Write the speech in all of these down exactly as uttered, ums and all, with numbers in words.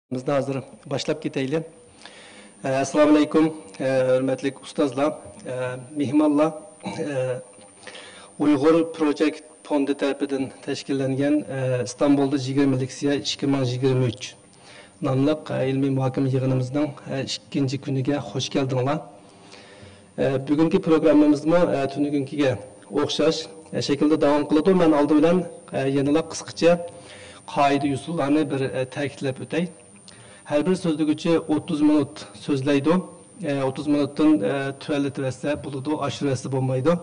بىزنى ھازىر باشلاپ كېتەيلى. ئەسسالامۇئەلەيكۇم، ھۆرمەتلىك ئۇستازلار، مېھمانلار. ئۇيغۇر پروجېكت فوندى تەرىپىدىن تەشكىللەنگەن ئىستانبۇلدا يىگىرمە لېكسىيە ئىككى مىڭ يىگىرمە ئۈچ ناملىق ئىلمىي مۇھاكىمە يىغىنىمىزنىڭ ئىككىنچى كۈنىگە خوش كەلدىڭلار. بۈگۈنكى پروگراممىمىزمۇ تۈنۈگۈنكىگە ئوخشاش شەكىلدە داۋام قىلىدۇ. مەن ئالدى بىلەن يەنىلا قىسقىچە قائىدە-يوسۇنلارنى بىر تەكىتلەپ ئۆتەي. ھەر بىر سۆزلىگۈچى ئوتتۇز مىنۇت سۆزلەيدۇ. ئوتتۇز مىنۇتتىن تۆۋەنلىتىۋەتسە بولىدۇ، ئاشۇرۇۋەتسە بولمايدۇ.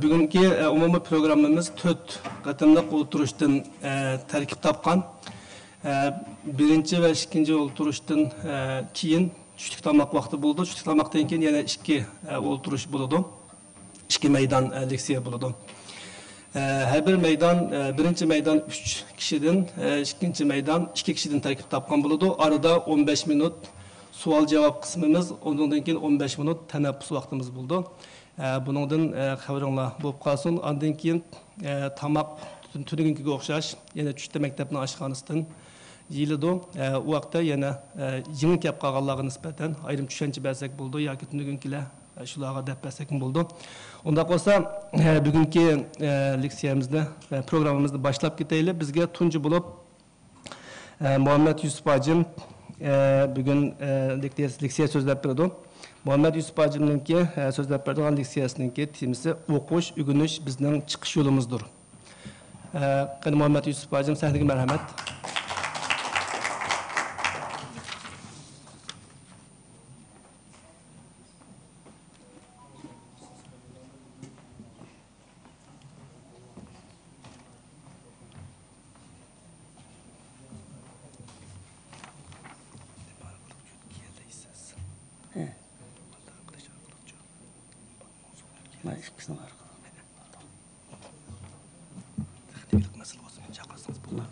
بۈگۈنكى ئومۇمىي پروگراممىمىز تۆت قېتىملىق ئولتۇرۇشتىن تەركىب تاپقان. بىرىنچى ۋە ئىككىنچى ئولتۇرۇشتىن كېيىن چۈشلۈك تاماق ۋاقتى بولىدۇ. چۈشلۈك تاماقتىن كېيىن يەنە ئىككى ئولتۇرۇش بولىدۇ. ئىككى مەيدان، ئە، لېكسىيە بولىدۇ. ئە، ھەر بىر مەيدان، ئە، بىرىنچى مەيدان ئۈچ كىشىدىن، ئە، ئىككىنچى مەيدان ئىككى كىشىدىن تەركىب تاپقان بولىدۇ. ئارىدا ئون بەش مىنۇت سوئال-جاۋاب قىسمىمىز، ئۇنىڭدىن كېيىن ئون بەش مىنۇت تەنەپپۇس ۋاقتىمىز بولىدۇ. ئە، بۇنىڭدىن، ئە، خەۋىرىڭلار بولۇپ قالسۇن. ئاندىن كېيىن، ئە، تاماق تۈن-، تۈنۈگۈنكىگە ئوخشاش، يەنە چۈشتە مەكتەپنىڭ ئاشخانىسىدىن يېيىلىدۇ. ئە، ئۇ ۋاقىتتا يەنە، ئە، يېڭى كەپ قالغانلارغا نىسبەتەن ئايرىم چۈشەنچە بەرسەك بولىدۇ ياكى تۈنۈگۈنكىلەر شۇلارغا دەپ بەرسەكمۇ بولىدۇ. ئۇنداق بولسا، بۈگۈنكى لېكسىيەمىزنى، پروگراممىمىزنى باشلاپ كېتەيلى. بىزگە تۇنجى بولۇپ مۇھەممەد يۈسۈپ ھاجىم بۈگۈن لېكسىيە سۆزلەپ بېرىدۇ. مۇھەممەد يۈسۈپ ھاجىمنىڭكى سۆزلەپ بېرىدىغان لېكسىيەسىنىڭكى تېمىسى ئوقۇش، ئۆگىنىش بىزنىڭ چىقىش يولىمىزدۇر. قېنى، مۇھەممەد يۈسۈپ ھاجىم، سەھنىگە مەرھەمەت. مانا ئىككىسىنىڭ ئارقىلىق. تېخنىكىلىق مەسىلە بولسا مېنى چاقىرسىڭىز بولىدۇ.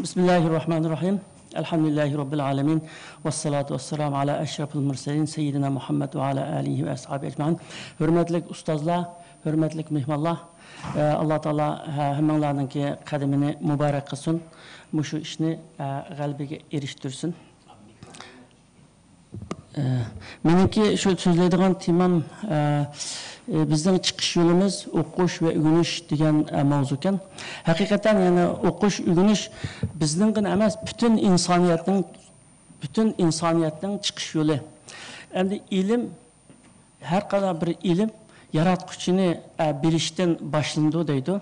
بسم الله الرحمن الرحيم. الحمد لله رب العالمين. والصلاة والسلام على أشرف المرسلين سيدنا محمد وعلى آله وأصحابه أجمعين. ھۆرمەتلىك ئۇستازلار، ھۆرمەتلىك مېھمانلار، ئاللا تائالا ھەممىڭلارنىڭكى قەدىمىنى مۇبارەك قىلسۇن. مۇشۇ ئىشنى غەلىبىگە ئېرىشتۈرسۇن. ئە، مېنىڭكى شۇ سۆزلەيدىغان تېمام، ئە، ئە، بىزنىڭ چىقىش يولىمىز ئوقۇش ۋە ئۆگىنىش دېگەن، ئە، ماۋزۇكەن. ھەقىقەتەن، يەنى ئوقۇش، ئۆگىنىش بىزنىڭغىنا ئەمەس، پۈتۈن ئىنسانىيەتنىڭ، پۈتۈن ئىنسانىيەتنىڭ چىقىش يولى. ئەمدى ئىلىم، ھەر قانداق بىر ئىلىم ياراتقۇچىنى، ئە، بىلىشتىن باشلىنىدۇ دەيدۇ.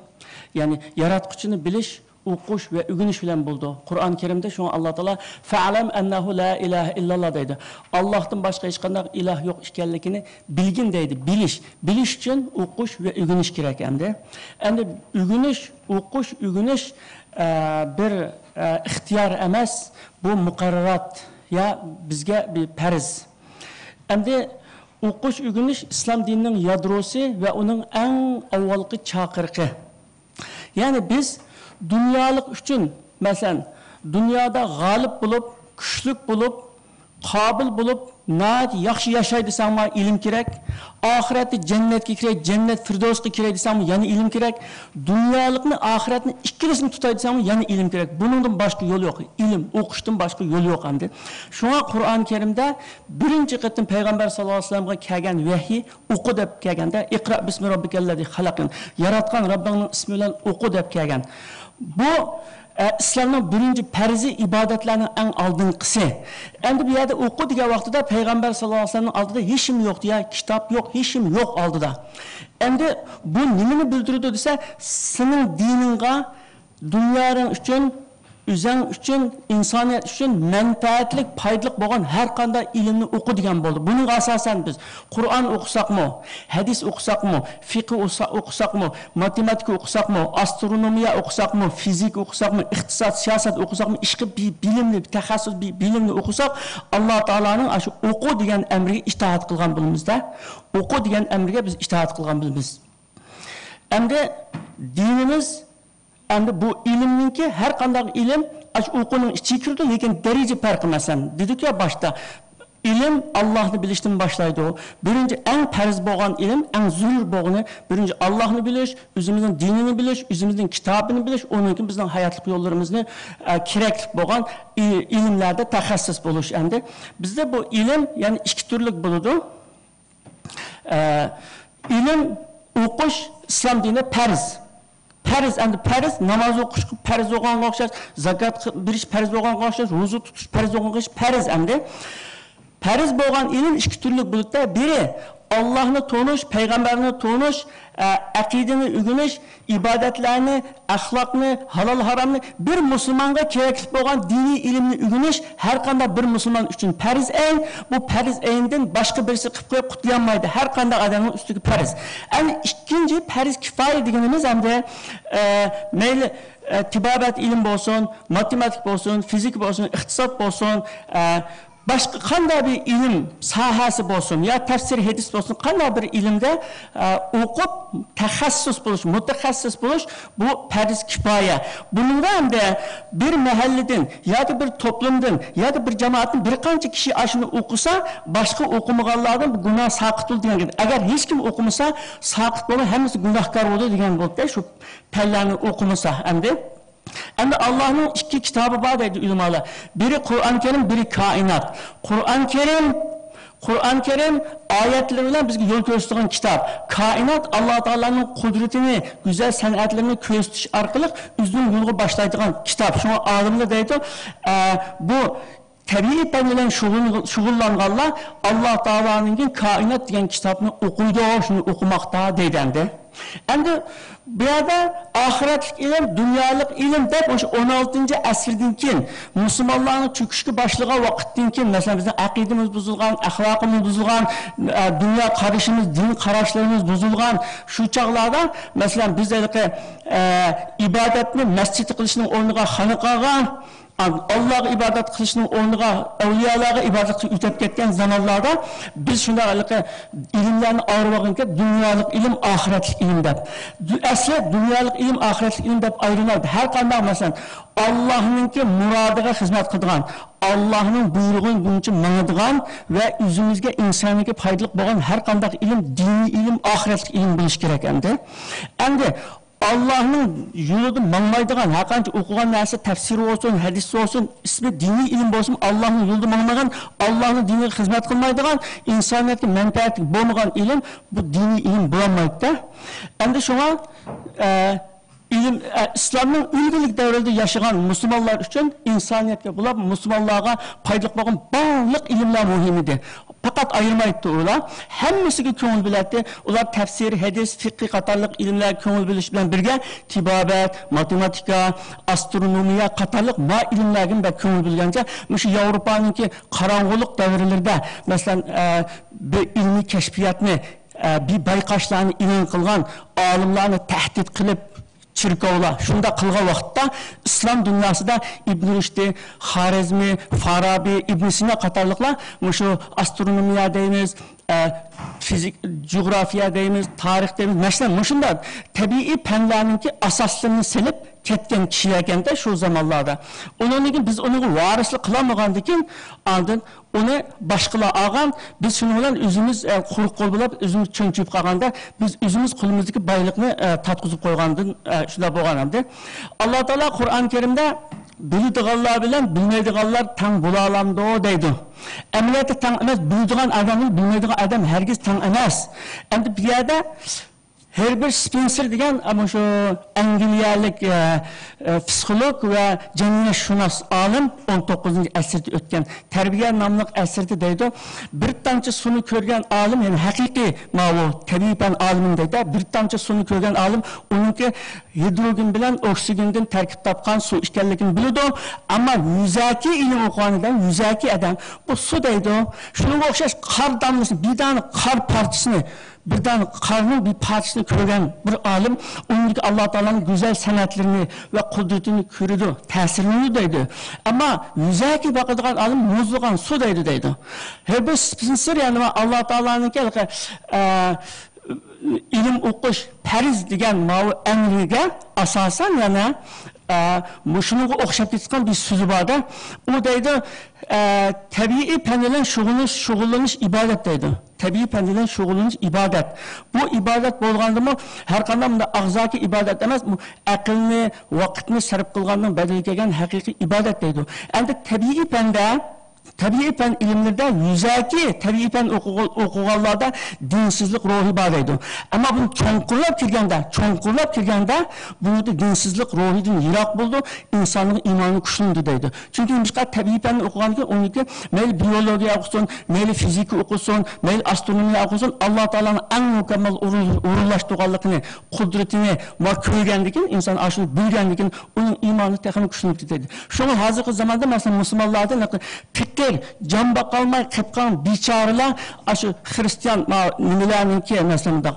يەنى ياراتقۇچىنى بىلىش ئوقۇش ۋە ئۆگىنىش بىلەن بولىدۇ. قۇرئان كەرىمدە شۇڭا ئاللا تائالا «فەئلەم ئەننەھۇ لا ئىلاھە ئىللاللا» دەيدۇ. ئاللاھتىن باشقا ھېچقانداق ئىلاھ يوق ئىكەنلىكىنى بىلگىن دەيدۇ. بىلىش. بىلىش ئۈچۈن ئوقۇش ۋە ئۆگىنىش كېرەك ئەمدى. ئەمدى ئۆگىنىش، ئوقۇش، ئۆگىنىش، ئە، بىر، ئە، ئىختىيار ئەمەس، بۇ مۇقەررەرات، يا بىزگە بىر پەرز. ئەمدى ئوقۇش، ئۆگىنىش ئىسلام دىنىنىڭ يادروسى ۋە ئۇنىڭ ئەڭ ئاۋۋالقى چاقىرىقى. يەنى بىز دۇنيالىق ئۈچۈن، مەسىلەن، دۇنيادا غالىب بولۇپ، كۈچلۈك بولۇپ، قابىل بولۇپ، ناھايىتى ياخشى ياشاي دېسەڭمۇ ئىلىم كېرەك. ئاخىرەتتە جەننەتكە كىرەي، جەننەت فىردەۋسقا كىرەي دېسەڭمۇ يەنە ئىلىم كېرەك. دۇنيالىقنى، ئاخىرەتنى ئىككىلىسىنى تۇتاي دېسەڭمۇ يەنە ئىلىم كېرەك. بۇنىڭدىن باشقا يول يوق. ئىلىم، ئوقۇشتىن باشقا يول يوق ئەمدى. شۇڭا قۇرئان كەرىمدە بىرىنچى قېتىم پەيغەمبەر ساللاللاھۇ ئەلەيھى ۋەسەللەمگە كەلگەن ۋەھىي ئوقۇ دەپ كەلگەندە، «ئىقرا بىسمى رەببىكەللەزى خەلەق» دېگەن. ياراتقان رەببىڭنىڭ ئىسمى بىلەن ئوقۇ دەپ كەلگەن. بۇ، ئە، ئىسلامنىڭ بىرىنچى پەرزى ئىبادەتلەرنىڭ ئەڭ ئالدىنقىسى. ئەمدى بۇ يەردە ئوقۇ دېگەن ۋاقتىدا پەيغەمبەر ساللاللاھۇ ئەلەيھى ۋەسەللەمنىڭ ئالدىدا ھېچنېمە يوق دېگەن، كىتاب يوق، ھېچنېمە يوق ئالدىدا. ئەمدى بۇ نېمىنى بىلدۈرىدۇ دېسە، سېنىڭ دىنىڭغا، دۇنياڭ ئۈچۈن، ئۆزۈڭ ئۈچۈن، ئىنسانىيەت ئۈچۈن مەنپەئەتلىك، پايدىلىق بولغان ھەر قانداق ئىلىمنى ئوقۇ دېگەن بولدى. بۇنىڭغا ئاساسەن بىز قۇرئان ئوقۇساقمۇ، ھەدىس ئوقۇساقمۇ، فىقھى ئوقۇسا-، ئوقۇساقمۇ، ماتېماتىكا ئوقۇساقمۇ، ئاسترونومىيە ئوقۇساقمۇ، فىزىكا ئوقۇساقمۇ، ئىقتىساد، سىياسەت ئوقۇساقمۇ، ئىشقى بى-، بىلىمنى، تەخەسسۇس بى-، بىلىمنى ئوقۇساق، ئاللا تائالانىڭ ئاشۇ ئوقۇ دېگەن ئەمرىگە ئىتائەت قىلغان بولىمىزدە. ئوقۇ دېگەن ئەمرىگە بىز ئىتائەت قىلغان بولىمىز. ئەمدى دىنىمىز ئەمدى بۇ ئىلىمنىڭكى، ھەر قانداق ئىلىم ئاشۇ ئوقۇنىڭ ئىچىگە كىرىدۇ، لېكىن دەرىجە پەرقى، مەسىلەن، دېدۇككۇ باشتا، ئىلىم ئاللاھنى بىلىشتىن باشلايدۇ. بىرىنچى، ئەڭ پەرز بولغان ئىلىم، ئەڭ زۆرۈر بولغىنى، بىرىنچى، ئاللاھنى بىلىش، ئۆزىمىزنىڭ دىنىنى بىلىش، ئۆزىمىزنىڭ كىتابىنى بىلىش، ئۇنىڭ كېيىن بىزنىڭ ھاياتلىق يوللىرىمىزنى، ئە، كېرەكلىك بولغان ئى-، ئىلىملەردە تەخەسسۇس بولۇش. ئەمدى بىزدە بۇ ئىلىم، يەنى ئىككى تۈرلۈك بولىدۇ. ئە، ئىلىم ئوقۇش ئىسلام دىنىدا پەرز. پەرز، ئەمدى پەرز، ناماز ئوقۇش پەرز بولغانغا ئوخشاش، زاكات بېرىش پەرز بولغانغا ئوخشاش، روزا تۇتۇش پەرز بولغانغا ئوخشاش، پەرز ئەمدى. پەرز بولغان ئىلىم ئىككى تۈرلۈك بولۇپتۇ. بىرى، ئاللاھنى تونۇش، پەيغەمبەرنى تونۇش، ئە، ئەقىدىنى ئۆگىنىش، ئىبادەتلەرنى، ئەخلاقنى، ھالال ھارامنى، بىر مۇسۇلمانغا كېرەكلىك بولغان دىنىي ئىلىمنى ئۆگىنىش ھەر قانداق بىر مۇسۇلمان ئۈچۈن پەرز ئەين. بۇ پەرز ئەيندىن باشقا بىرسى قىلىپ قويۇپ قۇتۇلالمايدۇ. ھەر قانداق ئادەمنىڭ ئۈستىگە پەرز. ئەنە ئىككىنچى پەرز كىپايە دېگىنىمىز ئەمدى، ئە، مەيلى، ئە، تېبابەت ئىلىم بولسۇن، ماتېماتىك بولسۇن، فىزىكا بولسۇن، ئىقتىساد بولسۇن، ئە، باشقا قانداق بىر ئىلىم ساھەسى بولسۇن يا تەپسىر ھەدىس بولسۇن، قانداق بىر ئىلىمدە، ئە، ئوقۇپ تەخەسسۇس بولۇش، مۇتەخەسسىس بولۇش، بۇ پەرز كىپايە. بۇنىڭدا ئەمدى بىر مەھەللىدىن ياكى بىر توپلۇمدىن ياكى بىر جامائەتتىن بىر قانچە كىشى ئاشۇنى ئوقۇسا، باشقا ئوقۇمىغانلاردىن بۇ گۇناھ ساقىت بولىدۇ دېگەن گەپ. ئەگەر ھېچكىم ئوقۇمىسا، ساقىت بولماي، ھەممىسى گۇناھكار بولىدۇ دېگەن بولدى شۇ پەنلەرنى ئوقۇمىسا ئەمدى. ئەمدى ئاللاھنىڭ ئىككى كىتابى بار دەيدۇ ئۆلىمالار. بىرى قۇرئان كەرىم، بىرى كائىنات. قۇرئان كەرىم، قۇرئان كەرىم ئايەتلىرى بىلەن بىزگە يول كۆرسىتىدىغان كىتاب. كائىنات ئاللا تائالانىڭ قۇدرىتىنى، گۈزەل سەنئەتلىرىنى كۆرسىتىش ئارقىلىق ئۆزىنىڭ يولىغا باشلايدىغان كىتاب. شۇڭا ئالىملار دەيدۇ، ئە، بۇ تەبىئىي پەن بىلەن شۇغۇل-، شۇغۇللانغانلار ئاللا تائالانىڭكى كائىنات دېگەن كىتابنى ئوقۇيدۇ، شۇنى ئوقۇماقتا دەيدۇ ئەمدى. ئەمدى بۇ يەردە ئاخىرەتلىك ئىلىم، دۇنيالىق ئىلىم دەپ، مۇشۇ ئون ئالتىنچى ئەسىردىن كېيىن، مۇسۇلمانلارنىڭ چۆكۈشكە باشلىغان ۋاقىتتىن كېيىن، مەسىلەن، بىزنىڭ ئەقىدىمىز بۇزۇلغان، ئەخلاقىمىز بۇزۇلغان، ئە، دۇنيا قارىشىمىز، دىن قاراشلىرىمىز بۇزۇلغان شۇ چاغلاردا، مەسىلەن، بىز ھېلىقى، ئە، ئىبادەتنى مەسچىتتە قىلىشنىڭ ئورنىغا خانىقاغا، ئاللاغا ئىبادەت قىلىشنىڭ ئورنىغا ئەۋلىيالارغا ئىبادەت قىلىپ ئۆتۈپ كەتكەن زامانلاردا بىز شۇنداق ھېلىقى ئىلىملەرنى ئايرىۋالغىنىكەن، دۇنيالىق ئىلىم، ئاخىرەتلىك ئىلىم دەپ. دۇ-، ئەسلى دۇنيالىق ئىلىم، ئاخىرەتلىك ئىلىم دەپ ئايرىلمايدۇ. ھەر قانداق، مەسىلەن، ئاللاھنىڭكى مۇرادىغا خىزمەت قىلىدىغان، ئاللاھنىڭ بۇيرۇغى بويىچە ماڭىدىغان ۋە ئۆزىمىزگە، ئىنسانىيەتكە پايدىلىق بولغان ھەر قانداق ئىلىم دىنىي ئىلىم، ئاخىرەتلىك ئىلىم بولۇشى كېرەك ئەمدى. ئەمدى ئاللاھنىڭ يولىدا ماڭمايدىغان، ھەرقانچە ئوقۇغان نەرسە تەپسىر بولسۇن، ھەدىس بولسۇن، ئىسمى دىنىي ئىلىم بولسىمۇ، ئاللاھنىڭ يولىدا ماڭمىغان، ئاللاھنىڭ دىنىغا خىزمەت قىلمايدىغان، ئىنسانىيەتكە مەنپەئەتلىك بولمىغان ئىلىم، بۇ دىنىي ئىلىم بولالمايدۇ-دە. ئەمدى شۇڭا، ئە، ئىلىم، ئە، ئىسلامنىڭ ئۈلگىلىك دەۋرىدە ياشىغان مۇسۇلمانلار ئۈچۈن ئىنسانىيەتكە بولۇپ، مۇسۇلمانلارغا پايدىلىق بولغان بارلىق ئىلىملەر مۇھىم ئىدى. پەقەت ئايرىمايتتى ئۇلار. ھەممىسىگە كۆڭۈل بۆلەتتى. ئۇلار تەپسىر، ھەدىس، فىقھى قاتارلىق ئىلىملەرگە كۆڭۈل بۆلۈش بىلەن بىرگە، تېبابەت، ماتېماتىكا، ئاسترونومىيە قاتارلىق ما ئىلىملەرگىمۇ بەك كۆڭۈل بۆلگەنچە، مۇشۇ ياۋروپانىڭكى قاراڭغۇلۇق دەۋرلىرىدە، مەسىلەن، ئە، بىر ئىلمىي كەشپىياتنى، ئە، بىر بايقاشلارنى ئېلان قىلغان ئالىملارنى تەھدىت قىلىپ، چېركاۋلار شۇنداق قىلغان ۋاقىتتا، ئىسلام دۇنياسىدا ئىبن رۇشدى، خارەزمى، فارابى، ئىبن سىنا قاتارلىقلار مۇشۇ ئاسترونومىيە دەيمىز، ئە، فىزىك، جۇغراپىيە دەيمىز، تارىخ دەيمىز، مەسىلەن، مۇشۇنداق تەبىئىي پەنلەرنىڭكى ئاساسلىرىنى سېلىپ كەتكەن كىشىلەركەندە شۇ زامانلاردا. ئۇنىڭدىن كېيىن بىز ئۇنىڭغا ۋارىسلىق قىلالمىغاندىن كېيىن، ئاندىن ئۇنى باشقىلار ئالغان، بىز شۇنىڭ بىلەن ئۆزىمىز، ئە، قۇرۇق قول بولۇپ، ئۆزىمىز چۆنچۈپ قالغاندا، بىز ئۆزىمىز قولىمىزدىكى بايلىقنى، ئە، تارتقۇزۇپ قويغاندىن، ئە، شۇنداق بولغان ئەمدى. ئاللا تائالا قۇرئان كەرىمدە بىلىدىغانلار بىلەن بىلمەيدىغانلار تەڭ بولالامدۇ دەيدۇ. ئەمەلىيەتتە تەڭ ئەمەس، بىلىدىغان ئادەم بىلەن بىلمەيدىغان ئادەم ھەرگىز تەڭ ئەمەس. ئەمدى بۇ يەردە ھېربېرت سپېنسېر دېگەن، ئە، مۇشۇ ئەنگلىيەلىك، ئە، ئە، پسىخولوگ ۋە جەمئىيەتشۇناس ئالىم، ئون توققۇزىنچى ئەسىردە ئۆتكەن تەربىيە ناملىق ئەسىرىدە دەيدۇ، بىر تامچە سۇنى كۆرگەن ئالىم، يەنى ھەقىقىي ماۋۇ تەبىئىي پەن ئالىمى دەيدۇ، بىر تامچە سۇنى كۆرگەن ئالىم ئۇنىڭكى ھىدروگېن بىلەن ئوكسىگېندىن تەركىب تاپقان سۇ ئىكەنلىكىنى بىلىدۇ. ئەمما يۈزەكى ئىلىم ئوقۇغان ئادەم، يۈزەكى ئادەم، بۇ سۇ دەيدۇ. شۇنىڭغا ئوخشاش قار داملىسىنى، بىر دانە قار پارچىسىنى، بىر دانە قارنىڭ بىر پارچىسىنى كۆرگەن بىر ئالىم ئۇنىڭدىكى ئاللا تائالانىڭ گۈزەل سەنئەتلىرىنى ۋە قۇدرىتىنى كۆرىدۇ، تەسىرلىنىدۇ دەيدۇ. ئەمما يۈزەكى باقىدىغان ئالىم مۇزلىغان سۇ دەيدۇ، دەيدۇ. ھېربېرت سپېنسېر، يەنى ئاللا تائالانىڭكى، ئە، ئىلىم ئوقۇش پەرز دېگەن ماۋۇ ئەمرىگە ئاساسەن يەنە ئە، مۇشۇنىڭغا ئوخشاپ كېتىدىغان بىر سۆزى بار-دە. ئۇ دەيدۇ، ئە، تەبىئىي پەن بىلەن شۇغۇللىنىش، شۇغۇللىنىش ئىبادەت دەيدۇ. تەبىئىي پەن بىلەن شۇغۇللىنىش ئىبادەت. بۇ ئىبادەت بولغاندىمۇ ھەر قانداق مۇنداق ئاغزاكى ئىبادەت ئەمەس، بۇ ئەقىلنى، ۋاقىتنى سەرپ قىلغاننىڭ بەدىلىگە كەلگەن ھەقىقىي ئىبادەت دەيدۇ. ئەمدى تەبىئىي پەندە، تەبىئىي پەن ئىلىملىرىدە يۈزەكى تەبىئىي پەن ئوقۇغ-، ئوقۇغانلاردا دىنسىزلىق روھى بار دەيدۇ. ئەمما بۇنى چوڭقۇرلاپ كىرگەندە، چوڭقۇرلاپ كىرگەندە بۇنىڭدا دىنسىزلىق روھىدىن يىراق بولىدۇ، ئىنساننىڭ ئىمانى كۈچلىنىدۇ دەيدۇ. چۈنكى نېمىشقا؟ تەبىئىي پەننى ئوقۇغاندىكىن ئۇنىڭكى مەيلى بىئولوگىيە ئوقۇسۇن، مەيلى فىزىكا ئوقۇسۇن، مەيلى ئاسترونومىيە ئوقۇسۇن، ئاللا تائالانىڭ ئەڭ مۇكەممەل ئورۇن-، ئورۇنلاشتۇرغانلىقىنى، قۇدرىتىنى ما كۆرگەندىكىن، ئىنسان ئاشۇنى بىلگەندىكىن ئۇنىڭ ئىمانى تېخىمۇ كۈچلىنىپ كېتىدۇ. شۇڭا ھازىرقى زاماندا، مەسىلەن، مۇسۇلمانلاردا پېقىر، جان باقالماي قېلىپ قالغان بىچارىلار ئاشۇ خىرىستىيان ما-، نېمىلەرنىڭكى، مەسىلەن، مۇنداق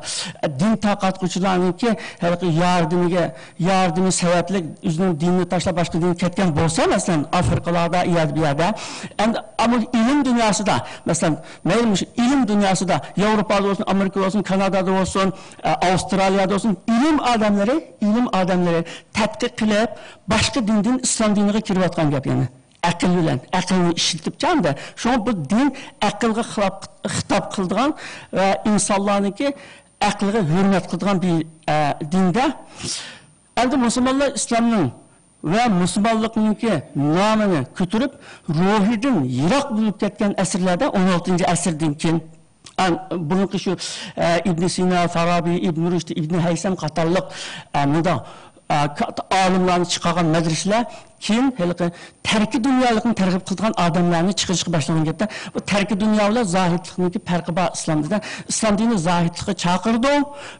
دىن تارقاتقۇچىلارنىڭكى ھېلىقى ياردىمىگە، ياردىمى سەۋەبلىك ئۆزىنىڭ دىنىنى تاشلاپ باشقا دىنگە كەتكەن بولسا، مەسىلەن، ئافرىقىلاردا، ئۇ يەردە، بۇ يەردە، ئەمدى ئەمما ئىلىم دۇنياسىدا، مەسىلەن، مەيلى مۇشۇ ئىلىم دۇنياسىدا، ياۋروپادا بولسۇن، ئامېرىكىدا بولسۇن، كانادادا بولسۇن، ئە، ئاۋسترالىيادا بولسۇن، ئىلىم ئادەملىرى، ئىلىم ئادەملىرى تەتقىق قىلىپ، باشقا دىندىن ئىسلام دىنىغا كىرىۋاتقان گەپ يەنە. ئەقىل بىلەن، ئەقىلنى ئىشلىتىپ چاغدا. شۇڭا بۇ دىن ئەقىلگە خىلاپ، خىتاب قىلىدىغان ۋە ئىنسانلارنىڭكى ئەقلىگە ھۆرمەت قىلىدىغان بىر، ئە، دىندە. ئەمدى مۇسۇلمانلار ئىسلامنىڭ ۋە مۇسۇلمانلىقنىڭكى نامىنى كۆتۈرۈپ، روھىدىن يىراق بولۇپ كەتكەن ئەسىرلەردە، ئون ئالتىنچى ئەسىردىن كېيىن، ئان-، بۇرۇنقى شۇ، ئە، ئىبن سىنا، فارابى، ئىبن رۇشد، ئىبن ھەيسەم قاتارلىق، ئە، مۇنداق، ئە، كاتتا ئالىملارنى چىقارغان مەدرىسىلەر كېيىن ھېلىقى تەركىي دۇنيالىقنى تەرغىب قىلىدىغان ئادەملەرنى چىقىرىشقا باشلىغان گەپتە، بۇ تەركىي دۇنيا بىلەن زاھىدلىقنىڭكى پەرقى بار ئىسلام دىنىدا. ئىسلام دىنى زاھىدلىققا چاقىرىدۇ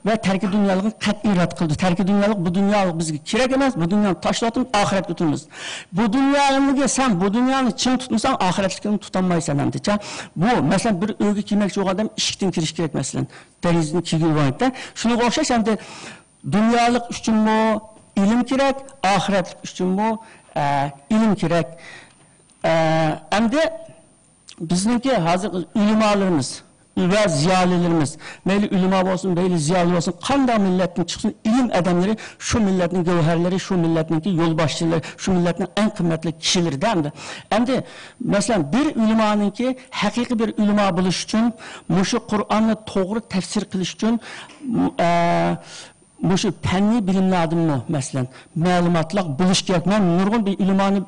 ۋە تەركىي دۇنيالىقنى قەتئىي رەت قىلىدۇ. تەركىي دۇنيالىق بۇ دۇنيالىق بىزگە كېرەك ئەمەس، بۇ دۇنيانى تاشلاۋاتىمىز، ئاخىرەتكە ئۆتىمىز. بۇ دۇنيانى سەن، بۇ دۇنيانى چىڭ تۇتمىساڭ، ئاخىرەتلىكىڭنى تۇتالمايسەن ئەمدىچە. بۇ، مەسىلەن، بىر ئۆيگە كىرمەكچى بولغان ئادەم ئىشىكتىن كىرىش كېرەك، مەسىلەن، دېرىزىدىن كىرگىلى بولمايدۇ. شۇنىڭغا ئوخشاش ئەمدى دۇنيالىق ئۈچۈنمۇ ئىلىم كېرەك، ئاخىرەتلىك ئۈچۈنمۇ، ئە، ئىلىم كېرەك. ئە، ئەمدى بىزنىڭكى ھازىر ئۆلىمالىرىمىز ۋە زىيالىيلىرىمىز، مەيلى ئۆلىما بولسۇن، مەيلى زىيالىي بولسۇن، قانداق مىللەتتىن چىقسۇن، ئىلىم ئادەملىرى شۇ مىللەتنىڭ گەۋھەرلىرى، شۇ مىللەتنىڭكى يولباشچىلىرى، شۇ مىللەتنىڭ ئەڭ قىممەتلىك كىشىلىرىدە ئەمدى. ئەمدى، مەسىلەن، بىر ئۆلىمانىڭكى ھەقىقىي بىر ئۆلىما بولۇش ئۈچۈن، مۇشۇ قۇرئاننى توغرا تەپسىر قىلىش ئۈچۈن، ئە، مۇشۇ پەننىي بىلىملەردىنمۇ، مەسىلەن، مەلۇماتلار بولۇش كېرەك. مەن نۇرغۇن بىر ئۆلىمانى،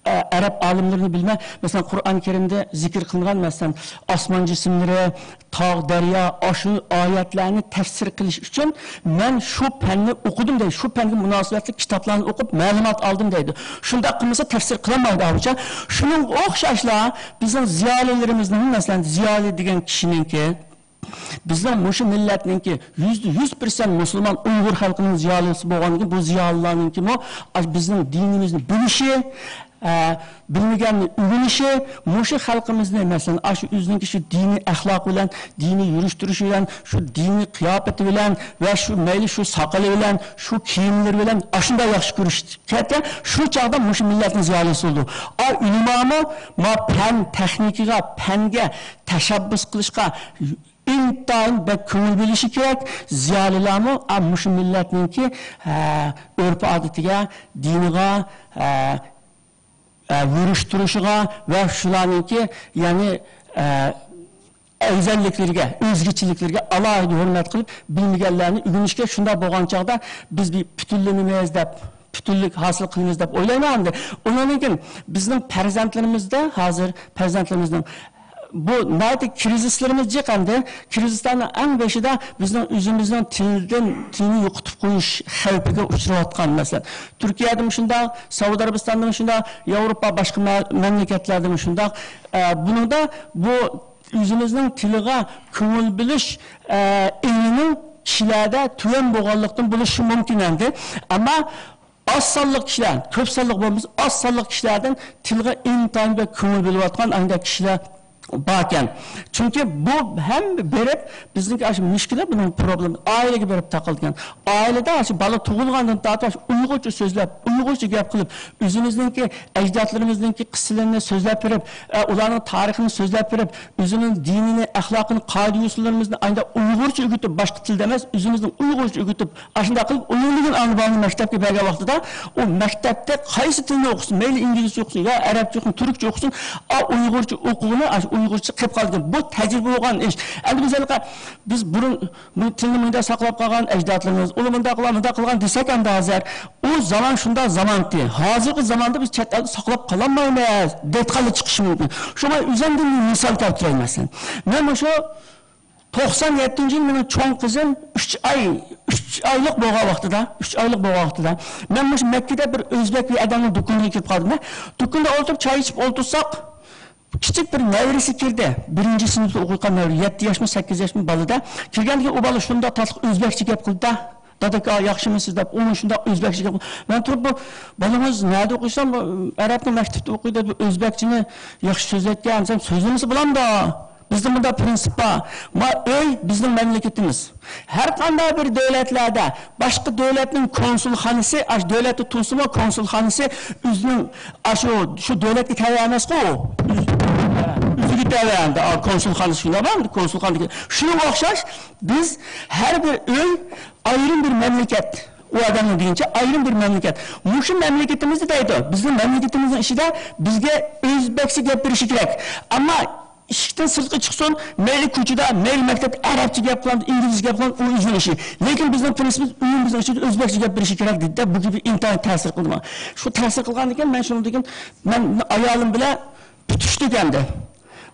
ئە، ئەرەب ئالىملىرىنى بىلىمەن. مەسىلەن، قۇرئان كەرىمدە زىكىر قىلىنغان، مەسىلەن، ئاسمان جىسىملىرى، تاغ، دەريا، ئاشۇ ئايەتلەرنى تەپسىر قىلىش ئۈچۈن مەن شۇ پەننى ئوقۇدۇم دەيدۇ. شۇ پەنگە مۇناسىۋەتلىك كىتابلارنى ئوقۇپ، مەلۇمات ئالدىم دەيدۇ. شۇنداق قىلمىسا، تەپسىر قىلالمايدۇ، ئاۋۇچە. شۇنىڭغا ئوخشاشلا، بىزنىڭ زىيالىيلىرىمىزنىڭ، مەسىلەن، زىيالىي دېگەن كىشىنىڭكى، بىزنىڭ مۇشۇ مىللەتنىڭكى يۈزدە يۈز پىرسەنت مۇسۇلمان ئۇيغۇر خەلقىنىڭ زىيالىيسى بولغاندىن كېيىن، بۇ زىيالىيلارنىڭكىمۇ ئاش-، بىزنىڭ دىنىمىزنى بىلىشى، ئە، بىلمىگەننى ئۆگىنىشى، مۇشۇ خەلقىمىزنى، مەسىلەن، ئاشۇ ئۆزىنىڭكى شۇ دىنىي ئەخلاقى بىلەن، دىنىي يۈرۈش تۇرۇشى بىلەن، شۇ دىنىي قىياپىتى بىلەن ۋە شۇ مەيلى شۇ ساقىلى بىلەن، شۇ كىيىملىرى بىلەن ئاشۇنداق ياخشى كۆرۈش كەتتى. شۇ چاغدا مۇشۇ مىللەتنىڭ زىيالىيسى بولىدۇ. ئا، ئۆلىمامۇ ما پەن، تېخنىكىغا، پەنگە تەشەببۇس قىلىشقا ئىنتايىن بەك كۆڭۈل بۆلۈشى كېرەك. زىيالىيلارمۇ، ئا، مۇشۇ مىللەتنىڭكى، ئە، ئۆرپ-ئادىتىگە، دىنىغا، ئە، ئە، يۈرۈش تۇرۇشىغا ۋە شۇلارنىڭكى، يەنى، ئە، ئەۋزەللىكلىرىگە، ئۆزگىچىلىكلىرىگە ئالاھىدە ھۆرمەت قىلىپ، بىلمىگەنلەرنى ئۆگىنىشكە، شۇنداق بولغان چاغدا بىز بىر پۈتۈنلىنىمىز دەپ، پۈتۈنلۈك ھاسىل قىلىمىز دەپ ئويلايمەن ئەمدى. ئۇنىڭدىن كېيىن بىزنىڭ پەرزەنتلىرىمىزدە ھازىر، پەرزەنتلىرىمىزنىڭ بۇ ناھايىتى كىرىزىسلىرىمىز جىق ئەمدى. كىرىزىسلارنىڭ ئەڭ بېشىدا بىزنىڭ ئۆزىمىزنىڭ تىلدىن، تىلنى يوقىتىپ قويۇش خەۋپىگە ئۇچراۋاتقان، مەسىلەن، تۈركىيەدىمۇ شۇنداق، سەئۇدى ئەرەبىستاندىمۇ شۇنداق، ياۋروپا باشقا مە-، مەملىكەتلەردىمۇ شۇنداق. ئە، بۇنىڭدا بۇ ئۆزىمىزنىڭ تىلىغا كۆڭۈل بۆلۈش، ئە، ئېڭىنىڭ كىشىلەردە تۆۋەن بولغانلىقتىن بولۇشى مۇمكىن ئەمدى. ئەمما ئاز سانلىق كىشىلەر، كۆپ سانلىق بولمىسا، ئاز سانلىق كىشىلەردىن تىلغا ئىنتايىن بەك كۆڭۈل بۆلۈۋاتقان ئانداق كىشىلەر باركەن. چۈنكى بۇ ھەممە بېرىپ، بىزنىڭكى ئاشۇ مۈشكۈلات، بۇنىڭ پروبلېما ئائىلىگە بېرىپ تاقالىدىكەن. ئائىلىدە ئاشۇ بالا تۇغۇلغاندىن تارتىپ ئاشۇ ئۇيغۇرچە سۆزلەپ، ئۇيغۇرچە گەپ قىلىپ، ئۆزىمىزنىڭكى ئەجدادلىرىمىزنىڭكى قىسسىلىرىنى سۆزلەپ بېرىپ، ئە، ئۇلارنىڭ تارىخىنى سۆزلەپ بېرىپ، ئۆزىنىڭ دىنىنى، ئەخلاقىنى، قائىدە-يوسۇنلىرىمىزنى ئايدا ئۇيغۇرچە ئۆگىتىپ، باشقا تىلدا ئەمەس، ئۆزىمىزنىڭ ئۇيغۇرچە ئۆگىتىپ، ئاشۇنداق قىلىپ ئويلىغىن ئانا بالىنى مەكتەپكە بەرگەن ۋاقتىدا، ئۇ مەكتەپتە قايسى تىلنى ئوقۇسۇن، مەيلى ئىنگلىزچە ئوقۇسۇن يا ئەرەبچە ئوقۇسۇن، تۈركچە ئوقۇسۇن، ئا، ئۇيغۇرچە ئوقۇغىنى، ئاشۇ ئۇيغۇرچە قېلىپ قالىدىكەن. بۇ تەجرىبە بولغان ئىش. ئەمدى بىز ھېلىقى، بىز بۇرۇن بۇ تىلنى مۇنداق ساقلاپ قالغان ئەجدادلىرىمىز، ئۇلار مۇنداق قىلغان، مۇنداق قىلغان دېسەك، ئەمدى ھازىر ئۇ زامان شۇنداق زامانتى. ھازىرقى زاماندا بىز چەت ئەلدە ساقلاپ قالالمايمىز دەيدىغانلار چىقىشى مۇمكىن. شۇڭا ئۆزۈمدىن مىسال كەلتۈرەي، مەسىلەن. مەن مۇشۇ توقسان يەتتىنچى يىل مېنىڭ چوڭ قىزىم ئۈچ ئاي، ئۈچ ئايلىق بولغان ۋاقتىدا، ئۈچ ئايلىق بولغان ۋاقتىدا، مەن مۇشۇ مەككىدە بىر ئۆزبەك بىر ئادەمنىڭ دۇكىنىغا كىرىپ قالدىم. دۇكىنىدا ئولتۇرۇپ چاي ئىچىپ ئولتۇرساق، كىچىك بىر نەۋرىسى كىردى. بىرىنچى سىنىپتا ئوقۇيدىغان نەۋرە، يەتتە ياشمۇ، سەككىز ياشمۇ بالىدا. كىرگەندىن كېيىن ئۇ بالا شۇنداق تاتلىق ئۆزبەكچە گەپ قىلدى-دە. «داداكا، ياخشىمۇسىز؟» دەپ، ئۇمۇ شۇنداق ئۆزبەكچە گەپ قىلدى. مەن تۇرۇپ، بۇ بالىڭىز نەدە ئوقۇيسام، ئەرەبنىڭ مەكتىپتە ئوقۇيدۇ، بۇ ئۆزبەكچىنى ياخشى سۆزلەيدىكەن دېسەم، سۆزلىمىسە بولامدۇ؟ بىزدە مۇنداق پىرىنسىپ بار. ما، ئۆي بىزنىڭ مەملىكىتىمىز. ھەر قانداق بىر دۆلەتلەردە باشقا دۆلەتنىڭ كونسۇلخانىسى، ئاشۇ دۆلەتتە تۇرسىمۇ، كونسۇلخانىسى ئۆزىنىڭ، ئاشۇ، شۇ دۆلەتكە تەۋە ئەمەسقۇ ئۇ. ئۆزىگە تەۋە ئەمدى، ئا، كونسۇلخانىسى شۇنداقمۇ ئەمدى، كونسۇلخانىدىكى. شۇنىڭغا ئوخشاش، بىز ھەر بىر ئۆي ئايرىم بىر مەملىكەت. ئۇ ئادەمنىڭ دېگىنىچە ئايرىم بىر مەملىكەت. مۇشۇ مەملىكىتىمىزدە دەيدۇ، بىزنىڭ مەملىكىتىمىزنىڭ ئىچىدە بىزگە ئۆزبەكچە گەپ بېرىشى كېرەك. ئەمما ئىشىكتىن سىرتقا چىقسۇن، مەيلى كوچىدا، مەيلى مەكتەپتە ئەرەبچە گەپ قىلامدۇ، ئىنگلىزچە گەپ قىلامدۇ، ئۇ ئۆزىنىڭ ئىشى. لېكىن بىزنىڭ پىرىنسىپىمىز ئۆيىمىزنىڭ ئىچىدە ئۆزبەكچە گەپ بېرىشى كېرەك دېدى-دە، بۇ گېپى ئىنتايىن تەسىر قىلدى ماڭا. شۇ تەسىر قىلغاندىن كېيىن مەن شۇنىڭدىن كېيىن مەن ئايالىم بىلەن پۈتۈشتۇق ئەمدى.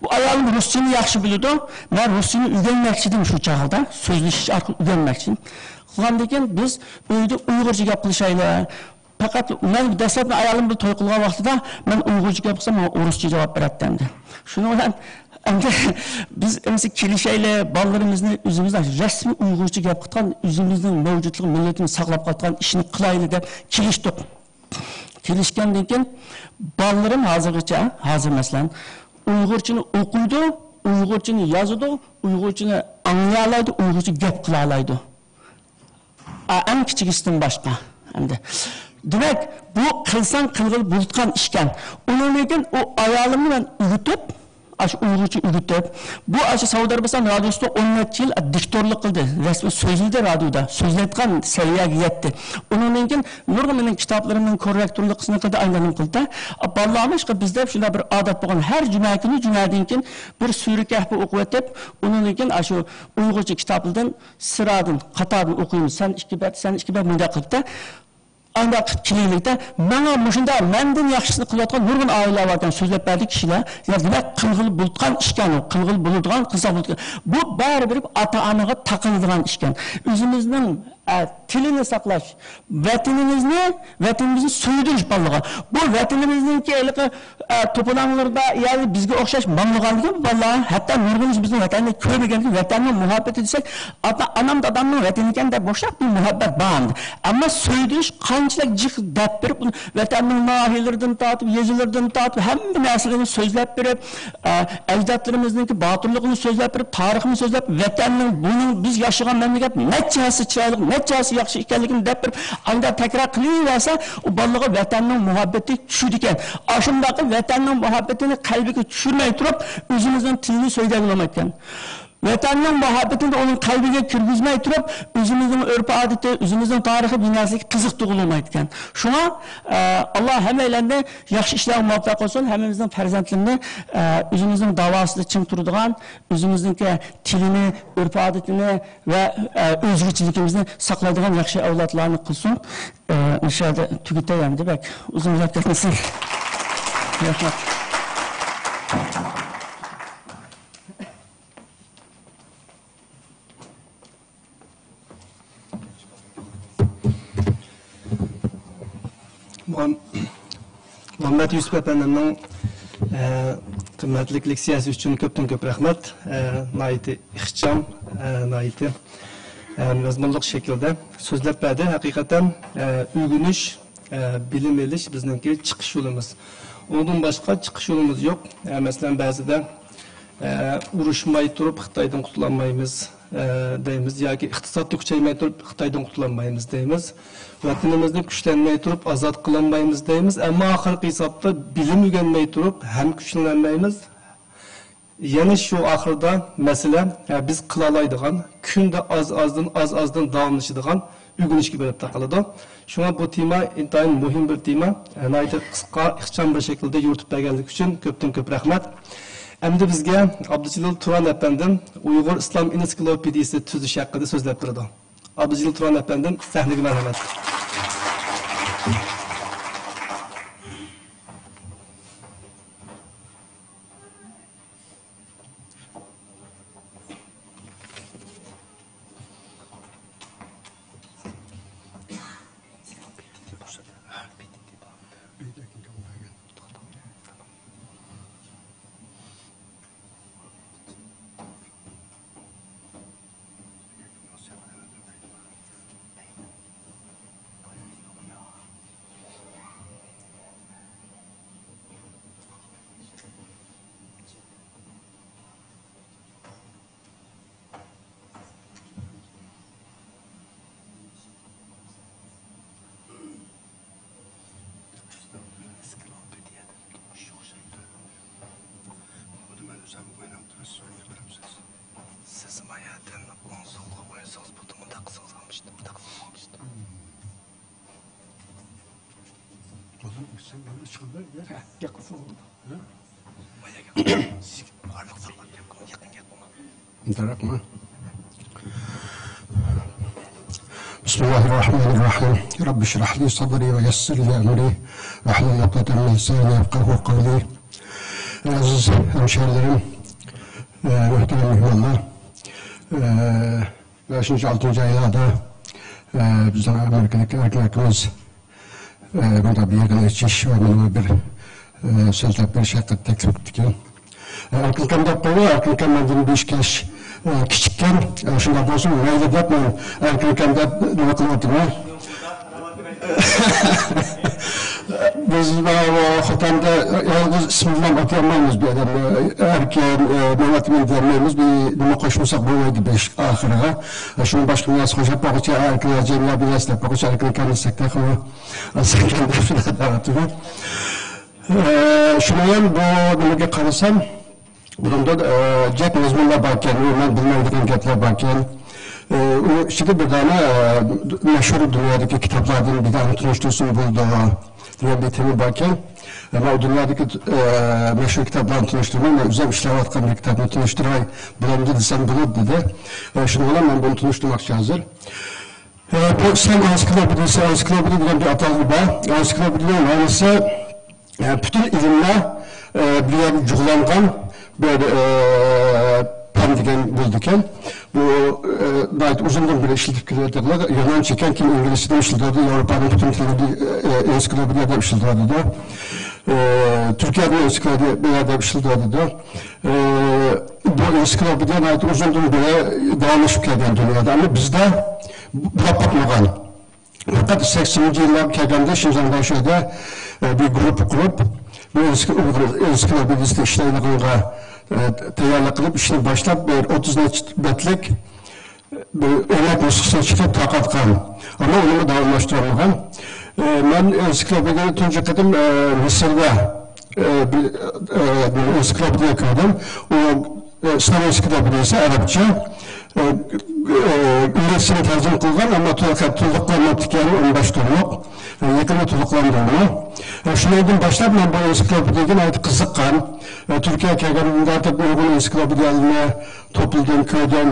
بۇ ئايالىم رۇسچىنى ياخشى بىلىدۇ. مەن رۇسچىنى ئۆگەنمەكچىدىم شۇ چاغدا. سۆزلىشىش ئارقىلىق ئۆگەنمەكچىدىم. قىلغاندىن كېيىن بىز ئۆيدە ئۇيغۇرچە گەپ قىلىشايلى. پەقەت مەن دەسلەپتە ئايالىم بىلەن توي قىلغان ۋاقتىدا مەن ئۇيغۇرچە گەپ قىلسام، ماڭا ئورۇسچە جاۋاب بېرەتتى ئەمدى. شۇنىڭ بىلەن ئەمدى بىز ئەمىسە كېلىشەيلى، بالىلىرىمىزنى ئۆزىمىز رەسمىي ئۇيغۇرچە گەپ قىلىدىغان، ئۆزىمىزنىڭ مەۋجۇتلۇق مىللىتىنى ساقلاپ قالىدىغان ئىشنى قىلايلى دەپ كېلىشتۇق. كېلىشكەندىن كېيىن بالىلىرىم ھازىرغىچە، ھازىر مەسىلەن، ئۇيغۇرچىنى ئوقۇيدۇ، ئۇيغۇرچىنى يازىدۇ، ئۇيغۇرچىنى ئاڭلىيالايدۇ، ئۇيغۇرچە گەپ قىلالايدۇ. ئا، ئەڭ كىچىكىسىدىن باشقا. ئەمدى، دېمەك، بۇ قىلساڭ قىلغىلى بولىدىغان ئىشكەن. ئۇنىڭدىن كېيىن ئۇ ئايالىمنى مەن ئۆگىتىپ، ئاشۇ ئۇيغۇرچە ئۆگىتىپ، بۇ ئاشۇ سەئۇدى ئەرەبىستان رادىيوسىدا ئون نەچچە يىل دىكتورلۇق قىلدى. رەسمىي سۆزلىدى رادىيودا، سۆزلەيدىغان سەۋىيەگە يەتتى. ئۇنىڭدىن كېيىن نۇرغۇن مېنىڭ كىتابلىرىمنىڭ كوررېكتورلۇقىنى قىلدى، ئايلانما قىلدى. بالىلارمۇ ئىشقىلىپ بىزدە شۇنداق بىر ئادەت بولغان، ھەر جۈمە كۈنى جۈمەدىن كېيىن بىر سۈرە كەھپى ئوقۇۋېتىپ، ئۇنىڭدىن كېيىن ئاشۇ ئۇيغۇرچە كىتابىدىن سىرادىن، قاتاردىن ئوقۇيمىز. سەن ئىككى بەت، سەن ئىككى بەت، مۇنداق قىلىپتا. ئانداق قىلىپ كېلەيلىكتە، ماڭا مۇشۇنداق مەندىن ياخشىسىنى قىلىۋاتقان نۇرغۇن ئائىلىلەر باركەن، سۆزلەپ بەردى كىشىلەر. يا دېمەك، قىلغىلى بولىدىغان ئىشكەن ئۇ، قىلغىلى بولىدىغان، قىلساق بولىدىغان. بۇ بەرىبىر ئاتا-ئانىغا تاقىلىدىغان ئىشكەن. ئۆزىمىزنىڭ، ئە، تىلىنى ساقلاش، ۋەتىنىمىزنى، ۋەتىنىمىزنى سۆيدۈرۈش بالىلارغا. بۇ ۋەتىنىمىزنىڭكى ھېلىقى ئە، توپىلاڭلىرىدا، يەنى بىزگە ئوخشاش ماڭمىغاندىكىن بۇ بالىلار، ھەتتا نۇرغۇنىمىز بىزنىڭ ۋەتەننى كۆرمىگەندىكىن ۋەتەننىڭ مۇھەببىتى دېسەك، ئاتا، ئانام، دادامنىڭ ۋەتىنى ئىكەن دەپ بوشاق بىر مۇھەببەت بار ئەمدى. ئەمما سۆيدۈرۈش قانچىلىك جىق دەپ بېرىپ، ئۇنى ۋەتەننىڭ ناھىيەلىرىدىن تارتىپ، يېزىلىرىدىن تارتىپ، ھەممە نەرسىلىرىنى سۆزلەپ بېرىپ، ئە، ئەجدادلىرىمىزنىڭكى باتۇرلۇقىنى سۆزلەپ بېرىپ، تارىخىنى سۆزلەپ، ۋەتەننىڭ، بۇنىڭ، بىز ياشىغان مەملىكەت نەچچە ھەسسە چىرايلىق، نەچچە ھەسسە ياخشى ئىكەنلىكىنى دەپ بېرىپ، ئانداق تەكرار قىلىۋەرسە، ئۇ بالىغا ۋەتەننىڭ مۇھەببىتى چۈشىدىكەن. ئاشۇنداقلا ۋەتەننىڭ مۇھەببىتىنى قەلبىگە چۈشۈرمەي تۇرۇپ، ئۆزىمىزنىڭ تىلىنى سۆيگىلى بولمايدىكەن. ۋەتەننىڭ مۇھەببىتىنى ئۇنىڭ قەلبىگە كىرگۈزمەي تۇرۇپ، ئۆزىمىزنىڭ ئۆرپ-ئادىتى، ئۆزىمىزنىڭ تارىخى، بىر نەرسىگە قىزىقتۇرغىلى بولمايدىكەن. شۇڭا، ئە، ئاللا ھەممەيلەننى ياخشى ئىشلارغا مۇۋەپپەق قىلسۇن، ھەممىمىزنىڭ پەرزەنتلىرىنى، ئە، ئۆزىمىزنىڭ داۋاسىدا چىڭ تۇرىدىغان، ئۆزىمىزنىڭكى تىلىنى، ئۆرپ-ئادىتىنى ۋە، ئە، ئۆزگىچىلىكىمىزنى ساقلايدىغان ياخشى ئەۋلادلارنى قىلسۇن. ئە، ئىنشائاللا تۈگىتەي ئەمدى، بەك ئۇزۇنراق كەتمىسۇن. رەھمەت. مۇھەم-، مۇھەممەد يۈسۈپ ئەپەندىمنىڭ، ئە، قىممەتلىك لېكسىيەسى ئۈچۈن كۆپتىن كۆپ رەھمەت. ئە، ناھايىتى ئىخچام، ئە، ناھايىتى، ئە، مەزمۇنلۇق شەكىلدە سۆزلەپ بەردى. ھەقىقەتەن، ئە، ئۆگىنىش، ئە، بىلىم ئېلىش بىزنىڭكى چىقىش يولىمىز. ئۇنىڭدىن باشقا چىقىش يولىمىز يوق. ئە، مەسىلەن، بەزىدە ئە، ئۇرۇشماي تۇرۇپ خىتايدىن قۇتۇلالمايمىز، ئە، دەيمىز، ياكى ئىقتىسادتا كۈچەيمەي تۇرۇپ خىتايدىن قۇتۇلالمايمىز دەيمىز. ۋەتىنىمىزنى كۈچلەنمەي تۇرۇپ ئازاد قىلالمايمىز دەيمىز، ئەمما ئاخىرقى ھېسابتا بىلىم ئۆگەنمەي تۇرۇپ ھەم كۈچلىنەلمەيمىز. يەنە شۇ ئاخىرىدا مەسىلە، ھە، بىز قىلالايدىغان، كۈندە ئاز-ئازدىن، ئاز-ئازدىن داۋاملىشىدىغان ئۆگىنىشكە بېرىپ تاقىلىدۇ. شۇڭا بۇ تېما ئىنتايىن مۇھىم بىر تېما. ناھايىتى قىسقا، ئىخچام بىر شەكىلدە يورۇتۇپ بەرگەنلىكى ئۈچۈن كۆپتىن كۆپ رەھمەت. ئەمدى بىزگە ئابدۇجېلىل تۇران ئەپەندىم ئۇيغۇر ئىسلام ئېنسىكلوپېدىيىسى تۈزۈش ھەققىدە سۆزلەپ بېرىدۇ. ئابدۇجېلىل تۇران ئەپەندىم، سەھنىگە مەرھەمەت. سىز مايەدىن ئوڭ سولغا ئوينىسىڭىز بولىدۇ، مۇنداق قىلسىڭىز بولمىشتى، مۇنداق قىلسىڭىز بولمىشتى. بسم الله الرحمن الرحيم. رب اشرح لي صدري ويسر لي أمري واحلل عقدة من لساني يفقهوا قولي. ئەزىز ھەمشەھىرىلىرىم، ئە، مۆھتەرەم مېھمانلار، ئە، بەشىنچى، ئالتىنچى ئايلاردا، ئە، بىزنىڭ ئامېرىكىدىكى ئەركىن ئاكىمىز، ئە، بۇنداق بىر يىغىن ئېچىش ۋە مانا بۇ بىر، ئە، سۆزلەپ بېرىش ھەققىدە تەكلىپ قىپتىكەن. ئە، ئەركىن ئاكام دەپ قويۇڭ، ئەركىن ئاكام مەندىن بەش ياش، ئە، كىچىككەن. ئە، شۇنداق بولسىمۇ مەيلى دەپ مەن ئەركىن ئاكام دەپ نېمە قىلىۋاتىمەن. بىز، ئە، خوتەندە يالغۇز ئىسمى بىلەن ئاتىيالمايمىز بۇ ئادەمنى. ئەركىن، ئە، مەمەت ئىمىن دېيەلمەيمىز. بىر نېمە قوشمىساق بولمايدۇ بەش ئاخىرىغا. ئە، شۇنىڭ باشقا بىر نەرسە قوشۇپ بولغۇچە ئەركىن ھاجى يا بىر نەرسە دەپ بولغۇچە ئەركىن ئاكام دېسەك تېخىمۇ ئاسان ئىكەن دەپ شۇنداق دەۋاتىمەن. ئە، شۇنىڭ بىلەن بۇ نېمىگە قارىسام، بۇنىڭدا، ئە، جىق مەزمۇنلار باركەن، ئۇ مەن بىلمەيدىغان گەپلەر باركەن. ئە، ئۇنىڭ ئىچىدە بىر دانە، ئە، مەشھۇر دۇنيادىكى كىتابلاردىن بىر دانە تونۇشتۇرسىمۇ بولىدۇ دېگەن بىر تېما باركەن. ئە، مەن ئۇ دۇنيادىكى، ئە، مەشھۇر كىتابلارنى تونۇشتۇرماي، مەن ئۆزۈم ئىشلەۋاتقان بىر كىتابنى تونۇشتۇراي بولامدۇ دېسەم بولىدۇ دېدى. ئە، شۇنىڭ بىلەن مەن بۇنى تونۇشتۇرماقچى ھازىر. ئە، بۇ ئىسلام ئېنسىكلوپېدىيىسى، ئېنسىكلوپېدىيە دېگەن بىر ئاتالغۇ بار. ئېنسىكلوپېدىيەنىڭ مەنىسى، ئە، پۈتۈن ئىلىملەر، ئە، بىر يەرگە جۇغلانغان بىر، ئە، پەن دېگەن بولىدىكەن. بۇ، ئە، ناھايىتى ئۇزۇندىن بېرى ئىشلىتىپ كېلىۋاتىدىغان، يۇنانچە ئىكەن، كېيىن ئىنگلىزچىدىن ئىشلىتىۋاتىدۇ، ياۋروپانىڭ پۈتۈن تىللىرىدا، ئە، ئېنسىكلوپېدىيە دەپ ئىشلىتىۋاتىدۇ. ئە، تۈركىيەدە ئېنسىكلوپېدىيە دەپ ئىشلىتىۋاتىدۇ. ئە، بۇ ئېنسىكلوپېدىيە ناھايىتى ئۇزۇندىن بېرى داۋاملىشىپ كەلگەن دۇنيادا. ئەمما بىزدە بۇلاپ باقمىغان. پەقەت سەكسىنىنچى يىللارغا كەلگەندە شىنجاڭدا شۇ يەردە، ئە، بىر گۇرۇپپا قۇرۇپ، بۇ ئېنسىكلوپېدىيىسىدە ئىشلەيدىغانغا، ئە، تەييارلىق قىلىپ، ئىشنى باشلاپ، بىر ئوتتۇز نەچچە بەتلىك بىر ئۆرنەك نۇسخىسىنى چىقىرىپ تارقاتقان. ئەمما ئۇنىمۇ داۋاملاشتۇرالمىغان. ئە، مەن ئېنسىكلوپېدىيەنى تۇنجى قېتىم، ئە، مىسىردا، ئە، بىر، ئە، ئېنسىكلوپېدىيە كۆردۈم. ئۇ، ئە، ئىسلام ئېنسىكلوپېدىيەسى ئەرەبچە. ئە، ئە، ئىنگلىزچىنى تەرجىمە قىلغان، ئەمما تولۇق، تولۇقلانماپتىكەن، ئون بەش توملۇق. ئە، يېقىندا تولۇقلاندۇرۇلدى. ئە، شۇنىڭدىن باشلاپ مەن بۇ ئېنسىكلوپېدىيەگە ناھايىتى قىزىققان. ئە، تۈركىيەگە كەلگەندىن تارتىپ نۇرغۇن ئېنسىكلوپېدىيەلەرنى توپلىدىم، كۆردۈم.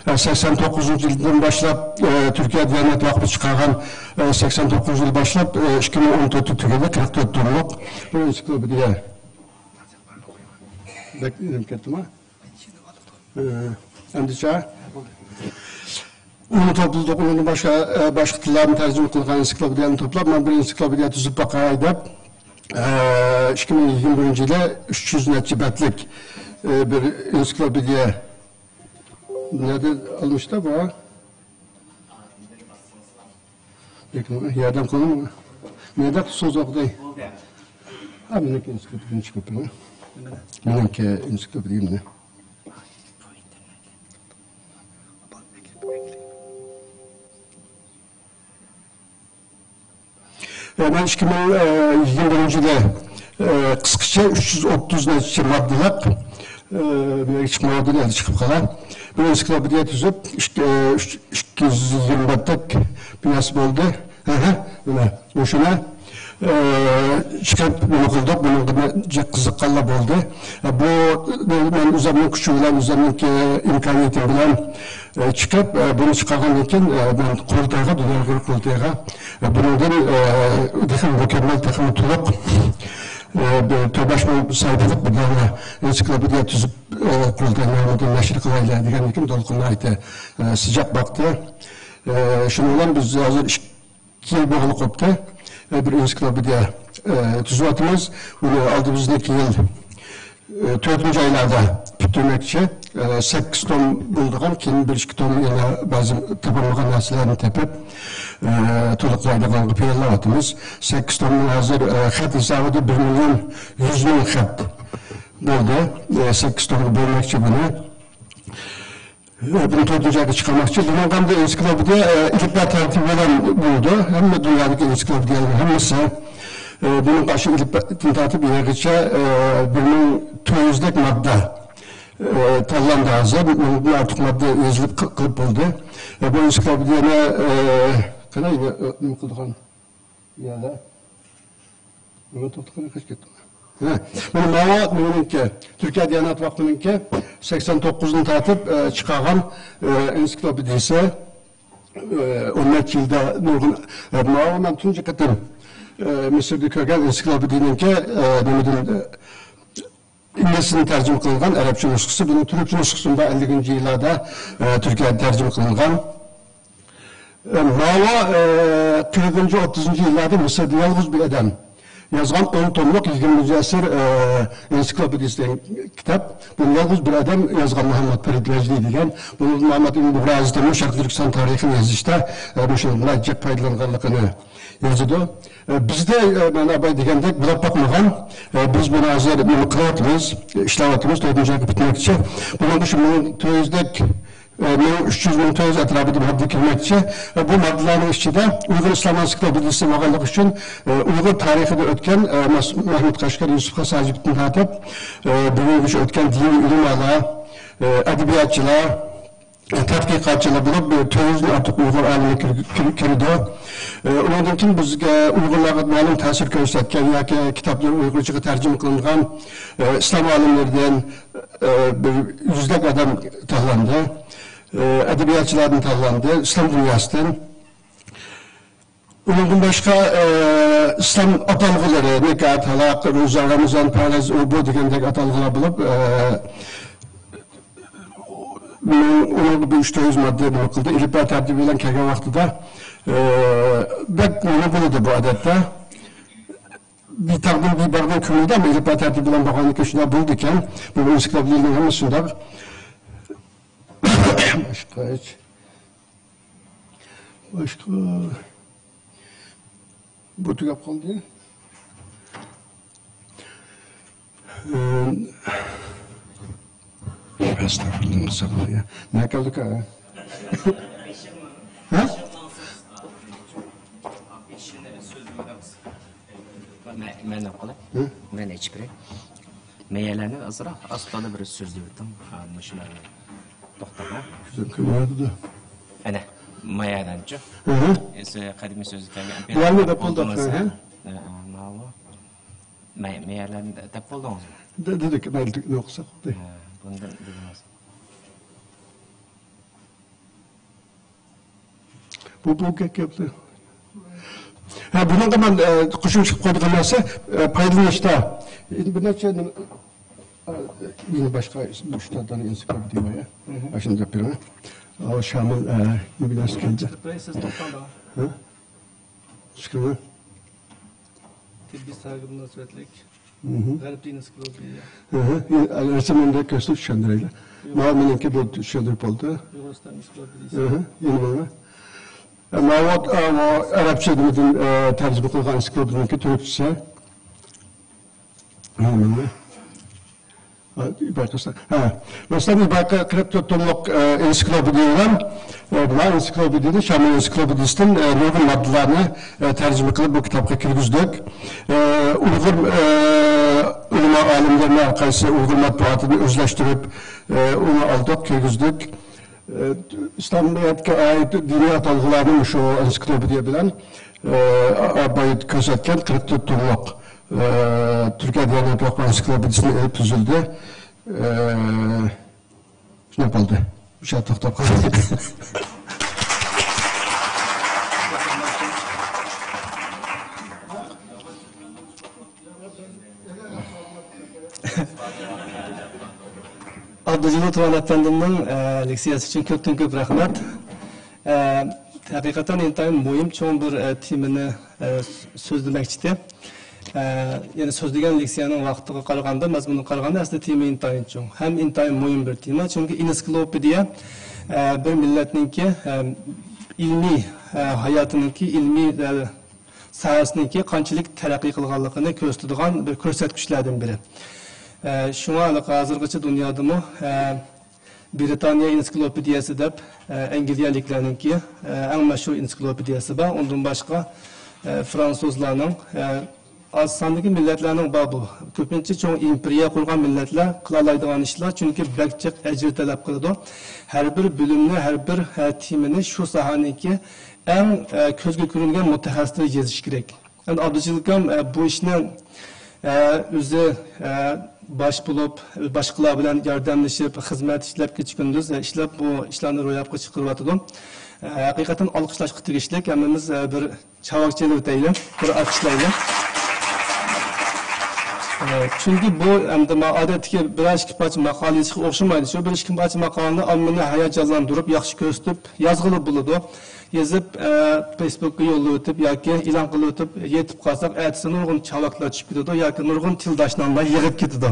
ئە، سەكسەن توققۇزىنچى يىلدىن باشلاپ، ئە، تۈركىيە دىيانەت ۋاقفى چىقارغان، ئە، سەكسەن توققۇزىنچى يىل باشلاپ، ئە، ئىككى مىڭ ئون تۆتتە تۈگىدى، قىرىق تۆت توملۇق بىر ئېنسىكلوپېدىيە. بەك ئېلىپ كەتتىما؟ ئە، ئەمدىچە؟ ئۇنى توپلىدۇق، ئۇنىڭدىن باشقا، ئە، باشقا تىللارنى تەرجىمە قىلغان ئېنسىكلوپېدىيەنى توپلاپ، مەن بىر ئېنسىكلوپېدىيە تۈزۈپ باقاي دەپ، ئە، ئىككى مىڭ يىگىرمە بىرىنچى يىلى ئۈچ يۈز نەچچە بەتلىك، ئە، بىر ئېنسىكلوپېدىيە. نەدە ئالمىشتا بۇ؟ ياردەم قىلىڭ. نەدە سوزۇقدى؟ ھا، مېنىڭكى ئېنسىكلوپېدىيەم چىقىپ تۇرۇڭ. مېنىڭكى ئېنسىكلوپېدىيەم مېنىڭ. مەن ئىككى مىڭ يىگىرمە بىرىنچى يىلى، ئە، قىسقىچە ئۈچ يۈز ئوتتۇز نەچچە ماددىلىق، ئە، بۇ يەرگە چىقمايۋاتىدۇ، ئەمدى چىقىپ قالار. بىر ئېنسىكلوپېدىيە تۈزۈپ، ئىككى، ئە، ئۈچ، ئىككى يۈز يىگىرمە بەتتەك بىناسى بولدى. ھە، ھە، مانا مۇشۇنى، ئە، چىقىپ نېمە قىلدۇق، بۇنىڭغا جىق قىزىققانلار بولدى. ئە، بۇ، بۇ مەن ئۆزۈمنىڭ كۈچى بىلەن، ئۆزۈمنىڭكى ئىمكانىيىتىم بىلەن، ئە، چىقىپ، ئە، بۇنى چىقارغاندىن كېيىن، ئە، مەن قۇرۇلتايغا، دۇنيا ئۇيغۇر قۇرۇلتىيىغا، ئە، بۇنىڭدىن، ئە، تېخىمۇ مۇكەممەل، تېخىمۇ تولۇق، ئە، بىر تۆت بەش مىڭ سەھىپىلىك بىر دانە ئېنسىكلوپېدىيە تۈزۈپ، ئە، قۇرۇلتاي نامىدىن نەشر قىلايلى دېگەندىن كېيىن دولقۇن ناھايىتى، ئە، سىجاق باقتى. ئە، شۇنىڭ بىلەن بىز ھازىر ئىككى يىل بولغىلى قوپتى. ئە، بىر ئېنسىكلوپېدىيە، ئە، تۈزۈۋاتىمىز. ئۇنى ئالدىمىزدىكى يىل، ئە، تۆتىنچى ئايلاردا پۈتتۈرمەكچى. ئە، سەككىز توم بولىدىغان، كېيىن بىر ئىككى توم يەنە بەزى تاپالمىغان نەرسىلەرنى تېپىپ، ئە، تولۇقلايدىغانغا پىلانلاۋاتىمىز. سەككىز تومنىڭ ھازىر، ئە، خەت ھېسابىدا بىر مىليون يۈز مىڭ خەت بولدى. ئە، سەككىز تومغا بۆلمەكچى بۇنى. بۇنى تۆتىنچى ئايغا چىقارماقچى. بۇنىڭغا ئەمدى ئېنسىكلوپېدىيە، ئە، ئېلىپبە تەرتىپى بىلەن بولىدۇ. ھەممە دۇنيادىكى ئېنسىكلوپېدىيەلەرنىڭ ھەممىسى، ئە، بۇنىڭغا شۇ ئېلىپبەدىن تارتىپ يەرگىچە، ئە، بىر مىڭ تۆت يۈزدەك ماددا، ئە، تاللاندى ھازىر. مىڭدىن ئارتۇق ماددا يېزىلىپ قىل-، قىلىپ بولدى. ئە، بۇ ئېنسىكلوپېدىيەنى، ئە، قاراڭ، ئە، نېمە قىلىدىغان. يەنە. نېمە توختىغىنى قاچىپ كەتتىڭ؟ ھە، مانا ماۋۇ مېنىڭكى، تۈركىيە دىيانەت ۋاقفىنىڭكى سەكسەن توققۇزدىن تارتىپ، ئە، چىقارغان، ئە، ئېنسىكلوپېدىيىسى. ئە، ئون نەچچە يىلدا نۇرغۇن، ئە، ماۋۇ مەن تۇنجى قېتىم، ئە، مىسىردا كۆرگەن ئېنسىكلوپېدىيىنىڭكى، ئە، نېمىدىن، ئە، ئىنگلىزچىدىن تەرجىمە قىلىنغان ئەرەبچە نۇسخىسى، بۇنىڭ تۈركچە نۇسخىسى بار، ئەللىكىنچى يىللاردا، ئە، تۈركىيەدە تەرجىمە قىلىنغان. ئە، ماۋۇ، ئە، قىرىقىنچى، ئوتتۇزىنچى يىللاردا مىسىردا يالغۇز بىر ئادەم يازغان ئون توملۇق يىگىرمىنچى ئەسىر، ئە، ئېنسىكلوپېدىيىسى دېگەن كىتاب. بۇنى يالغۇز بىر ئادەم يازغان، مۇھەممەد پەرىد ۋەجدى دېگەن. بۇنى مۇھەممەد ئىبن بۇغرا ھەزرىتىمۇ شەرقىي تۈركىستان تارىخىنى يېزىشتا، ئە، مۇشۇنىڭدىن جىق پايدىلانغانلىقىنى يېزىدۇ. ئە، بىزدە، ئە، مانا باي دېگەندەك بۇلاپ باقمىغان. ئە، بىز بۇنى ھازىر نېمە قىلىۋاتىمىز، ئىشلەۋاتىمىز، تۆتىنچى ئايغا پۈتمەكچى. بۇنىڭغا شۇ مىڭ تۆت يۈزدەك، ئە، مىڭ ئۈچ يۈز، مىڭ تۆت يۈز ئەتراپىدا ماددا كىرمەكچى. ئە، بۇ ماددىلارنىڭ ئىچىدە ئۇيغۇر ئىسلام ئېنسىكلوپېدىيىسى بولغانلىقى ئۈچۈن، ئە، ئۇيغۇر تارىخىدا ئۆتكەن، ئە، مەس-، مەھمۇد قەشقەر، يۈسۈپ خاس ھاجىپتىن تارتىپ، ئە، بۈگۈنگىچە ئۆتكەن دىنىي ئۆلىمالار، ئە، ئەدەبىياتچىلار، تەتقىقاتچىلار بولۇپ، بىر تۆت يۈزدىن ئارتۇق ئۇيغۇر ئالىمى كىر-، كىر-، كىرىدۇ. ئۇنىڭدىن كېيىن بىزگە ئۇيغۇرلارغا مەلۇم تەسىر كۆرسەتكەن ياكى كىتابلىرى ئۇيغۇرچىغا تەرجىمە قىلىنغان، ئىسلام ئالىملىرىدىن، بىر يۈزلەپ ئادەم تاللاندى. ئەدەبىياتچىلاردىن تاللاندى، ئىسلام دۇنياسىدىن. ئۇنىڭدىن باشقا، ئە، ئىسلام ئاتالغۇلىرى، نىكاھ، تالاق، روزا، رامىزان، پەرز، ئۇ، بۇ دېگەندەك ئاتالغۇلار بولۇپ، ئە، مەن ئۇنىڭغا بىر ئۈچ تۆت يۈز ماددا نېمە قىلدى. ئېلىپبە تەرتىپى بىلەن كەلگەن ۋاقتىدا، ئە، بەك نېمە بولىدۇ بۇ ئادەتتە. بىر تاغدىن بىر باغدىن كۆرۈنىدۇ، ئەمما ئېلىپبە تەرتىپى بىلەن بولغاندىكىن شۇنداق بولىدىكەن. بۇ ئېنسىكلوپېدىيەنىڭ ھەممىسى شۇنداق. باشقا ھېچ. باشقا. بۇ تۈگەپ قالدى. ئەستەغپۇرۇللا، مۇسابىقە. نەگە كەلدۇق، ھە؟ ھە؟ مەن، مەن نېمە قىلاي؟ ھە؟ مەن ئېچىپ بېرەي. مەيەلەرنى ئازراق ئاستىدا بىر سۆزلىۋېتىڭ. ھا، مۇشۇلارنى توختاڭ، ھە؟ سۆزلەپ كېلىۋاتىدۇ. ئەنە، مەيەلەرنىچۇ؟ ھە، ھە. ئەسلى قەدىمىي سۆزگە كەلگەن بۇلارنى دەپ بولدۇق، ھە، ھە. ھە، ھە، ماۋۇ. مەي-، مەيەلەرنى دەپ بولدىڭىزمۇ؟ دە-، دېدۇق، مەيلى، نېمە قىلساق بولدى. ھە، بۇنى دېدىڭىز. بۇ، بۇ گەپ، گەپلەر. ھە، بۇنىڭغا مەن، ئە، قوشۇمچە قىلىپ قويىدىغان نەرسە، ئە، پايدىلىنىشتا بىر نەچچە نېمە، ئە، يەنە باشقا ئۈچ تۆت دانە ئېنسىكلوپېدىيە بار، يا. ئاشۇنى دەپ بېرىڭ. ئاۋۇ شامىل، ئە، نېمە نەرسە كەلدى؟ سىز توختاڭ. ھە؟ چىقىمەن. تېببىي ساھەگە مۇناسىۋەتلىك. مھم. غەرب دىنى ئېنسىكلوپېدىيە. ئەھە. رەسىمىمدە كۆرسىتىپ چۈشەندۈرەيلى. يوق. ماۋۇ مېنىڭكى، بۇ چۈشەندۈرۈپ بولدى. ئۇيغۇرىستان ئېنسىكلوپېدىيىسى. ئەھە. يەنە ماڭا. ئە، ماۋۇ، ئە، ماۋۇ ئەرەبچە نېمىدىن، ئە، تەرجىمە قىلغان ئېنسىكلوپېدىيەنىڭكى تۈركچىسى. يەنە ماڭا. ھە، بايقىسا. ھە. مەسىلەن، بايقا قىرىق تۆت توملۇق، ئە، ئېنسىكلوپېدىيە بىلەن، ئە، بۇ ئېنسىكلوپېدىيىدە، شامىل ئېنسىكلوپېدىيىسىدىن، ئە، نۇرغۇن ماددىلارنى، ئە، تەرجىمە قىلىپ بۇ كىتابقا كىرگۈزدۇق. ئە، ئۇيغۇر، ئە، ئۆلىما ئالىملىرىنىڭ ھەر قايسى ئۇيغۇر مەتبۇئاتىنى ئۆزلەشتۈرۈپ، ئە، ئۇنى ئالدۇق، كىرگۈزدۇق. ئە، ئىسلامىيەتكە ئائىت دىنىي ئاتالغۇلارنى شۇ ئېنسىكلوپېدىيە بىلەن، ئە، بايا كۆرسەتكەن قىرىق تۆت توملۇق، ئە، تۈركىي ئەدەبىياتنىڭ ئەنسىكلوپېدىيىسىنى ئېلىپ تۈزۈلدى. ئە، شۇنداق بولدى. مۇشۇ يەردە توختاپ قالدى. ئابدۇجېلىل تۇرغان ئەپەندىمنىڭ، ئە، لېكسىيەسى ئۈچۈن كۆپتىن كۆپ رەھمەت. ئە، ھەقىقەتەن ئىنتايىن مۇھىم، چوڭ بىر، ئە، تېمىنى، ئە، سۆزلىمەكچىدى. ئە، يەنى سۆزلىگەن لېكسىيەنىڭ ۋاقتىغا قارىغاندا، مەزمۇنىغا قارىغاندا، ئەسلى تېما ئىنتايىن چوڭ ھەم ئىنتايىن مۇھىم بىر تېما. چۈنكى ئېنسىكلوپېدىيە، ئە، بىر مىللەتنىڭكى، ئە، ئىلمىي، ئە، ھاياتىنىڭكى، ئىلمىي، ئە، ساھەسىنىڭكى قانچىلىك تەرەققىي قىلغانلىقىنى كۆرسىتىدىغان بىر كۆرسەتكۈچلەردىن بىرى. ئە، شۇڭا ھازىرغىچە دۇنيادىمۇ، ئە، بىرىتانىيە ئېنسىكلوپېدىيەسى دەپ، ئە، ئەنگلىيەلىكلەرنىڭكى، ئە، ئەڭ مەشھۇر ئېنسىكلوپېدىيەسى بار. ئۇندىن باشقا، ئە، فرانسۇزلارنىڭ، ئە، ئاز ساندىكى مىللەتلەرنىڭ بار بۇ. كۆپىنچە چوڭ ئىمپېرىيە قۇرغان مىللەتلەر قىلالايدىغان ئىشلار، چۈنكى بەك جىق ئەجىر تەلەپ قىلىدۇ. ھەر بىر بۆلۈمنى، ھەر بىر، ئە، تېمىنى شۇ ساھەنىڭكى ئەڭ، ئە، كۆزگە كۆرۈنگەن مۇتەخەسسىسلەر يېزىش كېرەك. ئەمدى ئابدۇجېلىل ئاكام، ئە، بۇ ئىشنى، ئە، ئۆزى، ئە، باش بولۇپ، باشقىلار بىلەن ياردەملىشىپ، خىزمەت ئىشلەپ، كېچە-كۈندۈز، ئە، ئىشلەپ، بۇ ئىشلارنى روياپقا چىقىرىۋاتىدۇ. ئە، ھەقىقەتەن ئالقىشلاشقا تېگىشلىك. ھەممىمىز، ئە، بىر چاۋاك چېلىۋېتەيلى، بىر ئالقىشلايلى. ئە، چۈنكى بۇ ئەمدى ما-، ئادەتتىكى بىرەر ئىككى پارچە ماقالە يېزىشقا ئوخشىمايدۇ. شۇ بىر ئىككى پارچە ماقالىنى ئاممىنى ھاياجانلاندۇرۇپ، ياخشى كۆرسىتىپ يازغىلى بولىدۇ. يېزىپ، ئە، فېيسبۇكقا يوللىۋېتىپ ياكى ئېلان قىلىۋېتىپ يېتىپ قالساق، ئەتىسى نۇرغۇن چاۋاكلار چۈشۈپ كېتىدۇ ياكى نۇرغۇن تىلداشناملار يىغىپ كېتىدۇ.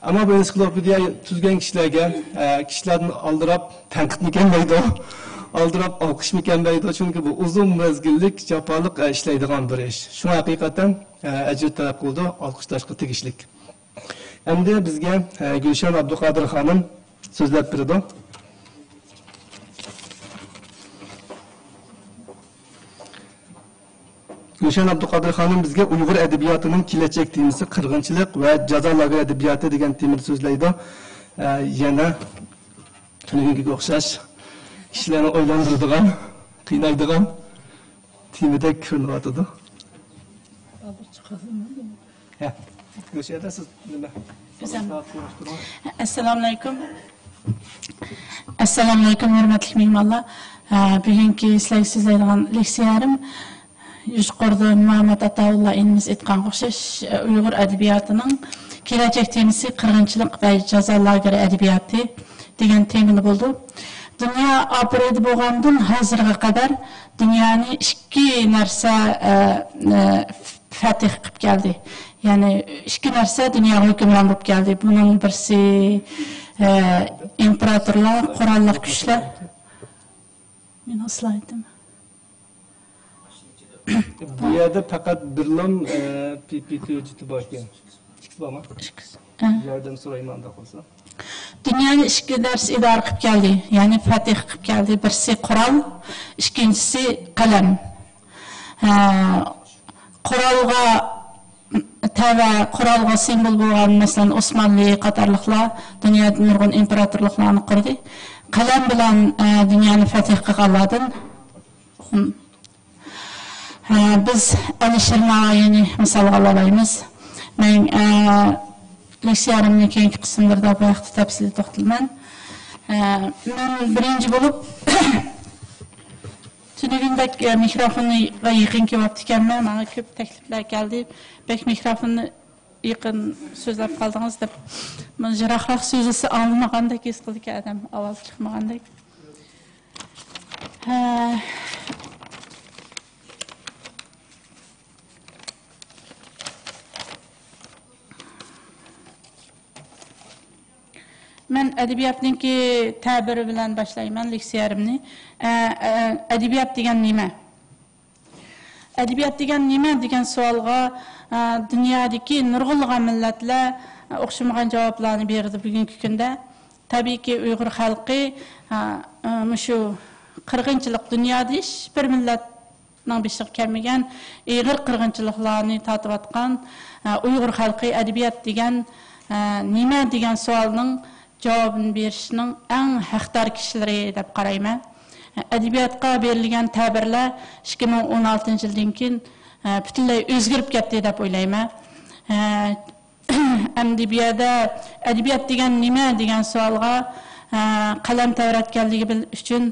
ئەمما بۇ ئېنسىكلوپېدىيە تۈزگەن كىشىلەرگە، ئە، كىشىلەردىن ئالدىراپ تەنقىدمىكەن دەيدۇ، ئالدىراپ ئالقىشمىكەن دەيدۇ، چۈنكى بۇ ئۇزۇن مەزگىللىك، جاپالىق، ئە، ئىشلەيدىغان بىر ئىش. شۇڭا ھەقىقەتەن، ئە، ئەجىر تەلەپ قىلىدۇ، ئالقىشلاشقا تېگىشلىك. ئەمدى بىزگە، ئە، گۈلشەن ئابدۇقادىر خانىم سۆزلەپ بېرىدۇ. گۈلشەن ئابدۇقادىر خانىم بىزگە ئۇيغۇر ئەدەبىياتىنىڭ كېلەچەك تېمىسى قىرغىنچىلىق ۋە جازا لاگېرى ئەدەبىياتى دېگەن تېمىدا سۆزلەيدۇ. ئە، يەنە تۈنۈگۈنكىگە ئوخشاش كىشىلەرنى ئويلاندۇرىدىغان، قىينايدىغان تېمىدەك كۆرۈنۈۋاتىدۇ. ھە، مۇشۇ يەردە سىز نېمە؟ ئۆزۈم. ئەسسالامۇئەلەيكۇم. ئەسسالامۇئەلەيكۇم، ھۆرمەتلىك مېھمانلار. ھە، بۈگۈنكى سىلەرگە سۆزلەيدىغان لېكسىيەم يۇقىرىدا مۇھەممەد ئاتاۋۇللا ئىنىمىز ئېيتقانغا ئوخشاش، ئۇيغۇر ئەدەبىياتىنىڭ كېلەچەك تېمىسى قىرغىنچىلىق ۋە جازا لاگېرى ئەدەبىياتى دېگەن تېمىدا بولىدۇ. دۇنيا ئاپرېيدى بولغاندىن ھازىرغا قەدەر دۇنيانى ئىككى نەرسە، ئە، ئە، فەتھ قىلىپ كەلدى. يەنى ئىككى نەرسە دۇنياغا ھۆكۈمران بولۇپ كەلدى. بۇنىڭ بىرسى، ئە، ئىمپېراتورلار، قوراللىق كۈچلەر. مېنىڭ سلايدىم. بۇ يەردە پەقەت بىرلا، ئە، پى پى تى ھۆججىتى بار ئىكەن. ئىككىسى بارمۇ؟ ئىككىسى. ئە. ياردەم سورايمەن، ئۇنداق بولسا. دۇنيانى ئىككى نەرسە ئىدارە قىلىپ كەلدى، يەنى فەتھ قىلىپ كەلدى. بىرسى قورال، ئىككىنچىسى قەلەم. ئە، قورالغا تەۋە، قورالغا سىمۋول بولغان، مەسىلەن، ئوسمانلى قاتارلىقلار دۇنيادا نۇرغۇن ئىمپېراتورلۇقلارنى قۇردى. قەلەم بىلەن، ئە، دۇنيانى فەتھ قىلغانلاردىن. ھە، بىز ئەلىشىر ناۋايىنى مىسالغا ئالالايمىز. مەن، ئە، لېكسىيەمنىڭ كېيىنكى قىسىملىرىدا بۇ ھەقتە تەپسىلىي توختىلىمەن. ئە، مەن بىرىنچى بولۇپ تۈنۈگۈن بەك، ئە، مىكروفونغا يېقىن كېلىۋاپتىكەنمەن، ماڭا كۆپ تەكلىپلەر كەلدى. بەك مىكروفوننى يېقىن سۆزلەپ قالدىڭىز دەپ، مانا يىراقراق سۆزلىسە ئاڭلىمىغاندەك ھېس قىلىدىكەن ئادەم، ئاۋازى چىقمىغاندەك. ھە. مەن ئەدەبىياتنىڭكى تەبىرى بىلەن باشلايمەن لېكسىيەمنى. ئە، ئە، ئەدەبىيات دېگەن نېمە؟ ئەدەبىيات دېگەن نېمە دېگەن سوئالغا، ئە، دۇنيادىكى نۇرغۇنلىغان مىللەتلەر، ئوخشىمىغان جاۋابلارنى بېرىدۇ بۈگۈنكى كۈندە. تەبىئىيكى، ئۇيغۇر خەلقى، ھە، مۇشۇ قىرغىنچىلىق، دۇنيادا ھېچ بىر مىللەتنىڭ بېشىغا كەلمىگەن ئېغىر قىرغىنچىلىقلارنى تارتىۋاتقان، ھە، ئۇيغۇر خەلقى ئەدەبىيات دېگەن، ھە، نېمە دېگەن سوئالنىڭ جاۋابىنى بېرىشنىڭ ئەڭ ھەقدار كىشىلىرى دەپ قارايمەن. ئەدەبىياتقا بېرىلگەن تەبىرلەر ئىككى مىڭ ئون ئالتىنچى يىلدىن كېيىن، ئە، پۈتۈنلەي ئۆزگىرىپ كەتتى دەپ ئويلايمەن. ئە، ئەمدى بۇ يەردە ئەدەبىيات دېگەن نېمە دېگەن سوئالغا، ئە، قەلەم تەۋرەتكەنلىكى بىل-، ئۈچۈن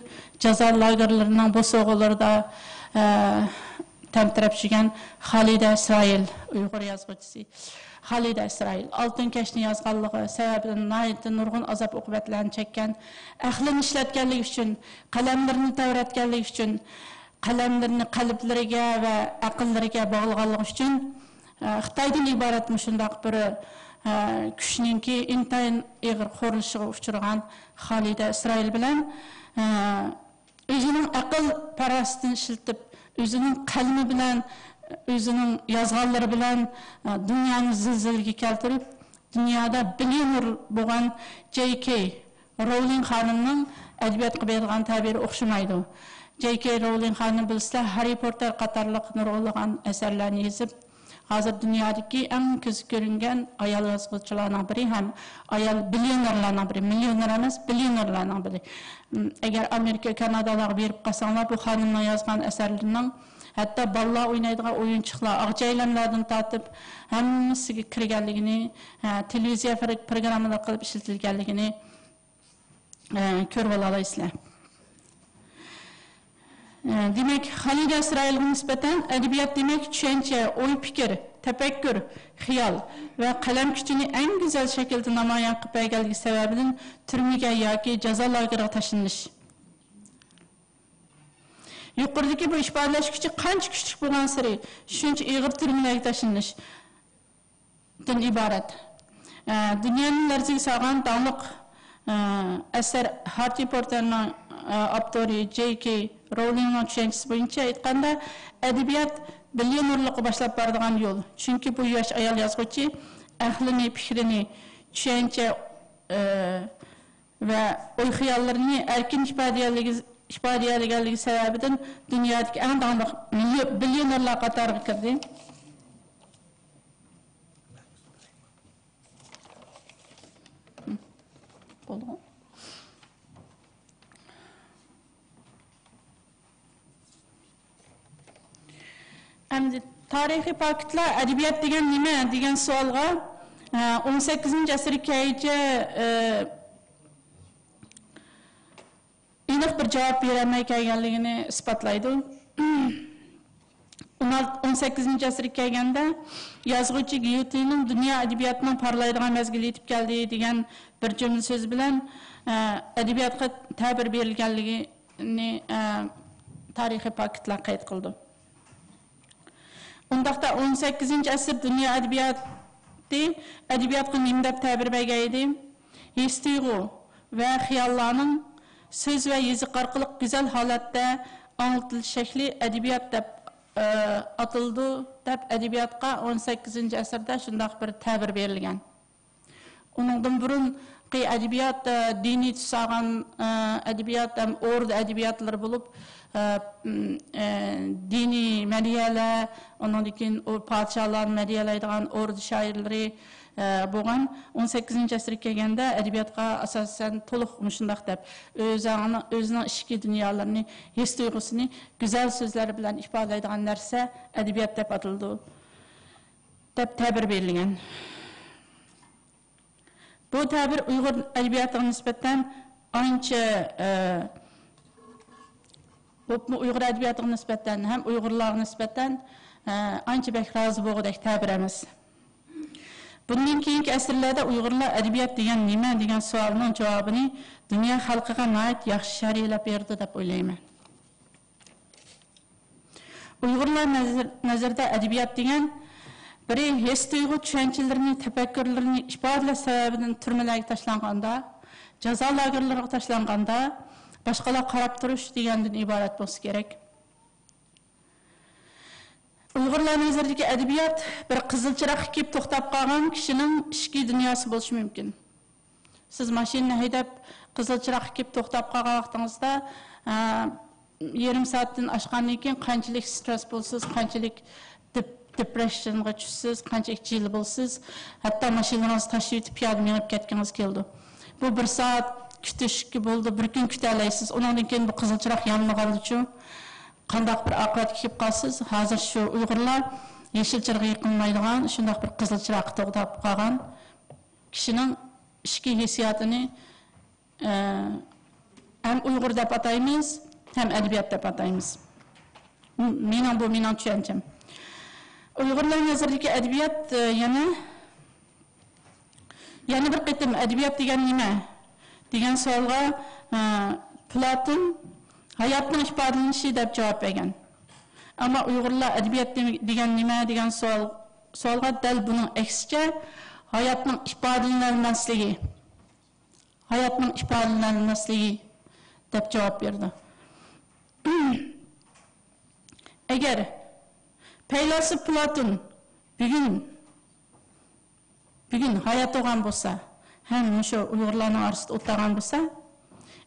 جازا لاگېرلىرىنىڭ بوسۇغىلىرىدا، ئە، تەمتىرەپ يۈرگەن خالىدە ئىسرائىل، ئۇيغۇر يازغۇچىسى خالىدە ئىسرائىل، ئالتۇن كەشنى يازغانلىقى سەۋەبىدىن ناھايىتى نۇرغۇن ئازاب-ئوقۇبەتلەرنى چەككەن، ئەقلىنى ئىشلەتكەنلىكى ئۈچۈن، قەلەملىرىنى تەۋرەتكەنلىكى ئۈچۈن، قەلەملىرىنى قەلبلىرىگە ۋە ئەقىللىرىگە باغلىغانلىقى ئۈچۈن، ئە، خىتايدىن ئىبارەت مۇشۇنداق بىر، ئە، كۈچنىڭكى ئىنتايىن ئېغىر خورلىشىغا ئۇچرىغان خالىدە ئىسرائىل بىلەن، ئە، ئۆزىنىڭ ئەقىل پاراسىتىنى ئىشلىتىپ، ئۆزىنىڭ قەلىمى بىلەن، ئۆزىنىڭ يازغانلىرى بىلەن، ئە، دۇنيانى زىلزىلىگە كەلتۈرۈپ، دۇنيادا بىليونېر بولغان جەي كەي رولىڭ خانىمنىڭ ئەدەبىياتقا بېرىدىغان تەبىرى ئوخشىمايدۇ. جەي كەي رولىڭ خانىم بىلسىلەر، ھاررى پوتتېر قاتارلىق نۇرغۇنلىغان ئەسەرلەرنى يېزىپ، ھازىر دۇنيادىكى ئەڭ كۆزگە كۆرۈنگەن ئايال يازغۇچىلارنىڭ بىرى ھەم ئايال بىليونېرلارنىڭ بىرى، مىليونېر ئەمەس، بىليونېرلارنىڭ بىرى. ئەگەر ئامېرىكا، كانادالارغا بېرىپ قالساڭلار، بۇ خانىمنىڭ يازغان ئەسەرلىرىنىڭ ھەتتا بالىلار ئوينايدىغان ئويۇنچۇقلار، ئاغجايلانلاردىن تارتىپ ھەممىسىگە كىرگەنلىكىنى، ھە، تېلېۋىزىيە پر-، پروگراممىلار قىلىپ ئىشلىتىلگەنلىكىنى، ئە، كۆرۈۋالالايسىلەر. ئە، دېمەك، خالىدە ئىسرائىلغا نىسبەتەن ئەدەبىيات دېمەك چۈشەنچە، ئوي-پىكىر، تەپەككۇر، خىيال ۋە قەلەم كۈچىنى ئەڭ گۈزەل شەكىلدە نامايان قىلىپ بەرگەنلىكى سەۋەبىدىن تۈرمىگە ياكى جازا لاگېرىغا تاشلىنىش. يۇقىرىدىكى بۇ ئىپادىلەش كۈچى قانچە كۈچلۈك بولغانسېرى، شۇنچە ئېغىر تۈرمىلەرگە تاشلىنىشتىن ئىبارەت. ئە، دۇنيانى لەرزىگە سالغان داڭلىق، ئە، ئەسەر ھاررى پوتتېرنىڭ، ئە، ئاپتورى جەي كەي رولىڭنىڭ چۈشەنچىسى بويىچە ئېيتقاندا، ئەدەبىيات بىليونېرلىققا باشلاپ بارىدىغان يول. چۈنكى بۇ ياش ئايال يازغۇچى ئەقلىنى، پىكرىنى، چۈشەنچە، ئە، ۋە ئوي-خىياللىرىنى ئەركىن ئىپادىلىگەنلىكى، ئىپادىلىگەنلىكى سەۋەبىدىن دۇنيادىكى ئەڭ داڭلىق مىليو-، بىليونېرلار قاتارىغا كىردى. بولدىغۇ. ئەمدى تارىخىي پاكىتلار، ئەدەبىيات دېگەن نېمە دېگەن سوئالغا، ئە، ئون سەككىزىنچى ئەسىرگە كەلگۈچە، ئە، ئېنىق بىر جاۋاب بېرەلمەي كەلگەنلىكىنى ئىسپاتلايدۇ. ئون ئالتە، ئون سەككىزىنچى ئەسىرگە كەلگەندە، يازغۇچى گيۇتېنىڭ «دۇنيا ئەدەبىياتىنىڭ پارلايدىغان مەزگىلى يېتىپ كەلدى» دېگەن بىر جۈملە سۆزى بىلەن، ئە، ئەدەبىياتقا تەبىر بېرىلگەنلىكىنى، ئە، تارىخىي پاكىتلار قەيت قىلىدۇ. ئۇنداقتا ئون سەككىزىنچى ئەسىر دۇنيا ئەدەبىياتى، ئەدەبىياتقا نېمە دەپ تەبىر بەرگەن ئىدى؟ ھېس-تۇيغۇ ۋە خىياللارنىڭ سۆز ۋە يېزىق ئارقىلىق گۈزەل ھالەتتە ئاڭلىتىلىش شەكلى ئەدەبىيات دەپ، ئە، ئاتىلىدۇ، دەپ ئەدەبىياتقا ئون سەككىزىنچى ئەسىردە شۇنداق بىر تەبىر بېرىلگەن. ئۇنىڭدىن بۇرۇنقى ئەدەبىيات، ئە، دىنىي تۈس ئالغان، ئە، ئەدەبىيات ھەم ئوردا ئەدەبىياتلىرى بولۇپ، ئە، م، ئە، دىنىي مەدھىيەلەر، ئۇنىڭدىن كېيىن ئۇ پادىشاھلارنى مەدھىيەلەيدىغان ئوردا شائىرلىرى، ئە، بولغان. ئون سەككىزىنچى ئەسىرگە كەلگەندە ئەدەبىياتقا ئاساسەن تولۇق مۇشۇنداق دەپ، ئۆزىنىڭ، ئۆزىنىڭ ئىچكى دۇنيالىرىنى، ھېس-تۇيغۇسىنى گۈزەل سۆزلەر بىلەن ئىپادىلەيدىغان نەرسە ئەدەبىيات دەپ ئاتىلىدۇ، دەپ تەبىر بېرىلگەن. بۇ تەبىر ئۇيغۇر ئەدەبىياتىغا نىسبەتەن ئانچە، ئە، بولۇپمۇ ئۇيغۇر ئەدەبىياتىغا نىسبەتەن ھەم ئۇيغۇرلارغا نىسبەتەن، ئە، ئانچە بەك رازى بولغۇدەك تەبىر ئەمەس. بۇندىن كېيىنكى ئەسىرلەردە ئۇيغۇرلار ئەدەبىيات دېگەن نېمە دېگەن سوئالنىڭ جاۋابىنى دۇنيا خەلقىگە ناھايىتى ياخشى شەرھلەپ بېرىدۇ دەپ ئويلايمەن. ئۇيغۇرلار نەزىر-، نەزىرىدە ئەدەبىيات دېگەن بىرى ھېس-تۇيغۇ چۈشەنچىلىرىنى، تەپەككۇرلىرىنى ئىپادىلەش سەۋەبىدىن تۈرمىلەرگە تاشلانغاندا، جازا لاگېرلىرىغا تاشلانغاندا، باشقىلار قاراپ تۇرۇش دېگەندىن ئىبارەت بولسا كېرەك. ئۇيغۇرلار نەزىرىدىكى ئەدەبىيات بىر قىزىل چىراغقا كېلىپ توختاپ قالغان كىشىنىڭ ئىچكى دۇنياسى بولۇشى مۇمكىن. سىز ماشىنىنى ھەيدەپ، قىزىل چىراغقا كېلىپ توختاپ قالغان ۋاقتىڭىزدا، ئە، يېرىم سائەتتىن ئاشقاندىن كېيىن قانچىلىك سترېس بولىسىز، قانچىلىك دېپ-، دېپرېشنغا چۈشىسىز، قانچىلىك جىلە بولىسىز، ھەتتا ماشىنىڭىزنى تاشلىۋېتىپ پىيادە مېڭىپ كەتكىڭىز كېلىدۇ. بۇ بىر سائەت كۈتۈشكە بولىدۇ، بىر كۈن كۈتەلەيسىز. ئۇنىڭدىن كېيىن بۇ قىزىل چىراغ يانمىغاندىچۇ؟ قانداق بىر ئاقىۋەتكە كېلىپ قالىسىز؟ ھازىر شۇ ئۇيغۇرلار يېشىل چىراغ يېقىلمايدىغان، شۇنداق بىر قىزىل چىراغقا توختاپ قالغان كىشىنىڭ ئىچكى ھېسسىياتىنى، ئە، ھەم ئۇيغۇر دەپ ئاتايمىز، ھەم ئەدەبىيات دەپ ئاتايمىز. م-، مېنىڭ، بۇ مېنىڭ چۈشەنچەم. ئۇيغۇرلار نەزىرىدىكى ئەدەبىيات، ئە، يەنە يەنە بىر قېتىم «ئەدەبىيات دېگەن نېمە؟» دېگەن سوئالغا، ئە، پلاتون «ھاياتنىڭ ئىپادىلىنىشى» دەپ جاۋاب بەرگەن. ئەمما ئۇيغۇرلار «ئەدەبىيات دېمە-، دېگەن نېمە؟» دېگەن سوئال، سوئالغا دەل بۇنىڭ ئەكسىچە «ھاياتنىڭ ئىپادىلىنەلمەسلىكى، ھاياتنىڭ ئىپادىلىنەلمەسلىكى» دەپ جاۋاب بېرىدۇ. ئەگەر پەيلاسوپ پلاتون بۈگۈن بۈگۈن ھايات بولغان بولسا، ھەم مۇشۇ ئۇيغۇرلارنىڭ ئارىسىدا ئولتۇرغان بولسا،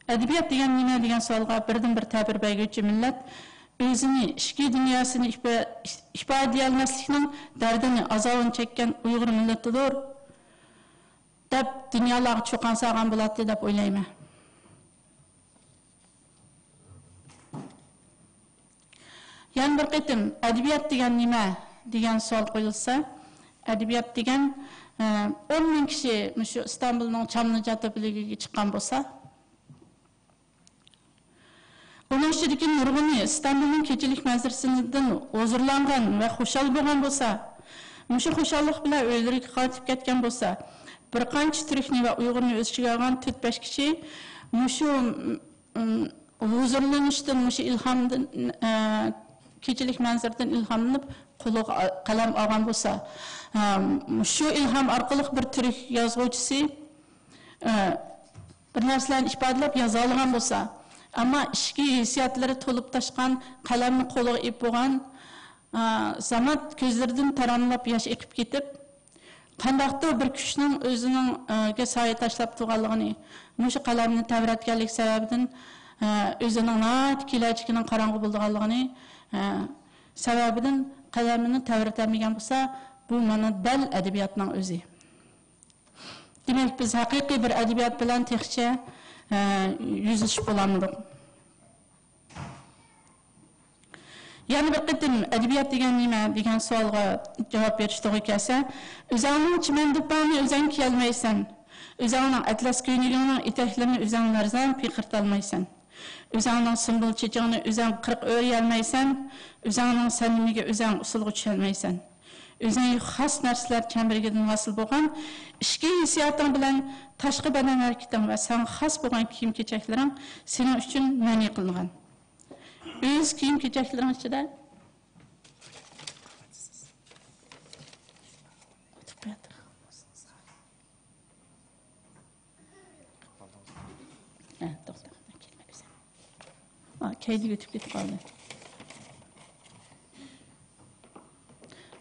«ئەدەبىيات دېگەن نېمە؟» دېگەن سوئالغا بىردىنبىر تەبىر بەرگۈچى مىللەت ئۆزىنى، ئىچكى دۇنياسىنى ئىپا-، ئىپادىلىيەلمەسلىكنىڭ دەردىنى، ئازابىنى چەككەن ئۇيغۇر مىللىتىدۇر، دەپ دۇنيالارغا چۇقان سالغان بولاتتى دەپ ئويلايمەن. يەنە بىر قېتىم «ئەدەبىيات دېگەن نېمە؟» دېگەن سوئال قويۇلسا، ئەدەبىيات دېگەن، ئە، ئون مىڭ كىشى مۇشۇ ئىستانبۇلنىڭ چاملىجا تۆپىلىكىگە چىققان بولسا، ئۇنىڭ ئىچىدىكى نۇرغۇنى ئىستانبۇلنىڭ كېچىلىك مەنزىرىسىدىن ھۇزۇرلانغان ۋە خۇشال بولغان بولسا، مۇشۇ خۇشاللىق بىلەن ئۆيلىرىگە قايتىپ كەتكەن بولسا، بىر قانچە تۈركنى ۋە ئۇيغۇرنى ئۆز ئىچىگە ئالغان تۆت-بەش كىشى مۇشۇ، ئىم، ھۇزۇرلىنىشتىن، مۇشۇ ئىلھامدىن، ئە، كېچىلىك مەنزىرىدىن ئىلھاملىنىپ، قولىغا قەلەم ئالغان بولسا، ئە، شۇ ئىلھام ئارقىلىق بىر تۈرك يازغۇچىسى، ئە، بىر نەرسىلەرنى ئىپادىلەپ يازالىغان بولسا، ئەمما ئىچكى ھېسسىياتلىرى تولۇپ تاشقان، قەلەمنى قولىغا ئېلىپ بولغان، ئە، زامات كۆزلىرىدىن تاراملاپ ياش ئېقىپ كېتىپ، قانداقتۇر بىر كۈچنىڭ ئۆزىنىڭ، ئە، گە سايە تاشلاپ تۇرغانلىقىنى، مۇشۇ قەلەمنى تەۋرەتكەنلىكى سەۋەبىدىن، ئە، ئۆزىنىڭ ناھايىتى كېلەچىكىنىڭ قاراڭغۇ بولىدىغانلىقىنى، ئە، سەۋەبىدىن قەلىمىنى تەۋرىتەلمىگەن بولسا، بۇ مانا دەل ئەدەبىياتنىڭ ئۆزى. دېمەك، بىز ھەقىقىي بىر ئەدەبىيات بىلەن تېخىچە، ئە، يۈزلىشىپ بولالمىدۇق. يەنە بىر قېتىم «ئەدەبىيات دېگەن نېمە؟» دېگەن سوئالغا جاۋاب بېرىش توغرا كەلسە، ئۆزەڭنىڭ چىمەن دۇپپاڭنى ئۆزەڭ كىيەلمەيسەن، ئۆزەڭنىڭ ئەتلەس كۆينىكىڭنىڭ ئېتەكلىرىنى ئۆزەڭ لەرزان پىرقىرىتالمايسەن. ئۆزەڭنىڭ سۇمبۇل چېچىڭنى ئۆزەڭ قىرىق ئۆرۈيەلمەيسەن، ئۆزەڭنىڭ سەنىمىگە ئۆزەڭ ئۇسسۇلغا چۈشەلمەيسەن. ئۆزۈڭگە خاس نەرسىلەر چەمبىرىكىدىن ھاسىل بولغان ئىچكى ھېسسىياتىڭ بىلەن تاشقى بەدەن ھەرىكىتىڭ ۋە ساڭا خاس بولغان كىيىم-كېچەكلىرىڭ سېنىڭ ئۈچۈن مەنئى قىلىنغان. ئۆز كىيىم-كېچەكلىرىڭ ئىچىدە ھە، توختا، مەن كەلمەي ئۆزۈم. ھا، كەينىگە ئۆتۈپ كېتىپ قالدى.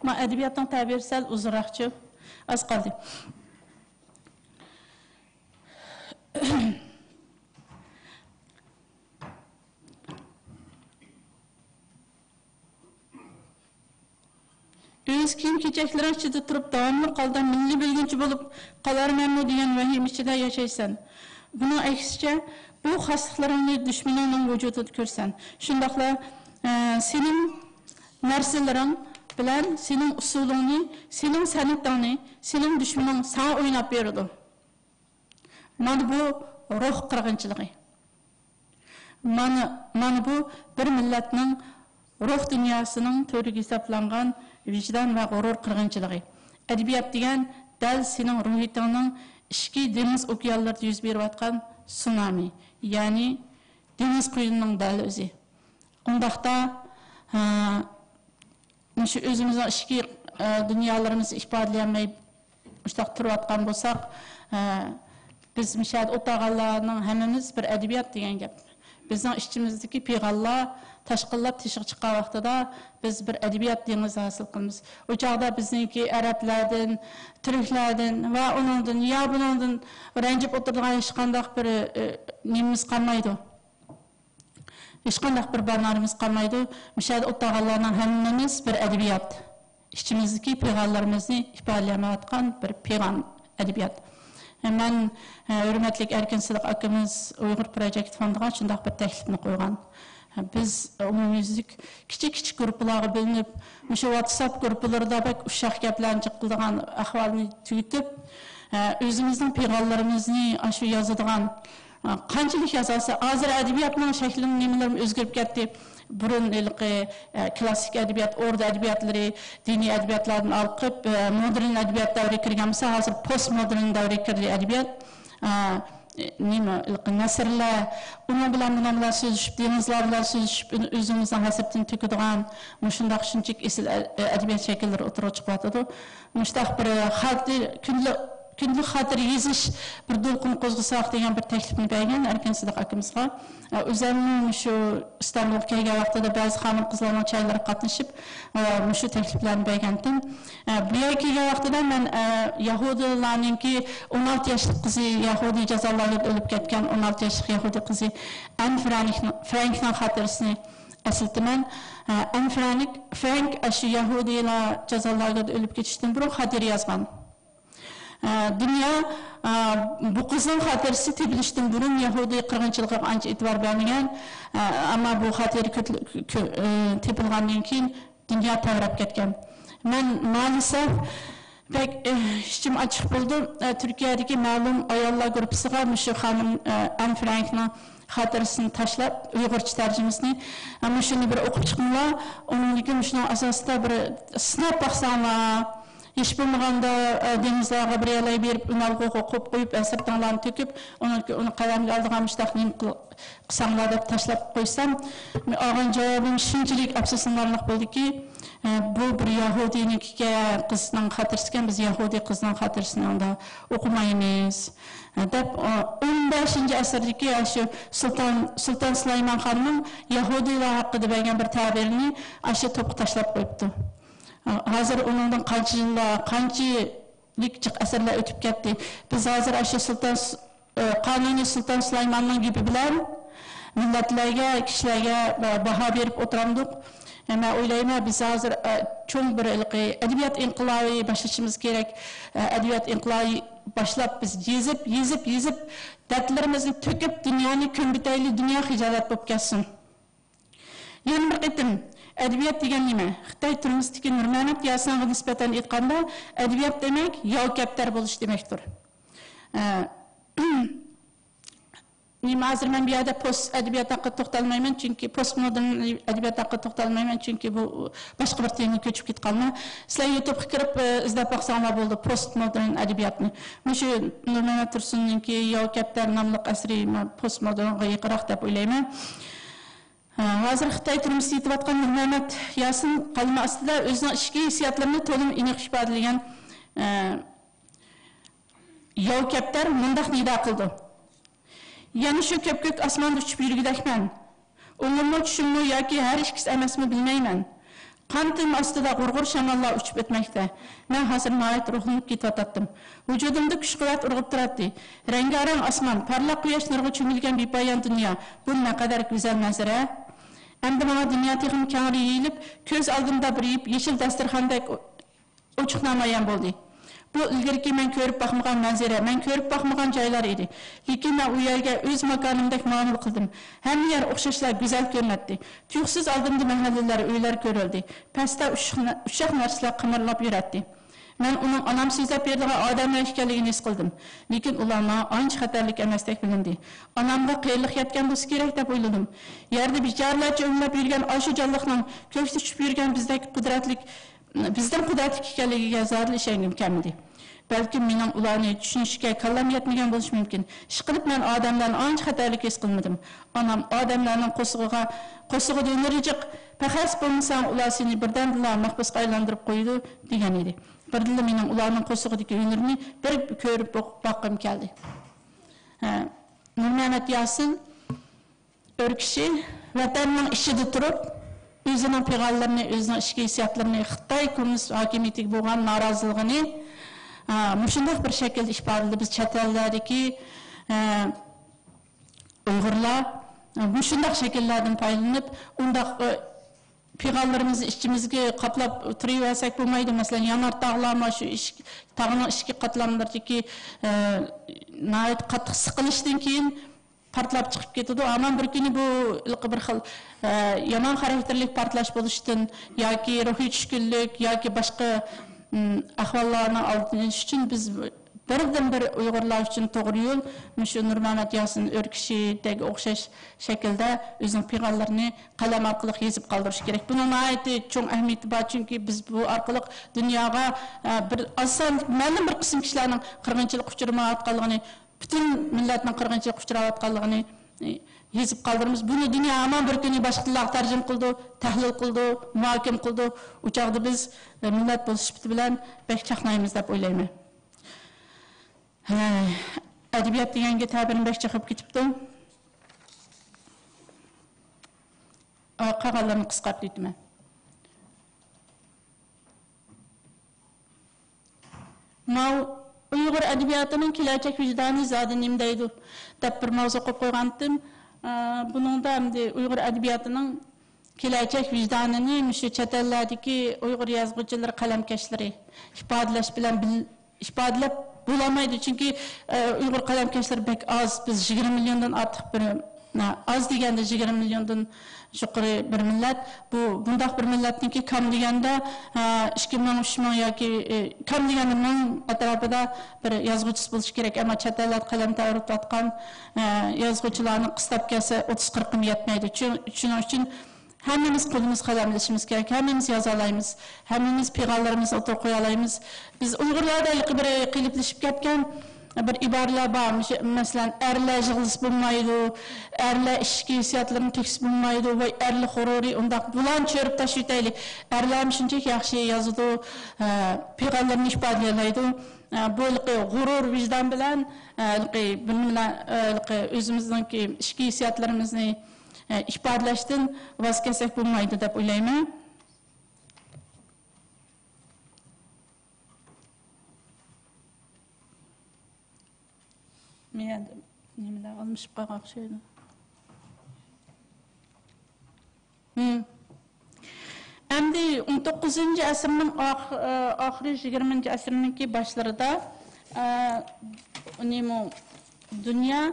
ما ئەدەبىياتنىڭ تەبىرى سەل ئۇزۇنراقچۇ؟ ئاز قالدى. ئۆز كىيىم-كېچەكلىرىڭ ئىچىدە تۇرۇپ، داۋاملىق ھالدا مىللىي بۆلگۈنچى بولۇپ قالارمەنمۇ دېگەن ۋەھىمە ئىچىدە ياشايسەن. بۇنىڭ ئەكسىچە، بۇ خاسلىقلىرىڭنى دۈشمىنىڭنىڭ ۋۇجۇدىدا كۆرىسەن. شۇنداقلا، ئە، سېنىڭ نەرسىلىرىڭ بىلەن سېنىڭ ئۇسۇلۇڭنى، سېنىڭ سەنئىتىڭنى سېنىڭ دۈشمىنىڭ ساڭا ئويناپ بېرىدۇ. مانا بۇ روھ قىرغىنچىلىقى. مانا، مانا بۇ بىر مىللەتنىڭ روھ دۇنياسىنىڭ تۈۋرۈكى ھېسابلانغان ۋىجدان ۋە غۇرۇر قىرغىنچىلىقى. ئەدەبىيات دېگەن دەل سېنىڭ روھىيىتىڭنىڭ ئىچكى دېڭىز ئوكيانلىرىدا يۈز بېرىۋاتقان سۇنامى، يەنى دېڭىز قۇيۇنىنىڭ دەل ئۆزى. ئۇنداقتا، ھە، مۇشۇ ئۆزىمىزنىڭ ئىچكى، ئە، دۇنيالىرىمىزنى ئىپادىلىيەلمەي مۇشۇنداق تۇرۇۋاتقان بولساق، ئە، بىز مۇشۇ يەردە ئولتۇرغانلارنىڭ ھەممىمىز بىر ئەدەبىيات دېگەن گەپ. بىزنىڭ ئىچىمىزدىكى پىغانلار تاشقىنلاپ تېشىغا چىققان ۋاقتىدا بىز بىر ئەدەبىيات دېڭىزى ھاسىل قىلىمىز. ئۇ چاغدا بىزنىڭكى ئەرەبلەردىن، تۈركلەردىن ۋە ئۇنىڭدىن يا بۇنىڭدىن رەنجىپ ئولتۇرىدىغان ھېچقانداق بىر، ئى، نېمىمىز قالمايدۇ. ھېچقانداق بىر بانارىمىز قالمايدۇ. مۇشۇ يەردە ئولتۇرغانلارنىڭ ھەممىمىز بىر ئەدەبىيات. ئىچىمىزدىكى پىغانلىرىمىزنى ئىپادىلىيەلمەيۋاتقان بىر پىغان ئەدەبىيات. مەن، ھە، ھۆرمەتلىك ئەركىن سىدىق ئاكىمىز ئۇيغۇر پروجېكت فوندىغا شۇنداق بىر تەكلىپنى قويغان. بىز ئومۇميۈزلۈك كىچىك كىچىك گۇرۇپپىلارغا بۆلۈنۈپ، مۇشۇ ۋاتساپ گۇرۇپپىلىرىدا بەك ئۇششاق گەپلەرنى جىق قىلىدىغان ئەھۋالنى تۈگىتىپ، ئۆزىمىزنىڭ پىغانلىرىمىزنى ئاشۇ يازىدىغان، قانچىلىك يازالسا، ھازىر ئەدەبىياتنىڭ شەكلىنىڭ نېمىلىرىمۇ ئۆزگىرىپ كەتتى. بۇرۇن ھېلىقى، كلاسسىك ئەدەبىيات، ئوردا ئەدەبىياتلىرى، دىنىي ئەدەبىياتلاردىن ھالقىپ، مودېرن ئەدەبىيات دەۋرىگە كىرگەن بولسا، ھازىر پوست مودېرن دەۋرىگە كىردى ئەدەبىيات. نېمە، نەسرلەر، ئۇنىڭ بىلەن، بۇنىڭ بىلەن سۆزلىشىپ، دېڭىزلار بىلەن سۆزلىشىپ، ئۆزىمىزنىڭ ھەسرىتىنى تۆكىدىغان مۇشۇنداق شۇنچىلىك ئېسىل ئەدەبىيات شەكىللىرى ئوتتۇرىغا چىقىۋاتىدۇ. مۇشۇنداق بىر خاتىرە، كۈندىلىك، كۈندىلىك خاتىرە يېزىش بىر دولقۇن قوزغىساق دېگەن بىر تەكلىپنى بەرگەن ئەركىن سىدىق ئاكىمىزغا. ئۆزەممۇ مۇشۇ ئىستانبۇلغا كەلگەن ۋاقتىدا بەزى خانىم قىزلارنىڭ چايلىرىغا قاتنىشىپ، مۇشۇ تەكلىپلەرنى بەرگەنتىم. بۇ يەرگە كەلگەن ۋاقتىدا مەن يەھۇدىيلارنىڭكى ئون ئالتە ياشلىق قىزى، يەھۇدىي جازا لاگېرىدا ئۆلۈپ كەتكەن ئون ئالتە ياشلىق يەھۇدىي قىزى ئەن فرانكنىڭ، فرانكنىڭ خاتىرىسىنى ئەسلىتىمەن. ئەن فرانك، فرانك ئاشۇ يەھۇدىيلار جازا لاگېرىدا ئۆلۈپ كېتىشتىن بۇرۇن خاتىرە يازغان. دۇنيا، بۇ قىزنىڭ خاتىرىسى تېپىلىشتىن بۇرۇن يەھۇدىي قىرغىنچىلىقىغا ئانچە ئېتىبار بەرمىگەن. ئەمما بۇ خاتىرە كۆت-، كۆ-، تېپىلغاندىن كېيىن دۇنيا تەۋرەپ كەتكەن. مەن مائەلىسەف بەك، ئىچىم ئاچچىق بولدۇم. تۈركىيەدىكى مەلۇم ئاياللار گۇرۇپپىسىغا مۇشۇ خانىم، ئەن فرانكنىڭ خاتىرىسىنى تاشلاپ، ئۇيغۇرچە تەرجىمىسىنى، مۇشۇنى بىر ئوقۇپ چىقىڭلار. ئۇنىڭدىن كېيىن مۇشۇنىڭ ئاساسىدا بىر سىناپ باقساڭلار، ھېچ بولمىغاندا، دېڭىزلارغا بىر يەرلەرگە بېرىپ، ئۈنئالغۇغا قويۇپ، ھەسرىتىڭلارنى تۆكۈپ، ئۇنىڭدىن كېيىن ئۇنى قەلەمگە ئالىدىغان مۇشۇنداق نېمە قىل-، قىلساڭلار دەپ تاشلاپ قويسام، ئالغان جاۋابىم شۇنچىلىك ئەپسۇسلىنارلىق بولدىكى، بۇ بىر يەھۇدىينىڭكى قىزنىڭ خاتىرىسىكەن، بىز يەھۇدىي قىزنىڭ خاتىرىسىنى ئاندا ئوقۇمايمىز، دەپ، ئون بەشىنچى ئەسىردىكى ئاشۇ سۇلتان، سۇلتان سۇلايمان خاننىڭ يەھۇدىيلار ھەققىدە بەرگەن بىر تەبىرىنى ئاشۇ توپقا تاشلاپ قويۇپتۇ. ھازىر ئۇنىڭدىن قانچە يىللار، قانچىلىك جىق ئەسىرلەر ئۆتۈپ كەتتى. بىز ھازىر ئاشۇ سۇلتان س-، ئى، قانۇنىي سۇلتان سۇلايماننىڭ گېپى بىلەن مىللەتلەرگە، كىشىلەرگە باھا بېرىپ ئولتۇرامدۇق؟ مەن ئويلايمەن، بىز ھازىر، ئە، چوڭ بىر ھېلىقى ئەدەبىيات ئىنقىلابى باشلىشىمىز كېرەك. ئە، ئەدەبىيات ئىنقىلابى باشلاپ، بىز يېزىپ، يېزىپ، يېزىپ، دەردلىرىمىزنى تۆكۈپ، دۇنيانى كۆمبىتەيلى، دۇنيا خىجالەت بولۇپ كەتسۇن. يەنە بىر قېتىم، ئەدەبىيات دېگەن نېمە؟ خىتاي تۈرمىسىدىكى نۇرمەمەت ياسىنغا نىسبەتەن ئېيتقاندا، ئەدەبىيات دېمەك ياۋ كەپتەر بولۇش دېمەكتۇر. ئە، نېمە، ھازىر مەن بۇ يەردە پوست ئەدەبىيات ھەققىدە توختالمايمەن، چۈنكى پوست مودېرن ئەدەبىيات ھەققىدە توختالمايمەن، چۈنكى بۇ باشقا بىر تېمىغا كۆچۈپ كېتىپ قالما. سىلەر يۇتۇبقا كىرىپ، ئە، ئىزدەپ باقساڭلار بولىدۇ، پوست مودېرن ئەدەبىياتنى. مۇشۇ نۇرمەمەت تۇرسۇننىڭكى ياۋ كەپتەر ناملىق ئەسىرى پوست مودېرنغا يېقىنراق دەپ ئويلايمەن. ھە، ھازىر خىتاي تۈرمىسىدە يېتىۋاتقان نۇرمەمەت ياسىن قەلىمى ئاستىدا ئۆزىنىڭ ئىچكى ھېسسىياتلىرىنى تولىمۇ ئېنىق ئىپادىلىگەن، ئە، ياۋ كەپتەر مۇنداق نىدا قىلىدۇ: يەنە شۇ كۆپكۆك ئاسماندا ئۇچۇپ يۈرگۈدەكمەن. ئوڭۇممۇ، چۈشۈممۇ ياكى ھەر ئىككىسى ئەمەسمۇ بىلمەيمەن. قان تىلىم ئاستىدا غۇر-غۇر شاماللار ئۇچۇپ ئۆتمەكتە. مەن ھازىر ناھايىتى روھلىنىپ كېتىۋاتاتتىم. ۋۇجۇدۇمدا كۈچ-قۇۋۋەت ئۇرغۇپ تۇراتتى. رەڭگارەڭ ئاسمان، پارلاق قۇياش نۇرىغا چۆمۈلگەن بىپايان دۇنيا، بۇ نەقەدەر گۈزەل مەنزىرە! ئەمدى ماڭا دۇنيا تېخىمۇ كەڭرى يېيىلىپ، كۆز ئالدىمدا بىر يېپيېشىل دەستەرخاندەك ئوچۇق نامايان بولدى. بۇ ئىلگىرىكى مەن كۆرۈپ باقمىغان مەنزىرە، مەن كۆرۈپ باقمىغان جايلار ئىدى. لېكىن مەن ئۇ يەرگە ئۆز ماكانىمدەك ماڭىۋالدىم. ھەممە يەر ئوخشاشلا گۈزەل كۆرۈنەتتى. تۇيۇقسىز ئالدىمدا مەھەللىلەر، ئۆيلەر كۆرۈلدى. پەستە ئۇششاق نە-، ئۇششاق نەرسىلەر قىمىرلاپ يۈرەتتى. مەن ئۇنىڭ ئانام سۆزلەپ بېرىدىغان ئادەملەر ئىكەنلىكىنى ھېس قىلدىم. لېكىن ئۇلار ماڭا ئانچە خەتەرلىك ئەمەستەك بىلىندى. ئانامغا قىيىنلىق يەتكەن بولسا كېرەك دەپ ئويلىدىم. يەردە بىچارىلەرچە ئۆمىلەپ يۈرگەن ئاشۇ جانلىقنىڭ كۆكتە ئۇچۇپ يۈرگەن بىزدەك قۇدرەتلىك، بىزدىن قۇدرەتلىك ئىكەنلىكىگە زادىلا ئىشەنگۈم كەلمىدى. بەلكىم مېنىڭ ئۇلارنى چۈشىنىشكە كاللام يەتمىگەن بولۇشى مۇمكىن. ئىشقىلىپ، مەن ئادەملەرنى ئانچە خەتەرلىك ھېس قىلمىدىم. ئانام ئادەملەرنىڭ قورسىقىغا، قورسىقىدا ھۈنىرى جىق، پەخەس بولمىساڭ، ئۇلار سېنى بىردەمدىلا مەھبۇسقا ئايلاندۇرۇپ قويىدۇ، دېگەن ئىدى. بىردىنلا مېنىڭ ئۇلارنىڭ قورسىقىدىكى ھۈنىرىنى بىر كۆرۈپ باق-، باققۇم كەلدى. ھە، نۇرمەمەت ياسىن، ئۆركىشى، ۋەتەننىڭ ئىچىدە تۇرۇپ، ئۆزىنىڭ پىغانلىرىنى، ئۆزىنىڭ ئىچكى ھېسسىياتلىرىنى، خىتاي كوممۇنىست ھاكىمىيىتىگە بولغان نارازىلىقىنى، ئا، مۇشۇنداق بىر شەكىلدە ئىپادىلىدى. بىز چەت ئەللەردىكى، ئە، ئۇيغۇرلار، ئە، مۇشۇنداق شەكىللەردىن پايدىلىنىپ، ئۇنداق، ئە، پىغانلىرىمىزنى ئىچىمىزگە قاپلاپ تۇرۇۋەرسەك بولمايدۇ. مەسىلەن، يانار تاغلار، مانا شۇ ئىچ-، تاغنىڭ ئىچكى قاتلاملىرىدىكى، ئە، ناھايىتى قاتتىق سىقىلىشتىن كېيىن، پارتلاپ چىقىپ كېتىدۇ. ئامان بىر كۈنى بۇ ھېلىقى بىر خىل، ئە، يامان خاراكتېرلىك پارتلاش بولۇشتىن ياكى روھىي چۈشكۈنلۈك ياكى باشقا، ئىم، ئەھۋاللارنىڭ ئالدىنى ئېلىش ئۈچۈن بىز بىردىنبىر ئۇيغۇرلار ئۈچۈن توغرا يول مۇشۇ نۇرمەمەت ياسىن ئۆركىشىدەك ئوخشاش شەكىلدە ئۆزىنىڭ پىغانلىرىنى قەلەم ئارقىلىق يېزىپ قالدۇرۇش كېرەك. بۇنىڭ ناھايىتى چوڭ ئەھمىيىتى بار، چۈنكى بىز بۇ ئارقىلىق دۇنياغا، ئە، بىر ئاز سان، مەلۇم بىر قىسىم كىشىلەرنىڭ قىرغىنچىلىققا ئۇچرىمايۋاتقانلىقىنى، پۈتۈن مىللەتنىڭ قىرغىنچىلىققا ئۇچراۋاتقانلىقىنى، ئى، يېزىپ قالدۇرىمىز. بۇنى دۇنيا ھامان بىر كۈنى باشقا تىللارغا تەرجىمە قىلىدۇ، تەھلىل قىلىدۇ، مۇھاكىمە قىلىدۇ. ئۇ چاغدا بىز، ئى، مىللەت بولۇش سۈپىتى بىلەن بەك چاقنايمىز دەپ ئويلايمەن. ھەي، ئەدەبىيات دېگەنگە تەبىرىم بەك چىقىپ كېتىپتۇ. ئا، قالغانلىرىنى قىسقارتىۋېتىمەن. ماۋۇ ئۇيغۇر ئەدەبىياتىنىڭ كېلەچەك ۋىجدانى زادى نېمە دەيدۇ؟ دەپ بىر ماۋزۇ قويۇپ قويغانتىم. ئە، بۇنىڭدا ئەمدى ئۇيغۇر ئەدەبىياتىنىڭ كېلەچەك ۋىجدانىنى مۇشۇ چەت ئەللەردىكى ئۇيغۇر يازغۇچىلىرى، قەلەمكەشلىرى ئىپادىلەش بىلەن بىل-، ئىپادىلەپ بولالمايدۇ. چۈنكى، ئە، ئۇيغۇر قەلەمكەشلىرى بەك ئاز. بىز يىگىرمە مىليوندىن ئارتۇق بىر، ئە، ئاز دېگەندە يىگىرمە مىليوندىن يۇقىرى بىر مىللەت. بۇ، بۇنداق بىر مىللەتنىڭكى كام دېگەندە، ئە، ئىككى مىڭ، ئۈچ مىڭ ياكى، ئە، كام دېگەندە مىڭ ئەتراپىدا بىر يازغۇچىسى بولۇشى كېرەك. ئەمما چەت ئەللەردە قەلەم تەۋرىتىۋاتقان، ئە، يازغۇچىلارنى قىستاپ كەلسە ئوتتۇز قىرىققىمۇ يەتمەيدۇ. چۈ-، شۇنىڭ ئۈچۈن ھەممىمىز قولىمىز قەلەم ئېلىشىمىز كېرەك. ھەممىمىز يازالايمىز. ھەممىمىز پىغانلىرىمىزنى ئوتتۇرىغا قويالايمىز. بىز ئۇيغۇرلاردا ھېلىقى بىر قېلىپلىشىپ كەتكەن بىر ئىبارىلەر بار. مۇشۇ، مەسىلەن، ئەرلەر يىغلىسا بولمايدۇ، ئەرلەر ئىچكى ھېسسىياتلىرىنى تۆكسە بولمايدۇ، ۋاي ئەرلەر غۇرۇرى ئۇنداق، بۇلارنى چۆرۈپ تاشلىۋېتەيلى. ئەرلەرمۇ شۇنچىلىك ياخشى يازىدۇ، ئە، پىغانلىرىنى ئىپادىلىيەلەيدۇ. ئە، بۇ ھېلىقى غۇرۇر، ۋىجدان بىلەن، ئە، ھېلىقى بىر نېمىلەر، ئە، ھېلىقى ئۆزىمىزنىڭكى ئىچكى ھېسسىياتلىرىمىزنى ئىپادىلەشتىن ۋاز كەچسەك بولمايدۇ دەپ ئويلايمەن. مەن نېمىلەر ئالمىشىپ قالغان ئوخشايدۇ. ھىم. ئەمدى ئون توققۇزىنچى ئەسىرنىڭ ئاخ-، ئاخىرى، يىگىرمىنچى ئەسىرنىڭكى باشلىرىدا، ئە، نېمە، دۇنيا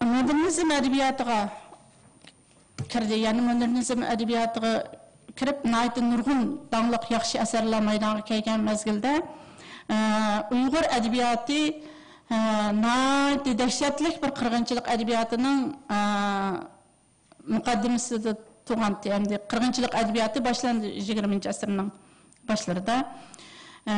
مودېرنىزم ئەدەبىياتىغا كىردى. يەنى مودېرنىزم ئەدەبىياتىغا كىرىپ، ناھايىتى نۇرغۇن داڭلىق ياخشى ئەسەرلەر مەيدانغا كەلگەن مەزگىلدە، ئە، ئۇيغۇر ئەدەبىياتى، ئە، ناھايىتى دەھشەتلىك بىر قىرغىنچىلىق ئەدەبىياتىنىڭ، ئە، مۇقەددىمىسىدە تۇرغانتى. ئەمدى قىرغىنچىلىق ئەدەبىياتى باشلاندى يىگىرمىنچى ئەسىرنىڭ باشلىرىدا. ئە،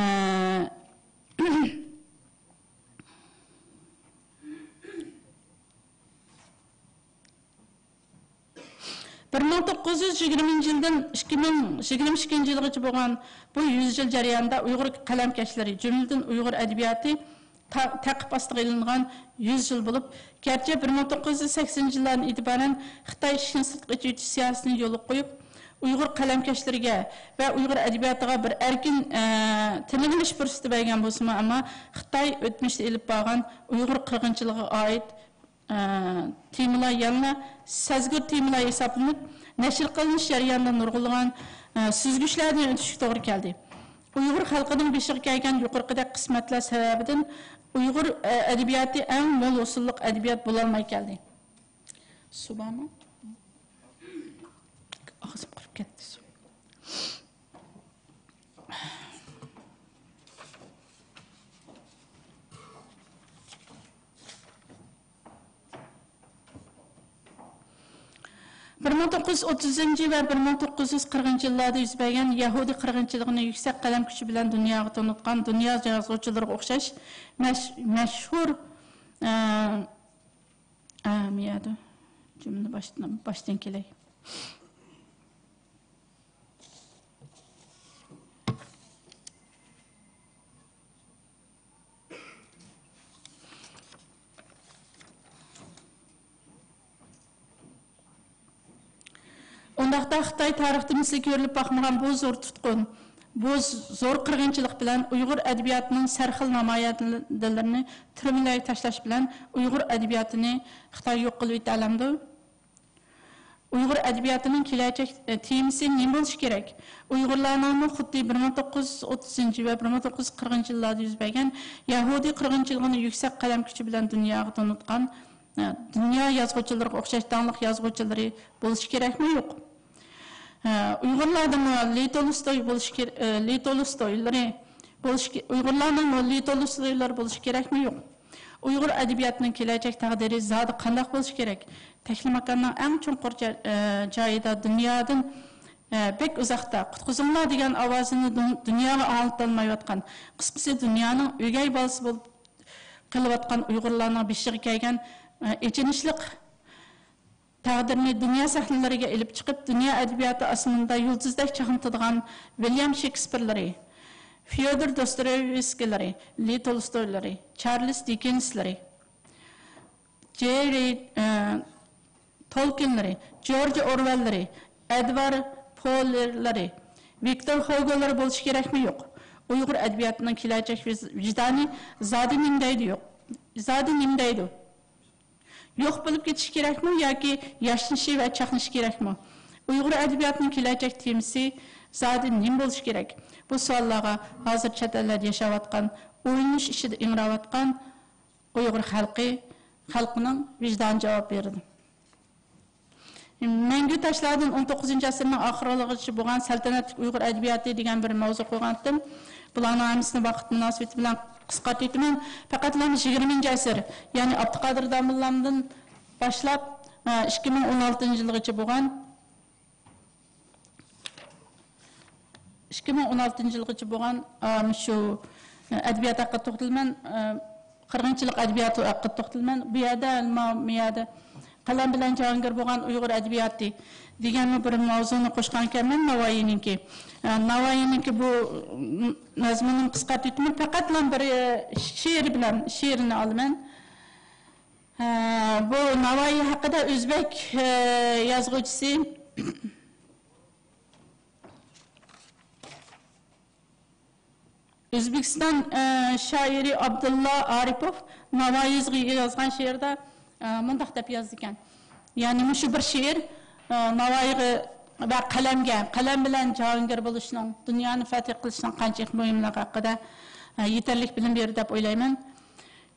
بىر مىڭ توققۇز يۈز يىگىرمىنچى يىلدىن ئىككى مىڭ يىگىرمە ئىككىنچى يىلغىچە بولغان بۇ يۈز يىل جەريانىدا ئۇيغۇر قەلەمكەشلىرى، جۈملىدىن ئۇيغۇر ئەدەبىياتى تا-، تەقىپ ئاستىغا ئېلىنغان يۈز يىل بولۇپ، گەرچە بىر مىڭ توققۇز يۈز سەكسىنىنچى يىللاردىن ئىتىبارەن خىتاي ئىشىكنى سىرتقا ئېچىۋېتىش سىياسىتىنى يولغا قويۇپ، ئۇيغۇر قەلەمكەشلىرىگە ۋە ئۇيغۇر ئەدەبىياتىغا بىر ئەركىن، ئە، تىلىنىش پۇرسىتى بەرگەن بولسىمۇ، ئەمما خىتاي ئۆتمۈشتە ئېلىپ بارغان ئۇيغۇر قىرغىنچىلىقىغا ئائىت ئە، تېمىلار يەنىلا سەزگۈر تېمىلار ھېسابلىنىپ، نەشر قىلىنىش جەريانىدا نۇرغۇنلىغان، ئە، سۈزگۈچلەردىن ئۆتۈشكە توغرا كەلدى. ئۇيغۇر خەلقىنىڭ بېشىغا كەلگەن يۇقىرىقىدەك قىسمەتلەر سەۋەبىدىن ئۇيغۇر، ئە، ئەدەبىياتى ئەڭ مول ھوسۇللۇق ئەدەبىيات بولالماي كەلدى. سۇ بارمۇ؟ ئاغزىم قۇرۇپ كەتتى سۇ. بىر مىڭ توققۇز يۈز ئوتتۇزىنچى ۋە بىر مىڭ توققۇز يۈز قىرىقىنچى يىللاردا يۈز بەرگەن يەھۇدىي قىرغىنچىلىقىنى يۈكسەك قەلەم كۈچى بىلەن دۇنياغا تونۇتقان دۇنيا يازغۇچىلىرىغا ئوخشاش مەش-، مەشھۇر، ئە، ئە، مىيادۇ. جۈملىنى باشتىن، باشتىن كېلەي. شۇنداقتا خىتاي تارىختا مىسلى كۆرۈلۈپ باقمىغان بۇ زور تۇتقۇن، بۇ زور قىرغىنچىلىق بىلەن ئۇيغۇر ئەدەبىياتىنىڭ سەرخىل نامايەندىلىرىنى تۈرمىلەرگە تاشلاش بىلەن ئۇيغۇر ئەدەبىياتىنى خىتاي يوق قىلىۋېتەلەمدۇ؟ ئۇيغۇر ئەدەبىياتىنىڭ كېلەچەك، ئە، تېمىسى نېمە بولۇشى كېرەك؟ ئۇيغۇرلارنىڭمۇ خۇددى بىر مىڭ توققۇز يۈز ئوتتۇزىنچى ۋە بىر مىڭ توققۇز يۈز قىرىقىنچى يىللاردا يۈز بەرگەن يەھۇدىي قىرغىنچىلىقىنى يۈكسەك قەلەم كۈچى بىلەن دۇنياغا تونۇتقان، ئە، دۇنيا يازغۇچىلىرىغا ئوخشاش داڭلىق يازغۇچىلىرى بولۇشى كېرەكمۇ يوق؟ ئۇيغۇرلاردىمۇ لې تولستوي بولۇش كېر-، لې تولستويلىرى بولۇش كې-، ئۇيغۇرلارنىڭمۇ لې تولستويلىرى بولۇشى كېرەكمۇ يوق؟ ئۇيغۇر ئەدەبىياتىنىڭ كېلەچەك تەقدىرى زادى قانداق بولۇشى كېرەك؟ تەكلىماكاننىڭ ئەڭ چوڭقۇر جا-، جايىدا دۇنيادىن بەك ئۇزاقتا، قۇتقۇزۇڭلار دېگەن ئاۋازىنى دۇن-، دۇنياغا ئاڭلىتالمايۋاتقان، قىسقىسى، دۇنيانىڭ ئۆگەي بالىسى بولۇپ قېلىۋاتقان ئۇيغۇرلارنىڭ بېشىغا كەلگەن ئېچىنىشلىق تەقدىرنى دۇنيا سەھنىلىرىگە ئېلىپ چىقىپ، دۇنيا ئەدەبىياتى ئاسمىنىدا يۇلتۇزدەك چاقنىتىدىغان ۋىليام شېكسپىرلىرى، فيودور دوستويېۋسكىيلىرى، لې تولستويلىرى، چارلىز دىككېنسلىرى، جې رېي، ئە، تولكىنلىرى، جورج ئورۋېللىرى، ئەدۋارد پوللېرلىرى، ۋىكتور ھوگولىرى بولۇشى كېرەكمۇ يوق؟ ئۇيغۇر ئەدەبىياتىنىڭ كېلەچەك ۋىز-، ۋىجدانى زادى نېمە دەيدۇ يوق؟ زادى نېمە دەيدۇ؟ يوق بولۇپ كېتىشى كېرەكمۇ ياكى ياشنىشى ۋە چاقنىشى كېرەكمۇ؟ ئۇيغۇر ئەدەبىياتىنىڭ كېلەچەك تېمىسى زادى نېمە بولۇشى كېرەك؟ بۇ سوئاللارغا ھازىر چەت ئەللەردە ياشاۋاتقان، ئويلىنىش ئىچىدە ئىڭراۋاتقان ئۇيغۇر خەلقى، خەلقىنىڭ ۋىجدانى جاۋاب بېرىدۇ. مەڭگۈ تاشلاردىن ئون توققۇزىنچى ئەسىرنىڭ ئاخىرلىرىغىچە بولغان سەلتەنەتلىك ئۇيغۇر ئەدەبىياتى دېگەن بىر ماۋزۇ قويغانتىم. بۇلارنىڭ ھەممىسىنى ۋاقىت مۇناسىۋىتى بىلەن قىسقارتىۋېتىمەن. پەقەتلا يىگىرمىنچى ئەسىر، يەنى ئابدۇقادىر داموللامدىن باشلاپ، ئىككى مىڭ ئون ئالتىنچى يىلغىچە بولغان، ئىككى مىڭ ئون ئالتىنچى يىلغىچە بولغان، ئا، مۇشۇ ئەدەبىيات ھەققىدە توختىلىمەن، ئا، قىرغىنچىلىق ئەدەبىياتى ھەققىدە توختىلىمەن. بۇ يەردە، ما-، مۇ يەردە قەلەم بىلەن جاھانگىر بولغان ئۇيغۇر ئەدەبىياتى دېگەنمۇ بىر ماۋزۇنى قوشقانىكەنمەن ناۋايىنىڭكى. ئا، ناۋايىنىڭكى بۇ، م-، مەزمۇنىنى قىسقارتىۋېتىمەن. پەقەتلا بىر، ئە، شېئىرى بىلەن، شېئىرىنى ئالىمەن. ئا، بۇ ناۋايى ھەققىدە ئۆزبەك، ئە، يازغۇچىسى ئۆزبېكىستان، ئە، شائىرى ئابدۇللا ئارىپوف ناۋايىغا يازغان شېئىردا، ئە، مۇنداق دەپ يازىدىكەن. يەنى مۇشۇ بىر شېئىر، ئە، ناۋايىغا ۋە قەلەمگە، قەلەم بىلەن جاھانگىر بولۇشنىڭ، دۇنيانى فەتھ قىلىشنىڭ قانچىلىك مۇھىملىقى ھەققىدە، ئە، يېتەرلىك بىلىم بېرىدۇ دەپ ئويلايمەن.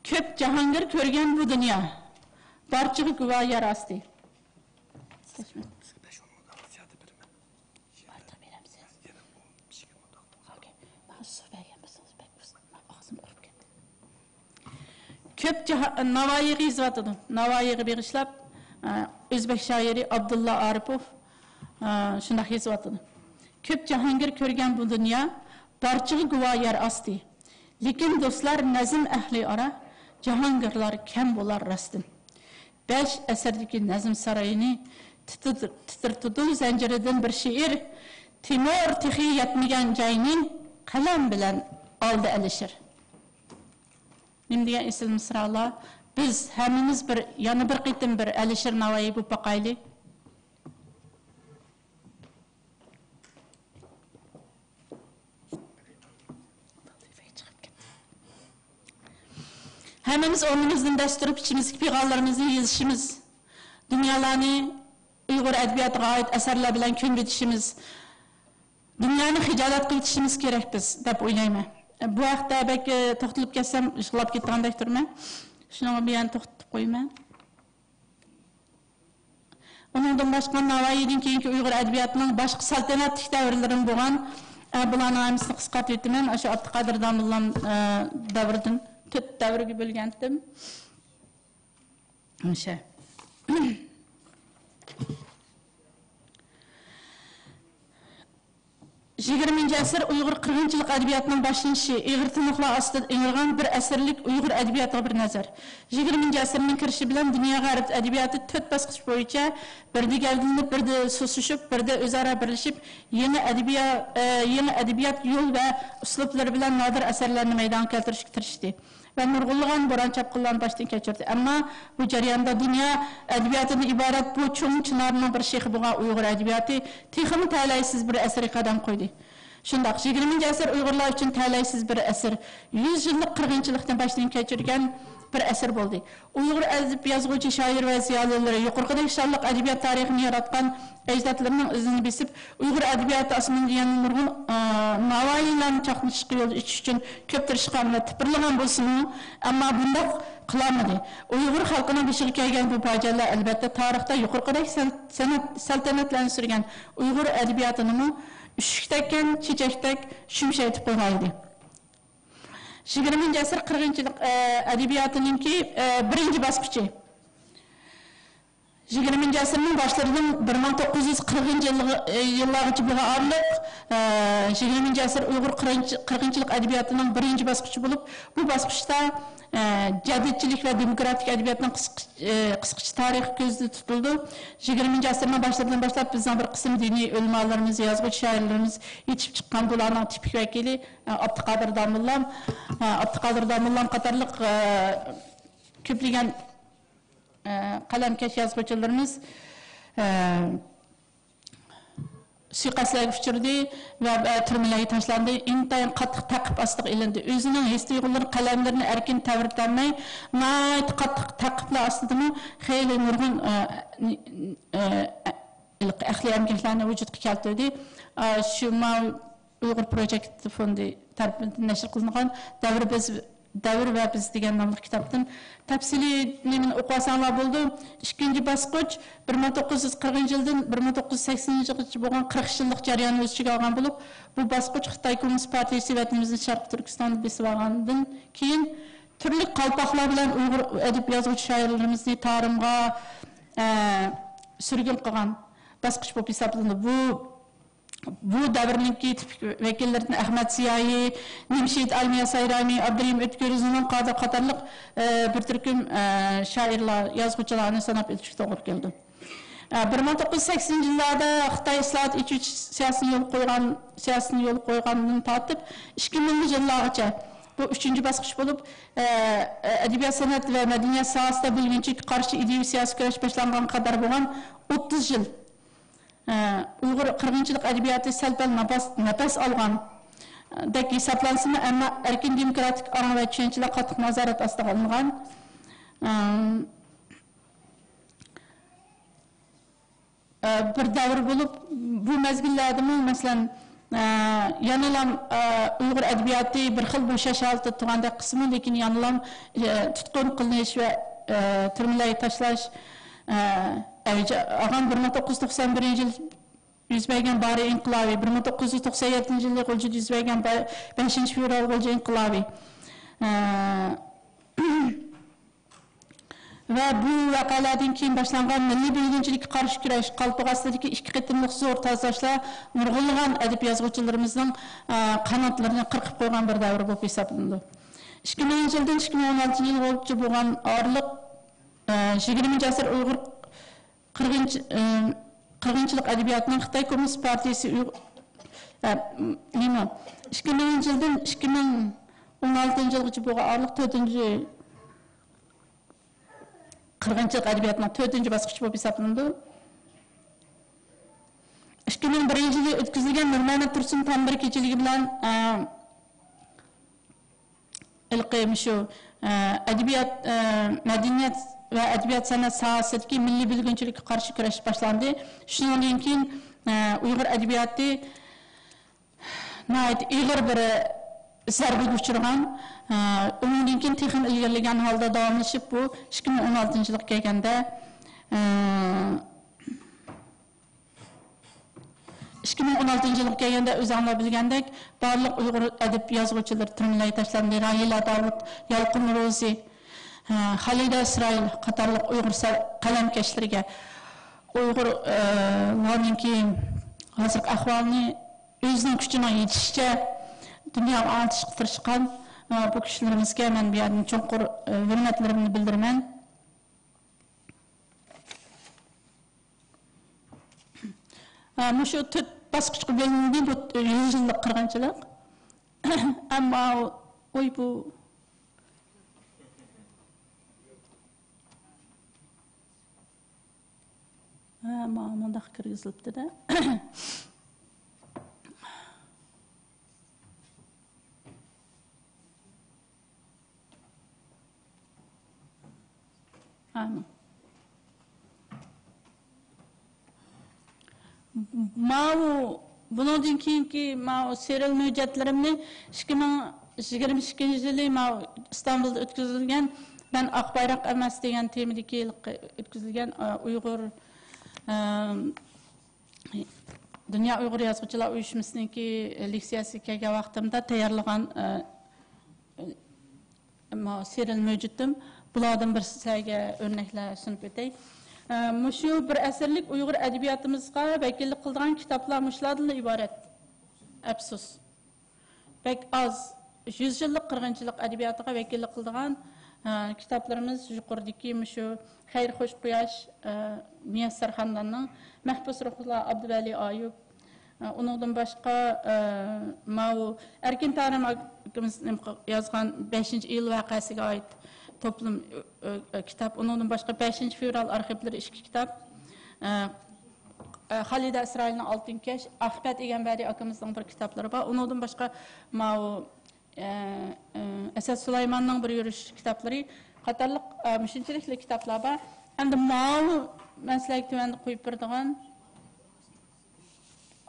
كۆپ جاھانگىر كۆرگەن بۇ دۇنيا، بارچىغا گۇۋاھ يەر ئاستى. ئارتۇق بېرەمسىز؟ ئوكەي. ماڭا سۇ بەرگەن بولسىڭىز بەك ئۇز-، ماڭا ئاغزىم قۇرۇپ كەتتى. كۆپ جاھا-، ناۋايىغا يېزىۋاتىدۇ. ناۋايىغا بېغىشلاپ، ئە، ئۆزبەك شائىرى ئابدۇللا ئارىپوف، ئە، شۇنداق يېزىۋاتىدۇ. كۆپ جاھانگىر كۆرگەن بۇ دۇنيا، بارچىغا گۇۋاھ يەر ئاستى. لېكىن دوستلار نەزم ئەھلى ئارا، جاھانگىرلار كەم بولار راستتىن. بەش ئەسىردىكى نەزم سارىيىنى تىتىر-، تىترىتىدۇ زەنجىرىدىن بىر شېئىر، تىمۇر تېخى يەتمىگەن جاينى قەلەم بىلەن ئالدى ئەلىشىر. نېمە دېگەن ئېسىل مىسرالار! بىز ھەممىمىز بىر، يەنە بىر قېتىم بىر ئەلىشىر ناۋايى بولۇپ باقايلى. ھەممىمىز ئورنىمىزدىن دەس تۇرۇپ، ئىچىمىزدىكى پىغانلىرىمىزنى يېزىشىمىز، دۇنيالارنى ئۇيغۇر ئەدەبىياتىغا ئائىت ئەسەرلەر بىلەن كۆمۈۋېتىشىمىز، دۇنيانى خىجالەت قىلىۋېتىشىمىز كېرەك بىز، دەپ ئويلايمەن. بۇ ھەقتە بەك، ئە، توختىلىپ كەتسەم، يىغلاپ كېتىدىغاندەك تۇرىمەن. شۇنىڭغا بۇ يەرنى توختىتىپ قويىمەن. ئۇنىڭدىن باشقا، ناۋايىدىن كېيىنكى ئۇيغۇر ئەدەبىياتىنىڭ باشقا سەلتەنەتلىك دەۋرلىرىمۇ بولغان. ئە، بۇلارنىڭ ھەممىسىنى قىسقارتىۋېتىمەن. ئاشۇ ئابدۇقادىر داموللام، ئە، دەۋرىدىن تۆت دەۋرگە بۆلگەنتىم. ئاشۇ. يىگىرمىنچى ئەسىر ئۇيغۇر قىرغىنچىلىق ئەدەبىياتىنىڭ باشلىنىشى، ئېغىر تىنىقلار ئاستىدا ئىڭرىغان بىر ئەسىرلىك ئۇيغۇر ئەدەبىياتىغا بىر نەزەر. يىگىرمىنچى ئەسىرنىڭ كىرىشى بىلەن دۇنيا غەرب ئەدەبىياتى تۆت باسقۇچ بويىچە بىردە گەۋدىلىنىپ، بىردە سۇسلىشىپ، بىردە ئۆزئارا بىرلىشىپ، يېڭى ئەدەبىيا-، ئە، يېڭى ئەدەبىيات يول ۋە ئۇسلۇبلىرى بىلەن نادىر ئەسەرلەرنى مەيدانغا كەلتۈرۈشكە تىرىشتى. ۋە نۇرغۇنلىغان بوران-چاپقۇنلارنى باشتىن كەچۈردى. ئەمما بۇ جەرياندا دۇنيا ئەدەبىياتىدىن ئىبارەت بۇ چوڭ چىنارنىڭ بىر شېخى بولغان ئۇيغۇر ئەدەبىياتى تېخىمۇ تەلەيسىز بىر ئەسىرگە قەدەم قويدى. شۇنداق، يىگىرمىنچى ئەسىر ئۇيغۇرلار ئۈچۈن تەلەيسىز بىر ئەسىر، يۈز يىللىق قىرغىنچىلىقنى باشتىن كەچۈرگەن بىر ئەسىر بولدى. ئۇيغۇر ئەدىب، يازغۇچى، شائىر ۋە زىيالىيلىرى يۇقىرىقىدەك شانلىق ئەدەبىيات تارىخىنى ياراتقان ئەجدادلىرىنىڭ ئىزىنى بېسىپ، ئۇيغۇر ئەدەبىياتى ئاسمىنىدا يەنە نۇرغۇن، ئە، ناۋايىلارنى چاقنىتىشقا يول ئېچىش ئۈچۈن كۆپ تىرىشقان ۋە تىپىرلىغان بولسىمۇ، ئەمما بۇنداق قىلالمىدى. ئۇيغۇر خەلقىنىڭ بېشىغا كەلگەن بۇ پاجىئەلەر، ئەلۋەتتە، تارىختا يۇقىرىقىدەك سەل-، سەنئەت، سەلتەنەتلەرنى سۈرگەن ئۇيغۇر ئەدەبىياتىنىمۇ ئۈششۈك تەگكەن چېچەكتەك شۈمشەيتىپ قويغانىدى. يىگىرمىنچى ئەسىر قىرغىنچىلىق، ئە، ئەدەبىياتىنىڭكى، ئە، بىرىنچى باسقۇچى. يىگىرمىنچى ئەسىرنىڭ باشلىرىدىن بىر مىڭ توققۇز يۈز قىرىقىنچى يىلغا، ئە، يىللارغىچە بولغان ئارىلىق، ئە، يىگىرمىنچى ئەسىر ئۇيغۇر قىرغىنچ-، قىرغىنچىلىق ئەدەبىياتىنىڭ بىرىنچى باسقۇچى بولۇپ، بۇ باسقۇچتا، ئە، جەدىدچىلىك ۋە دېموكراتىك ئەدەبىياتنىڭ قىسقىچە، ئە، قىسقىچە تارىخى كۆزدە تۇتۇلىدۇ. يىگىرمىنچى ئەسىرنىڭ باشلىرىدىن باشلاپ بىزنىڭ بىر قىسىم دىنىي ئۆلىمالىرىمىز، يازغۇچى، شائىرلىرىمىز يېتىشىپ چىققان، بۇلارنىڭ تىپىك ۋەكىلى، ئە، ئابدۇقادىر داموللام، ئە، ئابدۇقادىر داموللام قاتارلىق، ئە، كۆپلىگەن، ئە، قەلەمكەش يازغۇچىلىرىمىز، ئە، سۇيىقەستلەرگە ئۇچرىدى ۋە، ئە، تۈرمىلەرگە تاشلاندى. ئىنتايىن قاتتىق تەقىپ ئاستىغا ئېلىندى. ئۆزىنىڭ ھېس تۇيغۇلىرىنى، قەلەملىرىنى ئەركىن تەۋرىتەلمەي، ناھايىتى قاتتىق تەقىپلەر ئاستىدىمۇ خېلى نۇرغۇن، ئە، ئە، ئە، ئەقلىي ئەمگەكلەرنى ۋۇجۇدقا كەلتۈردى. ئە، شۇ ما-، ئۇيغۇر پروجېكت فوندى تەرىپىدىن نەشر قىلىنغان دەۋر بىز، دەۋر ۋە بىز دېگەن ناملىق كىتابتىن تەپسىلىي نېمىنى ئوقۇۋالساڭلار بولىدۇ. ئىككىنچى باسقۇچ بىر مىڭ توققۇز يۈز قىرىقىنچى يىلدىن بىر مىڭ توققۇز يۈز سەكسىنىنچى يىلغىچە بولغان قىرىق يىللىق جەرياننى ئۆز ئىچىگە ئالغان بولۇپ، بۇ باسقۇچ خىتاي كوممۇنىست پارتىيىسى ۋەتىنىمىزنى شەرقىي تۈركىستاندا بېسىۋالغاندىن كېيىن تۈرلۈك قالپاقلار بىلەن ئۇيغۇر ئەدىب، يازغۇچى، شائىرلىرىمىزنى تارىمغا، ئە، سۈرگۈن قىلغان باسقۇچ بولۇپ ھېسابلىنىدۇ. بۇ بۇ دەۋرنىڭكى تىپىك ۋەكىللىرىدىن ئەخمەت زىيائىي، نىمشېھىت ئالمىيا سايرامى، ئابدۇرېھىم ئۆتكۈر، زۇنۇن قادىر قاتارلىق، ئە، بىر تۈركۈم، ئە، شائىرلار، يازغۇچىلارنى ساناپ ئۆتۈشكە توغرا كېلىدۇ. ئە، بىر مىڭ توققۇز يۈز سەكسىنىنچى يىللاردا خىتاي ئىسلاھات، ئېچىۋېتىش سىياسىتىنى يولغا قويغان، سىياسىتىنى يولغا قويغاندىن تارتىپ ئىككى مىڭىنچى يىللارغىچە، بۇ ئۈچىنچى باسقۇچ بولۇپ، ئە، ئەدەبىيات، سەنئەت ۋە مەدەنىيەت ساھەسىدە بۆلگۈنچىلىككە قارشى ئىدىيەۋى سىياسىي كۈرەش باشلانغانغا قەدەر بولغان ئوتتۇز يىل. ئە، ئۇيغۇر قىرغىنچىلىق ئەدەبىياتى سەل-پەل ناپاس، نەپەس ئالغاندەك ھېسابلانسىمۇ، ئەمما ئەركىن دېموكراتىك ئاڭ ۋە چۈشەنچىلەر قاتتىق نازارەت ئاستىغا ئالىنغان، ئەم، ئە، بىر دەۋر بولۇپ، بۇ مەزگىللەردىمۇ، مەسىلەن، ئە، يەنىلا، ئە، ئۇيغۇر ئەدەبىياتى بىر خىل بوشاش ھالىتىدە تۇرغاندەك قىلسىمۇ، لېكىن يەنىلا، ئە، تۇتقۇن قىلىنىش ۋە، ئە، تۈرمىلەرگە تاشلاش، ئە، ئەۋج ئالغان. بىر مىڭ توققۇز يۈز توقسان بىرىنچى يىل يۈز بەرگەن بارى ئىنقىلابى، بىر مىڭ توققۇز يۈز توقسان يەتتىنچى يىلى غۇلجىدا يۈز بەرگەن بە-، بەشىنچى فېۋرال غۇلجا ئىنقىلابى، ئە، ۋە بۇ ۋەقەلەردىن كېيىن باشلانغان مىللىي بۆلگۈنچىلىككە قارشى كۈرەش، قالپاق ئاستىدىكى ئىككى قېتىملىق زور تازىلاشلار نۇرغۇنلىغان ئەدىب يازغۇچىلىرىمىزنىڭ، ئە، قاناتلىرىنى قىرقىپ قويغان بىر دەۋر بولۇپ ھېسابلىنىدۇ. ئىككى مىڭىنچى يىلدىن ئىككى مىڭ ئون ئالتىنچى يىلغىچە بولغان ئارىلىق، ئە، يىگىرمىنچى ئەسىر ئۇيغۇر قىرغىنچ-، ئە، قىرغىنچىلىق ئەدەبىياتىنىڭ خىتاي كوممۇنىست پارتىيىسى ئۇيغۇر، ئە، نېمە، ئىككى مىڭىنچى يىلدىن ئىككى مىڭ ئون ئالتىنچى يىلغىچە بولغان ئارىلىق تۆتىنچى قىرغىنچىلىق ئەدەبىياتىنىڭ تۆتىنچى باسقۇچى بولۇپ ھېسابلىنىدۇ. ئىككى مىڭ بىرىنچى يىلى ئۆتكۈزۈلگەن نۇرمەمەت تۇرسۇن تامبىرى كېچىلىكى بىلەن، ئە، ھېلىقى مۇشۇ، ئە، ئەدەبىيات، ئە، مەدەنىيەت ۋە ئەدەبىيات سەنئەت ساھەسىدىكى مىللىي بۆلگۈنچىلىككە قارشى كۈرەش باشلاندى. شۇنىڭدىن كېيىن، ئە، ئۇيغۇر ئەدەبىياتى ناھايىتى ئېغىر بىر زەربىگە ئۇچرىغان، ئە، ئۇنىڭدىن كېيىن تېخىمۇ ئىلگىرىلىگەن ھالدا داۋاملىشىپ، بۇ ئىككى مىڭ ئون ئالتىنچى يىلغا كەلگەندە، ئە، ئىككى مىڭ ئون ئالتىنچى يىلغا كەلگەندە، ئۆزۈڭلار بىلگەندەك، بارلىق ئۇيغۇر ئەدىب يازغۇچىلىرى تۈرمىلەرگە تاشلاندى. راھىلە داۋۇت، يالقۇن روزى، ھە، خالىدە ئىسرائىل قاتارلىق ئۇيغۇر سە-، قەلەمكەشلىرىگە ئۇيغۇر، ئە، لارنىڭكى ھازىرقى ئەھۋالىنى ئۆزىنىڭ كۈچىنىڭ يېتىشىچە دۇنياغا ئاڭلىتىشقا تىرىشقان، ئە، بۇ كىشىلىرىمىزگە مەن بۇ يەردىن چوڭقۇر، ئە، ھۆرمەتلىرىمنى بىلدۈرىمەن. ھە، مۇشۇ تۆت باسقۇچقا بۆلۈندى بۇ يۈز يىللىق قىرغىنچىلىق. ئەمما، ئوي، بۇ ھە، مانا مۇنداق كىرگۈزۈلۈپتۇ-دە. ھە، ماۋۇ، بۇنىڭدىن كېيىنكى ماۋۇ سېرىل مۆجەتلىرىمنى ئىككى مىڭ يىگىرمە ئىككىنچى يىلى ماۋۇ ئىستانبۇلدا ئۆتكۈزۈلگەن، مەن ئاق بايراق ئەمەس دېگەن تېمىدىكى ئۆتكۈزۈلگەن، ئە، ئۇيغۇر، ئە، دۇنيا ئۇيغۇر يازغۇچىلار ئۇيۇشمىسىنىڭكى لېكسىيەسىگە كەلگەن ۋاقتىمدا تەييارلىغان، ئە، ماۋۇ سېرىل مۆجىتىم. بۇلاردىن بىر سىلەرگە ئۆرنەكلەر سۇنۇپ ئۆتەي. ئە، مۇشۇ بىر ئەسىرلىك ئۇيغۇر ئەدەبىياتىمىزغا ۋەكىللىك قىلىدىغان كىتابلار مۇشۇلاردىنلا ئىبارەت. ئەپسۇس. بەك ئاز. يۈز يىللىق قىرغىنچىلىق ئەدەبىياتىغا ۋەكىللىك قىلىدىغان، ئە، كىتابلىرىمىز يۇقىرىدىكى مۇشۇ خەير خوش قۇياش، ئە، مۇيەسسەر خانداننىڭ، مەھبۇس روھلار ئابدۇۋەلى ئايۇپ، ئۇنىڭدىن باشقا، ئە، ماۋۇ ئەركىن تارىم ئاكىمىز نېمە قىل-، يازغان بەشىنچى ئىيۇل ۋەقەسىگە ئائىت توپلۇم، ئۆ-، ئۆ-، ئۆ-، كىتاب. ئۇنىڭدىن باشقا بەشىنچى فېۋرال ئارخىپلىرى ئىككى كىتاب. ئە، ئە، خالىدە ئىسرائىلنىڭ ئالتۇن كەش، ئەخمەت ئىگەمبەردى ئاكىمىزنىڭ بىر كىتابلىرى بار. ئۇنىڭدىن باشقا ماۋۇ، ئە، ئە، ئەسەت سۇلايماننىڭ بىر يۈرۈش كىتابلىرى قاتارلىق، ئە، مۇشۇنچىلىكلا كىتابلار بار. ئەمدى ماۋۇ مەن سىلەرگە تۆۋەندە قويۇپ بېرىدىغان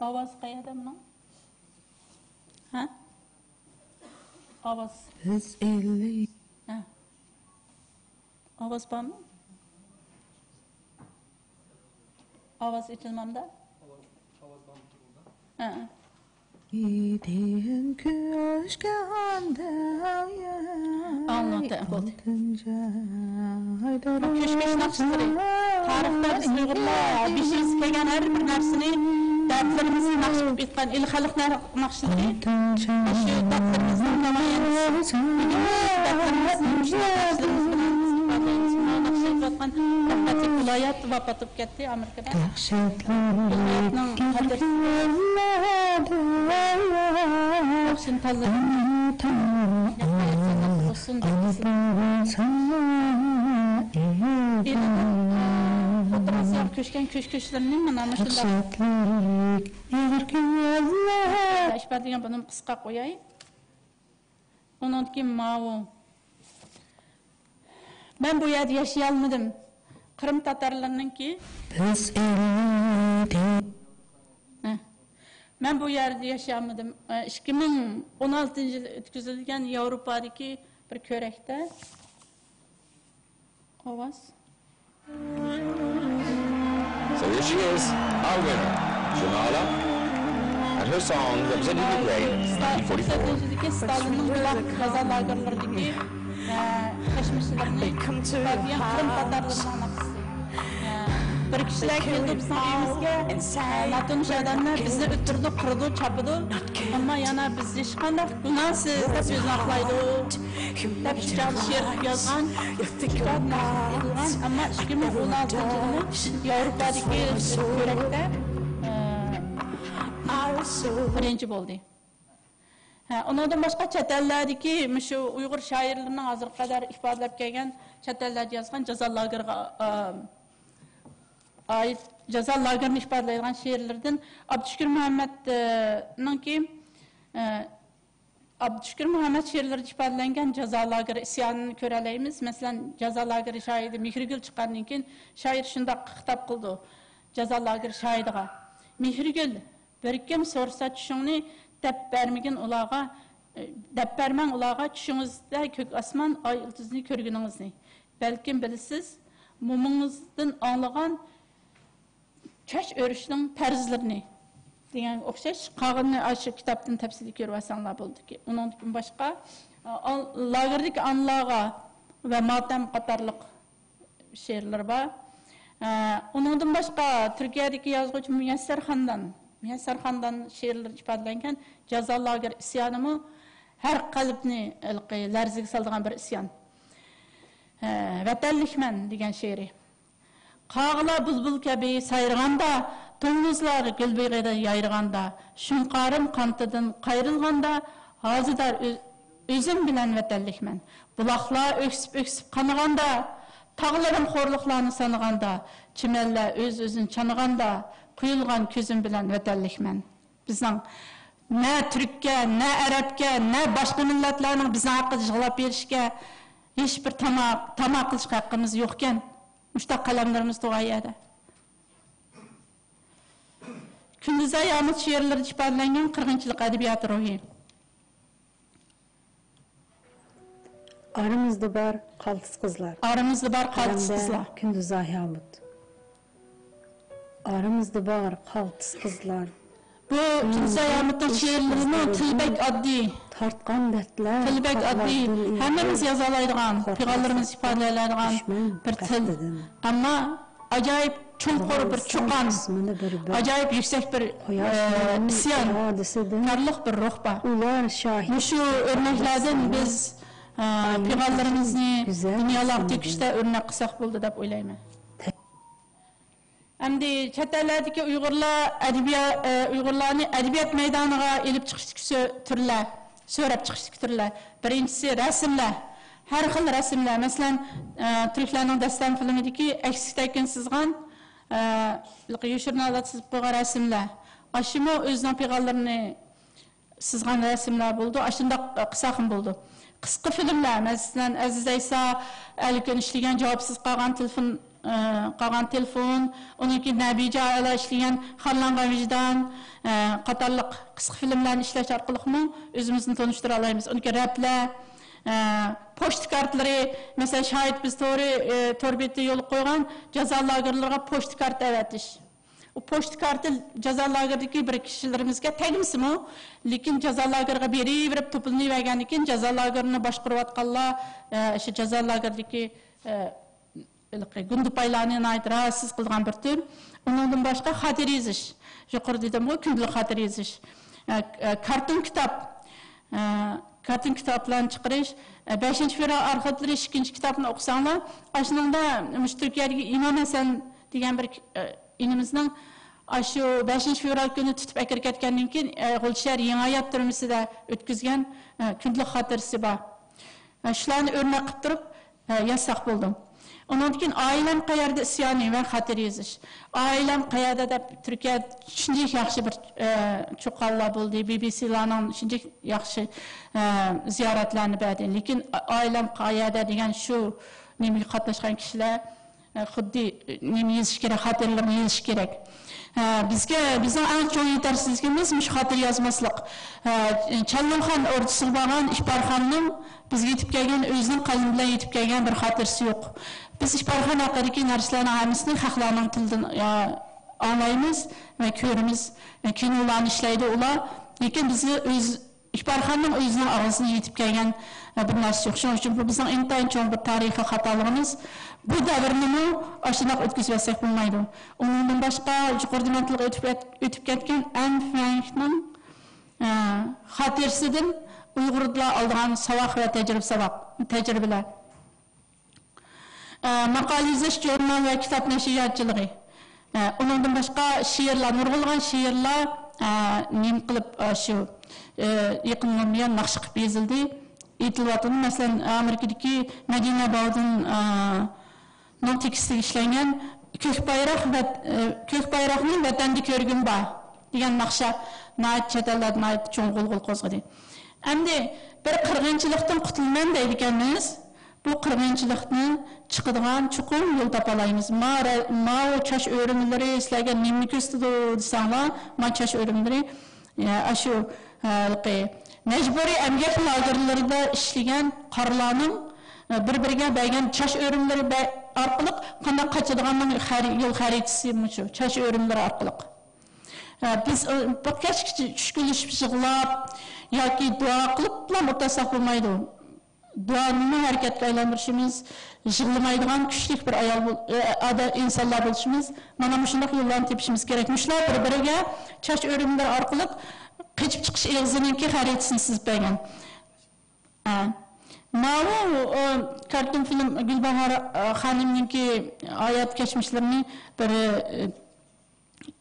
ئاۋاز قەيەردە بۇنىڭ؟ ھە؟ ئاۋاز. بىز ئېلى. ھە. ئاۋاز بارمۇ؟ ئاۋاز ئېچىلمامدا؟ ھە. ئاڭلىتە، بولدى. كۆچ-كۆچ ناخشىلىرى. تارىختا بىز ئۇيغۇرلار بېشىمىزغا كەلگەن ھەر بىر نەرسىنى، دەردلىرىمىزنى ناخشا قىلىپ ئېيتقان ئىلى خەلق نەر-، ناخشىلىرى. شۇ دەردلىرىمىزنىڭ نامايەندىسى. بۈگۈن دەردلىرىمىزنى مۇشۇنداق ناخشىلىرىمىز بىلەن بىز ئىپادىلەيمىز. مانا ناخشا ئېيتىۋاتقان رەھمەتلىك ۋىلايەت ۋاپات بولۇپ كەتتى ئامېرىكىدا. ۋىلايەتنىڭ خاتىرىسىغا ناخشىنى تاللىدىم. ئوتتۇرا ئاسىياغا كۆچكەن كۆچ-كۆچلىرىنى مانا مۇشۇنداق ئىپادىلىگەن، بۇنى قىسقا قوياي. ئۇنىڭدىن كېيىن ماۋۇ. مەن بۇ يەردە ياشىيالمىدىم. قىرىم تاتارلىرىنىڭكى. بىز ئېلى. ھە. مەن بۇ يەردە ياشىيالمىدىم. ئىككى مىڭ ئون ئالتىنچى يىلى ئۆتكۈزۈلگەن ياۋروپادىكى بىر كۆرەكتە. ئاۋاز. So here she is, our winner, Shunala, and her song representing Ukraine, nineteen forty-four. ستالىننىڭ بۇلاق جازا لاگېرلىرىدىكى، ئە، كەچمىشلىرىنى ئىپادىلىگەن قىرىم تاتارلىرىنىڭ ناخشىسى. ئە، بىر كىشىلەر كېلىدۇ بىزنىڭ ئۆيىمىزگە، ئە، ناتونۇش ئادەملەر بىزنى ئۆلتۈرىدۇ، قىرىدۇ، چاپىدۇ. ئەمما يەنە بىز ھېچقانداق گۇناھسىز دەپ ئۆزىنى ئاقلايدۇ. دەپ شۇ چاغدا شېئىر يازغان، شۇ چاغدا نەشر ئېتىلغان، ئەمما ئىككى مىڭ ئون ئالتىنچى يىلى ياۋروپادىكى كۆرەكتە، ئە، بىرىنچى بولدى. ھە، ئۇنىڭدىن باشقا چەت ئەللەردىكى مۇشۇ ئۇيغۇر شائىرلىرىنىڭ ھازىرغا قەدەر ئىپادىلەپ كەلگەن، چەت ئەللەردە يازغان جازا لاگېرىغا، ئا، ئائىت، جازا لاگېرىنى ئىپادىلەيدىغان شېئىرلىرىدىن ئابدۇشۈكۈر مۇھەممەدنىڭكى، ئە، ئابدۇشۈكۈر مۇھەممەد شېئىرلىرىدا ئىپادىلەنگەن جازا لاگېرى ئىسيانىنى كۆرەلەيمىز. مەسىلەن، جازا لاگېرى شاھىدى مېھرىگۈل چىققاندىن كېيىن، شائىر شۇنداق خىتاب قىلىدۇ جازا لاگېرى شاھىدىغا: «مېھرىگۈل، بىر كىم سورىسا چۈشۈڭنى، دەپ بەرمىگىن ئۇلارغا، دەپ بەرمەڭ ئۇلارغا، چۈشىڭىزدە كۆك ئاسمان، ئاي يۇلتۇزنى كۆرگىنىڭىزنى. بەلكىم بىلىسىز، مومىڭىزدىن ئاڭلىغان چاچ ئۆرۈشنىڭ پەرزلىرىنى» دېگەنگە ئوخشاش، قالغىنىنى ئاشۇ كىتابتىن تەپسىلىي كۆرۈۋالساڭلار بولىدىكى. ئۇنىڭدىن باشقا، ئا، لاگېردىكى ئانىلارغا ۋە ماتەم قاتارلىق شېئىرلىرى بار. ئا، ئۇنىڭدىن باشقا، تۈركىيەدىكى يازغۇچى مۇيەسسەر خاندان، مۇيەسسەر خاندان شېئىرلىرىدا ئىپادىلەنگەن جازا لاگېر ئىسيانىمۇ ھەر قەلبنى ھېلىقى لەرزىگە سالىدىغان بىر ئىسيان. ئا، ۋەتەنلىكمەن دېگەن شېئىرى. قاغىلار بۇلبۇل كەبى سايرىغاندا، توڭگۇزلار گۈل بېغىدا يايرىغاندا، شۇڭقارىم قانىتىدىن قايرىلغاندا، ھازىدار ئۆ-، ئۆزۈم بىلەن ۋەتەنلىكمەن. بۇلاقلار ئۆكسۈپ-ئۆكسۈپ قانىغاندا، تاغلىرىم خورلۇقلارنى سانىغاندا، چىمەنلەر ئۆز-ئۆزىنى چانىغاندا، قۇيۇلغان كۆزۈم بىلەن ۋەتەنلىكمەن. بىزنىڭ نە تۈرككە، نە ئەرەبكە، نە باشقا مىللەتلەرنىڭ بىزنىڭ ھەققىدە يىغلاپ بېرىشكە ھېچبىر تاما-، تاما قىلىشقا ھەققىمىز يوقكەن. مۇشۇنداق قەلەملىرىمىز تۇرغان يەردە. كۈندۈزاي ھامۇت شېئىرلىرىدا ئىپادىلەنگەن قىرغىنچىلىق ئەدەبىياتى روھى. ئارىمىزدا بار قالتىس قىزلار. ئارىمىزدا بار قالتىس قىزلار. كۈندۈزاي ھامۇت. ئارىمىزدا بار قالتىس قىزلار. بۇ كۈندۈزاي ھامۇتنىڭ شېئىرلىرىمۇ تىلى بەك ئاددىي. تارتقان دەردلەر، تىلى بەك ئاددىي. ھەممىمىز يازالايدىغان، پىغانلىرىمىز ئىپادىلەيدىغان بىر تىل. ئەمما ئاجايىپ چوڭقۇر بىر چۇقان، ئاجايىپ يۈكسەك بىر، ئە، ئىسيانكارلىق بىر روھ بار. مۇشۇ ئۆرنەكلەردىن بىز، ئە، پىغانلىرىمىزنى دۇنيالارغا تۆكۈشتە ئۆرنەك قىلساق بولدى دەپ ئويلايمەن. ئەمدى چەت ئەللەردىكى ئۇيغۇرلار ئەدەبىيات، ئە، ئۇيغۇرلارنى ئەدەبىيات مەيدانىغا ئېلىپ چىقىشتىكى سۆ-، تۈرلەر، سۆرەپ چىقىشتىكى تۈرلەر. بىرىنچىسى رەسىملەر. ھەر خىل رەسىملەر. مەسىلەن، ئە، تۈركلەرنىڭ دەستەم فىلىمىدىكى ئەكسىكتەكىن سىزغان، ئە، يوشۇرۇن ھالەتتە سىزىپ قويغان رەسىملەر. ئاشۇمۇ ئۆزىنىڭ پىغانلىرىنى سىزغان رەسىملەر بولىدۇ، ئاشۇنداق قىلساقمۇ بولىدۇ. قىسقا فىلىملەر، مەسىلەن، ئەزىز ئەيسا ئەلكۈن ئىشلىگەن جاۋابسىز قالغان تېلېفون، ئى، قالغان تېلېفون، ئۇنىڭ كېيىن نەبىجە ئاياللار ئىشلىگەن خارلانغان ۋىجدان، ئى، قاتارلىق قىسقا فىلىملەرنى ئىشلەش ئارقىلىقمۇ ئۆزىمىزنى تونۇشتۇرالايمىز. ئۇنىڭ كېيىن رەپلەر، ئى، پوچتا كارتىلىرى، مەسىلەن، شاھىت بىز تورى، ئى، تور بېتى يولغا قويغان جازا لاگېرلىرىغا پوچتا كارتا ئەۋەتىش. ئۇ پوچتا كارتى جازا لاگېرىدىكى بىر كىشىلىرىمىزگە تەگمىسىمۇ، لېكىن جازا لاگېرىغا بېرىۋېرىپ توپلىنىۋەرگەندىن كېيىن، جازا لاگېرىنى باشقۇرۇۋاتقانلار، ئە، شۇ جازا لاگېرىدىكى، ئە، ھېلىقى گۇندىپايلارنى ناھايىتى راھەتسىز قىلىدىغان بىر تۈر. ئۇنىڭدىن باشقا خاتىرە يېزىش. يۇقىرىدا دېدىمغۇ، كۈندىلىك خاتىرە يېزىش. ئە، ئە، كارتون كىتاب. ئە، كارتون كىتابلارنى چىقىرىش. ئە، بەشىنچى فېۋرال ئارخىپلىرى ئىككىنچى كىتابنى ئوقۇساڭلار، ئاشۇنىڭدا مۇشۇ تۈركىيەدىكى ئىمام ھەسەن دېگەن بىر، ئە، ئىنىمىزنىڭ ئاشۇ بەشىنچى فېۋرال كۈنى تۇتۇپ ئەكىرىپ كەتكەندىن كېيىن، ئە، غۇلجا شەھەر يېڭى ھايات تۈرمىسىدە ئۆتكۈزگەن، ئە، كۈندىلىك خاتىرىسى بار. ئە، شۇلارنى ئۆرنەك قىلىپ تۇرۇپ، ئە، يازساق بولدى. ئۇنىڭدىن كېيىن ئائىلەم قەيەردە ئىسيانى ۋە خاتىرە يېزىش. ئائىلەم قەيەردە دەپ تۈركىيە شۇنچىلىك ياخشى بىر، ئە، چوققانلار بولدى، بى بى سىلارنىڭ شۇنچىلىك ياخشى، ئە، زىيارەتلەرنى بەردى. لېكىن ئائىلەم قەيەردە دېگەن شۇ نېمىگە قاتناشقان كىشىلەر، ئە، خۇددى نېمە يېزىش كېرەك، خاتىرىلەرنى يېزىش كېرەك. ئە، بىزگە، بىزنىڭ ئەڭ چوڭ يېتەرسىزلىكىمىز مۇشۇ خاتىرە يازماسلىق. ئە، چەنلۇخان ئوردىسىغا بارغان ئىپارخاننىڭ بىزگە يېتىپ كەلگەن، ئۆزىنىڭ قەلىمى بىلەن يېتىپ كەلگەن بىر خاتىرىسى يوق. بىز ئىپارخان ھەققىدىكى نەرسىلەرنىڭ ھەممىسىنى خەقلەرنىڭ تىلىدىن، ئە، ئاڭلايمىز ۋە كۆرىمىز. ئە، كىنولارنى ئىشلەيدۇ ئۇلار. لېكىن بىزگە ئۆز ئىپارخاننىڭ ئۆزىنىڭ ئاغزىدىن يېتىپ كەلگەن، ئە، بىر نەرسە يوق. شۇنىڭ ئۈچۈن بۇ بىزنىڭ ئىنتايىن چوڭ بىر تارىخىي خاتالىقىمىز. بۇ دەۋرنىمۇ ئاشۇنداق ئۆتكۈزۈۋەتسەك بولمايدۇ. ئۇنىڭدىن باشقا، يۇقىرىدا مەن تىلغا ئۆتۈپ ئەت-، ئۆتۈپ كەتكەن ئەن فرانكنىڭ، ئە، خاتىرىسىدىن ئۇيغۇرلار ئالىدىغان ساۋاق ۋە تەجرىبە ساۋاق، تەجرىبىلەر. ئە، ماقالە يېزىش، ژۇرنال ۋە كىتاب نەشرىياتچىلىقى. ئە، ئۇنىڭدىن باشقا شېئىرلار، نۇرغۇنلىغان شېئىرلار، ئە، نېمە قىلىپ، ئە، شۇ، ئە، يېقىنلىرىمۇ ناخشا قىلىپ يېزىلدى، ئېيتىلىۋاتىدۇ. مەسىلەن، ئامېرىكىدىكى مەدىنە باۋدىن، ئە، نىڭ تېكىستىگە ئىشلەنگەن كۆك بايراق ۋەت-، ئە، كۆك بايراقنى ۋەتەندە كۆرگۈم بار دېگەن ناخشا ناھايىتى چەت ئەللەردە ناھايىتى چوڭ غۇلغۇلا قوزغىدى. ئەمدى بىر قىرغىنچىلىقتىن قۇتۇلىمەن دەيدىكەنمىز. بۇ قىرغىنچىلىقتىن چىقىدىغان چوقۇم يول تاپالايمىز. ما-، ماۋۇ چاچ ئۆرۈملىرى سىلەرگە نېمىنى كۆرسىتىدۇ دېسەڭلار، ما چاچ ئۆرۈملىرى، ئە، ئاشۇ، ھېلىقى مەجبۇرىي ئەمگەك لاگېرلىرىدا ئىشلىگەن قارىلارنىڭ، ئە، بىر-بىرىگە بەرگەن چاچ ئۆرۈملىرى بە-، ئارقىلىق قانداق قاچىدىغاننىڭ خەرى-، يول خەرىتىسى مۇشۇ چاچ ئۆرۈملىرى ئارقىلىق. ئە، بىز، ئە، بىر كەچكىچە چۈشكۈنلىشىپ يىغلاپ ياكى دۇئا قىلىپلا ئولتۇرساق بولمايدۇ. دۇئانىمۇ ھەرىكەتكە ئايلاندۇرۇشىمىز، يىغلىمايدىغان كۈچلۈك بىر ئايال بول-، ئە، ئادە-، ئىنسانلار بولۇشىمىز، مانا مۇشۇنداق يوللارنى تېپىشىمىز كېرەك. مۇشۇلار بىر-بىرىگە چاچ ئۆرۈملىرى ئارقىلىق قېچىپ چىقىش ئېغىزىنىڭكى خەرىتىسىنى سىزىپ بەرگەن. ئە، ماۋۇ، ئۇ، كارتون فىلىم گۈلباھار، ئە، خانىمنىڭكى ھايات كەچمىشلىرىنى بىر، ئە،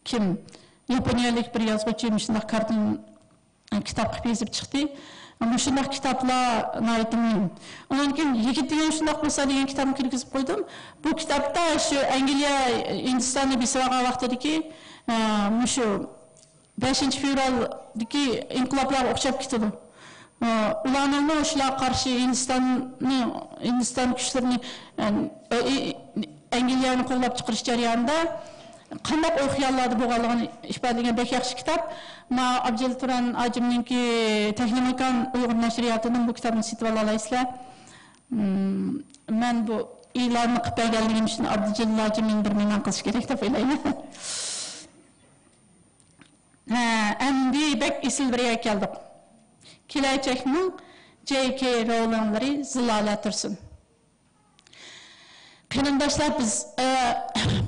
كىم؟ ياپونىيەلىك بىر يازغۇچى مۇشۇنداق كارتون كىتاب قىلىپ يېزىپ چىقتى. مۇشۇنداق كىتابلار ناھايىتى مۇھىم. ئۇنىڭدىن كېيىن يىگىت دېگەن شۇنداق بولسا دېگەن كىتابنى كىرگۈزۈپ قويدۇم. بۇ كىتابتا شۇ ئەنگلىيە، ھىندىستاننى بېسىۋالغان ۋاقتىدىكى، ئە، مۇشۇ بەشىنچى فېۋرالدىكى ئىنقىلابلارغا ئوخشاپ كېتىدۇ. ئۇلارنىڭمۇ شۇلارغا قارشى ھىندىستاننى، ھىندىستان كۈچلىرىنى، ئە، ئە، ئەنگلىيەنى قوغلاپ چىقىرىش جەريانىدا قانداق ئوي خىياللاردا بولغانلىقىنى ئىپادىلىگەن بەك ياخشى كىتاب. ما ئابدۇجېلىل تۇران ھاجىمنىڭكى تەكلىماكان ئۇيغۇر نەشرىياتىدىن بۇ كىتابنى سېتىۋالالايسىلەر. مم، مەن بۇ ئېلاننى قىلىپ بەرگەنلىكىم ئۈچۈن ئابدۇجېلىل ھاجىم مېنى بىر مېھمان قىلىشى كېرەك دەپ ئويلايمەن. ھە، ئەمدى بەك ئېسىل بىر يەرگە كەلدۇق. كېلەچەكنىڭ جەي كېي رولىڭلىرى زىلالە تۇرسۇن. قېرىنداشلار، بىز، ئە،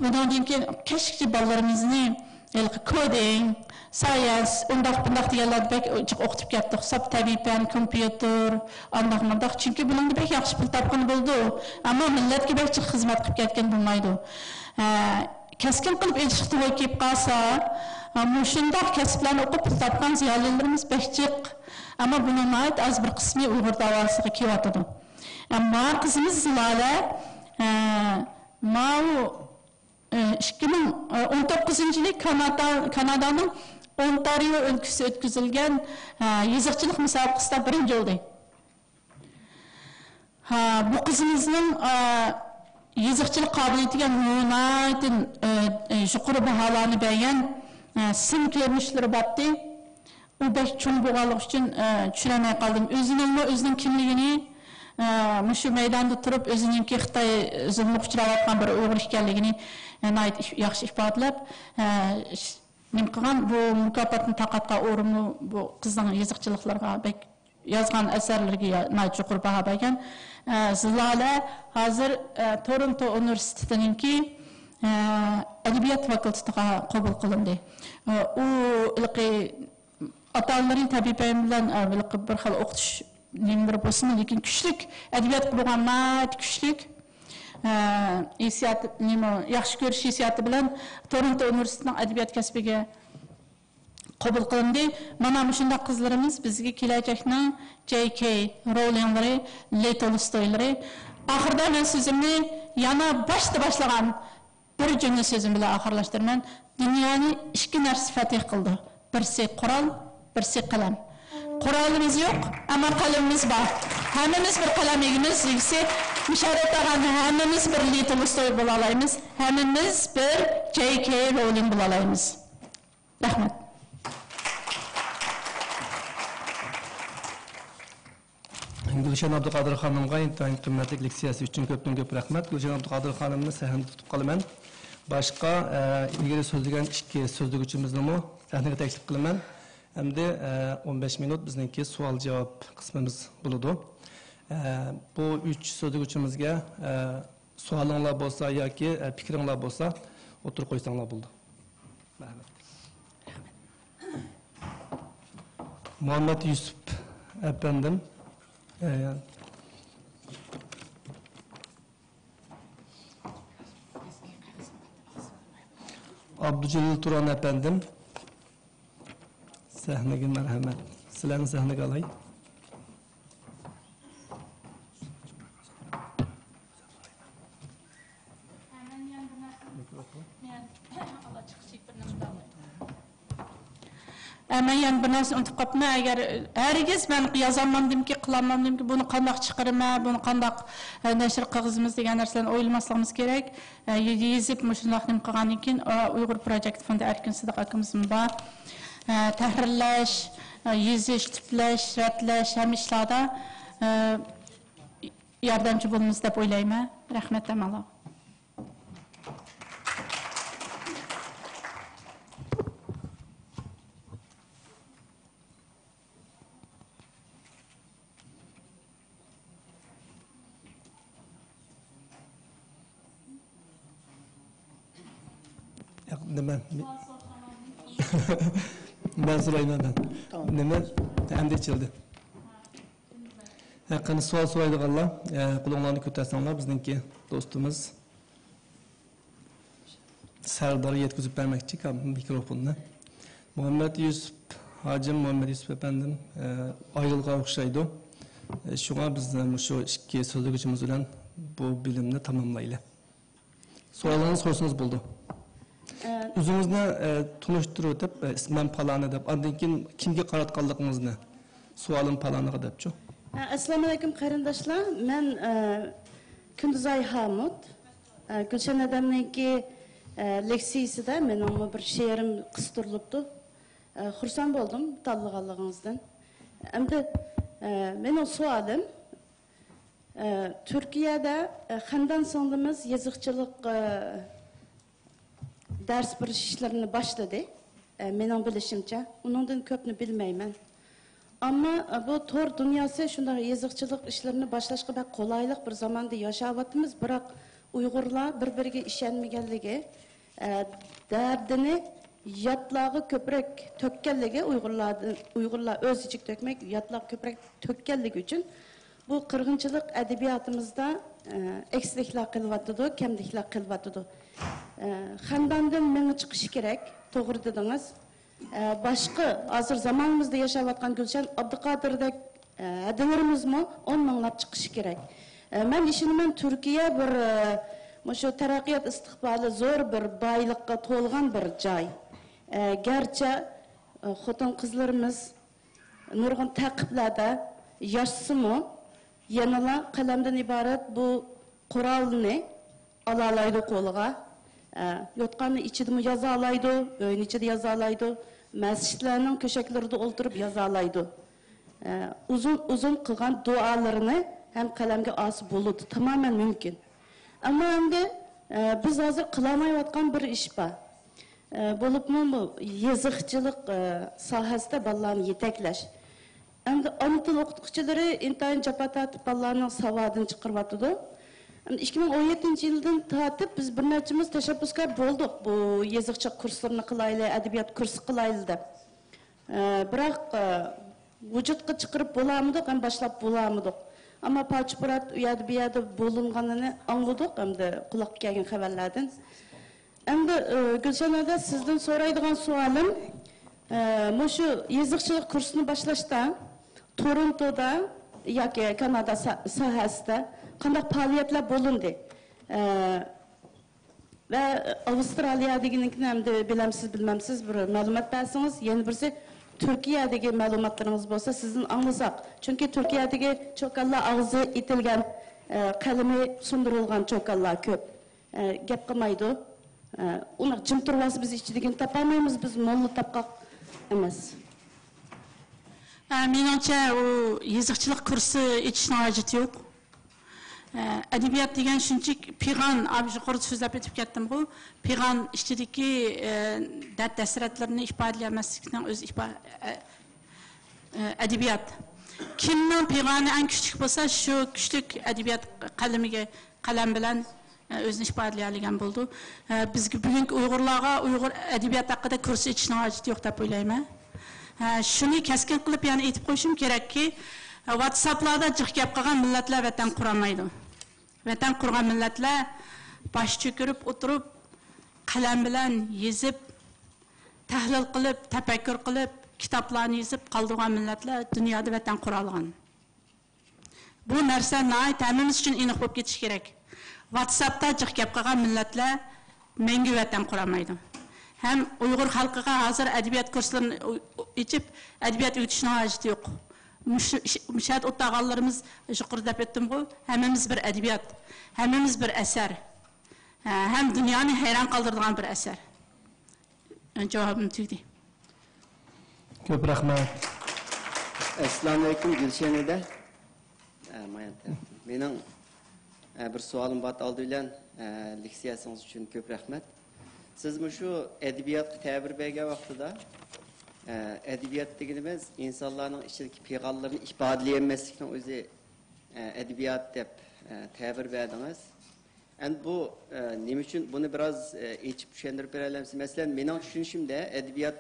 بۇنىڭدىن كېيىن كەچكىچە بالىلىرىمىزنى ھېلىقى كودىنگ، سايەنس، ئۇنداق بۇنداق دېگەنلەردە بەك جىق ئوقۇتۇپ كەتتۇق. ساپ تەبىئىي پەن، كومپيۇتېر، ئانداق مۇنداق. چۈنكى بۇنىڭدا بەك ياخشى پۇل تاپقىلى بولىدۇ. ئەمما مىللەتكە بەك جىق خىزمەت قىلىپ كەتكىلى بولمايدۇ. ئە، كەسكىن قىلىپ ئېيتىشقا توغرا كېلىپ قالسا، مۇشۇنداق كەسىپلەرنى ئوقۇپ پۇل تاپقان زىيالىيلىرىمىز بەك جىق. ئەمما بۇنىڭ ناھايىتى ئاز بىر قىسمى ئۇيغۇر داۋاسىغا كېلىۋاتىدۇ. ئەمما قىزىمىز زىلالە، ئە، ماۋۇ، ئە، ئىككى مىڭ ئون توققۇزىنچى يىلى كانادا، كانادانىڭ ئونتارىيو ئۆلكىسى ئۆتكۈزۈلگەن، ئە، يېزىقچىلىق مۇسابىقىسىدا بىرىنچى بولدى. ھا، بۇ قىزىمىزنىڭ، ئا، يېزىقچىلىق قابىلىيىتىگە ناھايىتى، ئە، ئە، يۇقىرى باھالارنى بەرگەن، ئە، سىن كۆرۈنۈشلىرى بارتتى. ئۇ بەك چوڭ بولغانلىقى ئۈچۈن، ئە، چۈشىنەلمەي قالدىم. ئۆزىنىڭمۇ ئۆزىنىڭ كىملىكىنى، ئە، مۇشۇ مەيداندا تۇرۇپ ئۆزىنىڭكى خىتاي زۇلمىغا ئۇچراۋاتقان بىر ئۇيغۇر ئىكەنلىكىنى، ئە، ناھايىتى ئىف-، ياخشى ئىپادىلەپ، ئە، ش-، نېمە قىلغان، بۇ مۇكاپاتنى تارقاتقان ئورۇنمۇ بۇ قىزنىڭ يېزىقچىلىقلىرىغا بەك يازغان ئەسەرلىرىگە يا-، ناھايىتى يۇقىرى باھا بەرگەن. ئە، زىلالە ھازىر، ئە، تورونتو ئۇنىۋېرسىتېتىنىڭكى، ئە، ئەدەبىيات فاكۇلتېتىغا قوبۇل قىلىندى. ئە، ئۇ ھېلىقى ئاتا-ئانىلىرى تەبىئىي پەن بىلەن، ئە، ھېلىقى بىر خىل ئوقۇتۇش نېمىلىرى بولسىمۇ، لېكىن كۈچلۈك، ئەدەبىياتقا بولغان ناھايىتى كۈچلۈك، ئە، ھېسسىياتى، نېمە، ياخشى كۆرۈش ھېسسىياتى بىلەن تورونتو ئۇنىۋېرسىتېتىنىڭ ئەدەبىيات كەسپىگە قوبۇل قىلىندى. مانا مۇشۇنداق قىزلىرىمىز بىزگە كېلەچەكنىڭ جەي كېي رولىڭلىرى، لې تولستويلىرى. ئاخىرىدا مەن سۆزۈمنى يەنە باشتا باشلىغان بىر جۈملە سۆزۈم بىلەن ئاخىرلاشتۇرىمەن. دۇنيانى ئىككى نەرسە فەتھ قىلىدۇ. بىرسى قورال، بىرسى قەلەم. قورالىمىز يوق، ئەمما قەلىمىمىز بار. ھەممىمىز بىر قەلەم ئىگىمىز، ئىگىسى مۇشەررەپ تاغان، ھەممىمىز بىر لې تولستوي بولالايمىز، ھەممىمىز بىر جەي كېي رولىڭ بولالايمىز. رەھمەت. گۈلشەن ئابدۇقادىر خانىمغا ئىنتايىن قىممەتلىك لېكسىيەسى ئۈچۈن كۆپتىن كۆپ رەھمەت. گۈلشەن ئابدۇقادىر خانىمنى سەھنىدە تۇتۇپ قالىمەن. باشقا، ئە، ئىلگىرى سۆزلىگەن ئىككى سۆزلىگۈچىمىزنىمۇ سەھنىگە تەكلىپ قىلىمەن. ئەمدى، ئە، ئون بەش مىنۇت بىزنىڭكى سوئال-جاۋاب قىسمىمىز بولىدۇ. ئە، بۇ ئۈچ سۆزلىگۈچىمىزگە، ئە، سوئالىڭلار بولسا ياكى، ئە، پىكرىڭلار بولسا ئوتتۇرىغا قويساڭلار بولىدۇ. مەرھەمەت. مۇھەممەت يۈسۈپ ئەپەندىم. ئە، ئابدۇجېلىل تۇران ئەپەندىم. سەھنىگە مەرھەمەت. سىلەرنى سەھنىگە ئالاي. ھە، مەن يەنە بىر نەرسىنى ئۇنتۇپ قاپتىمەن. ئەگەر ھەرگىز مەن يازالمامدىمكى، قىلالمامدىمكى، بۇنى قانداق چىقىرىمەن، بۇنى قانداق، ئە، نەشر قىلغۇزىمىز دېگەن نەرسىلەرنى ئويلىماسلىقىمىز كېرەك. ئە، يېزىپ مۇشۇنداق نېمە قىلغاندىن كېيىن، ئە، ئۇيغۇر پروجېكت فوندى ئەركىن سىدىق ئاكىمىزمۇ بار. ئە، تەھرىرلەش، ئە، يېزىش، تۈپلەش، رەتلەش، ھەممە ئىشلاردا، ئە، ياردەمچى بولىمىز دەپ ئويلايمەن. رەھمەت ھەممىڭلارغا. ياق، نېمە؟ مەن سورايمەن مەن. نېمە؟ ئەمدى ئېچىلدى. ھە، قېنى سوئال سورايدىغانلار، ئە، قولۇڭلارنى كۆتەرسەڭلار، بىزنىڭكى دوستىمىز سەردار يەتكۈزۈپ بەرمەكچى مىكروفوننى. مۇھەممەت يۈسۈپ ھاجىم مۇھەممەد يۈسۈپ ئەپەندىم، ئە، ئايرىلغان ئوخشايدۇ. ئە، شۇڭا بىز مۇشۇ ئىككى سۆزلىگۈچىمىز بىلەن بۇ بۆلۈمنى تاماملايلى. سوئالىڭىزنى سورىسىڭىز بولىدۇ. ئە، ئۆزىڭىزنى، ئە، تونۇشتۇرۇۋېتىپ، ئە، ئىسمىم پالانى دەپ، ئاندىن كېيىن كىمگە قاراتقانلىقىڭىزنى، سوئالىم پالانىغا دەپچۇ. ئە، ئەسسالامۇئەلەيكۇم قېرىنداشلار. مەن، ئە، كۈندۈزئاي ھامۇت. ئە، گۈلشەن ھەدەمنىڭكى، ئە، لېكسىيىسىدە مېنىڭمۇ بىر شېئىرىم قىستۇرۇلۇپتۇ. ئە، خۇرسەن بولدۇم تاللىغانلىقىڭىزدىن. ئەمدى، ئە، مېنىڭ سوئالىم، ئە، تۈركىيەدە، ئە، خەندان سىڭلىمىز يېزىقچىلىق، ئە، دەرس بېرىش ئىشلىرىنى باشلىدى. ئە، مېنىڭ بىلىشىمچە، ئۇنىڭدىن كۆپنى بىلمەيمەن. ئەمما، ئە، بۇ تور دۇنياسى شۇنداق يېزىقچىلىق ئىشلىرىنى باشلاشقا بەك قولايلىق بىر زاماندا ياشاۋاتىمىز، بىراق ئۇيغۇرلار بىر-بىرىگە ئىشەنمىگەنلىكى، ئە، دەردىنى ياتلارغا كۆپرەك تۆككەنلىكى، ئۇيغۇرلاردىن، ئۇيغۇرلار ئۆز ئىچىگە تۆكمەي، ياتلارغا كۆپرەك تۆككەنلىكى ئۈچۈن بۇ قىرغىنچىلىق ئەدەبىياتىمىزدا، ئە، ئەكسلىكلەر قېلىۋاتىدۇ، كەملىكلەر قېلىۋاتىدۇ. ئە، خەنداندىن مېڭە چىقىشى كېرەك، توغرا دېدىڭىز. ئە، باشقا، ھازىر زامانىمىزدا ياشاۋاتقان گۈلشەن ئابدۇقادىردەك، ئە، ھەدىلىرىمىزمۇ ئون مىڭلاپ چىقىشى كېرەك. ئە، مەن ئىشىنىمەن، تۈركىيە بىر، ئە، مۇشۇ تەرەققىيات ئىستىقبالى زور بىر بايلىققا تولغان بىر جاي. ئە، گەرچە، ئە، خوتۇن-قىزلىرىمىز نۇرغۇن تەقىبلەردە ياشىسىمۇ، يەنىلا قەلەمدىن ئىبارەت بۇ قورالنى ئالالايدۇ قولىغا. ئە، يوتقاننىڭ ئىچىدىمۇ يازالايدۇ، ئۆينىڭ ئىچىدە يازالايدۇ، مەسچىتلەرنىڭ كۆشەكلىرىدە ئولتۇرۇپ يازالايدۇ. ئە، ئۇزۇن، ئۇزۇن قىلغان دۇئالىرىنى ھەم قەلەمگە ئالسا بولىدۇ، تامامەن مۇمكىن. ئەمما ئەمدى، ئە، بىز ھازىر قىلالمايۋاتقان بىر ئىش بار. ئە، بولۇپمۇ بۇ يېزىقچىلىق، ئە، ساھەسىدە بالىلارنى يېتەكلەش. ئەمدى ئانا تىل ئوقۇتقۇچىلىرى ئىنتايىن جاپا تارتىپ بالىلارنىڭ ساۋادىنى چىقىرىۋاتىدۇ. ئەمدى ئىككى مىڭ ئون يەتتىنچى يىلدىن تارتىپ بىز بىر نەچچىمىز تەشەببۇسكار بولدۇق، بۇ يېزىقچىلىق كۇرسلىرىنى قىلايلى، ئەدەبىيات كۇرسى قىلايلى دەپ. ئە، بىراق، ئە، ۋۇجۇدقا چىقىرىپ بولالمىدۇق ھەم باشلاپ بولالمىدۇق. ئەمما پارچە-پۇرات ئۇ يەردە، بۇ يەردە بولۇنغىنىنى ئاڭلىدۇق ھەمدە قۇلاققا كەلگەن خەۋەرلەردىن. ئەمدى، ئە، گۈلشەن ھەدە، سىزدىن سورايدىغان سوئالىم، ئە، مۇشۇ يېزىقچىلىق كۇرسىنى باشلاشتا تورونتودا ياكى كانادا سا-، ساھەسىدە قانداق پائالىيەتلەر بولۇندى؟ ئە، ۋە ئاۋسترالىيە دېگىنىڭكىنى ئەمدى بىلەمسىز، بىلمەمسىز، بىر مەلۇمات بەرسىڭىز، يەنە بىرسى تۈركىيەدىكى مەلۇماتلىرىڭىز بولسا سىزدىن ئاڭلىساق. چۈنكى تۈركىيەدىكى چوكانلار ئاغزى ئېتىلگەن، ئە، قەلىمى سۇندۇرۇلغان چوكانلار كۆپ. ئە، گەپ قىلمايدۇ. ئە، ئۇنداق جىم تۇرۇۋالسا بىز ئىچىدىكىنى تاپالمايمىز، بىز موللا تاپقاق ئەمەس. ئە، مېنىڭچە ئۇ يېزىقچىلىق كۇرسى ئېچىشنىڭ ھاجىتى يوق. ئە، ئەدەبىيات دېگەن شۇنچىلىك پىغان، ئابىش يۇقىرىدا سۆزلەپ ئۆتۈپ كەتتىمغۇ، پىغان ئىچىدىكى، ئە، دەرد-ھەسرەتلىرىنى ئىپادىلىيەلمەسلىكنىڭ ئۆزى ئىپا-، ئە، ئە، ئەدەبىيات. كىمنىڭ پىغانى ئەڭ كۈچلۈك بولسا، شۇ كۈچلۈك ئەدەبىيات قەلىمىگە، قەلەم بىلەن، ئە، ئۆزىنى ئىپادىلىيەلىگەن بولىدۇ. ئە، بىزگە بۈگۈنكى ئۇيغۇرلارغا ئۇيغۇر ئەدەبىيات ھەققىدە كۇرس ئېچىشنىڭ ھاجىتى يوق دەپ ئويلايمەن. ئە، شۇنى كەسكىن قىلىپ يەنە ئېيتىپ قويۇشۇم كېرەككى، ۋاتساپلاردا جىق گەپ قىلغان مىللەتلەر ۋەتەن قۇرالمايدۇ. ۋەتەن قۇرغان مىللەتلەر باش چۆكۈرۈپ ئولتۇرۇپ، قەلەم بىلەن يېزىپ، تەھلىل قىلىپ، تەپەككۇر قىلىپ، كىتابلارنى يېزىپ قالدۇرغان مىللەتلەر دۇنيادا ۋەتەن قۇرالىغان. بۇ نەرسە ناھايىتى ھەممىمىز ئۈچۈن ئېنىق بولۇپ كېتىشى كېرەك. ۋاتساپتا جىق گەپ قىلغان مىللەتلەر مەڭگۈ ۋەتەن قۇرالمايدۇ. ھەم ئۇيغۇر خەلقىغا ھازىر ئەدەبىيات كۇرسلىرىنى ئۇ-، ئۇ-، ئېچىپ، ئەدەبىيات ئۆگىتىشنىڭ ھاجىتى يوق. مۇشۇ ئىش-، مۇشۇ يەردە ئولتۇرغانلىرىمىز يۇقىرىدا دەپ ئۆتتۈمغۇ، ھەممىمىز بىر ئەدەبىيات، ھەممىمىز بىر ئەسەر. ھە، ھەم دۇنيانى ھەيران قالدۇرىدىغان بىر ئەسەر. جاۋابىم تۈگىدى. كۆپ رەھمەت. ئەسسالامۇئەلەيكۇم، گۈلشەن ھەدە. ئە، مايان تەرەپتىن. مېنىڭ، ئە، بىر سوئالىم بار ئالدى بىلەن، ئە، لېكسىيەسىڭىز ئۈچۈن كۆپ رەھمەت. سىز مۇشۇ ئەدەبىياتقا تەبىر بەرگەن ۋاقتىدا، ئە، ئەدەبىيات دېگىنىمىز ئىنسانلارنىڭ ئىچىدىكى پىغانلىرىنى ئىپادىلىيەلمەسلىكنىڭ ئۆزى، ئە، ئەدەبىيات دەپ، ئە، تەبىر بەردىڭىز. ئەمدى بۇ، ئە، نېمە ئۈچۈن، بۇنى بىراز، ئە، ئېچىپ چۈشەندۈرۈپ بېرەلەمسىز؟ مەسىلەن، مېنىڭ چۈشىنىشىمدە ئەدەبىيات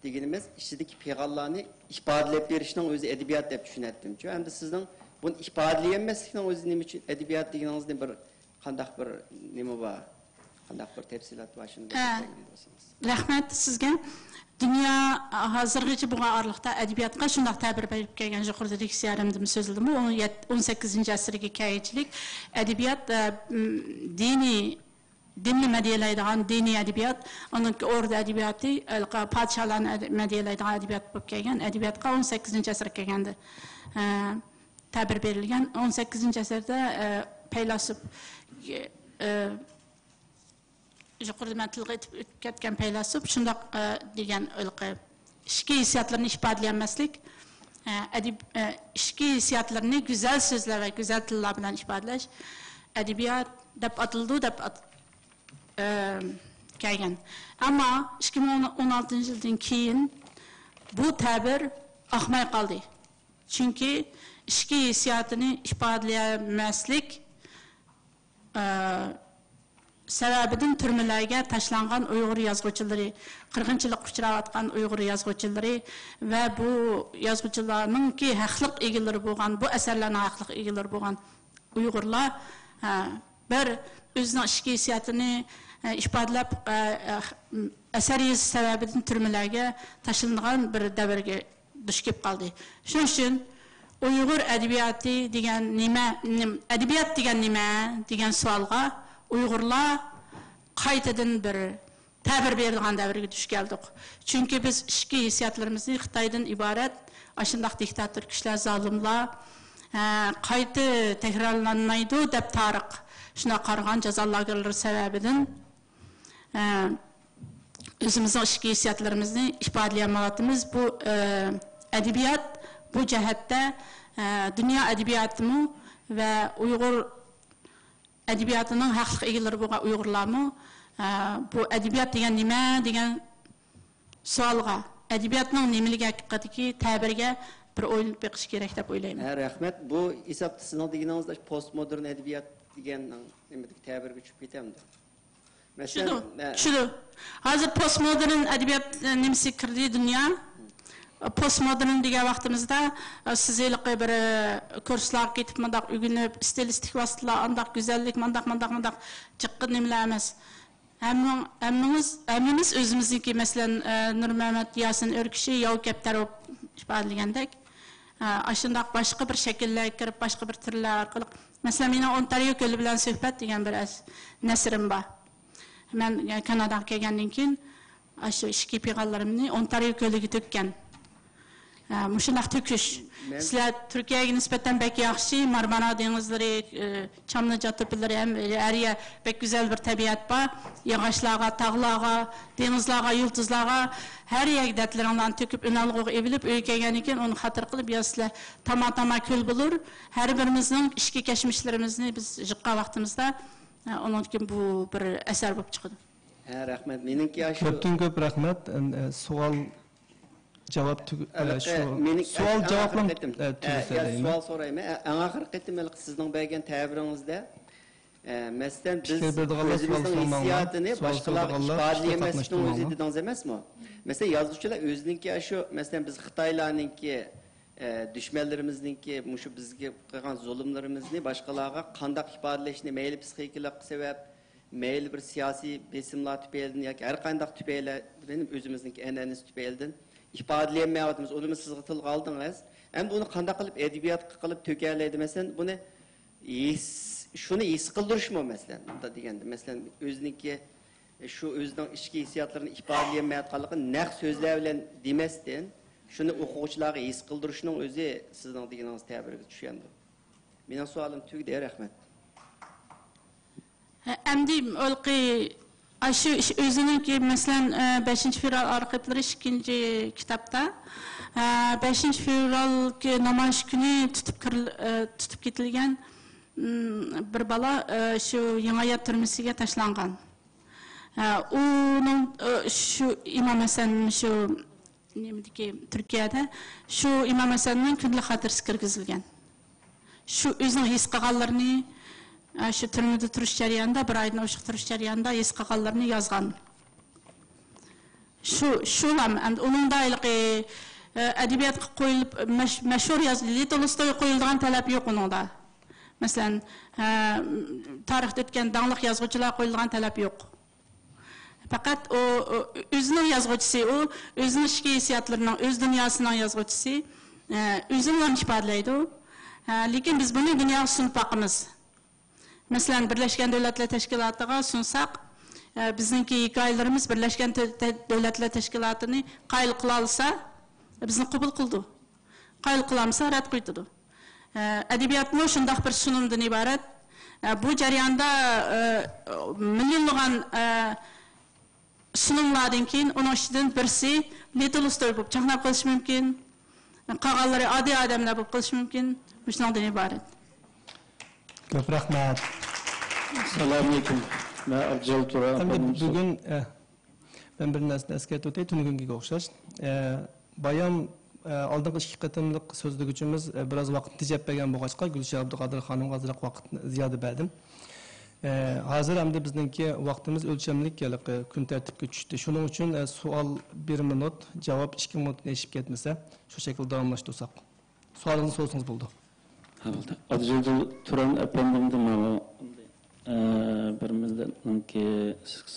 دېگىنىمىز ئىچىدىكى پىغانلارنى ئىپادىلەپ بېرىشنىڭ ئۆزى ئەدەبىيات دەپ چۈشىنەتتىمچۇ. ئەمدى سىزنىڭ بۇنى ئىپادىلىيەلمەسلىكنىڭ ئۆزى نېمە ئۈچۈن ئەدەبىيات دېگىنىڭىزنى بىر قانداق بىر نېمە بار؟ قانداق بىر تەپسىلات بار، شۇنى بىر ھە. بەرگەن بولسىڭىز. رەھمەت سىزگە. دۇنيا ھازىرغىچە بولغان ئارىلىقتا ئەدەبىياتقا شۇنداق تەبىر بېرىپ كەلگەن، يۇقىرىدا لېكسىيەلىرىمدىمۇ سۆزلىدىمۇ، ئون يەتتە، ئون سەككىزىنچى ئەسىرگە كەلگۈچىلىك ئەدەبىيات، ئە، م، دىنىي، دىننى مەدھىيەلەيدىغان دىنىي ئەدەبىيات، ئۇنىڭ ئوردا ئەدەبىياتى، ھېلىقى پادىشاھلارنى ئەدە-، مەدھىيەلەيدىغان ئەدەبىيات بولۇپ كەلگەن. ئەدەبىياتقا ئون سەككىزىنچى ئەسىرگە كەلگەندە، ئە، تەبىر بېرىلگەن. ئون سەككىزىنچى ئەسىردە، ئە، پەيلاسوپ، ئە، يۇقىرىدا مەن تىلغا ئېتىپ ئۆتۈپ كەتكەن پەيلاسوپ شۇنداق، ئە، دېگەن ھېلىقى ئىچكى ھېسسىياتلىرىنى ئىپادىلىيەلمەسلىك، ئە، ئەدىب-، ئە، ئىچكى ھېسسىياتلىرىنى گۈزەل سۆزلەر ۋە گۈزەل تىللار بىلەن ئىپادىلەش ئەدەبىيات دەپ ئاتىلىدۇ دەپ ئات-، ئە، كەلگەن. ئەمما ئىككى مىڭ ئون ئالتىنچى يىلدىن كېيىن بۇ تەبىر ئاقماي قالدى. چۈنكى ئىچكى ھېسسىياتىنى ئىپادىلىيەلمەسلىك، ئە، سەۋەبىدىن تۈرمىلەرگە تاشلانغان ئۇيغۇر يازغۇچىلىرى، قىرغىنچىلىققا ئۇچراۋاتقان ئۇيغۇر يازغۇچىلىرى ۋە بۇ يازغۇچىلارنىڭكى ھەقلىق ئىگىلىرى بولغان، بۇ ئەسەرلەرنىڭ ھەقلىق ئىگىلىرى بولغان ئۇيغۇرلار، ھە، بىر ئۆزىنىڭ ئىچكى ھېسسىياتىنى، ئە، ئىپادىلەپ، ئە، ئە، ئەسەر يېزىش سەۋەبىدىن تۈرمىلەرگە تاشلىنىدىغان بىر دەۋرگە دۇچ كېلىپ قالدى. شۇنىڭ ئۈچۈن ئۇيغۇر ئەدەبىياتى دېگەن نېمە، نېم-، ئەدەبىيات دېگەن نېمە دېگەن سوئالغا ئۇيغۇرلار قايتىدىن بىر تەبىر بېرىدىغان دەۋرگە دۇچ كەلدۇق. چۈنكى بىز ئىچكى ھېسسىياتلىرىمىزنى خىتايدىن ئىبارەت ئاشۇنداق دىكتاتور كۈچلەر، زالىملار، ھە، قايتا تەكرارلانمايدۇ دەپ تارىخ شۇنداق قارىغان جازا لاگېرلىرى سەۋەبىدىن، ئە، ئۆزىمىزنىڭ ئىچكى ھېسسىياتلىرىمىزنى ئىپادىلىيەلمەيۋاتىمىز. بۇ، ئە، ئەدەبىيات بۇ جەھەتتە، ئە، دۇنيا ئەدەبىياتىمۇ ۋە ئۇيغۇر ئەدەبىياتىنىڭ ھەقلىق ئىگىلىرى بولغان ئۇيغۇرلارمۇ، ئە، بۇ ئەدەبىيات دېگەن نېمە دېگەن سوئالغا، ئەدەبىياتنىڭ نېمىلىكى ھەققىدىكى تەبىرگە بىر ئويلىنىپ بېقىشى كېرەك دەپ ئويلايمەن. ھە، رەھمەت. بۇ ھېسابتا سىزنىڭ دېگىنىڭىز پوستمودېرن ئەدەبىيات دېگەننىڭ نېمىدىكى تەبىرگە چۈشۈپ كېتەمدۇ؟ مەسىلەن، چۈشىدۇ، مە-، چۈشىدۇ. ھازىر پوستمودېرن ئەدەبىيات، ئە، نېمىسى كىردى دۇنيا. پوستمودېرن دېگەن ۋاقتىمىزدا، ئە، سىز ھېلىقى بىر، ئە، كۇرسلارغا كېتىپ، مۇنداق ئۆگىنىپ، ئىستىلىستىك ۋاسىتىلەر، ئانداق گۈزەللىك، مانداق، مانداق، مانداق جىققا نېمىلەر ئەمەس. ھەممىڭ-، ھەممىڭىز، ھەممىمىز ئۆزىمىزنىڭكى، مەسىلەن، ئە، نۇرمەمەت ياسىن ئۆركىشى ياۋ كەپتەر بولۇپ ئىپادىلىگەندەك، ئە، ئاشۇنداق باشقا بىر شەكىللەرگە كىرىپ، باشقا بىر تۈرلەر ئارقىلىق، مەسىلەن، مېنىڭ ئونتارىيو كۆلى بىلەن سۆھبەت دېگەن بىر ئەس-، نەسرىم بار. مەن، ئە، كاناداغا كەلگەندىن كېيىن ئاشۇ ئىچكى پىغانلىرىمنى ئونتارىيو كۆلىگە تۆككەن. ھە، مۇشۇنداق تۆكۈش. مەن سىلەر تۈركىيەگە نىسبەتەن بەك ياخشى، مارمارا دېڭىزلىرى، ئى، چامنىجا تۆپىلىرى ھەم ھەر يەر بەك گۈزەل بىر تەبىئەت بار. ياغاچلارغا، تاغلارغا، دېڭىزلارغا، يۇلتۇزلارغا ھەر يەرگە دەردلىرىڭلارنى تۆكۈپ، ئۈنئالغۇغا ئېۋىلىپ، ئۆيگە كەلگەندىن كېيىن ئۇنى خاتىرە قىلىپ، يا سىلەر تاما-تاما كۆل بولۇر، ھەر بىرىمىزنىڭ ئىچكى كەچمىشلىرىمىزنى بىز يىغقان ۋاقتىمىزدا، ھە، ئۇنىڭدىن كېيىن بۇ بىر ئەسەر بولۇپ چىقىدۇ. ھە، رەھمەت. مېنىڭكى ئاشۇ كۆپتىن كۆپ رەھمەت. ئەن-، ئە، سوئال جاۋاب تۈگ-، ئە، ھېلىقى شۇ مېنىڭ سوئال ئەڭ جاۋابنىڭ، ئاخىرقى قېتىم، ئە، ئە، تۈگىسى يا، دەيمەن. سوئال سورايمەن. ئە، ئەڭ ئاخىرقى قېتىم ھېلىقى سىزنىڭ بەرگەن تەبىرىڭىزدە، ئە، مەسىلەن، بىز پىكىر بېرىدىغانلار سوئال ئۆزىمىزنىڭ سورىماڭلار. ھېسسىياتىنى سوئال باشقىلارغا سورىغانلار ئىپادىلىيەلمەسلىكنىڭ ئىشتىك ئۆزى قاتناشتۇرماڭلار. دېدىڭىز ئەمەسمۇ؟ مەسىلەن، يازغۇچىلار ئۆزىنىڭكى ئاشۇ، مەسىلەن، بىز خىتايلارنىڭكى، ئە، دۈشمەنلىرىمىزنىڭكى مۇشۇ بىزگە قىلغان زۇلۇملىرىمىزنى باشقىلارغا قانداق ئىپادىلەشنى، مەيلى پسىخىكىلىق سەۋەب، مەيلى بىر سىياسىي بېسىملار تۈپەيلىدىن ياكى ھەر قانداق تۈپەيلەردىن، ئۆزىمىزنىڭكى ئەنئەنىسى تۈپەيلىدىن ئىپادىلىيەلمەيۋاتىمىز. ئۇنىمۇ سىزغا تىلغا ئالدىڭىز. ئەمدى ئۇنى قانداق قىلىپ ئەدەبىياتقا قىلىپ تۆكەلەيدۇ؟ مەسىلەن، بۇنى ھېس، شۇنى ھېس قىلدۇرۇشمۇ، مەسىلەن، مۇنداق دېگەندە، مەسىلەن، ئۆزىنىڭكى، شۇ ئۆزىنىڭ ئىچكى ھېسسىياتلىرىنى ئىپادىلىيەلمەيۋاتقانلىقىنى نەق سۆزلەر بىلەن دېمەستىن، شۇنى ئوقۇغۇچىلارغا ھېس قىلدۇرۇشنىڭ ئۆزى سىزنىڭ دېگىنىڭىز تەبىرىگە چۈشەمدۇ؟ مېنىڭ سوئالىم تۈگىدى، رەھمەت. ئەمدى ھېلىقى ئاشۇ ئىش-، ئۆزىنىڭكى، مەسىلەن، ئە، بەشىنچى فېۋرال ئارخىپلىرى ئىككىنچى كىتابتا، ئە، بەشىنچى فېۋرالكى نامايىش كۈنى تۇتۇپ كىرىل-، ئە، تۇتۇپ كېتىلگەن، م، بىر بالا، ئە، شۇ يېڭى ھايات تۈرمىسىگە تاشلانغان. ئە، ئۇنىڭ، ئە، شۇ ئىمام ھەسەن شۇ نېمىدىكى، تۈركىيەدە شۇ ئىمام ھەسەننىڭ كۈندىلىك خاتىرىسى كىرگۈزۈلگەن. شۇ ئۆزىنىڭ ھېس قىلغانلىرىنى، ئە، شۇ تۈرمىدە تۇرۇش جەريانىدا، بىر ئايدىن ئوشۇق تۇرۇش جەريانىدا ھېس قىلغانلىرىنى يازغان. شۇ، شۇلام، ئەمدى ئۇنىڭدا ھېلىقى، ئە، ئەدەبىياتقا قويۇلۇپ، مەش-، مەشھۇر ياز-، لېۋ تولستويغا قويۇلىدىغان تەلەپ يوق ئۇنىڭدا. مەسىلەن، ئە، تارىختا ئۆتكەن داڭلىق يازغۇچىلارغا قويۇلىدىغان تەلەپ يوق. پەقەت ئۇ، ئۇ ئۆزىنىڭ يازغۇچىسى، ئۇ ئۆزىنىڭ ئىچكى ھېسسىياتلىرىنىڭ، ئۆز دۇنياسىنىڭ يازغۇچىسى، ئە، ئۆزىنىلا ئىپادىلەيدۇ. ئە، لېكىن بىز بۇنى دۇنياغا سۇنۇپ باقىمىز. مەسىلەن، بىرلەشكەن دۆلەتلەر تەشكىلاتىغا سۇنساق، ئە، بىزنىڭكى ھېكايىلىرىمىز بىرلەشكەن تۆ-، تە-، دۆلەتلەر تەشكىلاتىنى قايىل قىلالىسا، بىزنى قوبۇل قىلىدۇ. قايىل قىلالمىسا، رەت قىلىۋېتىدۇ. ئە، ئەدەبىياتمۇ شۇنداق بىر سۇنۇمدىن ئىبارەت. ئە، بۇ جەرياندا، ئە، مىليونلىغان، ئە، سۇنۇملاردىن كېيىن ئۇنىڭ ئىچىدىن بىرسى لىتتلستوي بولۇپ چاقناپ قېلىشى مۇمكىن. قالغانلىرى ئاددىي ئادەملەر بولۇپ قېلىشى مۇمكىن. مۇشۇنىڭدىن ئىبارەت. كۆپ رەھمەت. ئەسسالامۇئەلەيكۇم. مەن ئابدۇجەلىل تۇران ئەمدى ئەپەندىم. بۈگۈن، ئە، مەن بىر نەرسىنى ئەسكەرتىۋ ئۆتەي، تۈنۈگۈنگىگە ئوخشاش. ئە، بايام، ئە، ئالدىنقى ئىككى قېتىملىق سۆزلىگۈچىمىز، ئە، بىراز ۋاقىتنى تېجەپ بەرگەن بولغاچقا، گۈلشەن ئابدۇقادىر خانىمغا ئازراق ۋاقىت زىيادە بەردىم. ئە، ھازىر ئەمدى بىزنىڭكى ۋاقتىمىز ئۆلچەملىك، ھېلىقى كۈن تەرتىپكە چۈشتى. شۇنىڭ ئۈچۈن، ئە، سوئال بىر مىنۇت، جاۋاب ئىككى مىنۇتتىن ئېشىپ كەتمىسە، شۇ شەكىلدە داۋاملاشتۇرساق. سوئالىڭىزنى سورىسىڭىز بولىدۇ. ھە، بولدى. ئابدۇجەلىل تۇران ئەپەندىمدىن ماڭا، ئە، بىر مىللەتنىڭكى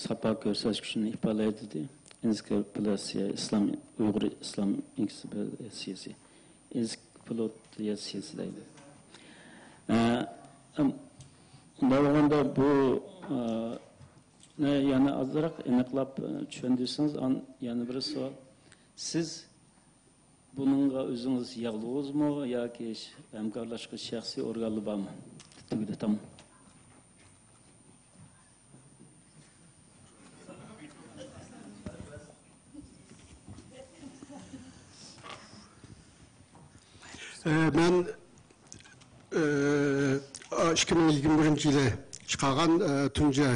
ساپا كۆرسەتكۈچىنى ئىپادىلەيدۇ دېدى. ئېنسىكلوپېدىيە ئىسلام، ئۇيغۇر ئىسلام ئېنسىكلوپېدىيىسى. ئېنسىكلوپېدىيىسى دەيدۇ. ئە، ئەم، ئۇنداق بولغاندا بۇ، ئە، نى يەنە ئازراق ئېنىقلاپ، ئە، چۈشەندۈرسىڭىز، ئان-، يەنە بىر سوئال. سىز بۇنىڭغا ئۆزىڭىز يالغۇزمۇ ياكى ش-، ھەمكارلاشقان شەخسىي ئورگانلار بارمۇ؟ تۈگىدى، تامام. ئە، مەن، ئە، ئىككى مىڭ يىگىرمە بىرىنچى يىلى چىقارغان، ئە، تۇنجى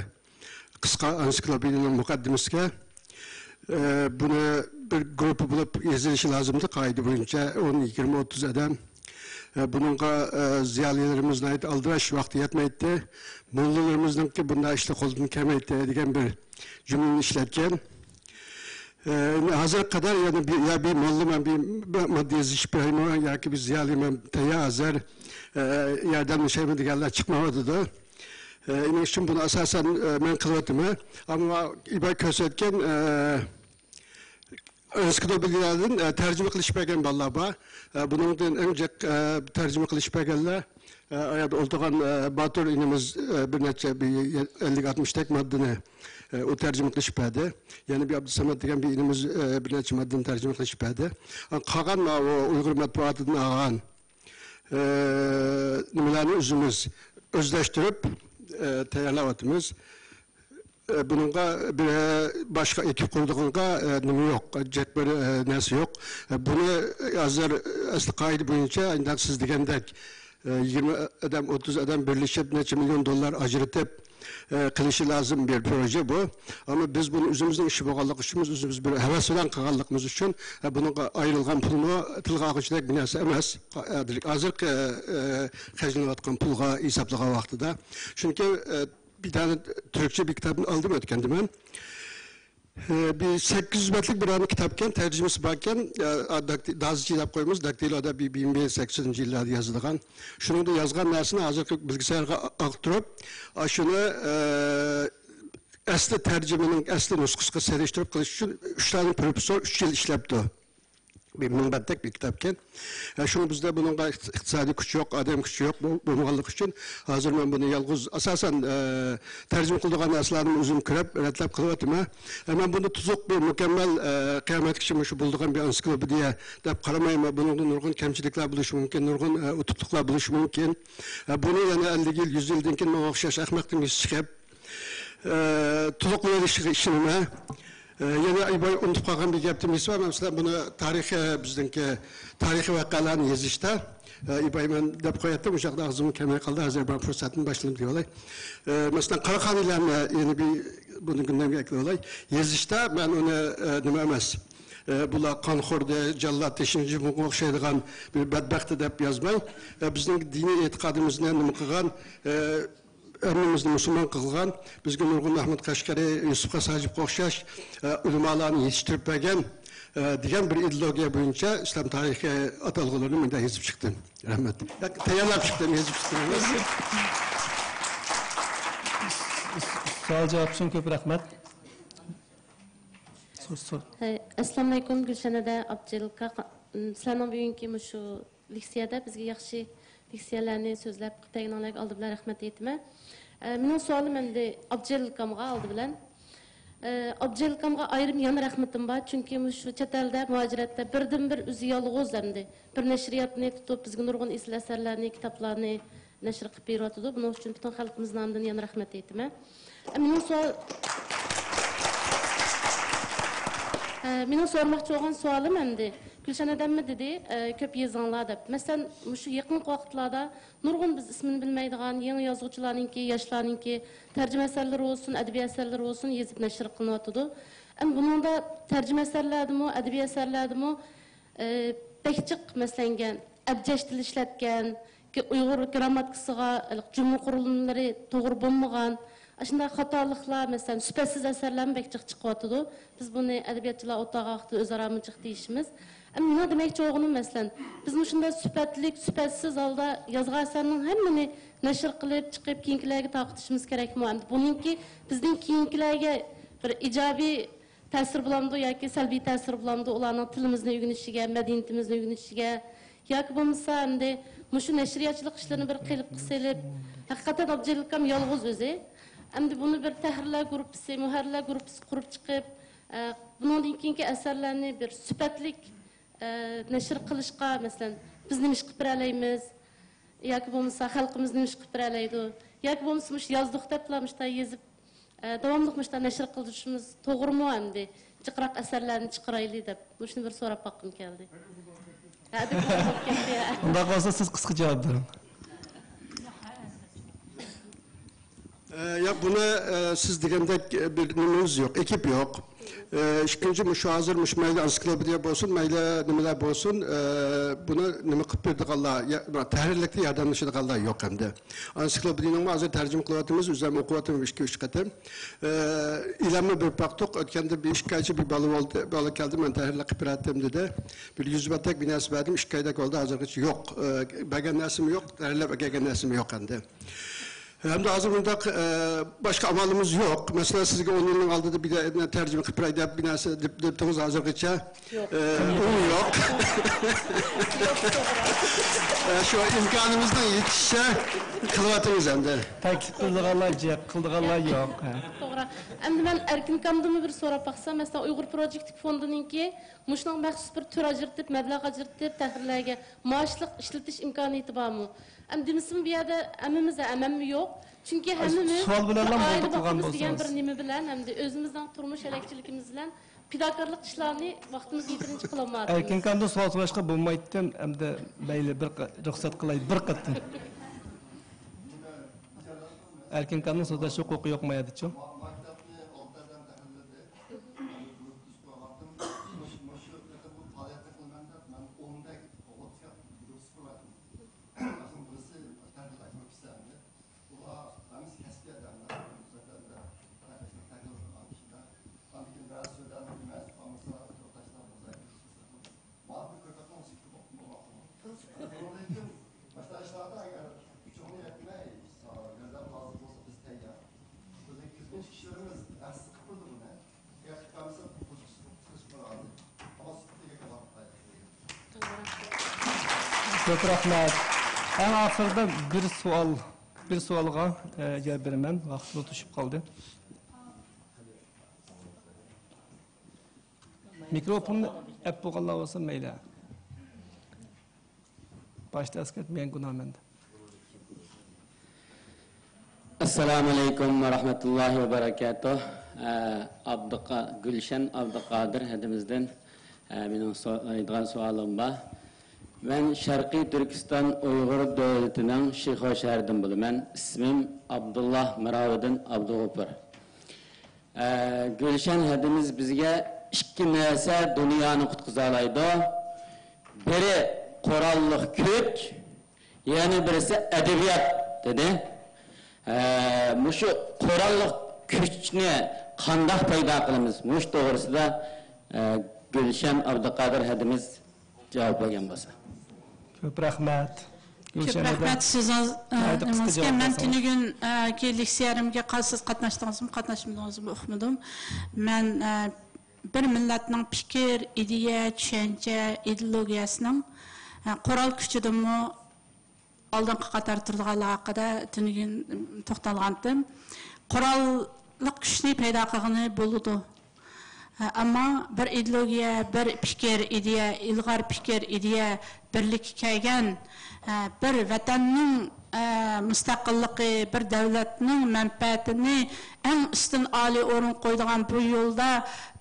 قىسقا ئېنسىكلوپېدىيەنىڭ مۇقەددىمىسىگە، ئە، بۇنى بىر گۇرۇپپا بولۇپ يېزىلىشى لازىمدى، قائىدە بويىچە ئون، يىگىرمە، ئوتتۇز ئادەم. ئە، بۇنىڭغا، ئە، زىيالىيلىرىمىز ناھايىتى ئالدىراش، ۋاقتى يەتمەيتتى. موللىلىرىمىزنىڭكى بۇنداق ئىشلار قولدىن كەلمەيتتى دېگەن بىر جۈملىنى ئىشلەتكەن. ئە، ھازىرغا قەدەر يەنە بىر، يا بىر موللا مەن بىر، بىر ماددا يېزىشىپ بېرەيمۇ ياكى بىر زىيالىي مەن تەييار ھازىر، ئە، ياردەملىشەيمۇ دېگەنلەر چىقمايۋاتىدۇ. ئە، ئىنىڭ ئۈچۈن بۇنى ئاساسەن، ئە، مەن قىلىۋاتىمەن. ئەمما ئىباي كۆرسەتكەن، ئە، ئېنسىكلوپېدىيەدىن، ئە، تەرجىمە قىلىشىپ بەرگەن بالىلار بار. ئە، بۇنىڭدىن ئەڭ جىق، ئە، تەرجىمە قىلىشىپ بەرگەنلەر، ئە، ئاياغدا ئولتۇرغان، ئە، باتۇر ئىنىمىز، ئە، بىر نەچچە، بىر ئەللىك ئاتمىشتەك ماددىنى، ئە، ئۇ تەرجىمە قىلىشىپ بەردى. يەنە بىر ئابدۇسەمەت دېگەن بىر ئىنىمىز، ئە، بىر نەچچە ماددىنى تەرجىمە قىلىشىپ بەردى. ئە، قالغان ماۋۇ ئۇيغۇر مەتبۇئاتىدىن ئالغان، ئە، نېمىلەرنى ئۆزىمىز ئۆزلەشتۈرۈپ، ئە، تەييارلاۋاتىمىز. ئە، بۇنىڭغا بىر، ئە، باشقا ئېكىپ قۇرىدىغانغا، ئە، نېمە يوق، جىق بىر، ئە، نەرسە يوق. ئە، بۇنى ھازىر ئەسلى قائىدە بويىچە، ئەنداق سىز دېگەندەك، ئە، يىگىرمە ئادەم، ئوتتۇز ئادەم بىرلىشىپ، نەچچە مىليون دوللار ئاجرىتىپ، ئە، قىلىشى لازىم بىر پروژە بۇ. ئەمما بىز بۇنى ئۆزىمىزنىڭ ئىشى بولغانلىقى ئۈچۈن، بىز ئۆزىمىز بىر ھەۋەس بىلەن قىلغانلىقىمىز ئۈچۈن، ئە، بۇنىڭغا ئايرىلغان پۇلمۇ تىلغا ئالغۇچىدەك بىر نەرسە ئەمەس. ھازىرقى، ئە، خەجلىنىۋاتقان پۇلغا ھېسابلىغان ۋاقتىدا. چۈنكى، ئە، بىر دانە تۈركچە بىر كىتابنى ئالدىم ئۆتكەندە مەن. ئە، بىر سەككىز يۈز بەتلىك بىر دانە كىتابكەن، تەرجىمىسى باركەن، ئە، داكتى-، دازىچى دەپ قويىمىز، داكتىلودا بىر، بىر مىڭ سەككىز يۈزىنچى يىللاردا يازىلغان. شۇنىڭدا يازغان نەرسىنى ھازىرقى بىلگۈسەرگە ئاقتۇرۇپ، ئاشۇنى، ئە، ئەسلى تەرجىمىنىڭ ئەسلى نۇسخىسىغا سېلىشتۇرۇپ قىلىش ئۈچۈن ئۈچ دانە پروفېسسور ئۈچ يىل ئىشلەپتۇ. بىر مىڭ بەتتەك بىر كىتابكەن. ئە، شۇڭا بىزدە بۇنىڭغا ئىقتىسادىي كۈچ يوق، ئادەم كۈچى يوق. بۇ، بولمىغانلىقى ئۈچۈن ھازىر مەن بۇنى يالغۇز، ئاساسەن، ئە، تەرجىمە قىلىدىغان نەرسىلەرنى ئۆزۈم كۆرۈپ، رەتلەپ قىلىۋاتىمەن. ئە، مەن بۇنى تۇزۇق بىر مۇكەممەل، ئە، قىيامەتكىچە مۇشۇ بولىدىغان بىر ئېنسىكلوپېدىيە دەپ قارىمايمەن. بۇنىڭدا نۇرغۇن كەمچىلىكلەر بولۇشى مۇمكىن، نۇرغۇن، ئە، ئۇتۇقلۇقلار بولۇشى مۇمكىن. ئە، بۇنى يەنە ئەللىك يىل، يۈز يىلدىن كېيىن ماڭا ئوخشاش ئەخمەقتىن بىرسى چىقىپ، ئە، تولۇقلىۋېلىشىغا ئىشىنىمەن. ئە، يەنە ئىباي ئۇنتۇپ قالغان بىر گەپتىن بىرسى بار. مەسىلەن، بۇنى تارىخى، بىزنىڭكى تارىخىي ۋەقەلەرنى يېزىشتا، ئە، ئىباي مەن دەپ قوياتتىم، ئۇ چاغدا ئاغزىمغا كەلمەي قالدى، ھازىر بار پۇرسەتنى باشلىدىم دېيىۋالاي. ئە، مەسىلەن، قاراخانىيلارنى يەنە بىر بۇنى گۈندەمگە ئەكىلىۋالاي. يېزىشتا مەن ئۇنى، ئە، نېمە ئەمەس، ئە، بۇلار قانخوردا، جاللات، تېشىنچى بۇنىڭغا ئوخشايدىغان بىر بەتبەختى دەپ يازماي، ئە، بىزنىڭ دىنىي ئېتىقادىمىزنى نېمە قىلغان، ئە، ھەممىمىزنى مۇسۇلمان قىلغان، بىزگە نۇرغۇن مەھمۇد قەشقەرى، يۈسۈپ خاس ھاجىپ ئوخشاش، ئە، ئۆلىمالارنى يېتىشتۈرۈپ بەرگەن، ئە، دېگەن بىر ئىدېئولوگىيە بويىچە ئىسلام تارىخى ئاتالغۇلىرىنى مۇنداق يېزىپ چىقتىم. رەھمەت. ياق، تەييارلاپ چىقتىم، يېزىپ چىقتىم. سوئال جاۋاب ئۈچۈن كۆپ رەھمەت. ھەي، ئەسسالامۇئەلەيكۇم، گۈلشەن ھەدە، ئابجېلىل ئاكا. سىلەرنىڭ بۈگۈنكى مۇشۇ لېكسىيەدە بىزگە ياخشى لېكسىيەلەرنى سۆزلەپ بەرگىنىڭلارغا ئالدى بىلەن رەھمەت ئېيتىمەن. ئە، مېنىڭ سوئالىم ئەمدى ئابجېلىل ئاكامغا ئالدى بىلەن. ئە، ئابجېلىل ئاكامغا ئايرىم يەنە رەھمىتىم بار، چۈنكى مۇشۇ چەت ئەلدە مۇھاجىرەتتە بىردىنبىر ئۆزى يالغۇز ئەمدى بىر نەشرىياتنى تۇتۇپ، بىزگە نۇرغۇن ئېسىل ئەسەرلەرنى، كىتابلارنى نەشر قىلىپ بېرىۋاتىدۇ. بۇنىڭ ئۈچۈن پۈتۈن خەلقىمىزنىڭ نامىدىن يەنە رەھمەت ئېيتىمەن. ئە، مېنىڭ سوئال-، ئە، مېنىڭ سورىماقچى بولغان سوئالىم ئەمدى، گۈلشەن ھەدەممۇ دېدى، ئە، كۆپ يېزىڭلار دەپ. مەسىلەن، مۇشۇ يېقىنقى ۋاقىتلاردا نۇرغۇن بىز ئىسمىنى بىلمەيدىغان يېڭى يازغۇچىلارنىڭكى، ياشلارنىڭكى تەرجىمە ئەسەرلىرى بولسۇن، ئەدەبىي ئەسەرلىرى بولسۇن، يېزىپ نەشر قىلىنىۋاتىدۇ. ئەمما بۇنىڭدا تەرجىمە ئەسەرلەردىمۇ، ئەدەبىي ئەسەرلەردىمۇ، ئە، بەك جىق، مەسىلەنگە، ئەبجەش تىل ئىشلەتكەن، ئۇيغۇر گىرامماتىكىسىغا جۈملە قۇرۇلمىلىرى توغرا بولمىغان، ئاشۇنداق خاتالىقلار، مەسىلەن، سۈپەتسىز ئەسەرلەرمۇ بەك جىق چىقىۋاتىدۇ. بىز بۇنى ئەدەبىياتچىلار ئولتۇرغان ۋاقتىدا ئۆزئارا مۇجىق دېيىشىمىز. ئەمما مېنىڭ دېمەكچى بولغىنىم، مەسىلەن، بىز مۇشۇنداق سۈپەتلىك، سۈپەتسىز ھالدا يازغان ئەسەرنىڭ ھەممىنى نەشر قىلىپ چىقىپ، كېيىنكىلەرگە تارقىتىشىمىز كېرەكمۇ؟ ئەمدى بۇنىڭكى بىزدىن كېيىنكىلەرگە بىر ئىجابىي تەسىر بولامدۇ ياكى سەلبىي تەسىر بولامدۇ ئۇلارنىڭ تىلىمىزنى ئۆگىنىشىگە، مەدەنىيىتىمىزنى ئۆگىنىشىگە؟ ياكى بولمىسا ئەمدى مۇشۇ نەشرىياتچىلىق ئىشلىرىنى بىر قېلىپقا سېلىپ، ھەقىقەتەن ئابجېلىل ئاكام يالغۇز ئۆزى. ئەمدى بۇنى بىر تەھرىرلەر گۇرۇپپىسى، مۇھەررىرلەر گۇرۇپپىسى قۇرۇپ چىقىپ، ئە، بۇنىڭدىن كېيىنكى ئەسەرلەرنى بىر سۈپەتلىك، ئە، نەشر قىلىشقا، مەسىلەن، بىز نېمە ئىش قىلىپ بېرەلەيمىز؟ ياكى بولمىسا خەلقىمىز نېمە ئىش قىلىپ بېرەلەيدۇ؟ ياكى بولمىسا مۇشۇ يازدۇق دەپلا مۇشۇنداق يېزىپ، ئە، داۋاملىق مۇشۇنداق نەشر قىلدۇرۇشىمىز توغرىمۇ ئەمدى؟ جىقراق ئەسەرلەرنى چىقىرايلى دەپ مۇشۇنى بىر سوراپ باققۇم كەلدى. ھە، دەپ بولۇپ كەتتى، ھە. ئۇنداق بولسا سىز قىسقا جاۋاب بېرىڭ. ئە، ياق، بۇنى، ئە، سىز دېگەندەك، ئە، بىر نېمىمىز يوق، ئېكىپ يوق. ئە، ئىككىنچى، مۇشۇ ھازىر مۇشۇ مەيلى ئانسىكلوپېدىيە بولسۇن، مەيلى نېمىلەر بولسۇن، ئە، بۇنى نېمە قىلىپ بېرىدىغانلار، يا، تەھرىرلىكتە ياردەملىشىدىغانلار يوق ئەمدى. ئانسىكلوپېدىيىنىڭمۇ ھازىر تەرجىمە قىلىۋاتىمىز، ئۆزۈم ئوقۇۋاتىمەن ئىككى، ئۈچ قېتىم. ئە، ئېلانمۇ بېرىپ باقتۇق. ئۆتكەندە بىر ئىككى ئايچە بىر بالا بولدى، بالا كەلدى، مەن تەھرىرلەپ قىلىپ بېرەتتىم دېدى. بىر يۈز بەتەك بىر نەرسە بەردىم، ئىككى ئايدەك بولدى، ھازىرغىچە يوق. ئە، بەرگەن نەرسىمۇ يوق، تەھرىرلەپ ئەكەلگەن نەرسىمۇ يوق ئەمدى. ھەمدە ھازىر بۇنداق، ئە، باشقا ئامالىمىز يوق. مەسىلەن، سىزگە ئون يىلنىڭ ئالدىدا بىر تەرجىمە قىلىپ بېرەي دەپ بىر نەرسە دەپ، دەپتىڭىز ھازىرغىچە. يوق. ئە، ئۇ يوق. ئە، شۇ ئىمكانىمىزنىڭ يېتىشىچە قىلىۋاتىمىز ئەمدى. تەكلىپ قىلىدىغانلار جىق، قىلىدىغانلار يوق. ھە. توغرا. ئەمدى مەن ئەركىن ئاكامدىنمۇ بىر سوراپ باقسام، مەسىلەن، ئۇيغۇر پروجېكت فوندىنىڭكى مۇشۇنىڭ مەخسۇس بىر تۈر ئاجرىتىپ، مەبلەغ ئاجرىتىپ، تەھرىرلەرگە مائاشلىق ئىشلىتىش ئىمكانىيىتى بارمۇ؟ ئەمدى دېمىسىمۇ بۇ يەردە ھەممىمىز ھەممىمۇ يوق. چۈنكى ھەممىمىز سوئال بىلەنلا بىر ئائىلە مۇۋاپىق قىلغان باقىمىز دېگەن بولسىڭىز. بىر نېمە بىلەن، ھەمدە ئۆزىمىزنىڭ تۇرمۇش ھەلەكچىلىكىمىز بىلەن پىداكارلىق ئىشلارنى ۋاقتىمىز يېتىرىنچە قىلالمايۋاتىمىز. ئەركىن ئاكامدىن سوئال سوراشقا بولمايتتىم، ئەمدى مەيلى بىر قا-، رۇخسەت قىلاي بىر قېتىم. ئەركىن ئاكامنىڭ سۆزلەش ھوقۇقى يوق ما يەردىچۇ؟ ئۇلار ھەممىسى كەسپىي ئادەملەر، مۇسەللەمدە تەكلىپ قىلغان كىشىلەر. ئاندىن كېيىن بەزى سۆزلەرنى بىلمەس، قالمىسا تورداشلار مۇزاكىرە قىلسا، ماۋۇ بىر كۆپرەكنىڭ سۈكۈتى بولۇپ بولماقتىمۇ. بۇنىڭدىن كېيىن باشقا ئىشلاردا ئەگەر كۈچىڭىز يەتمەي، ياردەم لازىم بولسا بىز تەييار. بىزنىڭ كۆزگىنچ كىشىلىرىمىز ھەسسە قىلىدۇ بۇنى. كۆپ رەھمەت. ئەڭ ئاخىرىدا بىر سوئال، بىر سوئالغا، ئە، جاۋاب بېرىمەن. ۋاقتىمىز توشۇپ قالدى. مىكروفوننى ئەپ بولغانلار بولسا مەيلى. باشتا ئەسكەرتمىگەن گۇناھ مەندە. ئەسسالامۇئەلەيكۇم ۋە رەھمەتۇللاھى ۋە بەرەكاتۇھ. ئە، ئابدۇقا-، گۈلشەن ئابدۇقادىر ھەدىمىزدىن، ئە، مېنىڭ سورايدىغان سوئالىم بار. مەن شەرقىي تۈركىستان ئۇيغۇر دۆلىتىنىڭ شىخۇ شەھىرىدىن بولىمەن. ئىسمىم ئابدۇللا مىراۋىدىن ئابدۇغوپۇر. ئە، گۈلشەن ھەدىمىز بىزگە ئىككى نەرسە دۇنيانى قۇتقۇزالايدۇ. بىرى قوراللىق كۈچ، يەنە بىرسى ئەدەبىيات، دېدى. ئە، مۇشۇ قوراللىق كۈچنى قانداق پەيدا قىلىمىز؟ مۇشۇ توغرىسىدا، ئە، گۈلشەن ئابدۇقادىر ھەدىمىز جاۋاب بەرگەن بولسا. كۆپ رەھمەت. كۆپ رەھمەت سىزنىڭ، ئە، نېمىڭىزگە. مەن تۈنۈگۈن، ئە، كى لېكسىيەمگە قا-، سىز قاتناشتىڭىزمۇ، قاتناشمىدىڭىزمۇ ئۇقمىدىم. مەن، ئە، بىر مىللەتنىڭ پىكىر، ئىدىيە، چۈشەنچە، ئىدېئولوگىيەسىنىڭ، ئە، قورال كۈچىدىنمۇ ئالدىنقى قاتاردا تۇرىدىغانلىقى ھەققىدە تۈنۈگۈن توختالغانتىم. قوراللىق كۈچنى پەيدا قىلغىلى بولىدۇ. ئەمما بىر ئىدېئولوگىيە، بىر پىكىر، ئىدىيە، ئىلغار پىكىر، ئىدىيە بىرلىككە كەلگەن، بىر ۋەتەننىڭ مۇستەقىللىقى، بىر دۆلەتنىڭ مەنپەئەتىنى ئەڭ ئۈستۈن ئالىي ئورۇنغا قويىدىغان بۇ يولدا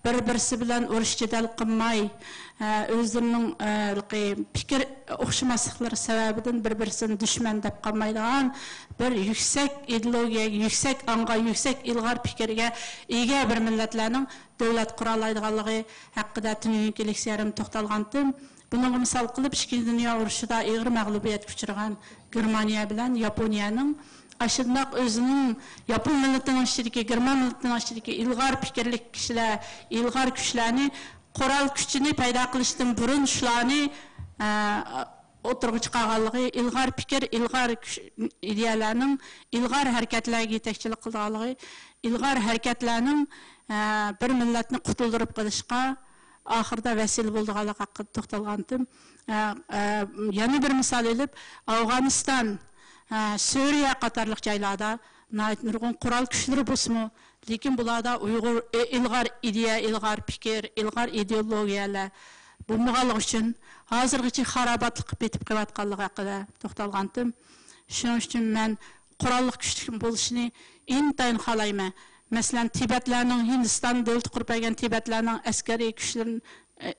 بىر-بىرسى بىلەن ئۇرۇش-جېدەل قىلماي، ئۆزلىرىنىڭ پىكىر ئوخشىماسلىقلىرى سەۋەبىدىن بىر-بىرسىنى دۈشمەن دەپ قالمايدىغان بىر يۈكسەك ئىدېئولوگىيەگە، يۈكسەك ئاڭغا، يۈكسەك ئىلغار پىكىرگە ئىگە بىر مىللەتلەرنىڭ دۆلەت قۇرالايدىغانلىقى ھەققىدە تۈنۈگۈنكى لېكسىيەمدە توختالغانتىم. بۇنىڭغا مىسال قىلىپ، ئىككىنچى دۇنيا ئۇرۇشىدا ئېغىر مەغلۇبىيەتكە ئۇچرىغان گېرمانىيە بىلەن ياپونىيەنىڭ ئاشۇنداق ئۆزىنىڭ ياپون مىللىتىنىڭ ئىچىدىكى، گېرمان مىللىتىنىڭ ئىچىدىكى ئىلغار پىكىرلىك كىشىلەر، ئىلغار كۈچلەرنى قورال كۈچىنى پەيدا قىلىشتىن بۇرۇن شۇلارنى، ئە، ئوتتۇرىغا چىقارغانلىقى، ئىلغار پىكىر، ئىلغار كۈچ، ئىدىيەلەرنىڭ، ئىلغار ھەرىكەتلەرگە يېتەكچىلىك قىلىدىغانلىقى، ئىلغار ھەرىكەتلەرنىڭ، ئە، بىر مىللەتنى قۇتۇلدۇرۇپ قېلىشقا ئاخىرىدا ۋەسىلە بولىدىغانلىقى ھەققىدە توختالغانتىم. ئە، ئە، يەنە بىر مىسال ئېلىپ، ئافغانىستان، ئە، سۈرىيە قاتارلىق جايلاردا ناھايىتى نۇرغۇن قورال كۈچلىرى بولسىمۇ، لېكىن بۇلاردا ئۇيغۇر، ئى-، ئىلغار ئىدىيە، ئىلغار پىكىر، ئىلغار ئىدېئولوگىيەلەر بولمىغانلىقى ئۈچۈن ھازىرغىچە خاراباتلىققا پېتىپ قېلىۋاتقانلىقى ھەققىدە توختالغانتىم. شۇنىڭ ئۈچۈن مەن قوراللىق كۈچلۈك بولۇشىنى ئىنتايىن خالايمەن. مەسىلەن، تىبەتلەرنىڭ، ھىندىستان دۆلىتى قۇرۇپ بەرگەن تىبەتلەرنىڭ ئەسكەرىي كۈچلىرىنى، ئە،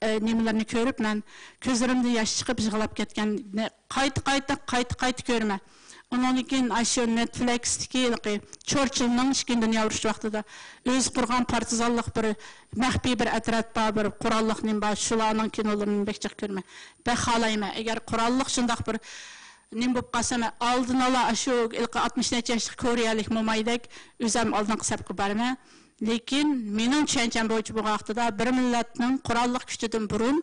ئە، نېمىلىرىنى كۆرۈپ، مەن كۆزلىرىمدىن ياش چىقىپ يىغلاپ كەتكەننى قايتا، قايتا، قايتا، قايتا كۆرىمەن. ئۇنىڭدىن كېيىن ئاشۇ نېتفلىكستىكى ھېلىقى چورچىلنىڭ ئىككىنچى دۇنيا ئۇرۇشى ۋاقتىدا ئۆزى قۇرغان پارتىزانلىق بىر مەخپىي بىر ئەترەت بار، بىر قوراللىق نېمە بار، شۇلارنىڭ كىنولىرىنى بەك جىق كۆرىمەن. بەك خالايمەن. ئەگەر قوراللىق شۇنداق بىر نېمە بولۇپ قالسا، مەن ئالدىن ئالا ئاشۇ ھېلىقى ئاتمىش نەچچە ياشلىق كورېيەلىك مومايدەك ئۆزۈم ئالدىنقى سەپكە بارىمەن. لېكىن مېنىڭ چۈشەنچەم بويىچە بولغان ۋاقتىدا بىر مىللەتنىڭ قوراللىق كۈچىدىن بۇرۇن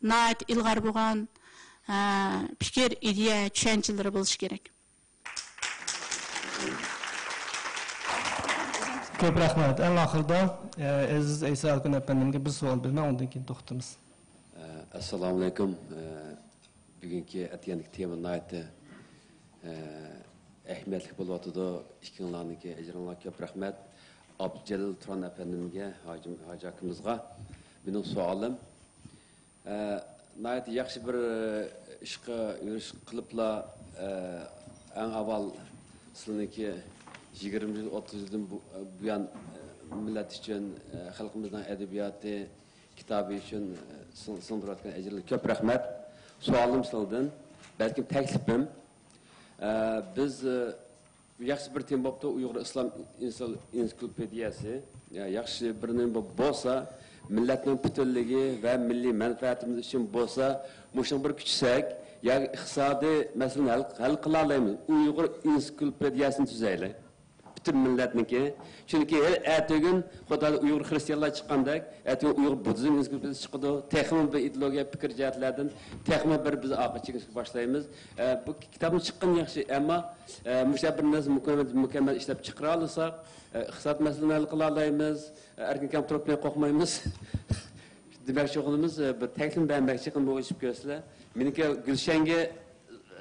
ناھايىتى ئىلغار بولغان، ئە، پىكىر، ئىدىيە، چۈشەنچىلىرى بولۇشى كېرەك. كۆپ رەھمەت. ئەڭ ئاخىرىدا، ئە، ئەزىز ئەيسا ئەلكۈن ئەپەندىمگە بىر سوئال بېرىمەن، ئۇنىڭدىن كېيىن توختىتىمىز. ئە، ئەسسالامۇئەلەيكۇم. ئە، بۈگۈنكى ئەتىگەندىكى تېما ناھايىتى، ئە، ئەھمىيەتلىك بولۇۋاتىدۇ. ئىككىڭلارنىڭكى ئەجرىڭلار كۆپ رەھمەت. ئابدۇجېلىل تۇران ئەپەندىمگە، ھاجى، ھاجى ئاكىمىزغا مېنىڭ سوئالىم. ئە، ناھايىتى ياخشى بىر، ئە، ئىشقا يۈرۈش قىلىپلا، ئە، ئەڭ ئاۋۋال سىلىنىڭكى يىگىرمە يىل، ئوتتۇز يىلدىن بۇ، بۇيان، ئە، مىللەت ئۈچۈن، ئە، خەلقىمىزنىڭ ئەدەبىياتى، كىتابى ئۈچۈن، ئە، سىڭ-، سىڭدۈرۈۋاتقان ئەجرىڭلار كۆپ رەھمەت. سوئالىم سىلىدىن، بەلكىم تەكلىپىم، ئە، بىز، ئە، ياخشى بىر تېما بوپتۇ، ئۇيغۇر ئىسلام ئېنسىكلوپېدىيەسى. يا، ياخشى بىر نېمە بولسا، مىللەتنىڭ پۈتۈنلۈكى ۋە مىللىي مەنپەئەتىمىز ئۈچۈن بولسا، مۇشۇنى بىر كۈتسەك، ياكى ئىقتىسادىي مەسىلىنى ھەل، ھەل قىلالايمىز. ئۇيغۇر ئېنسىكلوپېدىيەسىنى تۈزەيلى. پۈتۈن مىللەتنىڭكى. چۈنكى ھېلى ئەتىگۈن خۇدادا ئۇيغۇر خرىستىيانلار چىققاندەك، ئەتىگۈن ئۇيغۇر بۇددىزم ئېنسىكلوپېدىيەسى چىقىدۇ. تېخىمۇ بىر ئىدېئولوگىيە پىكىر جەھەتلەردىن تېخىمۇ بىر بىز ئارقا چېكىنىشكە باشلايمىز. ئە، بۇ كىتابنى چىققىنى ياخشى، ئەمما، ئە، مۇشۇ بىر نەرسە مۇكەممەل، مۇكەممەل ئىشلەپ چىقىرالىساق، ئە، ئىقتىساد مەسىلىنى ھەل قىلالايمىز، ئە، ئەركىن كەم تۇرۇپ قورقمايمىز. دېمەكچى بولغىنىمىز، ئە، بىر تەكلىپ بەرمەكچى، قېنى بۇ ئىشنى كۆرسىلە. مېنىڭكى گۈلشەنگە،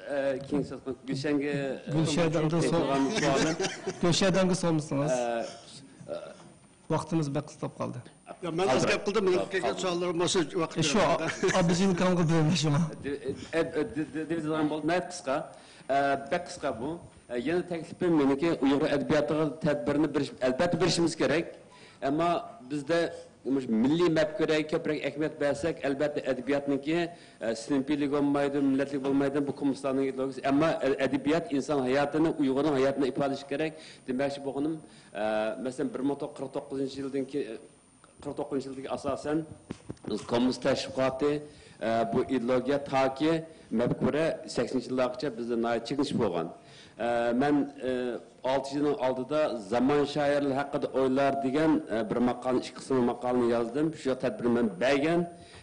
ئە، كېيىن سۆز قىل-، گۈلشەنگە، ئە، گۈلشەدەمگە سوئال-، سوئالىم. گۈلشەدەمگە سورىمىسىڭىز. ئە، ئە، ۋاقتىمىز بەك قىستاپ قالدى. يا، مەن ئاز گەپ قىلدىم، مېنىڭ كەلگەن سوئاللىرىم بولسا ۋاقىت شۇ بېرىمەن. ئابدۇزىلكامغا بېرىمەن شۇڭا. دېيدىغان بولدى، ناھايىتى قىسقا. ئە، بەك قىسقا بۇ. ئە، يەنە تەكلىپىم مېنىڭكى، ئۇيغۇر ئەدەبىياتىغا تەدبىرنى بېرىش، ئەلبەتتە بېرىشىمىز كېرەك. ئەمما بىزدە مۇشۇ مىللىي مەپكۇرەگە كۆپرەك ئەھمىيەت بەرسەك، ئەلبەتتە ئەدەبىياتنىڭكى، ئە، سىنىپىيلىكى بولمايدۇ، مىللەتلىك بولمايدۇ، بۇ كوممۇنىستلارنىڭ ئىدېئولوگىيىسى. ئەمما ئە-، ئەدەبىيات ئىنسان ھاياتىنى، ئۇيغۇرنىڭ ھاياتىنى ئىپادىلىشى كېرەك. دېمەكچى بولغىنىم، ئە، مەسىلەن، بىر مىڭ توققۇز يۈز قىرىق توققۇزىنچى يىلدىن كېيىن، قىرىق توققۇزىنچى يىلدىكى ئاساسەن بىز كوممۇنىست تەشۋىقاتى، ئە، بۇ ئىدېئولوگىيە تاكى مەپكۇرە سەكسىنىنچى يىللارغىچە بىزدە ناھايىتى چېكىنىش بولغان. ئە، مەن، ئە، ئالتە يىلنىڭ ئالدىدا زامان شائىرلىرى ھەققىدە ئويلار دېگەن، ئە، بىر ماقالىنى، ئىككى قىسىملىق ماقالىنى يازدىم. شۇ تەدبىرنى مەن بەرگەن.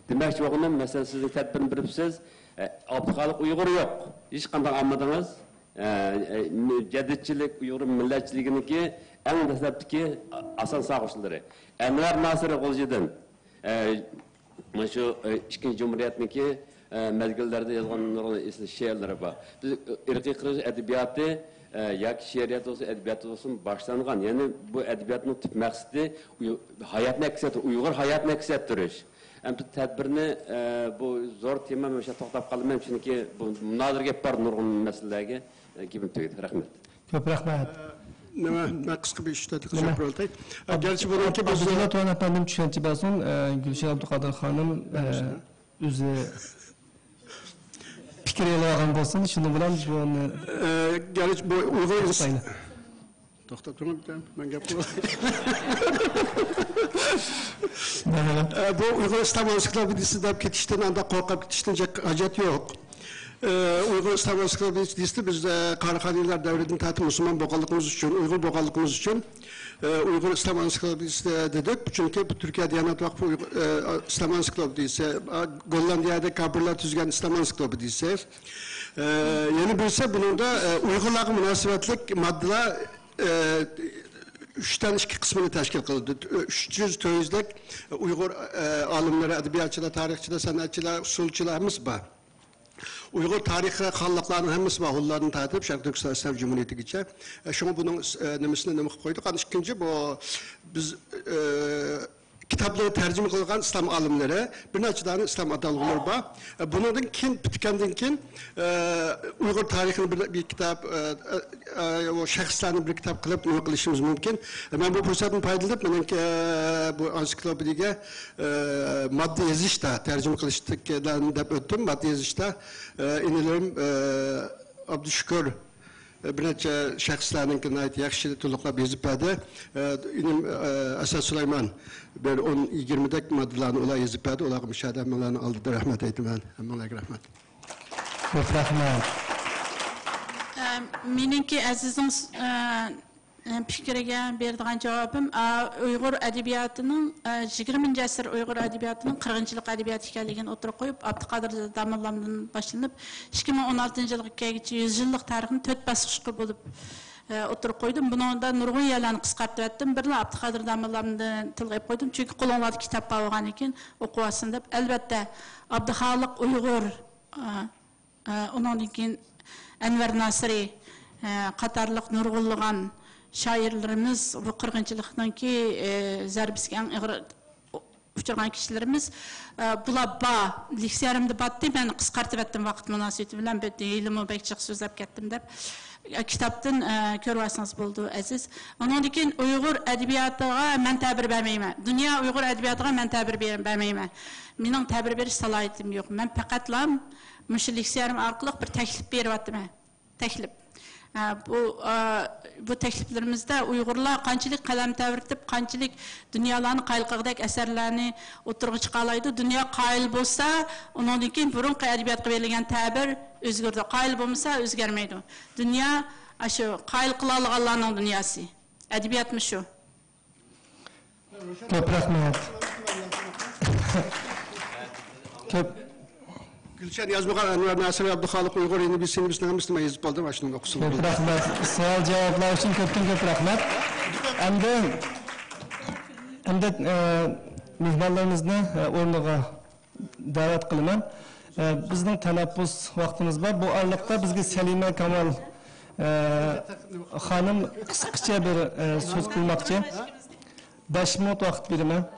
دېمەكچى بولغىنىم، مەسىلەن، سىزنىڭ تەدبىرنى بېرىپسىز، ئە، ئابدۇخالىق ئۇيغۇر يوق. ھېچقانداق ئالمىدىڭىز. ئە، ئە، جەدىدچىلىك، ئۇيغۇر مىللەتچىلىكىنىڭكى ئەڭ دەسلەپتىكى ئاساس ساقچىلىرى. ئەنۋەر ناسىرى غۇلجىدىن، ئە، مانا شۇ، ئە، ئىككىنچى جۇمھۇرىيەتنىڭكى، ئە، مەزگىللەردە يازغان نۇرغۇن ئېسىل شېئىرلىرى بار. بىز ئىرقىي قىرغىنچىلىق ئەدەبىياتى، ئە، ياكى شېئىرىيەت بولسۇن، ئەدەبىيات بولسۇن باشلانغان. يەنى بۇ ئەدەبىياتنىڭ تۈپ مەقسىتى ئۇي-، ھاياتنى ئەكس ئەتتۈرۈش، ئۇيغۇر ھاياتىنى ئەكس ئەتتۈرۈش. ئەمدى تەدبىرنى، ئە، بۇ زور تېما، مەن مۇشۇ يەردە توختاپ قالىمەن، چۈنكى بۇ مۇنازىرە گەپ بار نۇرغۇن مەسىلىلەرگە، ئە، گېپىم تۈگىدى. رەھمەت. كۆپ رەھمەت. نېمە، مەن قىسقا بىر ئۈچ دەقىقە نېمە؟ جاۋاب بېرىۋېتەي. ئە، گەرچە بۇنىڭكى بىز ئابدۇللا تۆۋەن ئەپەندىم چۈشەنچە بەرسۇن، ئە، گۈلشەن ئابدۇقادىر خانىم، ئە، ئۆزى پىكىر ئېلىۋالغان بولسۇن، شۇنىڭ بىلەن بۇنى ئە، گەرچە بۇ ئۇيغۇر ئىنس-، توختاپ تۇرۇڭ، مەن گەپ قىلاي. ئە، بۇ ئۇيغۇر ئىسلام ئانسىكلوپېدىيىسى دەپ كېتىشتىن، ئانداق قورقۇپ كېتىشتىن جەك-، ھاجەت يوق. ئە، ئۇيغۇر ئىسلام ئانسىكلوپېدىيىسى دېسە، بىز، ئە، قاراخانىيلار دەۋرىدىن تارتىپ مۇسۇلمان بولغانلىقىمىز ئۈچۈن، ئۇيغۇر بولغانلىقىمىز ئۈچۈن، ئە، ئۇيغۇر ئىسلام ئانسىكلوپېدىيىسى دېدۇك. چۈنكى بۇ تۈركىيە دىيانەت ۋاقفى ئۇيغۇر، ئە، ئىسلام ئانسىكلوپېدىيىسى، ئە، گوللاندىيەدە كاپىرلار تۈزگەن ئىسلام ئانسىكلوپېدىيىسى. ئە، يەنە بىرسى بۇنىڭدا، ئە، ئۇيغۇرلارغا مۇناسىۋەتلىك ماددىلار، ئە، ئۈچتىن ئىككى قىسمىنى تەشكىل قىلىدۇ. ئۈچ يۈز، تۆت يۈزلۈك ئۇيغۇر، ئە، ئالىملىرى، ئەدەبىياتچىلار، تارىخچىلار، سەنئەتچىلەر، ئۇسسۇلچىلار ھەممىسى بار. ئۇيغۇر تارىخى خانلىقلارنىڭ ھەممىسى بار، ھونلارنى تارتىپ شەرقىي تۈركىستان ئىسلام جۇمھۇرىيىتىگىچە. ئە، شۇڭا بۇنىڭ، ئە، نېمىسىنى نېمە قىلىپ قويدۇق؟ ئاندىن ئىككىنچى، بۇ بىز، ئە، كىتابلارنى تەرجىمە قىلغان ئىسلام ئالىملىرى، بىر نەچچە دانە ئىسلام ئاتالغۇلىرى بار. ئە، بۇنىڭدىن كېيىن، پۈتكەندىن كېيىن، ئە، ئۇيغۇر تارىخىنى بىر، بىر كىتاب، ئە، ئە، ئە، ئۇ شەخسلەرنى بىر كىتاب قىلىپ نېمە قىلىشىمىز مۇمكىن. مەن بۇ پۇرسەتتىن پايدىلىنىپ، مېنىڭكى، ئە، بۇ ئانسىكلوپېدىيەگە، ئە، ماددا يېزىشتا، تەرجىمە قىلىشتا دەپ ئۆتتۈم. ماددا يېزىشتا، ئە، ئىنىلىرىم، ئە، ئابدۇشۈكۈر، ئە، بىر نەچچە شەخسلەرنىڭكى ناھايىتى ياخشى تولۇقلاپ يېزىپ بەردى. ئە، ئىنىم، ئە، ئەسەت سۇلايمان بىر ئون، يىگىرمىدەك ماددىلارنى ئۇلار يېزىپ بەردى. ئۇلارغا مۇشۇ يەردە ھەممىڭلارنىڭ ئالدىدا رەھمەت ئېيتىمەن. ھەممىڭلارغا رەھمەت. كۆپ رەھمەت. ئە، مېنىڭكى ئەزىزنىڭ، ئە، پىكرىگە بېرىدىغان جاۋابىم، ئا، ئۇيغۇر ئەدەبىياتىنىڭ، ئا، يىگىرمىنچى ئەسىر ئۇيغۇر ئەدەبىياتىنىڭ قىرغىنچىلىق ئەدەبىياتى ئىكەنلىكىنى ئوتتۇرىغا قويۇپ، ئابدۇقادىر داموللامدىن باشلىنىپ، ئىككى مىڭ ئون ئالتىنچى يىلغا كەلگۈچە يۈز يىللىق تارىخنى تۆت باسقۇچقا بۆلۈپ، ئا، ئوتتۇرىغا قويدۇم. بۇنىڭدا نۇرغۇن يەرلەرنى قىسقارتىۋەتتىم. بىرلا ئابدۇقادىر داموللامدىن تىلغا ئېلىپ قويدۇم، چۈنكى قولۇڭلاردا كىتاب بار بولغاندىكىن ئوقۇۋالسۇن دەپ. ئەلۋەتتە، ئابدۇخالىق ئۇيغۇر، ئا، ئە، ئۇنىڭدىن كېيىن ئەنۋەر ناسىرى، ئە، قاتارلىق نۇرغۇنلىغان شائىرلىرىمىز بۇ قىرغىنچىلىقنىڭكى، ئە، زەربىسىگە ئەڭ ئېغىر ئۇچرىغان كىشىلىرىمىز. ئە، بۇلار بار، لېكسىيەمدە بارتتى، مەن قىسقارتىۋەتتىم ۋاقىت مۇناسىۋىتى بىلەن، بۇ يەردە ھېلىمۇ بەك جىق سۆزلەپ كەتتىم دەپ. ئە، كىتابتىن، ئە، كۆرۈۋالسىڭىز بولىدۇ، ئەزىز. ئۇنىڭدىن كېيىن ئۇيغۇر ئەدەبىياتىغا مەن تەبىر بەرمەيمەن. دۇنيا ئۇيغۇر ئەدەبىياتىغا مەن تەبىر بەر-، بەرمەيمەن. مېنىڭ تەبىر بېرىش سالاھىيىتىم يوق. مەن پەقەتلا مۇشۇ لېكسىيەم ئارقىلىق بىر تەكلىپ بېرىۋاتىمەن. تەكلىپ. ئە، بۇ، ئە، بۇ تەكلىپلىرىمىزدە ئۇيغۇرلار قانچىلىك قەلەم تەۋرىتىپ، قانچىلىك دۇنيالارنى قايىل قىلغۇدەك ئەسەرلەرنى ئوتتۇرىغا چىقالايدۇ. دۇنيا قايىل بولسا، ئۇنىڭدىن كېيىن بۇرۇنقى ئەدەبىياتقا بېرىلگەن تەبىر ئۆزگىرىدۇ. قايىل بولمىسا، ئۆزگەرمەيدۇ. دۇنيا ئاشۇ قايىل قىلالىغانلارنىڭ دۇنياسى. ئەدەبىياتمۇ شۇ. كۆپ رەھمەت. كۆپ. گۈلشەن يازمىغان ئەنۋەر ناسىر ئابدۇخالىق ئۇيغۇر ئىنىبىسىنى بىزنىڭ ھەممىسىنى مەن يېزىپ بولدۇم، ئاشۇنىڭ ئوقۇسۇن. كۆپ رەھمەت. سوئال جاۋابلار ئۈچۈن كۆپتىن كۆپ رەھمەت. ئەمدى، ئەمدى، ئە، مېھمانلىرىمىزنى، ئە، ئورنىغا دەۋەت قىلىمەن. ئە، بىزنىڭ تەنەپپۇس ۋاقتىمىز بار. بۇ ئارىلىقتا بىزگە سەلىمە كامال، ئە، خانىم قىسقىچە بىر، ئە، سۆز قىلماقچى. بەش مىنۇت ۋاقىت بېرىمەن.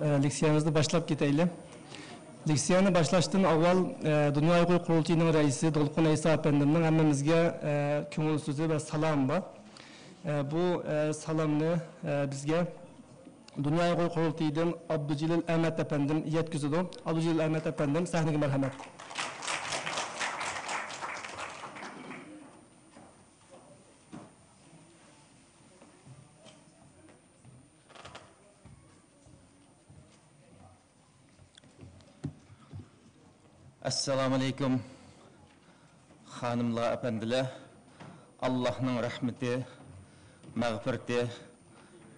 ئە، لېكسىيەمىزنى باشلاپ كېتەيلى. لېكسىيەنى باشلاشتىن ئاۋۋال، ئە، دۇنيا ئۇيغۇر قۇرۇلتىيىنىڭ رەئىسى دولقۇن ئەيسا ئەپەندىمنىڭ ھەممىمىزگە، ئە، كۆڭۈل سۆزى ۋە سالامى بار. ئە، بۇ، ئە، سالامنى، ئە، بىزگە دۇنيا ئۇيغۇر قۇرۇلتىيىدىن ئابدۇجېلىل ئەمەت ئەپەندىم يەتكۈزىدۇ. ئابدۇجېلىل ئەمەت ئەپەندىم، سەھنىگە مەرھەمەت. ئەسسالامۇئەلەيكۇم، خانىملار، ئەپەندىلەر. ئاللاھنىڭ رەھمىتى، مەغپىرىتى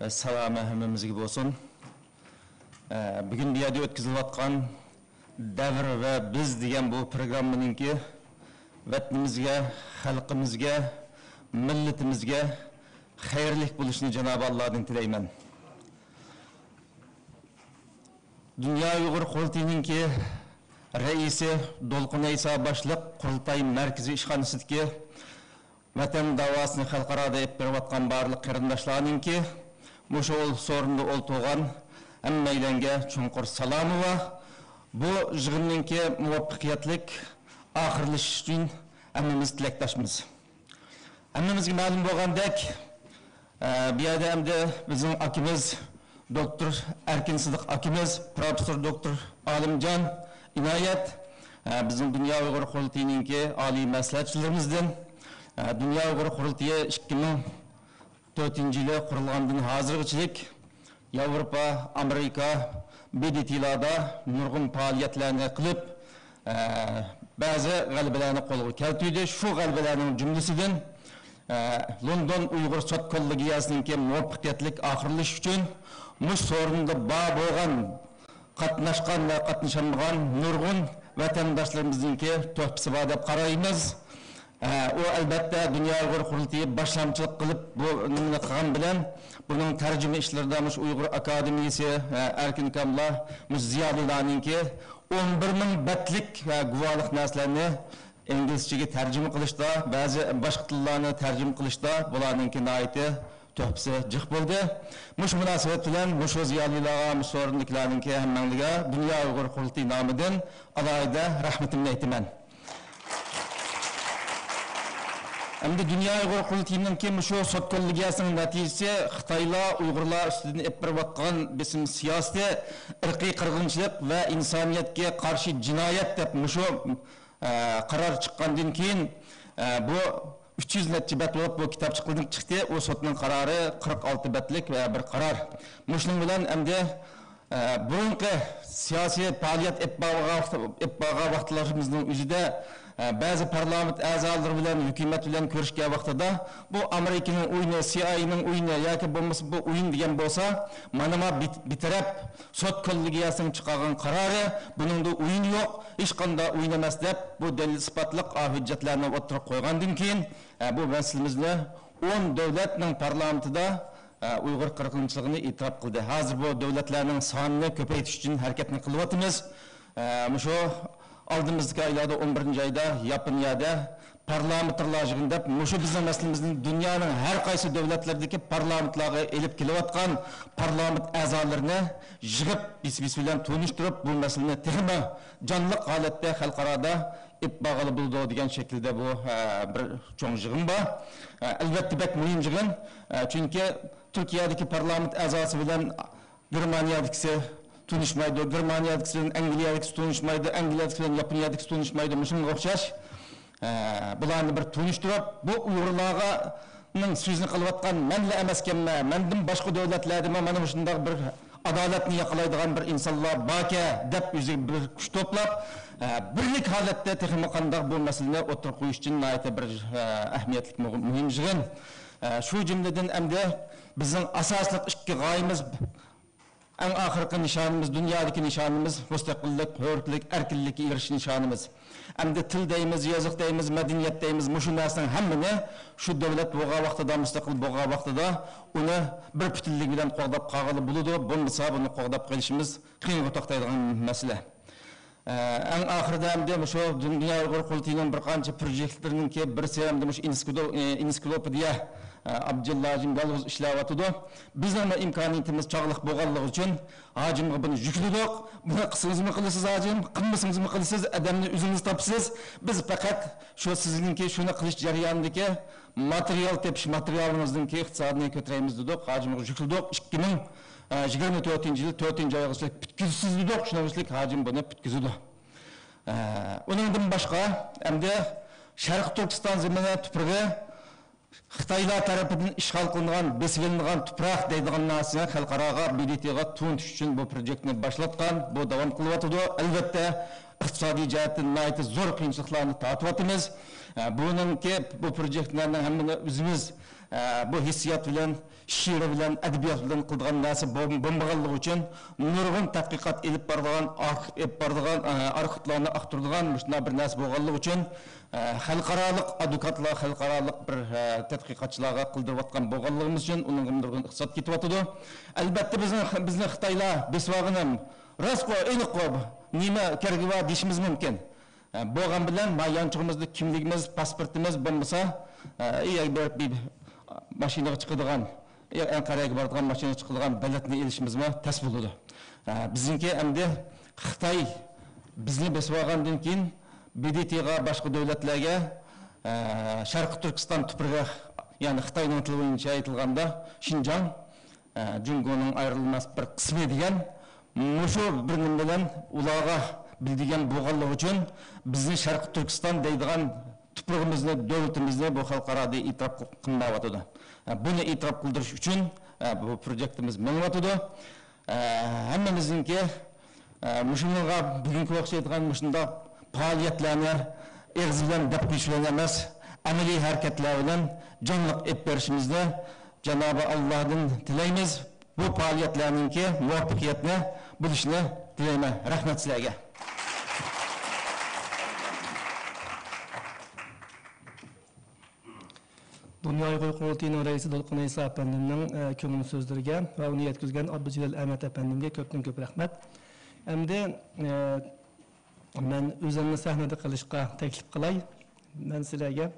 ۋە سالامى ھەممىمىزگە بولسۇن. ئە، بۈگۈن بۇ يەردە ئۆتكۈزۈلۈۋاتقان دەۋر ۋە بىز دېگەن بۇ پروگراممىنىڭكى ۋەتىنىمىزگە، خەلقىمىزگە، مىللىتىمىزگە خەيرلىك بولۇشىنى جانابى ئاللادىن تىلەيمەن. دۇنيا ئۇيغۇر قۇرۇلتىيىنىڭكى رەئىسى دولقۇن ئەيسا باشلىق قۇرۇلتاي مەركىزىي ئىشخانىسىدىكى ۋەتەن داۋاسىنى خەلقئارادا ئېلىپ بېرىۋاتقان بارلىق قېرىنداشلارنىڭكى مۇشۇ سورۇندا ئولتۇرغان ھەممەيلەنگە چوڭقۇر سالامى بار. بۇ يىغىننىڭكى مۇۋەپپەقىيەتلىك ئاخىرلىشىشى ئۈچۈن ھەممىمىز تىلەكداشمىز. ھەممىمىزگە مەلۇم بولغاندەك، ئە، بۇ يەردە ئەمدى بىزنىڭ ئاكىمىز، دوكتور ئەركىن سىدىق ئاكىمىز، پروفېسسور دوكتور ئالىمجان ئىنايەت، ئە، بىزنىڭ دۇنيا ئۇيغۇر قۇرۇلتىيىنىڭكى ئالىي مەسلىھەتچىلىرىمىزدىن، ئە، دۇنيا ئۇيغۇر قۇرۇلتىيى ئىككى مىڭ تۆتىنچى يىلى قۇرۇلغاندىن ھازىرغىچىلىك ياۋروپا، ئامېرىكا، ب د ت لاردا نۇرغۇن پائالىيەتلەرنى قىلىپ، ئە، بەزى غەلىبىلەرنى قولغا كەلتۈردى. شۇ غەلىبىلەرنىڭ جۈملىسىدىن، ئە، لوندون ئۇيغۇر سوت كوللېگىيەسىنىڭكى مۇۋەپپەقىيەتلىك ئاخىرلىشىشى ئۈچۈن مۇشۇ سورۇندا بار بولغان، قاتناشقان ۋە قاتنىشالمىغان نۇرغۇن ۋەتەنداشلىرىمىزنىڭكى تۆھپىسى بار دەپ قارايمىز. ئە، ئۇ ئەلۋەتتە دۇنيا ئۇيغۇر قۇرۇلتىيى باشلامچىلىق قىلىپ بۇ نېمىنى قىلغان بىلەن، بۇنىڭ تەرجىمە ئىشلىرىدا مۇشۇ ئۇيغۇر ئاكادېمىيىسى، ئە، ئەركىن ئۇكاملار، مۇشۇ زىيالىيلارنىڭكى ئون بىر مىڭ بەتلىك، ئە، گۇۋاھلىق نەرسىلەرنى ئىنگلىزچىگە تەرجىمە قىلىشتا، بەزى باشقا تىللارنى تەرجىمە قىلىشتا بۇلارنىڭكى ناھايىتى تۆھپىسى جىق بولدى. مۇشۇ مۇناسىۋەت بىلەن مۇشۇ زىيالىيلارغا، مۇشۇ سورۇندىكىلارنىڭكى ھەممەڭلارگە دۇنيا ئۇيغۇر قۇرۇلتىيى نامىدىن ئالاھىدە رەھمىتىمنى ئېيتىمەن. ئەمدى دۇنيا ئۇيغۇر قۇرۇلتىيىنىڭكى مۇشۇ سوت كوللېگىيەسىنىڭ نەتىجىسى خىتايلار ئۇيغۇرلار ئۈستىدىن ئېلىپ بېرىۋاتقان بېسىم سىياسىتى ئىرقىي قىرغىنچىلىق ۋە ئىنسانىيەتكە قارشى جىنايەت دەپ مۇشۇ، ئە، قارار چىققاندىن كېيىن، ئە، بۇ ئۈچ يۈز نەچچە بەت بولۇپ بۇ كىتاب چىقىلدى، چىقتى. ئۇ سوتنىڭ قارارى قىرىق ئالتە بەتلىك ۋە بىر قارار. مۇشۇنىڭ بىلەن ئەمدى، ئە، بۇرۇنقى سىياسىي پائالىيەت ئېلىپ بارغان ۋاقىت-، ئېلىپ بارغان ۋاقىتلىرىمىزنىڭ ئۆزىدە، ئە، بەزى پارلامېنت ئەزالىرى بىلەن، ھۆكۈمەت بىلەن كۆرۈشكەن ۋاقتىدا، بۇ ئامېرىكىنىڭ ئويۇنى، سى ئاي ئېينىڭ ئويۇنى ياكى بولمىسا بۇ ئويۇن دېگەن بولسا، مانا ما بىت-، بىتەرەپ سوت كوللېگىيەسىنىڭ چىقارغان قارارى، بۇنىڭدا ئويۇن يوق، ھېچقانداق ئويۇن ئەمەس دەپ، بۇ دەلىل ئىسپاتلىق، ئا، ھۆججەتلەرنى ئوتتۇرىغا قويغاندىن كېيىن، ئە، بۇ مەسىلىمىزنى ئون دۆلەتنىڭ پارلامېنتىدا، ئە، ئۇيغۇر قىرغىنچىلىقىنى ئېتىراپ قىلدى. ھازىر بۇ دۆلەتلەرنىڭ سانىنى كۆپەيتىش ئۈچۈن ھەرىكەتنى قىلىۋاتىمىز. ئە، مۇشۇ ئالدىمىزدىكى ئايلاردا، ئون بىرىنچى ئايدا ياپونىيەدە پارلامېنتارلار يىغىنى دەپ، مۇشۇ بىزنىڭ مەسىلىمىزنى دۇنيانىڭ ھەر قايسى دۆلەتلىرىدىكى پارلامېنتلارغا ئېلىپ كېلىۋاتقان پارلامېنت ئەزالىرىنى يىغىپ، بىس-بىس بىلەن تونۇشتۇرۇپ، بۇ مەسىلىنى تېخىمۇ جانلىق ھالەتتە خەلقئارادا ئېلىپ بارغىلى بولىدۇ دېگەن شەكىلدە بۇ، ئە، بىر چوڭ يىغىن بار. ئە، ئەلۋەتتە، بەك مۇھىم يىغىن. ئە، چۈنكى تۈركىيەدىكى پارلامېنت ئەزاسى بىلەن گېرمانىيەدىكىسى تونۇشمايدۇ، گېرمانىيەدىكىسى بىلەن ئەنگلىيەدىكىسى تونۇشمايدۇ، ئەنگلىيەدىكىسى بىلەن ياپونىيەدىكىسى تونۇشمايدۇ. مۇشۇنىڭغا ئوخشاش، ئە، بۇلارنى بىر تونۇشتۇرۇپ، بۇ ئۇيغۇرلارنىڭ سۆزىنى قىلىۋاتقان مەنلا ئەمەسكەنمەن، مەندىن باشقا دۆلەتلەردىمۇ مانا مۇشۇنداق بىر ئادالەتنى ياقىلايدىغان بىر ئىنسانلار باركەن دەپ، ئۆزىگە بىر كۈچ توپلاپ، ئە، بىرلىك ھالەتتە تېخىمۇ قانداق بۇ مەسىلىنى ئوتتۇرىغا قويۇش ئۈچۈن ناھايىتى بىر، ئە، ئەھمىيەتلىك مۇ-، مۇھىم يىغىن. ئە، شۇ جۈملىدىن ئەمدى بىزنىڭ ئاساسلىق ئىككى غايىمىز، ئەڭ ئاخىرقى نىشانىمىز، دۇنيادىكى نىشانىمىز، مۇستەقىللىق، ھۆرلۈك، ئەركىنلىككە ئېرىشىش نىشانىمىز. ئەمدى تىل دەيمىز، يېزىق دەيمىز، مەدەنىيەت دەيمىز، مۇشۇ نەرسىنىڭ ھەممىنى شۇ دۆلەت بولغان ۋاقتىدا، مۇستەقىل بولغان ۋاقتىدا ئۇنى بىر پۈتۈنلۈك بىلەن قوغداپ قالغىلى بولىدۇ، بولمىسا بۇنى قوغداپ قېلىشىمىز قىيىنغا توختايدىغان مەسىلە. ئە، ئەڭ ئاخىرىدا ئەمدى مۇشۇ دۇنيا ئۇيغۇر قۇرۇلتىيىنىڭ بىر قانچە پروژېكتلىرىنىڭكى بىرسى ئەمدى مۇشۇ ئېنسىكلو-، ئە، ئېنسىكلوپېدىيە، ئابدۇللا ھاجىم يالغۇز ئىشلەۋاتىدۇ. بىزنىڭمۇ ئىمكانىيىتىمىز چاغلىق بولغانلىقى ئۈچۈن ھاجىمغا بۇنى يۈكلىدۇق. بۇنى قىلسىڭىزمۇ قىلىسىز ھاجىم، قىلمىسىڭىزمۇ قىلىسىز، ئادەمنى ئۆزىڭىز تاپىسىز. بىز پەقەت شۇ سىزنىڭكى شۇنى قىلىش جەريانىدىكى ماتېرىيال تېپىش ماتېرىيالىڭىزنىڭكى ئىقتىسادىنى كۆتۈرەيمىز دېدۇق. ھاجىمغا يۈكلىدۇق. ئىككى مىڭ يىگىرمە تۆتىنچى يىل تۆتىنچى ئايغىچە پۈتكۈزىسىز دېدۇق. شۇنىڭ ئۈچۈن ھاجىم بۇنى پۈتكۈزىدۇ. ئە، ئۇنىڭدىن باشقا، ئەمدى شەرقىي تۈركىستان زېمىنى تۇپرىقى خىتايلار تەرىپىدىن ئىشغال قىلىنغان، بېسىۋېلىنغان تۇپراق دەيدىغان نەرسىنى خەلقئاراغا، ب د ت غا تونۇتۇش ئۈچۈن بۇ پروژېكتنى باشلاتقان، بۇ داۋام قىلىۋاتىدۇ. ئەلۋەتتە، ئىقتىسادىي جەھەتتىن ناھايىتى زور قىيىنچىلىقلارنى تارتىۋاتىمىز. ئە، بۇنىڭكى، بۇ پروژېكتلارنىڭ ھەممىنى ئۆزىمىز، ئە، بۇ ھېسسىيات بىلەن، شېئىر بىلەن، ئەدەبىيات بىلەن قىلىدىغان نەرسە بول-، بولمىغانلىقى ئۈچۈن، نۇرغۇن تەتقىقات ئېلىپ بارىدىغان، ئارخىپ ئېلىپ بارىدىغان، ئە، ئارخىپلارنى ئاختۇرىدىغان مۇشۇنداق بىر نەرسە بولغانلىقى ئۈچۈن، ئە، خەلقئارالىق ئادۋوكاتلار، خەلقئارالىق بىر، ئە، تەتقىقاتچىلارغا قىلدۇرۇۋاتقان بولغانلىقىمىز ئۈچۈن ئۇنىڭغا نۇرغۇن ئىقتىساد كېتىۋاتىدۇ. ئەلۋەتتە، بىزنىڭ، بىزنى خىتايلار بېسىۋالغىنىمۇ راستقۇ، ئېنىققۇ، نېمە كەرىكى بار دېيىشىمىز مۇمكىن. ئە، بولغان بىلەن ما يانچۇقىمىزدا كىملىكىمىز، پاسپورتىمىز بولمىسا، ئە، ئەگەر بىر، بىر ماشىنىغا چىقىدىغان، ئەنقەرەگە بارىدىغان ماشىنىغا چىقىدىغان بېلەتنى ئېلىشىمىزمۇ تەس بولىدۇ. ئە، بىزنىڭكى ئەمدى خىتاي بىزنى بېسىۋالغاندىن كېيىن ب د ت غا، باشقا دۆلەتلەرگە، ئە، شەرقىي تۈركىستان تۇپرىقى، يەنى خىتاينىڭ تىلى بويىچە ئېيتىلغاندا شىنجاڭ، ئە، جۇڭگونىڭ ئايرىلماس بىر قىسمى دېگەن، مۇشۇ بىر نېمە بىلەن ئۇلارغا بىلدۈرگەن بولغانلىقى ئۈچۈن بىزنى شەرقىي تۈركىستان دەيدىغان تۇپرىقىمىزنى، دۆلىتىمىزنى بۇ خەلقئارادا ئېتىراپ قىلمايۋاتىدۇ. ئە، بۇنى ئېتىراپ قىلدۇرۇش ئۈچۈن، ئە، بۇ پروژېكتىمىز مېڭىۋاتىدۇ. ئە، ھەممىمىزنىڭكى، ئە، مۇشۇنىڭغا بۈگۈنكى ئوخشايدىغان مۇشۇنداق پائالىيەتلەرنى ئېغىز بىلەن دەپ قويۇش بىلەن ئەمەس، ئەمەلىي ھەرىكەتلەر بىلەن جانلىق ئېلىپ بېرىشىمىزنى جانابى ئاللادىن تىلەيمىز. بۇ پائالىيەتلەرنىڭكى مۇۋەپپەقىيەتنى بولۇشىنى تىلەيمەن. رەھمەت سىلەرگە. دۇنيا ئۇيغۇر قۇرۇلتىيىنىڭ رەئىسى دولقۇن ئەيسا ئەپەندىمنىڭ، ئە، كۆڭۈل سۆزلىرىگە ۋە ئۇنى يەتكۈزگەن ئابدۇجېلىل ئەمەت ئەپەندىمگە كۆپتىن كۆپ رەھمەت. ئەمدى، ئە، مەن ئۆزۈمنى سەھنىدە قىلىشقا تەكلىپ قىلاي. مەن سىلەرگە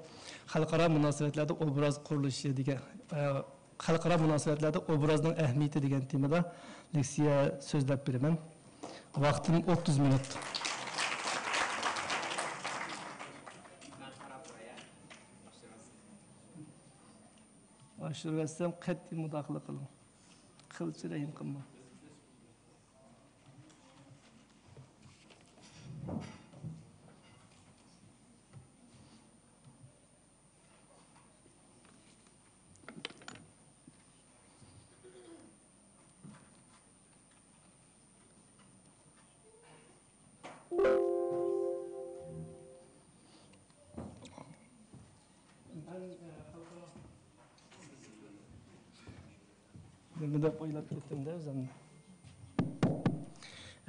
خەلقئارا مۇناسىۋەتلەردە ئوبراز قۇرۇلۇشى دېگەن، ئە، خەلقئارا مۇناسىۋەتلەردە ئوبرازنىڭ ئەھمىيىتى دېگەن تېمىدا لېكسىيە سۆزلەپ بېرىمەن. ۋاقتىم ئوتتۇز مىنۇت. ئاشۇرۇۋەتسەم قەتئىي مۇداخىلە قىلىڭ. قىلچە رەھىم قىلماڭ. نېمە دەپ ئويلاپ كەتتىم-دە ئۆزۈمنى.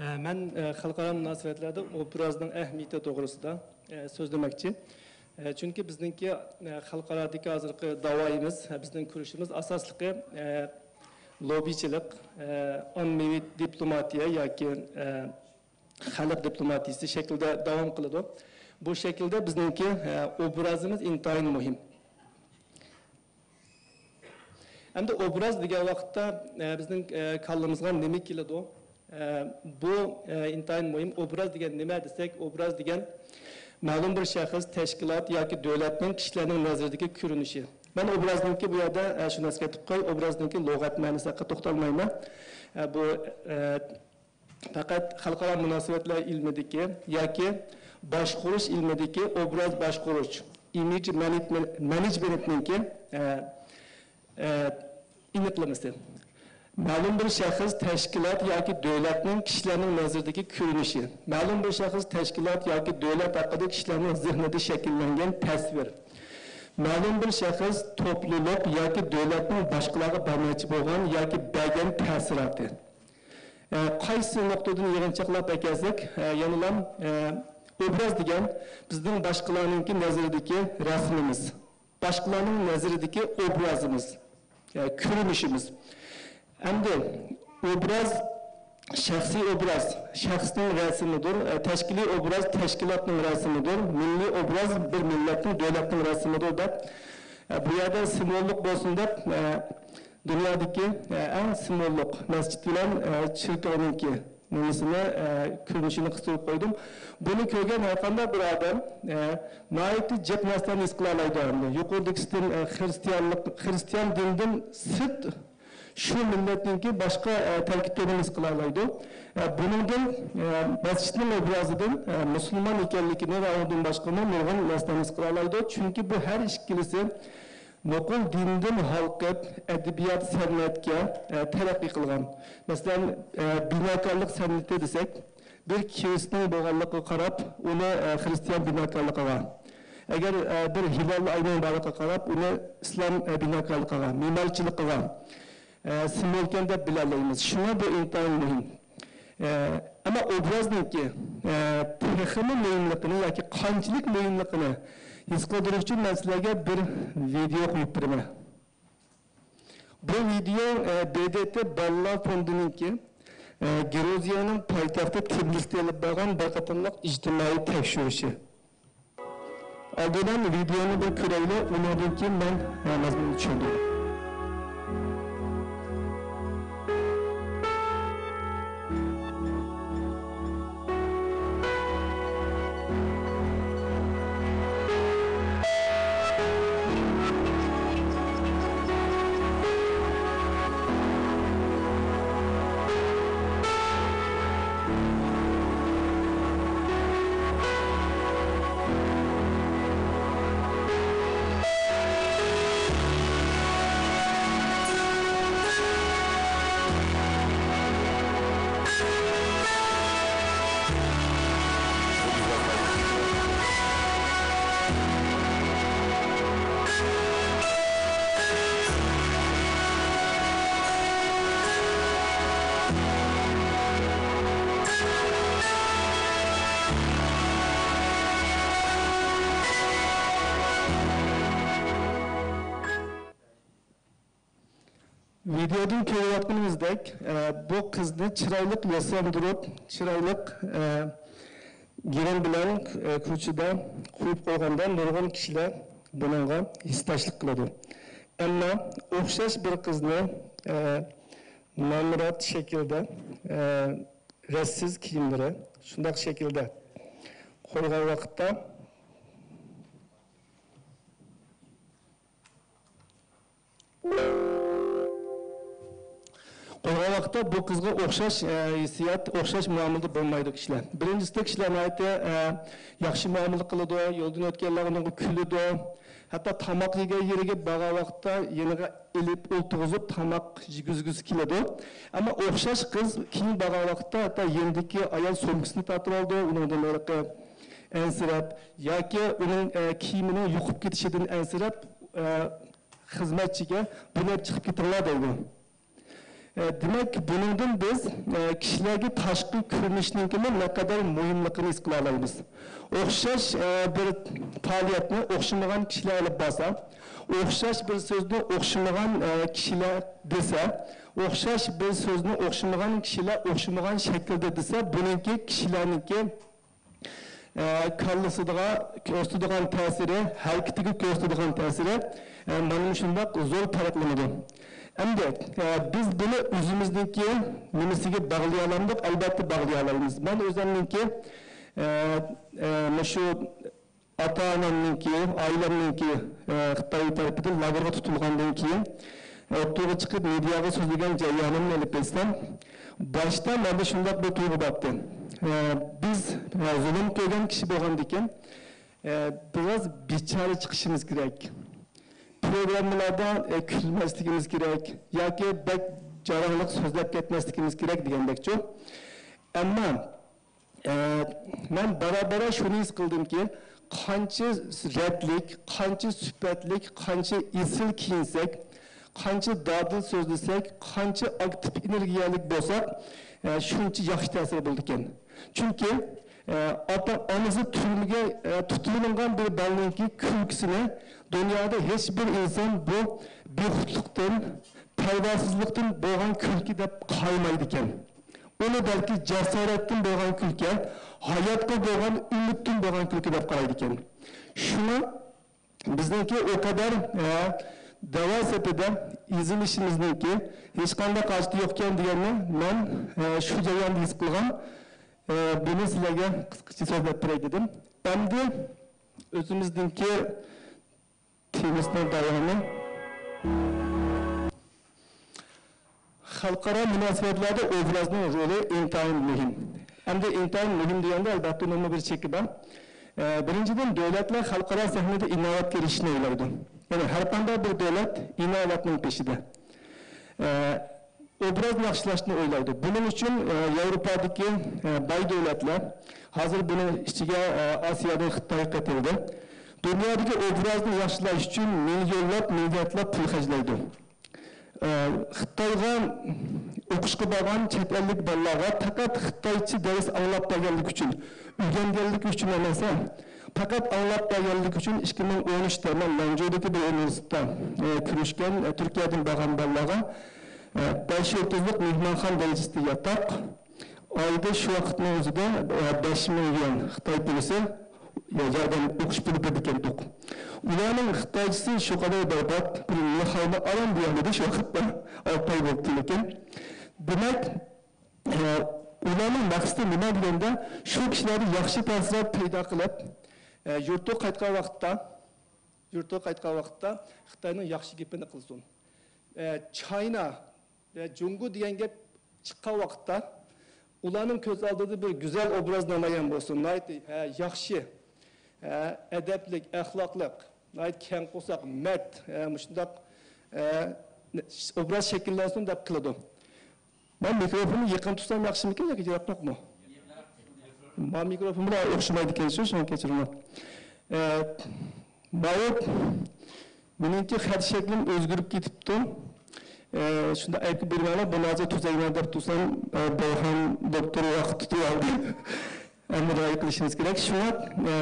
ئە، مەن، ئە، خەلقئارا مۇناسىۋەتلەردە ئوبرازنىڭ ئەھمىيىتى توغرىسىدا، ئە، سۆزلىمەكچى. ئە، چۈنكى بىزنىڭكى، ئە، خەلقئارادىكى ھازىرقى داۋايىمىز، ئە، بىزنىڭ كۈرىشىمىز ئاساسلىقى، ئە، لوببىچىلىق، ئە، ئاممىۋى دىپلوماتىيە ياكى، ئە، خەلق دىپلوماتىيىسى شەكلىدە داۋام قىلىدۇ. بۇ شەكىلدە بىزنىڭكى، ئە، ئوبرازىمىز ئىنتايىن مۇھىم. ئەمدى ئوبراز دېگەن ۋاقىتتا، ئە، بىزنىڭ، ئە، كاللىمىزغا نېمە كېلىدۇ؟ ئە، بۇ، ئە، ئىنتايىن مۇھىم. ئوبراز دېگەن نېمە دېسەك، ئوبراز دېگەن مەلۇم بىر شەخس، تەشكىلات ياكى دۆلەتنىڭ كىشىلەرنىڭ نەزىرىدىكى كۆرۈنۈشى. مەن ئوبرازنىڭكى بۇ يەردە، ئە، شۇنى ئەسكەرتىپ قوياي، ئوبرازنىڭكى لۇغەت مەنىسى ھەققىدە توختالمايمەن. ئە، بۇ، ئە، پەقەت خەلقئارا مۇناسىۋەتلەر ئىلمىدىكى ياكى باشقۇرۇش ئىلمىدىكى ئوبراز باشقۇرۇش، ئىمىج مەنېجمېنت-، مەنېجمېنتنىڭكى، ئە، ئە، ئېنىقلىمىسى. مەلۇم بىر شەخس، تەشكىلات ياكى دۆلەتنىڭ كىشىلەرنىڭ نەزىرىدىكى كۆرۈنۈشى. مەلۇم بىر شەخس، تەشكىلات ياكى دۆلەت ھەققىدە كىشىلەرنىڭ زېھنىدە شەكىللەنگەن تەسۋىر. مەلۇم بىر شەخس، توپلۇلۇق ياكى دۆلەتنىڭ باشقىلارغا بەرمەكچى بولغان ياكى بەرگەن تەسىراتى. ئە، قايسى نۇقتىدىن يىغىنچاقلاپ ئەكەلسەك، ئە، يەنىلام، ئە، ئوبراز دېگەن بىزنىڭ باشقىلارنىڭكى نەزىرىدىكى رەسىمىمىز، باشقىلارنىڭ نەزىرىدىكى ئوبرازىمىز، ئە، كۆرۈنۈشىمىز. ئەمدى ئوبراز شەخسىي ئوبراز شەخسنىڭ رەسىمىدۇر، ئە، تەشكىلىي ئوبراز تەشكىلاتنىڭ رەسىمىدۇر، مىللىي ئوبراز بىر مىللەتنىڭ، دۆلەتنىڭ رەسىمىدۇر دەپ، ئە، بۇ يەردە سىمۋوللۇق بولسۇن دەپ، ئە، دۇنيادىكى، ئە، ئەڭ سىمۋوللۇق مەسچىت بىلەن، ئە، چېركاۋنىڭكى نېمىسىنى، ئە، كۆرۈنۈشىنى قىستۇرۇپ قويدۇم. بۇنى كۆرگەن ھەرقانداق بىر ئادەم، ئە، ناھايىتى جىق نەرسىلەرنى ھېس قىلالايدۇ ئەمدى. يۇقىرىدىكىسىدىن، ئە، خرىستىيانلىق، خرىستىيان دىنىدىن سىرت شۇ مىللەتنىڭكى باشقا، ئە، تەركىبلىرىنى ھېس قىلالايدۇ. ئە، بۇنىڭدىن، ئە، مەسچىتنىڭ ئوبرازىدىن، ئە، مۇسۇلمان ئىكەنلىكىنى ۋە ئۇنىڭدىن باشقىمۇ نۇرغۇن نەرسىلەرنى ھېس قىلالايدۇ. چۈنكى بۇ ھەر ئىككىلىسى نوقۇل دىندىن ھالقىپ، ئەدەبىيات، سەنئەتكە، ئە، تەرەققىي قىلغان. مەسىلەن، ئە، بىناكارلىق سەنئىتى دېسەك، بىر كىرىستنىڭ بولغانلىقىغا قاراپ، ئۇنى، ئە، خرىستىيان بىناكارلىقىغا، ئەگەر، ئە، بىر ھىلال ئاينىڭ بارلىقىغا قاراپ، ئۇنى ئىسلام، ئە، بىناكارلىقىغا، مېمارچىلىقىغا، ئە، سىمۋولكەن دەپ بىلەلەيمىز. شۇڭا بۇ ئىنتايىن مۇھىم. ئە، ئەمما ئوبرازنىڭكى، ئە، تېخىمۇ مۇھىملىقىنى ياكى قانچىلىك مۇھىملىقىنى ھېس قىلدۇرۇش ئۈچۈن مەن سىلەرگە بىر ۋىدېئو قويۇپ بېرىمەن. بۇ ۋىدېئو، ئە، ب د ت بالىلار فوندىنىڭكى، ئە، گرۇزىيەنىڭ پايتەختى تبىلىسىدا ئېلىپ بارغان بىر قېتىملىق ئىجتىمائىي تەكشۈرۈشى. ئالدى بىلەن ۋىدېئونى بىر كۆرەيلى، ئۇنىڭدىن كېيىن مەن، ئە، مەزمۇننى چۈشەندۈرىمەن. ۋىدېئودىن كۆرۈۋاتقىنىمىزدەك، ئە، بۇ قىزنى چىرايلىق ياساندۇرۇپ، چىرايلىق، ئە، گىرىم بىلەن، ئە، كوچىدا قويۇپ قويغاندا نۇرغۇن كىشىلەر بۇنىڭغا ھېسداشلىق قىلىدۇ. ئەمما ئوخشاش بىر قىزنى، ئە، نامرات شەكىلدە، ئە، رەتسىز كىيىملىرى شۇنداق شەكىلدە قويغان ۋاقىتتا، قويغان ۋاقىتتا بۇ قىزغا ئوخشاش، ئە، ھېسسىيات، ئوخشاش مۇئامىلىدە بولمايدۇ كىشىلەر. بىرىنچىسىدە، كىشىلەر ناھايىتى، ئە، ياخشى مۇئامىلە قىلىدۇ، يولدىن ئۆتكەنلەر ئۇنىڭغا كۈلىدۇ. ھەتتا تاماق يېگەن يېرىگە بارغان ۋاقىتتا يېنىغا ئېلىپ ئولتۇرغۇزۇپ تاماق يېگۈزگۈسى كېلىدۇ. ئەمما ئوخشاش قىز كېيىن بارغان ۋاقىتتا ھەتتا يېنىدىكى ئايال سومكىسىنى تارتىۋالىدۇ، ئۇنىڭدىن ھېلىقى ئەنسىرەپ ياكى ئۇنىڭ، ئە، كىيىمىنىڭ يۇقۇپ كېتىشىدىن ئەنسىرەپ، ئە، خىزمەتچىگە بۇنى ئېلىپ چىقىپ كېتىڭلار دەيدۇ. ئە، دېمەك، بۇنىڭدىن بىز، ئە، كىشىلەرگە تاشقى كۆرۈنۈشنىڭكىمۇ نەقەدەر مۇھىملىقىنى ھېس قىلالايمىز. ئوخشاش، ئە، بىر پائالىيەتنى ئوخشىمىغان كىشىلەر ئېلىپ بارسا، ئوخشاش بىر سۆزنى ئوخشىمىغان، ئە، كىشىلەر دېسە، ئوخشاش بىر سۆزنى ئوخشىمىغان كىشىلەر ئوخشىمىغان شەكىلدە دېسە، بۇنىڭكى كىشىلەرنىڭكى ئە، كاللىسىغا كۆرسىتىدىغان تەسىرى، ھەرىكىتىگە كۆرسىتىدىغان تەسىرى، ئە، مانا مۇشۇنداق زور پەرقلىنىدۇ. ئەمدى، ئە، بىز بۇنى ئۆزىمىزنىڭكى نېمىسىگە باغلىيالامدۇق؟ ئەلۋەتتە باغلىيالايمىز. مەن ئۆزۈمنىڭكى، ئە، ئە، مۇشۇ ئاتا-ئانامنىڭكى، ئائىلەمنىڭكى، ئە، خىتاي تەرىپىدىن لاگېرغا تۇتۇلغاندىن كېيىن، ئوتتۇرىغا چىقىپ مېدىياغا سۆزلىگەن جەريانىمنى ئېلىپ ئېيتسام، باشتا مەندە شۇنداق بىر تۇيغۇ بارتتى. ئە، بىز، ئە، زۇلۇم كۆرگەن كىشى بولغاندىكىن، ئە، بىراز بىچارە چىقىشىمىز كېرەك. پروگراممىلاردا، ئە، كۈلمەسلىكىمىز كېرەك ياكى بەك جاراڭلىق سۆزلەپ كەتمەسلىكىمىز كېرەك دېگەندەكچۇ. ئەمما ئە، مەن بارا-بارا شۇنى ھېس قىلدىمكى، قانچە رەتلىك، قانچە سۈپەتلىك، قانچە ئېسىل كىيىنسەك، قانچە دادىل سۆزلىسەك، قانچە ئاكتىپ ئېنېرگىيەلىك بولساق، ئە، شۇنچە ياخشى تەسىر بولىدىكەن. چۈنكى، ئە، ئاتا-ئانىسى تۈرمىگە، ئە، تۇتۇۋېلىنغان بىر بالىنىڭكى كۈلكىسىنى دۇنيادا ھېچ بىر ئىنسان بۇ بىخۇدلۇقتىن، پەرۋاسىزلىقتىن بولغان كۈلكە دەپ قارىمايدىكەن. ئۇنى بەلكى جاسارەتتىن بولغان كۈلكە، ھاياتقا بولغان ئۈمىدتىن بولغان كۈلكە دەپ قارايدىكەن. شۇڭا بىزنىڭكى ئۇ قەدەر، ئە، دەۋا سېپىدە ئېزىلىشىمىزنىڭكى ھېچقانداق ھاجىتى يوقكەن دېگەننى مەن، ئە، شۇ جەرياندا ھېس قىلغان. ئە، بۇنى سىلەرگە قىسقىچە سۆزلەپ بېرەي دېدىم. ئەمدى ئۆزىمىزنىڭكى تېمىسىنىڭ داۋامى. خەلقئارا مۇناسىۋەتلەردە ئوبرازنىڭ رولى ئىنتايىن مۇھىم. ئەمدى ئىنتايىن مۇھىم دېگەندە، ئەلۋەتتە، ئۇنىڭمۇ بىر چېكى بار. ئە، بىرىنچىدىن، دۆلەتلەر خەلقئارا سەھنىدە ئىناۋەتكە ئېرىشىشنى ئويلايدۇ. يەنى ھەر قانداق بىر دۆلەت ئىناۋەتنىڭ پېشىدە. ئە، ئوبرازنى ياخشىلاشنى ئويلايدۇ. بۇنىڭ ئۈچۈن، ئە، ياۋروپادىكى، ئە، باي دۆلەتلەر، ھازىر بۇنىڭ ئىچىگە، ئە، ئاسىيادىن خىتاي قېتىلدى، دۇنيادىكى ئوبرازنى ياخشىلاش ئۈچۈن مىليونلاپ، مىلياردلاپ پۇل خەجلەيدۇ. ئە، خىتايغا ئوقۇشقا بارغان چەت ئەللىك بالىلارغا پەقەت خىتايچە دەرس ئاڭلاپ بەرگەنلىكى ئۈچۈن، ئۆگەنگەنلىكى ئۈچۈن ئەمەس، پەقەت ئاڭلاپ بەرگەنلىكى ئۈچۈن ئىككى مىڭ ئون ئۈچتە مەن لەنجۇدىكى بىر ئۇنىۋېرسىتېتتا، ئە، كۆرۈشكەن، ئە، تۈركىيەدىن بارغان بالىلارغا، ئە، بەش يۇلتۇزلۇق مېھمانخانا دەرىجىسىدە ياتاق، ئايدا شۇ ۋاقىتنىڭ ئۆزىدە، ئە، بەش مىڭ يۈەن خىتاي پۇلىسى ياردەم ئوقۇش پۇلى بېرىدىكەنتۇق. ئۇلارنىڭ خىتايچىسى شۇ قەدەر بەربات، بىر ناھايىتى ئاران دېيەلمىدى شۇ ۋاقىتتا، ئالتە ئاي بولۇپتۇ لېكىن. دېمەك، ئە، ئۇلارنىڭ مەقسىتى نېمە دېگەندە، شۇ كىشىلەردە ياخشى تەسىرات پەيدا قىلىپ، ئە، يۇرتىغا قايتقان ۋاقىتتا، يۇرتىغا قايتقان ۋاقىتتا خىتاينىڭ ياخشى گېپىنى قىلسۇن. ئە، چاينا ۋە جۇڭگو دېگەن گەپ چىققان ۋاقىتتا، ئۇلارنىڭ كۆز ئالدىدا بىر گۈزەل ئوبراز نامايان بولسۇن، ناھايىتى، ھە، ياخشى، ھە، ئەدەپلىك، ئەخلاقلىق، ناھايىتى كەڭ قورساق، مەرد، ھە، مۇشۇنداق، ھە، ئوبراز شەكىللەنسۇن دەپ قىلىدۇ. مەن مىكروفوننى يېقىن تۇتسام ياخشىمىكىن ياكى يىراقراقمۇ؟ ما مىكروفون بىلەن ئوخشىمايدىكەن شۇ، شۇڭا كەچۈرۈڭلار. ئە، ماۋۇ مېنىڭكى خەت شەكلىم ئۆزگىرىپ كېتىپتۇ. ئە، شۇنداق ئەيىبكە بېرىمەڭلار، بۇنى ھازىر تۈزەيمەن دەپ تۇرسام، ئە، بەيھان دوكتور ۋاقىت تۇتۇۋالدى. ئەمدى رىئايە قىلىشىمىز كېرەك. شۇڭا، ئە،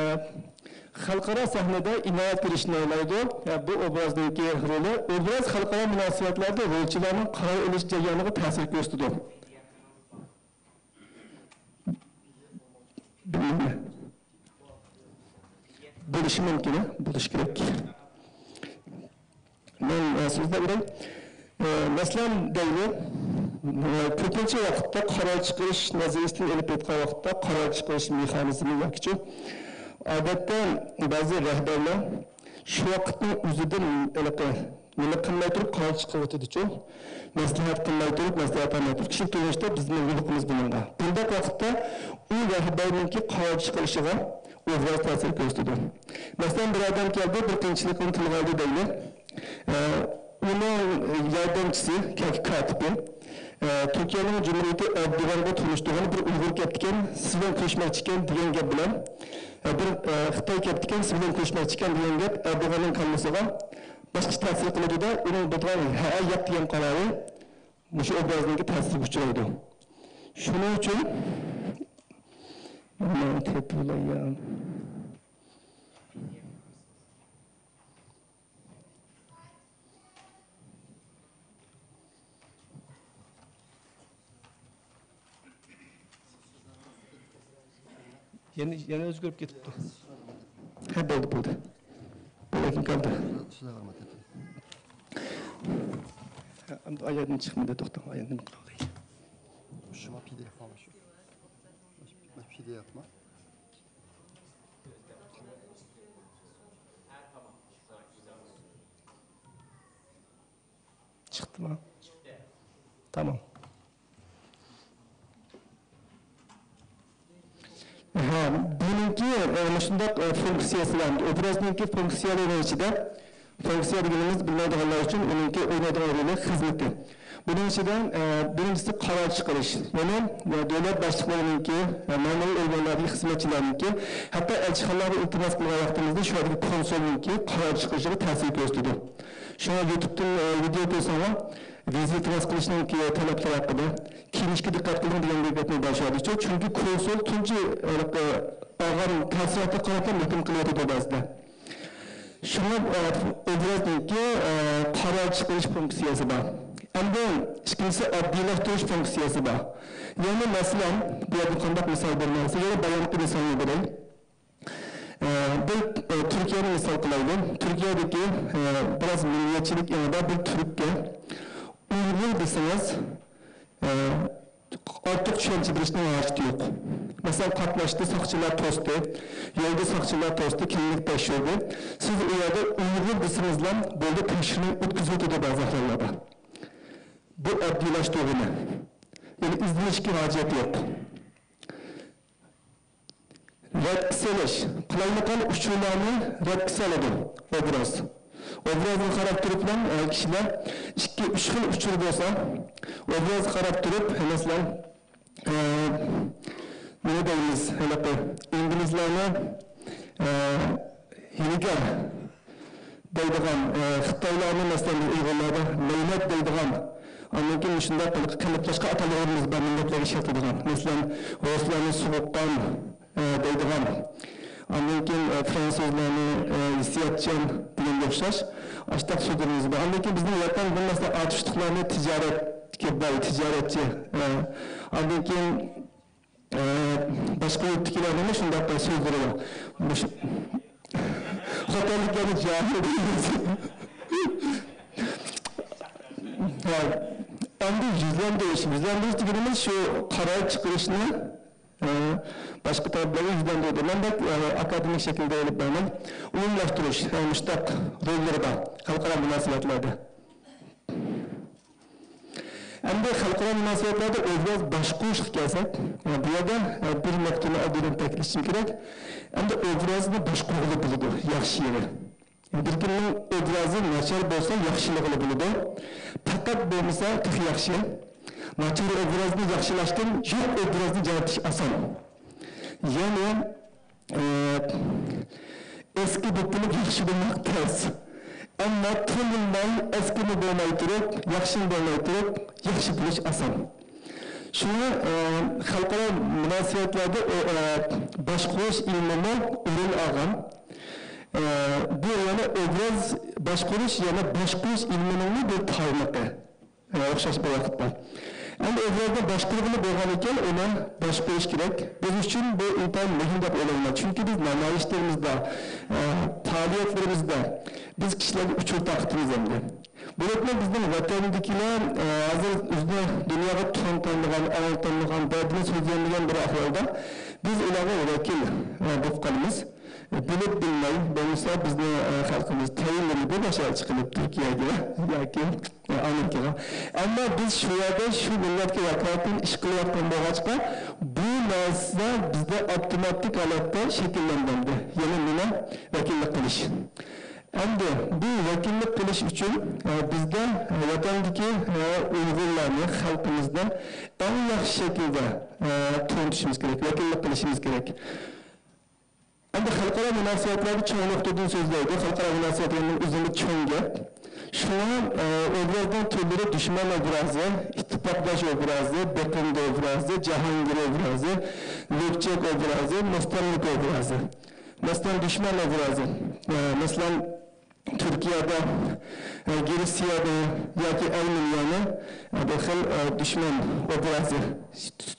خەلقئارا سەھنىدە ئىناۋەت كىرىشنى ئويلايدۇ. ئە، بۇ ئوبرازنىڭكى رولى، ئوبراز خەلقئارا مۇناسىۋەتلەردە رولچىلارنىڭ قارار ئېلىش جەريانىغا تەسىر كۆرسىتىدۇ. بىلمەيمەن. بولۇشى مۇمكىن، ھە؟ بولۇشى كېرەك. مەن، ئە، سۆزلەپ بېرەي. ئە، مەسىلەن، دەيلى، ئە، كۆپىنچە ۋاقىتتا قارار چىقىرىش نەزەرىيىسىدىن ئېلىپ ئېيتقان ۋاقىتتا قارار چىقىرىش مېخانىزمى ياكىچۇ، ئادەتتە بەزى رەھبەرلەر شۇ ۋاقىتنىڭ ئۆزىدە ھېلىقى نېمە قىلماي تۇرۇپ قارار چىقىرىۋېتىدىچۇ، مەسلىھەت قىلماي تۇرۇپ، مەسلىھەت ئالماي تۇرۇپ، كىشىلىك تۇرمۇشتا بىزمۇ يولۇقىمىز بۇنىڭغا. بۇنداق ۋاقىتتا ئۇ رەھبەرنىڭكى قارار چىقىرىشىغا ئوبراز تەسىر كۆرسىتىدۇ. مەسىلەن، بىر ئادەم كەلدى، بىر قىيىنچىلىقنى تىلغا ئالدى دەيلى. ئە، ئۇنىڭ ياردەمچىسى، كاتىپى، ئە، تۈركىيەنىڭ جۇمھۇرىيىتى ئەردوغانغا تونۇشتۇرغان بىر ئۇيغۇر كەپتىكەن، سىز بىلەن كۆرۈشمەكچىكەن دېگەن گەپ بىلەن، ئە، بىر، ئە، خىتاي كەپتىكەن، سىز بىلەن كۆرۈشمەكچىكەن دېگەن گەپ ئەردوغاننىڭ كاللىسىغا باشقىچە تەسىر قىلىدۇ-دە، ئۇنىڭ بۇ دېگەن ھە، ياق دېگەن قارارى مۇشۇ ئوبرازنىڭكى تەسىرىگە ئۇچرايدۇ. شۇنىڭ ئۈچۈن، مانا تېپىۋالاي يا. يەنە، يەنە ئۆزگىرىپ كېتىپتۇ. ھە، بولدى، بولدى. بولدى، قالدى. ھە، ئەمدى ئايەردىن چىقمىدى، توختاڭ، ئايەردىن قالاي. شۇما پى دى ئېف ما شۇ؟ پى دى ئېف ما؟ چىقتىمۇ؟ تامام. ھە، بۇنىڭكى، ئە، مۇشۇنداق، ئە، فۇنكسىيەسى بار. ئوبرازنىڭكى فۇنكسىيەلىرىنىڭ ئىچىدە، فۇنكسىيە دېگىنىمىز بىلمەيدىغانلار ئۈچۈن ئۇنىڭكى ئوينايدىغان رولى خىزمىتى. بۇنىڭ ئىچىدە، ئە، بىرىنچىسى قارار چىقىرىش. يەنى، ئە، دۆلەت باشلىقلىرىنىڭكى، ئە، مەمۇرىي ئورگانلاردىكى خىزمەتچىلەرنىڭكى، ھەتتا ئەلچىخانىلارغا ئىلتىماس قىلغان ۋاقتىمىزدا شۇ يەردىكى كونسۇلنىڭكى قارار چىقىرىشىغا تەسىر كۆرسىتىدۇ. شۇڭا يۇتۇبتىن، ئە، ۋىدېئو كۆرسەڭلار، ۋىزا ئىلتىماس قىلىشنىڭكى تەلەپلىرى ھەققىدە، كىيىنىشكە دىققەت قىلىڭ دېگەن بىر گەپنى باشلايدۇ. چۈنكى كونسۇل تۇنجى، ئە، ئالغان تەسىراتقا قاراپلا ھۆكۈم قىلىۋېتىدۇ بەزىدە. شۇڭا، ئە، ئوبرازنىڭكى، ئە، قارار چىقىرىش فۇنكسىيەسى بار. ئەمدى ئىككىنچىسى ئاددىيلاشتۇرۇش فۇنكسىيەسى بار. يەنى مەسىلەن، بۇ يەردە قانداق مىسال بېرىمەن دېسە، يەنە بايامقى مىسالنى بېرەي. ئە، بىر، ئە، تۈركىيەنى مىسال قىلايلى. تۈركىيەدىكى، ئە، بىراز مىللىيەتچىلىك ئېڭىدا بىر تۈرككە ئۇيغۇر دېسىڭىز، ئە، ئارتۇق چۈشەنچە بېرىشنىڭ ھاجىتى يوق. مەسىلەن، قاتناشتى، ساقچىلار توستى، يولدا ساقچىلار توستى، كىملىك تەكشۈردى. سىز ئۇ يەردە ئۇيغۇر دېسىڭىزلا بولدى، تەكشۈرۈپ ئۆتكۈزۈۋېتىدۇ بەزى ئەھۋاللاردا. بۇ ئاددىيلاشتۇرغىنى. يەنى ئىزدىنىشكە ھاجەت يوق. رەتكە سېلىش، قالايمىقان ئۇچۇرلارنى رەتكە سالىدۇ ئوبراز. ئوبرازغا قاراپ تۇرۇپلا، ئە، كىشىلەر ئىككى، ئۈچ خىل ئۇچۇر بولسا، ئوبرازغا قاراپ تۇرۇپ، مەسىلەن، ئە، نېمە دەيمىز، ھېلىقى ئىنگلىزلارنى، ئە، ھىلىگەر دەيدىغان، ئە، خىتايلارنى، مەسىلەن، ئۇيغۇرلاردا لەينەت دەيدىغان، ئاندىن كېيىن مۇشۇنداق قېلىپلاشقان ئاتالغۇلىرىمىز بار، مىللەتلەرگە ئىشلىتىدىغان. مەسىلەن، رۇسلارنى سوغۇققان، ئە، دەيدىغان. ئاندىن كېيىن، ئە، فرانسۇزلارنى، ئە، ھېسسىياتچان دېگەنگە ئوخشاش ئاشتاق سۆزلىرىمىز بار. ئاندىن كېيىن بىزنىڭ ۋەتەندە، مەسىلەن، ئاتۇشلۇقلارنى تىجارەتكە باي، تىجارەتچى. ئە، ئاندىن كېيىن، ئە، باشقا يۇرتتىكىلەرنىمۇ شۇنداق سۆزلىرى بار. مۇشۇ خوتەنلىكلەرنى جاھىل دەيمىز. ھە، ئەمدى يۈزلەندۈرۈش. يۈزلەندۈرۈش دېگىنىمىز شۇ قارار چىقىرىشنى، ئە، باشقا تەرەپلەرگە يۈزلەندۈرىدۇ. مەن بەك، ئە، ئاكادېمىك شەكىلدە ئېلىپ بارىمەن. ئومۇملاشتۇرۇش، ھە، مۇشتاق روللىرى بار خەلقئارا مۇناسىۋەتلەردە. ئەمدى خەلقئارا مۇناسىۋەتلەردە ئوبراز باشقۇرۇشقا كەلسەك، بۇ يەردە بىر نۇقتىنى ئايرىم تەكىتلىشىم كېرەك. ئەمدى ئوبرازنى باشقۇرغىلى بولىدۇ، ياخشى يېرى. بىر كىمنىڭ ئوبرازى ناچار بولسا، ياخشىلىغىلى بولىدۇ. پەقەت بولمىسا تېخى ياخشى. ناچار ئوبرازنى ياخشىلاشتىن يوق ئوبرازنى يارىتىش ئاسان. يەنى، ئە، ئەسكى بولۇپ ياخشى بولماق تەس. ئەمما تولىمۇ ئەسكىمۇ بولماي تۇرۇپ، ياخشىمۇ بولماي تۇرۇپ، ياخشى بولۇش ئاسان. شۇڭا، ئە، خەلقئارا مۇناسىۋەتلەردە ئو-، ئە، باشقۇرۇش ئىلمىمۇ ئورۇن ئالغان. ئە، بۇ يەنە ئوبراز باشقۇرۇش، يەنە باشقۇرۇش ئىلمىنىڭمۇ بىر تارمىقى. ئوخشاش بىر ۋاقىتتا. ئەمدى ئۆزلەردە باشقۇرغىلى بولغان ئىكەن، ئۇنى باشقۇرۇش كېرەك. بىز ئۈچۈن بۇ ئىنتايىن مۇھىم دەپ ئويلايمەن. چۈنكى بىز نامايىشلىرىمىزدا، ئە، پائالىيەتلىرىمىزدە بىز كىشىلەرگە ئۇچۇر تارقىتىمىز ئەمدى. بولۇپمۇ بىزنىڭ ۋەتەندىكىلەر، ئە، ھازىر ئۆزىنى دۇنياغا تونۇتالمىغان، ئاڭلىتالمىغان، دەردىنى سۆزلىيەلمىگەن بىر ئەھۋالدا بىز ئۇلارغا ۋەكىل، ئە، بولۇپ قالىمىز. بىلىپ بىلمەي، بولمىسا بىزنى، ئە، خەلقىمىز تەيىنلىمىدى باشقا ئەلچى قىلىپ تۈركىيەگە ياكى، ئە، ئامېرىكىغا. ئەمما بىز شۇ يەردە شۇ مىللەتكە ۋاكالىتەن ئىش قىلىۋاتقان بولغاچقا، بۇ نەرسە بىزدە ئاپتوماتىك ھالەتتە شەكىللەندى. يەنى نېمە؟ ۋەكىللىك قىلىش. ئەمدى بۇ ۋەكىللىك قىلىش ئۈچۈن، ئە، بىزدە، ئە، ۋەتەندىكى، ئە، ئۇيغۇرلارنى، خەلقىمىزنى ئەڭ ياخشى شەكىلدە، ئە، تونۇتۇشىمىز كېرەك، ۋەكىللىك قىلىشىمىز كېرەك. ئەمدى خەلقئارا مۇناسىۋەتلەردە چوڭ نۇقتىدىن سۆزلەيدۇ. خەلقئارا مۇناسىۋەتلەرنىڭ ئۆزىمۇ چوڭ گەپ. شۇڭا، ئە، ئوبرازنىڭ تۈرلىرى دۈشمەن ئوبرازى، ئىتتىپاقداش ئوبرازى، بېقىندى ئوبرازى، جاھانگىر ئوبرازى، لۆپچەك ئوبرازى، مۇستەملىكە ئوبرازى. مەسىلەن، دۈشمەن ئوبرازى. ئە، مەسىلەن، تۈركىيەدە، ئە، گرېتسىيەدە ياكى ئەرمېنىيەنى، ئە، بىر خىل، ئە، دۈشمەن ئوبرازى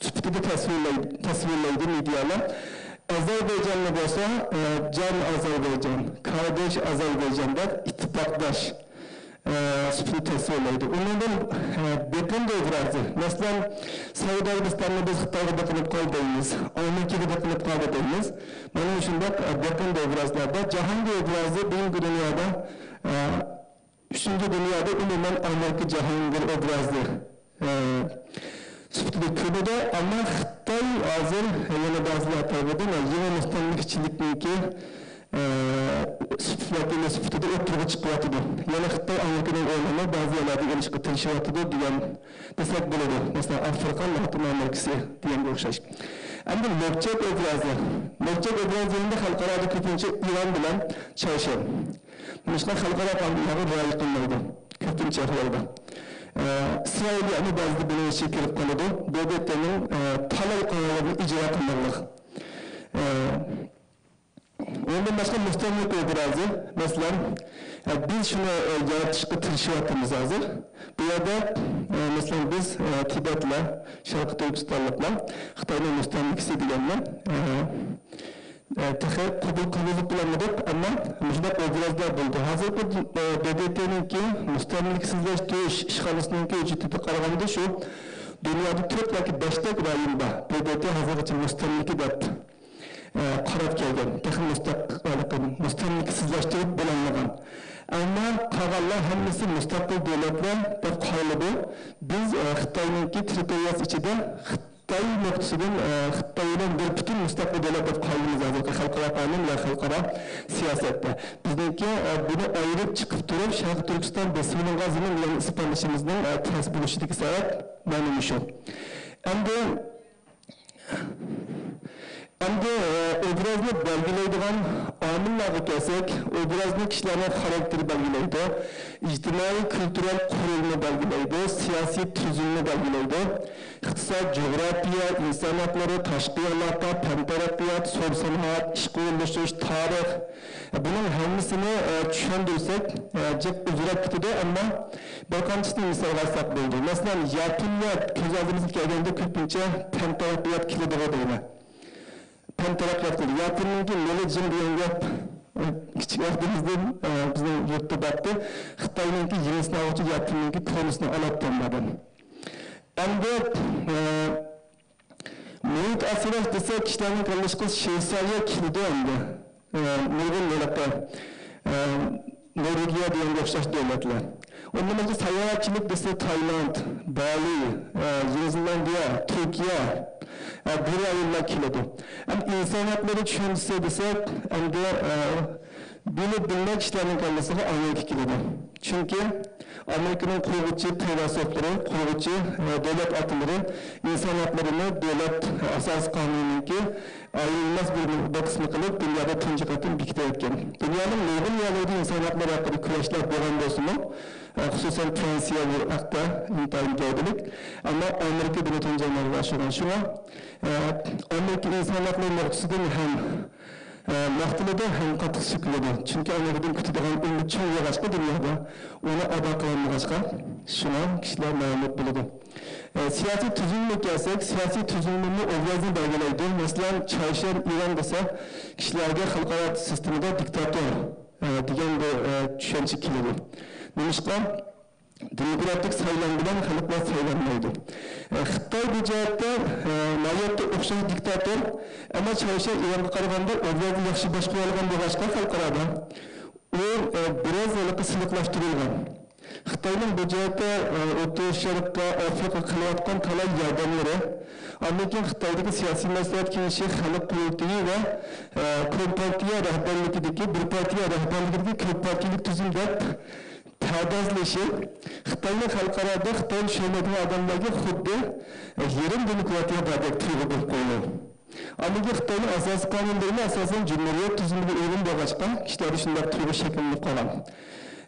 سۈپىتىدە تەسۋىرلەيدۇ، تەسۋىرلەيدۇ مېدىيالار. ئەزەربەيجاننى بولسا، ئە، جان ئازەربەيجان، كارداش ئازەربەيجان دەپ ئىتتىپاقداش، ئە، سۈپىتىدە تەسۋىرلەيدۇ. ئۇنىڭدىن، ئە، بېقىندى ئوبرازى. مەسىلەن، سەئۇدى ئەرەبىستاننى بىز خىتايغا بېقىنىپ قالدى دەيمىز، ئامېرىكىغا بېقىنىپ قالدى دەيمىز. مانا مۇشۇنداق، ئە، بېقىندى ئوبرازلاردا جاھانگىر ئوبرازى بۈگۈنكى دۇنيادا، ئە، ئۈچىنچى دۇنيادا ئومۇمەن ئامېرىكا جاھانگىر ئوبرازى، ئە، سۈپىتىدە كۆرۈنىدۇ، ئەمما خىتاي ھازىر يەنە بەزىلەر تەرىپىدىن يېڭى مۇستەملىكىچىلىكنىڭكى، ئە، سۈپىتىدە ئوتتۇرىغا چىقىۋاتىدۇ. يەنە خىتاي ئامېرىكىنىڭ ئورنىنى بەزى يەرلەردە ئېلىشقا تىرىشىۋاتىدۇ دېگەن دېسەك بولىدۇ. مەسىلەن، ئافرىقا، لاتىن ئامېرىكىسى دېگەنگە ئوخشاش. ئەمدى لۆپچەك ئوبرازى. لۆپچەك ئوبرازى ئەمدى خەلقئارادا كۆپىنچە ئىران بىلەن چارشاۋ. بۇنىڭ ئۈچۈن خەلقئارا قانۇنلارغا رىئايە قىلمايدۇ. كۆپىنچە ئەھۋالدا. ئە، ئىسرائىلىيەمۇ بەزىدە بۇنىڭ ئىچىگە كىرىپ قالىدۇ. بۇ بەتتىنىڭ، ئە، تالاي قانۇنلىرىنى ئىجرا قىلماقلىق. ئە، ئۇنىڭدىن باشقا مۇستەملىكە ئوبرازى، مەسىلەن، ئە، بىز شۇنى، ئە، يارىتىشقا تىرىشىۋاتىمىز ھازىر. بۇ يەردە، ئە، مەسىلەن، بىز، ئە، تىبەتلەر، شەرقىي تۈركىستانلىقلار خىتاينىڭ مۇستەملىكىسى دېگەننى، ئە، ئە، تېخى قوبۇل قىلغۇزۇپ بولالمىدۇق، ئەمما مۇشۇنداق ئوبرازلار بولدى. ھازىرقى، ئە، ب د ت نىڭكى مۇستەملىكىسىزلەشتۈرۈش ئىشخانىسىنىڭكى ھۆججىتىگە قارىغاندا، شۇ دۇنيادا تۆت ياكى بەشتەك رايون بار، ب د ت ھازىرغىچە مۇستەملىكە دەپ، ئە، قاراپ كەلگەن، تېخى مۇستەق-، مۇستەملىكىسىزلەشتۈرۈپ بولالمىغان. ئەمما قالغانلار ھەممىسى مۇستەقىل دۆلەتلەر دەپ قارىلىدۇ. بىز، ئە، خىتاينىڭكى تېررىتورىيەسى ئىچىدە خىتاي نۇقتىسىدىن، ئە، خىتاي بىلەن بىر پۈتۈن مۇستەقىل دۆلەت دەپ قارىلىمىز ھازىرقى خەلقئارا قانۇن ۋە خەلقئارا سىياسەتتە. بىزنىڭكى، ئە، بۇنى ئايرىپ چىقىپ تۇرۇپ، شەرقىي تۈركىستان بېسىۋېلىنغان زېمىن دېگەن ئىسپاتلىشىمىزنىڭ، ئە، تەس بولۇشىدىكى سەۋەب مانا مۇشۇ. ئەمدى، ئەمدى، ئە، ئوبرازنى بەلگىلەيدىغان ئامىللارغا كەلسەك، ئوبرازنى كىشىلەرنىڭ خاراكتېرى بەلگىلەيدۇ، ئىجتىمائىي كۈلتۈرەل قۇرۇلما بەلگىلەيدۇ، سىياسىي تۈزۈلمە بەلگىلەيدۇ. ئىقتىساد، جۇغراپىيە، ئىنسان ھەقلىرى، تاشقى ئالاقە، پەن تەرەققىيات، سودا سانائەت، ئىشقا ئورۇنلىشىش، تارىخ، بۇنىڭ ھەممىسىنى، ئە، چۈشەندۈرسەك، ئە، جىق ئۇزىراپ كېتىدۇ، ئەمما بىر قانچىسىنى مىسالغا ئالساق بولىدۇ. مەسىلەن، ياپونىيە كۆز ئالدىمىزغا كەلگەندە كۆپىنچە پەن تەرەققىيات كېلىدىغۇ دەيمەن. پەن تەرەققىيات قىلدى. ياپوننىڭكى مېلى جىڭ دېگەن گەپ، ئە، كىچىك ۋاقتىمىزدىن، ئە، بىزنىڭ يۇرتتا بارتتى. خىتاينىڭكى يېڭىسىنى ئالغۇچە ياپوننىڭكى كونىسىنى ئالاتتى ئەمدى. ئەمدى، ئە، مۇھىت ئاسراش دېسە، كىشىلەرنىڭ كاللىسىغا شۋېتسارىيە كېلىدۇ ئەمدى. ئە، نۇرغۇن ھېلىقى، ئە، نورۋېگىيە دېگەنگە ئوخشاش دۆلەتلەر. ئۇندىن باشقا ساياھەتچىلىك دېسە، تايلاند، بالى، ئە، يېڭى زېلاندىيە، تۈركىيە، ئە، بۇ رايونلار كېلىدۇ. ئەمدى ئىنسان ھەقلىرى چۈشەنچىسى دېسەك، ئەمدى، ئە، بىلىپ بىلمەي كىشىلەرنىڭ كاللىسىغا ئامېرىكا كېلىدۇ. چۈنكى ئامېرىكىنىڭ قۇرغۇچى پەيلاسوپلىرى، قۇرغۇچى، ئە، دۆلەت ئاتىلىرى ئىنسان ھەقلىرىنى دۆلەت، ئە، ئاساسىي قانۇنىنىڭكى ئايرىلماس بىر، بىر قىسمى قىلىپ، دۇنيادا تۇنجى قېتىم بېكىتىۋەتكەن. دۇنيانىڭ نۇرغۇن يەرلىرىدە ئىنسان ھەقلىرى ھەققىدە كۈرەشلەر بولغان بولسىمۇ، ئە، خۇسۇسەن، فرانسىيە بۇ ھەقتە ئىنتايىن گەۋدىلىك. ئەمما ئامېرىكا بۇنى تۇنجى ئەمەلگە ئاشۇرغان. شۇڭا، ئە، ئامېرىكا ئىنسان ھەقلىرى نۇقتىسىدىن ھەم ئە، ماختىلىدۇ ھەم قاتتىق سۆكۈلىدۇ. چۈنكى ئامېرىكىدىن كۈتىدىغان ئۈمىد چوڭ بولغاچقا دۇنيادا، ئۇنى ئادا قىلالمىغاچقا، شۇڭا كىشىلەر مەيۈس بولىدۇ. ئە، سىياسىي تۈزۈلمىگە كەلسەك، سىياسىي تۈزۈلمىمۇ ئوبرازنى بەلگىلەيدۇ. مەسىلەن، چاۋشيەن ئىران دېسە، كىشىلەرگە خەلقئارا سىستېمىدا دىكتاتور، ئە، دېگەن بىر، ئە، چۈشەنچە كېلىدۇ. نېمىشقا؟ دېموكراتىك سايلام بىلەن خەلقلەر سايلانمايدۇ. ئە، خىتاي بۇ جەھەتتە، ئە، ناھايىتى ئوخشاش دىكتاتور، ئەمما چاۋشيەن ئىرانغا قارىغاندا ئوبرازنى ياخشى باشقۇرالىغان بولغاچقا خەلقئارادا، ئۇ، ئە، بىراز ھېلىقى سىلىقلاشتۇرۇلغان. خىتاينىڭ بۇ جەھەتتە، ئە، ئوتتۇرا شەرققە، ئافرىقىغا قىلىۋاتقان تالاي ياردەملىرى، ئاندىن كېيىن خىتايدىكى سىياسىي مەسلىھەت كېڭىشى، خەلق قۇرۇلتىيى ۋە، ئە، كومپارتىيە رەھبەرلىكىدىكى، بىر پارتىيە رەھبەرلىكىدىكى كۆپ پارتىيەلىك تۈزۈم دەپ پەردازلىشى خىتاينى خەلقئارادا خىتاينى چۈشەنمەيدىغان ئادەملەرگە خۇددى يېرىم دېموكراتىيە باردەك تۇيغۇ بېرىپ قويىدۇ. ئاندىن كېيىن خىتاينىڭ ئاساسىي قانۇنلىرىمۇ ئاساسەن جۇمھۇرىيەت تۈزۈمىگە ئۇيغۇن بولغاچقا، كىشىلەردە شۇنداق تۇيغۇ شەكىللىنىپ قالغان.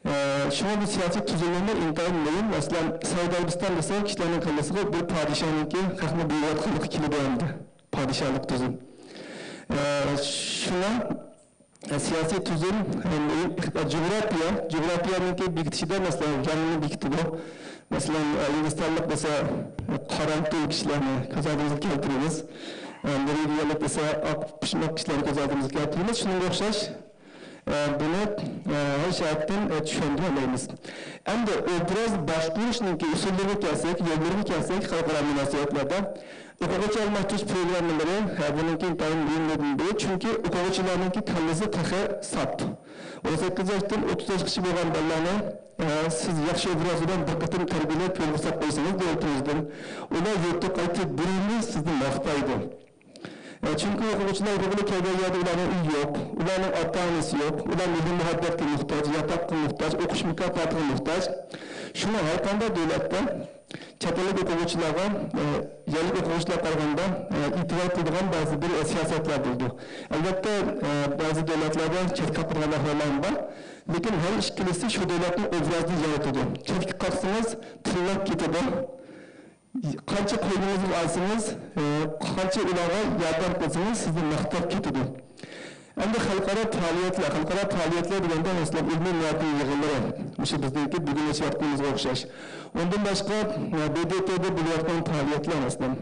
ئە، شۇڭا بۇ سىياسىي تۈزۈلمىمۇ ئىنتايىن مۇھىم. مەسىلەن، سەئۇدى ئەرەبىستان دېسە، كىشىلەرنىڭ كاللىسىغا بىر پادىشاھنىڭكى خەقنى بويىۋاتقانلىقى كېلىدۇ ئەمدى. پادىشاھلىق تۈزۈم. ئە، شۇڭا سىياسىي تۈزۈم، ئە، جۇغراپىيە، جۇغراپىيەنىڭكى بېكىتىشىدە، مەسىلەن، رەڭنى بېكىتىدۇ. مەسىلەن، ئە، ھىندىستانلىق دېسە، ئە، قارامتۇل كىشىلەرنى كۆز ئالدىمىزغا كەلتۈرىمىز. ئە، نورۋېگىيەلىك دېسە، ئاق پۇشماق كىشىلەرنى كۆز ئالدىمىزغا كەلتۈرىمىز. شۇنىڭغا ئوخشاش، ئە، بۇنى، ئە، ھەر جەھەتتىن، ئە، چۈشەندۈرەلەيمىز. ئەمدى ئوبراز باشقۇرۇشنىڭكى ئۇسۇللىرىغا كەلسەك، يوللىرىغا كەلسەك، خەلقئارا مۇناسىۋەتلەردە ئوقۇغۇچى ئالماشتۇرۇش پروگراممىلىرى، ھە، بۇنىڭكى ئىنتايىن مۇھىم بىر، چۈنكى ئوقۇغۇچىلارنىڭكى كاللىسى تېخى ساپ. ئون سەككىز ياشتىن ئوتتۇز ياشقىچە بولغان بالىلارنى، ھە، سىز ياخشى ئوبراز بىلەن بىر قېتىم تەربىيەلەپ يولغا ساپ قويسىڭىز دۆلىتىمىزدىن، ئۇلار يۇرتقا قايتىپ بىرىنى سىزنى ماختايدۇ. ھە، چۈنكى ئوقۇغۇچىلار يۇرتقا كەلگەن يەردە ئۇلارنىڭ ئۆيى يوق، ئۇلارنىڭ ئاتا-ئانىسى يوق، ئۇلار مېھىر-مۇھەببەتكە موھتاج، ياتاققا موھتاج، ئوقۇش مۇكاپاتىغا موھتاج. شۇڭا ھەر قانداق دۆلەتتە چەت ئەللىك ئوقۇغۇچىلارغا، ئە، يەرلىك ئوقۇغۇچىلارغا قارىغاندا، ئە، ئېتىبار قىلىدىغان بەزى بىر، ئە، سىياسەتلەر بولىدۇ. ئەلۋەتتە، ئە، بەزى دۆلەتلەردە چەتكە قاقىدىغان ئەھۋاللارمۇ بار. لېكىن ھەر ئىككىلىسى شۇ دۆلەتنىڭ ئوبرازىنى يارىتىدۇ. چەتكە قاقسىڭىز، تىللاپ كېتىدۇ. قانچە قوينىڭىزغا ئالسىڭىز، ئە، قانچە ئۇلارغا ياردەم قىلسىڭىز، سىزنى ماختاپ كېتىدۇ. ئەمدى خەلقئارا پائالىيەتلەر، خەلقئارا پائالىيەتلەر دېگەندە، مەسىلەن، ئىلمىي مۇھەببەت يىغىنلىرى، مۇشۇ بىزنىڭكى بۈگۈن ئېچىۋاتقىنىمىزغا ئوخشاش. ئۇندىن باشقا، ئە، ب د ت دا بولۇۋاتقان پائالىيەتلەر، مەسىلەن.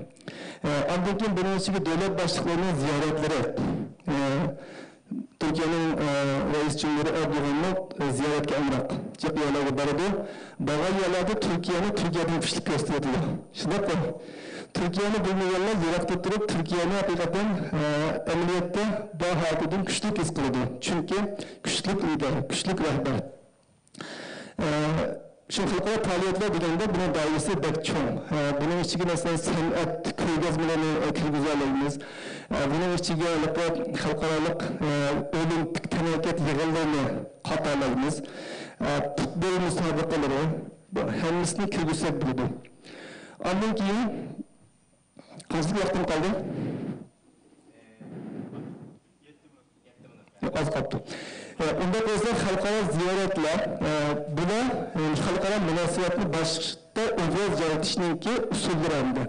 ئە، ئاندىن كېيىن بۇنىڭ ئىچىگە دۆلەت باشلىقلىرىنىڭ زىيارەتلىرى. ئە، تۈركىيەنىڭ، ئە، رەئىس جۇمھۇرى ئەردوغانمۇ، ئە، زىيارەتكە ئامراق جىق يەرلەرگە بارىدۇ. بارغان يەرلەردە تۈركىيەنى تۈركىيەدىن كۈچلۈك كۆرسىتىۋاتىدۇ. شۇنداققۇ؟ تۈركىيەنى بىلمىگەنلەر يىراقتا تۇرۇپ، تۈركىيەنى ھەقىقەتەن، ئە، ئەمەلىيەتتە بار ھالىتىدىن كۈچلۈك ھېس قىلىدۇ. چۈنكى كۈچلۈك لىدېر، كۈچلۈك رەھبەر. ئە، شۇ خەلقئارا پائالىيەتلەر دېگەندە، بۇنىڭ دائىرىسى بەك چوڭ. ئە، بۇنىڭ ئىچىگە، مەسىلەن، سەنئەت كۆرگەزمىلىرىنى، ئە، كىرگۈزەلەيمىز. ئە، بۇنىڭ ئىچىگە ھېلىقى خەلقئارالىق، ئە، ئولىمپىك تەنھەرىكەت يىغىنلىرىنى قاتالايمىز. ئە، پۇتبول مۇسابىقىلىرى، بۇ ھەممىسىنى كىرگۈزسەك بولىدۇ. ئاندىن كېيىن قانچىلىك ۋاقتىم قالدى؟ ياق، ئاز قاپتۇ. ئە، ئۇنداق بولسا، خەلقئارا زىيارەتلەر، ئە، بۇلار، ئە، خەلقئارا مۇناسىۋەتنى باشتا ئوبراز يارىتىشنىڭكى ئۇسۇللىرى ئەمدى.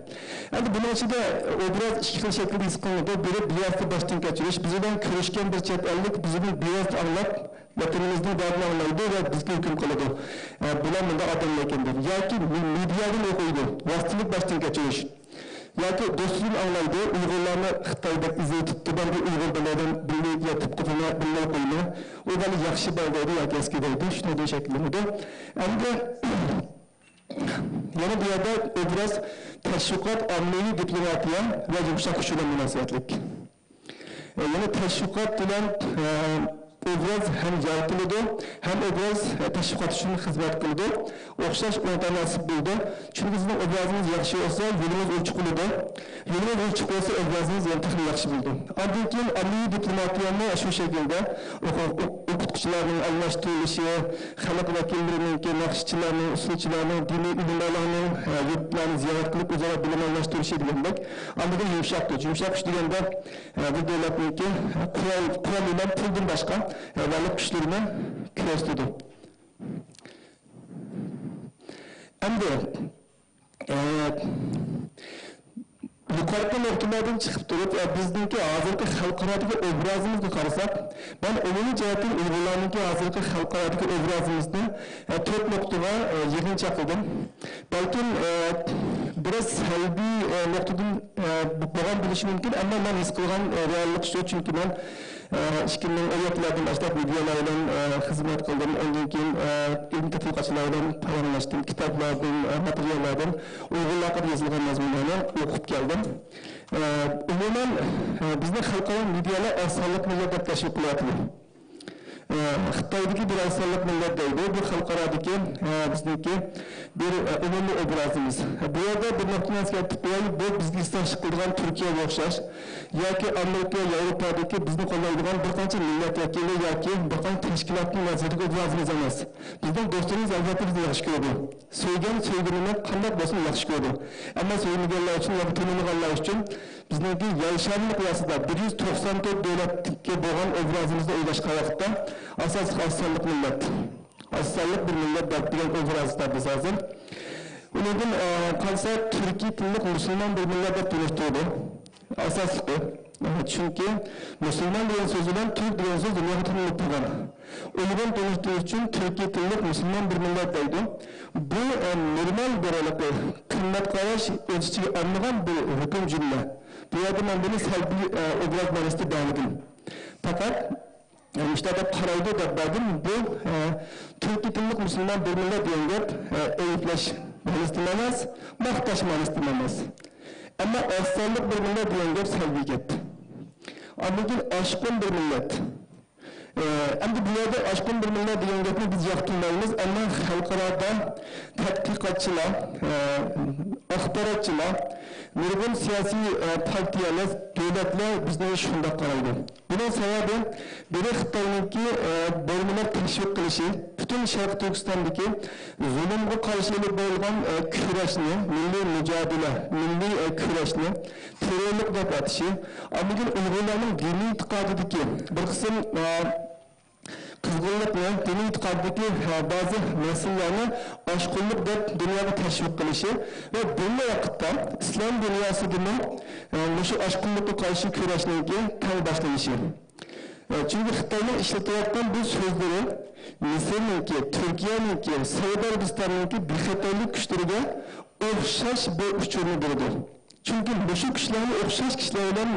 ئەمدى بۇنىڭ ئىچىدە ئوبراز ئىككى خىل شەكىلدە ھېس قىلىنىدۇ. بىرى بىۋاسىتە باشتىن كەچۈرۈش، بىز بىلەن كۆرۈشكەن بىر چەت ئەللىك بىزدىن بىۋاسىتە ئاڭلاپ، ۋەتىنىمىزنىڭ دەردىنى ئاڭلايدۇ ۋە بىزگە ھۆكۈم قىلىدۇ. ئە، بۇلار مۇنداق ئادەملەر ئىكەن دەپ. ياكى مې-، مېدىيادىن ئوقۇيدۇ، ۋاسىتىلىك باشتىن كەچۈرۈش. ياكى دوستىدىن ئاڭلايدۇ، ئۇيغۇرلارنى خىتاي بەك ئېزىيىپ تۇتتى، بەلكى ئۇيغۇر بالىلار بىلەن بىللە يېتىپ قويما، بىللە قويما، ئۇ بالا ياخشى بالا دەيدۇ ياكى ئەسكى دەيدۇ، شۇنداق شەكىللىنىدۇ. ئەمدى يەنە بۇ يەردە ئوبراز تەشۋىقات، ئاممىۋى دىپلوماتىيە ۋە يۇمشاق كۈچ بىلەن مۇناسىۋەتلىك. يەنى تەشۋىقات بىلەن، ئە، ئوبراز ھەم يارىتىلىدۇ، ھەم ئوبراز، ئە، تەشۋىقات ئۈچۈن خىزمەت قىلىدۇ. ئوخشاش ئورۇندا ناسىپ بولىدۇ. چۈنكى سىزنىڭ ئوبرازىڭىز ياخشى بولسا، يولىڭىز ئوچۇق بولىدۇ. يولىڭىز ئوچۇق بولسا، ئوبرازىڭىز يەنە تېخىمۇ ياخشى بولىدۇ. ئاندىن كېيىن ئاممىۋى دىپلوماتىيەمۇ شۇ شەكىلدە ئوقۇ-، ئوقۇتقۇچىلارنىڭ ئالماشتۇرۇلۇشى، خەلق ۋەكىللىرىنىڭكى، ناخشىچىلارنىڭ، ئۇسسۇلچىلارنىڭ، دىنىي ئۆلىمالارنىڭ، ئە، يۇرتلارنى زىيارەت قىلىپ ئۆزئارا بىلىم ئالماشتۇرۇشى دېگەندەك. ئاندىن كېيىن يۇمشاق كۈچ. يۇمشاق كۈچ دېگەندە، ئە، بىر دۆلەتنىڭكى، ئە، قورال، قورال بىلەن پۇلدىن باشقا، ئە، بارلىق كۈچلىرىنى كۆرسىتىدۇ. ئەمدى، ئە، يۇقىرىقى نۇقتىلاردىن چىقىپ تۇرۇپ، ئە، بىزنىڭكى ھازىرقى خەلقئارادىكى ئوبرازىمىزغا قارىساق، مەن ئومۇمىي جەھەتتىن ئۇيغۇرلارنىڭكى ھازىرقى خەلقئارادىكى ئوبرازىمىزنى، ئە، تۆت نۇقتىغا، ئە، يىغىنچاق قىلدىم. بەلكىم، ئە، بىراز سەلبىي، ئە، نۇقتىدىن، ئە، بولغان بولۇشى مۇمكىن، ئەمما مەن ھېس قىلغان، ئە، رېئاللىق شۇ، چۈنكى مەن، ئە، ئىككى مىڭ ئون يەتتىلەردىن باشلاپ مېدىيالار بىلەن، ئە، خىزمەت قىلدىم، ئاندىن كېيىن، ئە، ئىلمىي تەتقىقاتچىلار بىلەن پاراڭلاشتىم، كىتابلاردىن، ئە، ماتېرىياللاردىن، ئۇيغۇرلار ھەققىدە يېزىلغان مەزمۇنلارنى ئوقۇپ كەلدىم. ئە، ئومۇمەن، ئە، بىزنى خەلقئارا مېدىيالار ئاز سانلىق مىللەت دەپ تەشۋىق قىلىۋاتىدۇ. ئە، خىتايدىكى بىر ئاز سانلىق مىللەت دەيدۇ. بۇ خەلقئارادىكى، ئە، بىزنىڭكى بىر، ئە، ئومۇمىي ئوبرازىمىز. بۇ يەردە بىر نۇقتىنى ئەسكەرتىپ قوياي، بۇ بىزگە ھېسداشلىق قىلىدىغان تۈركىيەگە ئوخشاش ياكى ئامېرىكا، ياۋروپادىكى بىزنى قوللايدىغان بىر قانچە مىللەت ۋەكىلى ياكى بىر قانچە تەشكىلاتنىڭ نەزىرىدىكى ئوبرازىمىز ئەمەس. بىزنىڭ دوستلىرىمىز، ئەلۋەتتە، بىزنى ياخشى كۆرىدۇ. سۆيگەن سۆيگىنىنى قانداق بولسىمۇ ياخشى كۆرىدۇ. ئەمما سۆيمىگەنلەر ئۈچۈن ياكى تونۇمىغانلار ئۈچۈن بىزنىڭكى يەر شارى مىقياسىدا بىر يۈز توقسان تۆت دۆلەتكە بولغان ئوبرازىمىزنى ئويلاشقان ۋاقىتتا، ئاساسلىق ئاز سانلىق مىللەت، ئاز سانلىق بىر مىللەت دەپ دېگەن ئوبرازدا بىز ھازىر. ئۇنىڭدىن، ئە، قالسا تۈركىي تىللىق مۇسۇلمان بىر مىللەت دەپ تونۇشتۇرىدۇ. ئاساسلىقى، ئە، چۈنكى مۇسۇلمان دېگەن سۆز بىلەن تۈرك دېگەن سۆز دۇنياغا تونۇلۇپ تۇرغان. ئۇنىڭدىن تونۇشتۇرۇش ئۈچۈن تۈركىي تىللىق مۇسۇلمان بىر مىللەت دەيدۇ. بۇ، ئە، نورمال بىر ھېلىقى قىممەت قاراش ئۆز ئىچىگە ئالمىغان بىر ھۆكۈم جۈملە. بۇ يەردە مەن بۇنى سەلبىي، ئە، ئوبراز مەنىسىدە بەرمىدىم. پەقەت، ئە، مۇشۇنداق دەپ قارايدۇ دەپ بەردىم. بۇ، ئە، تۈركىي تىللىق مۇسۇلمان بىر مىللەت دېگەن گەپ، ئە، ئەيىبلەش مەنىسىدىمۇ ئەمەس، ماختاش مەنىسىدىمۇ ئەمەس. ئەمما ئاز سانلىق بىر مىللەت دېگەن گەپ سەلبىي گەپ. ئاندىن كېيىن ئاشقۇن بىر مىللەت. ئە، ئەمدى بۇ يەردە ئاشقۇن بىر مىللەت دېگەن گەپنى بىز ياقتۇرمايمىز، ئەمما خەلقئارادا تەتقىقاتچىلار، ئە، ئاخباراتچىلار، نۇرغۇن سىياسىي، ئە، پارتىيەلەر، دۆلەتلەر بىزنى شۇنداق قارايدۇ. بۇنىڭ سەۋەبى، بىرى خىتاينىڭكى، ئە، بولمىلار تەشۋىق قىلىشى، پۈتۈن شەرقىي تۈركىستاندىكى زۇلۇمغا قارشى ئېلىپ بېرىلغان، ئە، كۈرەشنى، مىللىي مۇجادىلە، مىللىي، ئە، كۈرەشنى تېررورلۇق دەپ ئاتىشى، ئاندىن كېيىن ئۇيغۇرلارنىڭ دىنىي ئېتىقادىدىكى بىر قىسىم، ئە، قىزغىنلىقنى، دىنىي ئېتىقادتىكى، ھە، بەزى مەسىلىلەرنى ئاشقۇنلۇق دەپ دۇنياغا تەشۋىق قىلىشى ۋە بىرلا ۋاقىتتا ئىسلام دۇنياسىدىمۇ، ھە، مۇشۇ ئاشقۇنلۇققا قارشى كۈرەشنىڭكى تەڭ باشلىنىشى. ھە، چۈنكى خىتاينىڭ ئىشلىتىۋاتقان بۇ سۆزلىرى مىسىرنىڭكى، تۈركىيەنىڭكى، سەئۇدى ئەرەبىستاننىڭكى بىخەتەرلىك كۈچلىرىگە ئوخشاش بىر ئۇچۇرنى بېرىدۇ. چۈنكى مۇشۇ كىشىلەرمۇ ئوخشاش كىشىلەر بىلەن،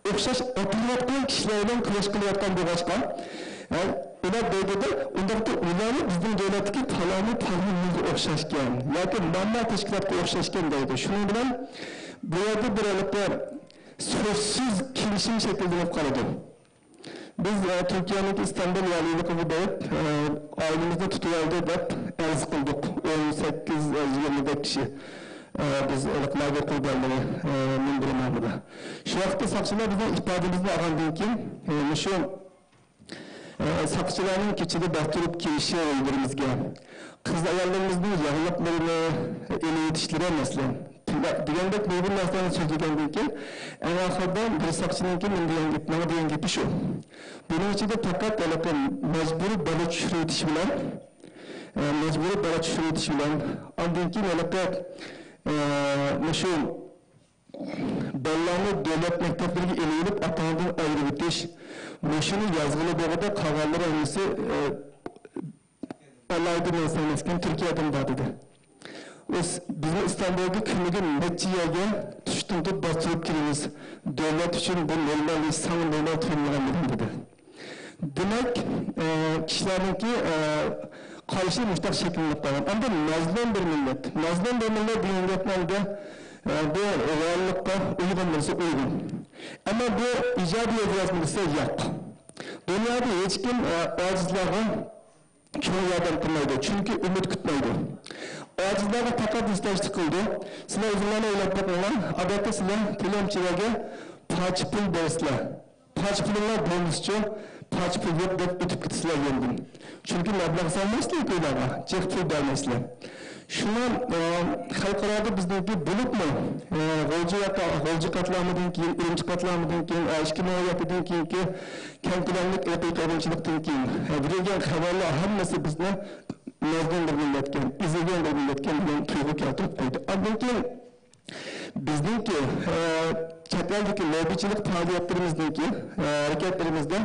ئوخشاش ئاتىلىۋاتقان كىشىلەر بىلەن كۈرەش قىلىۋاتقان بولغاچقا، ھە، ئۇلار دەيدۇ، ئۇنداقتا ئۇلارنى بىزنىڭ دۆلەتتىكى پالانى پالان مىللەتكە ئوخشاشكەن ياكى مانا تەشكىلاتقا ئوخشاشكەن دەيدۇ. شۇنىڭ بىلەن بۇ يەردە بىر ھېلىقى سۆزسىز كېلىشىم شەكىللىنىپ قالىدۇ. بىز، ئە، تۈركىيەنىڭكى ئىستانبۇل ۋالىيلىقىغا بېرىپ، ئە، ئائىلىمىزنى تۇتۇۋالدى دەپ ئەرز قىلدۇق. ئون سەككىز، ئە، يىگىرمىدەك كىشى، ئە، بىز لاگېر قۇربانلىرى، ئە، مۇنبىرى نامىدا. شۇ ۋاقىتتا ساقچىلار بىزنىڭ ئىپادىمىزنى ئالغاندىن كېيىن، ئە، مۇشۇ، ئە، ساقچىلارنىڭ كېچىدە باستۇرۇپ كېلىشى ئۆيلىرىمىزگە، قىز-ئاياللىرىمىزنىڭ ياغلىقلىرىنى ئېلىۋېتىشلىرى، مەسىلەن، دېگەندەك نۇرغۇن نەرسىلەرنى سۆزلىگەندىن كېيىن، ئەڭ ئاخىرىدا بىر ساقچىنىڭكى مەن دېگەن گېپى، ماڭا دېگەن گېپى شۇ. بۇنىڭ ئىچىدە پەقەت ھېلىقى مەجبۇرىي بالا چۈشۈرۈۋېتىش بىلەن، ئە، مەجبۇرىي بالا چۈشۈرۈۋېتىش بىلەن، ئاندىن كېيىن ھېلىقى، ئە، مۇشۇ بالىلارنى دۆلەت مەكتەپلىرىگە ئېلىۋېلىپ، ئاتا-ئانىدىن ئايرىۋېتىش، مۇشۇنى يازغىلى بولغۇدەك، قالغانلىرى ھەممىسى، ئە، ئالاھىدە نەرسە ئەمەسكەن، تۈركىيەدىن بار دېدى. بىز، بىزمۇ ئىستانبۇلدا كۈنىگە نەچچە يەرگە تۇشتىن تۇتۇپ باستۇرۇپ كېلىمىز. دۆلەت ئۈچۈن بۇ نورمال ئىش، ساڭا نورمال تۇيۇلمىغان ئىدىم دېدى. دېمەك، ئە، كىشىلەرنىڭكى، ئە، قارىشى مۇشۇنداق شەكىللىنىپ قالغان. ئەمدى مەزلۇم بىر مىللەت. مەزلۇم بىر مىللەت دېگەن گەپنى ئەمدى، ئە، بۇ رېئاللىققا ئۇيغۇن دېسە ئۇيغۇن. ئەمما بۇ ئىجابىي يازىۋاتىمىز دېسە ياق. دۇنيادا ھېچكىم، ئە، ئاجىزلارغا چوڭ ياردەم قىلمايدۇ، چۈنكى ئۈمىد كۈتمەيدۇ. ئاجىزلارغا پەقەت ھېسداشلىق قىلىدۇ. سىلەر ئۆزۈڭلارنى ئويلاپ بېقىڭلار، ئادەتتە سىلەر تىلەمچىلەرگە پارچە پۇل بېرىسىلەر. پارچە پۇلۇڭلار بولمىسىچۇ، پارچە پۇل يوق دەپ ئۆتۈپ كېتىسىلەر يەنىدىن. چۈنكى مەبلەغ سالمايسىلەر ئۆيلەرگە، جىق پۇل بەرمەيسىلەر. شۇڭا، ئە، خەلقئارادا بىزنىڭكى بولۇپمۇ، ئە، غۇلجا ياقا-، غۇلجا قاتلامىدىن كېيىن، ئۈرۈمچى قاتلامىدىن كېيىن، ئە، ئىككى مىڭ ئون يەتتىدىن كېيىنكى كەڭ كۆلەملىك ئىرقىي قىرغىنچىلىقتىن كېيىن، ئە، بېرىلگەن خەۋەرلەر ھەممىسى بىزنى مەزلۇم بىر مىللەتكەن، ئېزىلگەن بىر مىللەتكەن دېگەن تۇيغۇ كەلتۈرۈپ قويدى. ئاندىن كېيىن بىزنىڭكى، ئە، چەت ئەلدىكى لوببىچىلىق پائالىيەتلىرىمىزنىڭكى، ئە، ھەرىكەتلىرىمىزدە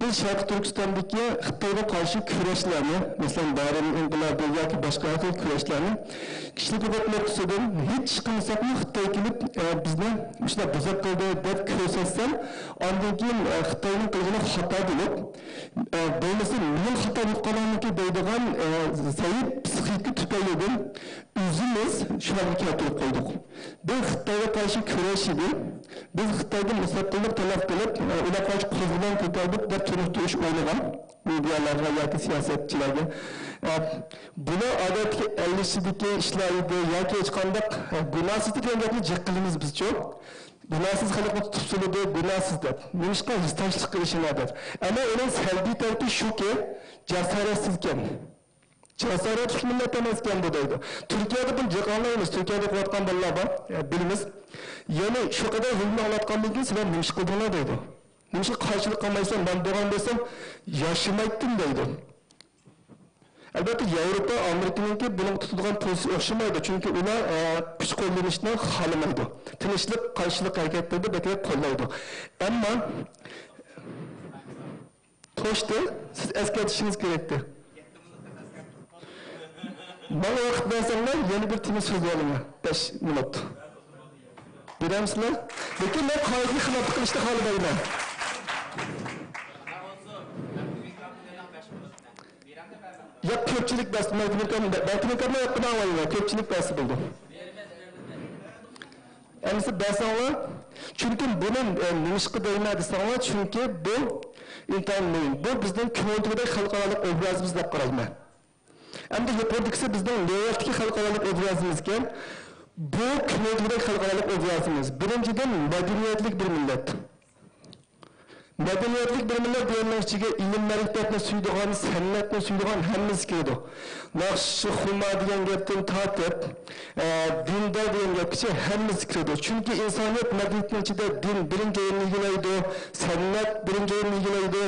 بىز شەرقىي تۈركىستاندىكى خىتايغا قارشى كۈرەشلەرنى، مەسىلەن، بارىن ئىنقىلابى ياكى باشقا ھەر خىل كۈرەشلەرنى كىشىلىك ھوقۇق نۇقتىسىدىن ھېچ قىلمىساقمۇ خىتاي كېلىپ، ئە، بىزنى مۇشۇنداق بۇزۇق قىلدى دەپ كۆرسەتسەم، ئاندىن كېيىن، ئە، خىتاينىڭ قىلغىنى خاتا بولۇپ، ئە، بولمىسا مېنىڭ خاتا بولۇپ قالغانمىكىن دەيدىغان، ئە، زەئىپ پسىخىكا تۈپەيلىدىن ئۆزىمىز شۇلارغا كەلتۈرۈپ قويدۇق. بۇ خىتايغا قارشى كۈرەش ئىدى. بىز خىتايدىن مۇستەقىللىق تەلەپ قىلىپ، ئۇلارغا قارشى قوزغىلاڭ كۆتەردۇق دەپ تونۇشتۇرۇش ئوينىغان مېدىيالارغا ياكى سىياسەتچىلەرگە. بۇلار ئادەتتىكى ئەل ئىچىدىكى ئىشلار ئىدى ياكى ھېچقانداق گۇناھسىز دېگەن گەپنى جىق قىلىمىز بىزچۇ. گۇناھسىز خەلقنى تۇتۇپ سولىدى، گۇناھسىز دەپ. نېمىشقا ھېسداشلىق قىلىشىڭلار دەپ. ئەمما ئۇنىڭ سەلبىي تەرىپى شۇكى، جاسارەتسىزكەن. جاسارەتلىك مىللەت ئەمەسكەن بۇ دەيدۇ. تۈركىيەدە بۇنى جىق ئاڭلايمىز. تۈركىيەدە ئوقۇۋاتقان بالىلار بار، ئە، بىلىمىز. يەنى شۇ قەدەر زۇلۇمنى ئاڭلاتقاندىن كېيىن سىلەر نېمە ئىش قىلدىڭلار دەيدۇ. نېمىشقا قارشىلىق قىلمايسەن؟ مەن بولغان بولسام ياشىمايتتىم دەيدۇ. ئەلۋەتتە، ياۋروپا، ئامېرىكىنىڭكى بۇنىڭغا تۇتىدىغان پوزىتسىيىسى ئوخشىمايدۇ. چۈنكى ئۇلار، ئە، كۈچ قوللىنىشنى خالىمايدۇ. تىنچلىق قارشىلىق ھەرىكەتلىرىنى بەكرەك قوللايدۇ. ئەمما توشتى، سىز ئەسكەرتىشىڭىز كېرەكتى. ماڭا ۋاقىت بەرسەڭلار، يەنە بىر تېما سۆزلىۋالىمەن. بەش مىنۇت. بېرەمسىلەر؟ لېكىن مەن قائىدىگە خىلاپلىق قىلىشنى خالىمايمەن. ياق، كۆپچىلىك بەرسە، مەن تىلكەم، مەن تىلكەمنى ياققىنى ئاڭلايمەن، كۆپچىلىك بەرسە بولدى. ئەمىسە بەرسەڭلار، چۈنكى بۇنى، ئە، نېمىشقا دەيمەن دېسەڭلار، چۈنكى بۇ ئىنتايىن مۇھىم. بۇ بىزنىڭ كۆڭۈل تۈۋىدەك خەلقئارالىق ئوبرازىمىز دەپ قارايمەن. ئەمدى يۇقىرىدىكىسى بىزنىڭ نۆۋەتتىكى خەلقئارالىق ئوبرازىمىزكەن. بۇ كۆڭۈل تۈۋىدەك خەلقئارالىق ئوبرازىمىز. بىرىنچىدىن، مەدەنىيەتلىك بىر مىللەت. مەدەنىيەتلىك بىر مىللەت دېگەننىڭ ئىچىگە ئىلىم-مەرىپەتنى سۆيىدىغان، سەنئەتنى سۆيىدىغان ھەممىسى كىرىدۇ. ناخشا-خۇما دېگەن گەپتىن تارتىپ، ئە، دىندار دېگەن گەپكىچە ھەممىسى كىرىدۇ. چۈنكى ئىنسانىيەت مەدەنىيىتىنىڭ ئىچىدە دىن بىرىنچى ئورۇننى ئىگىلەيدۇ، سەنئەت بىرىنچى ئورۇننى ئىگىلەيدۇ.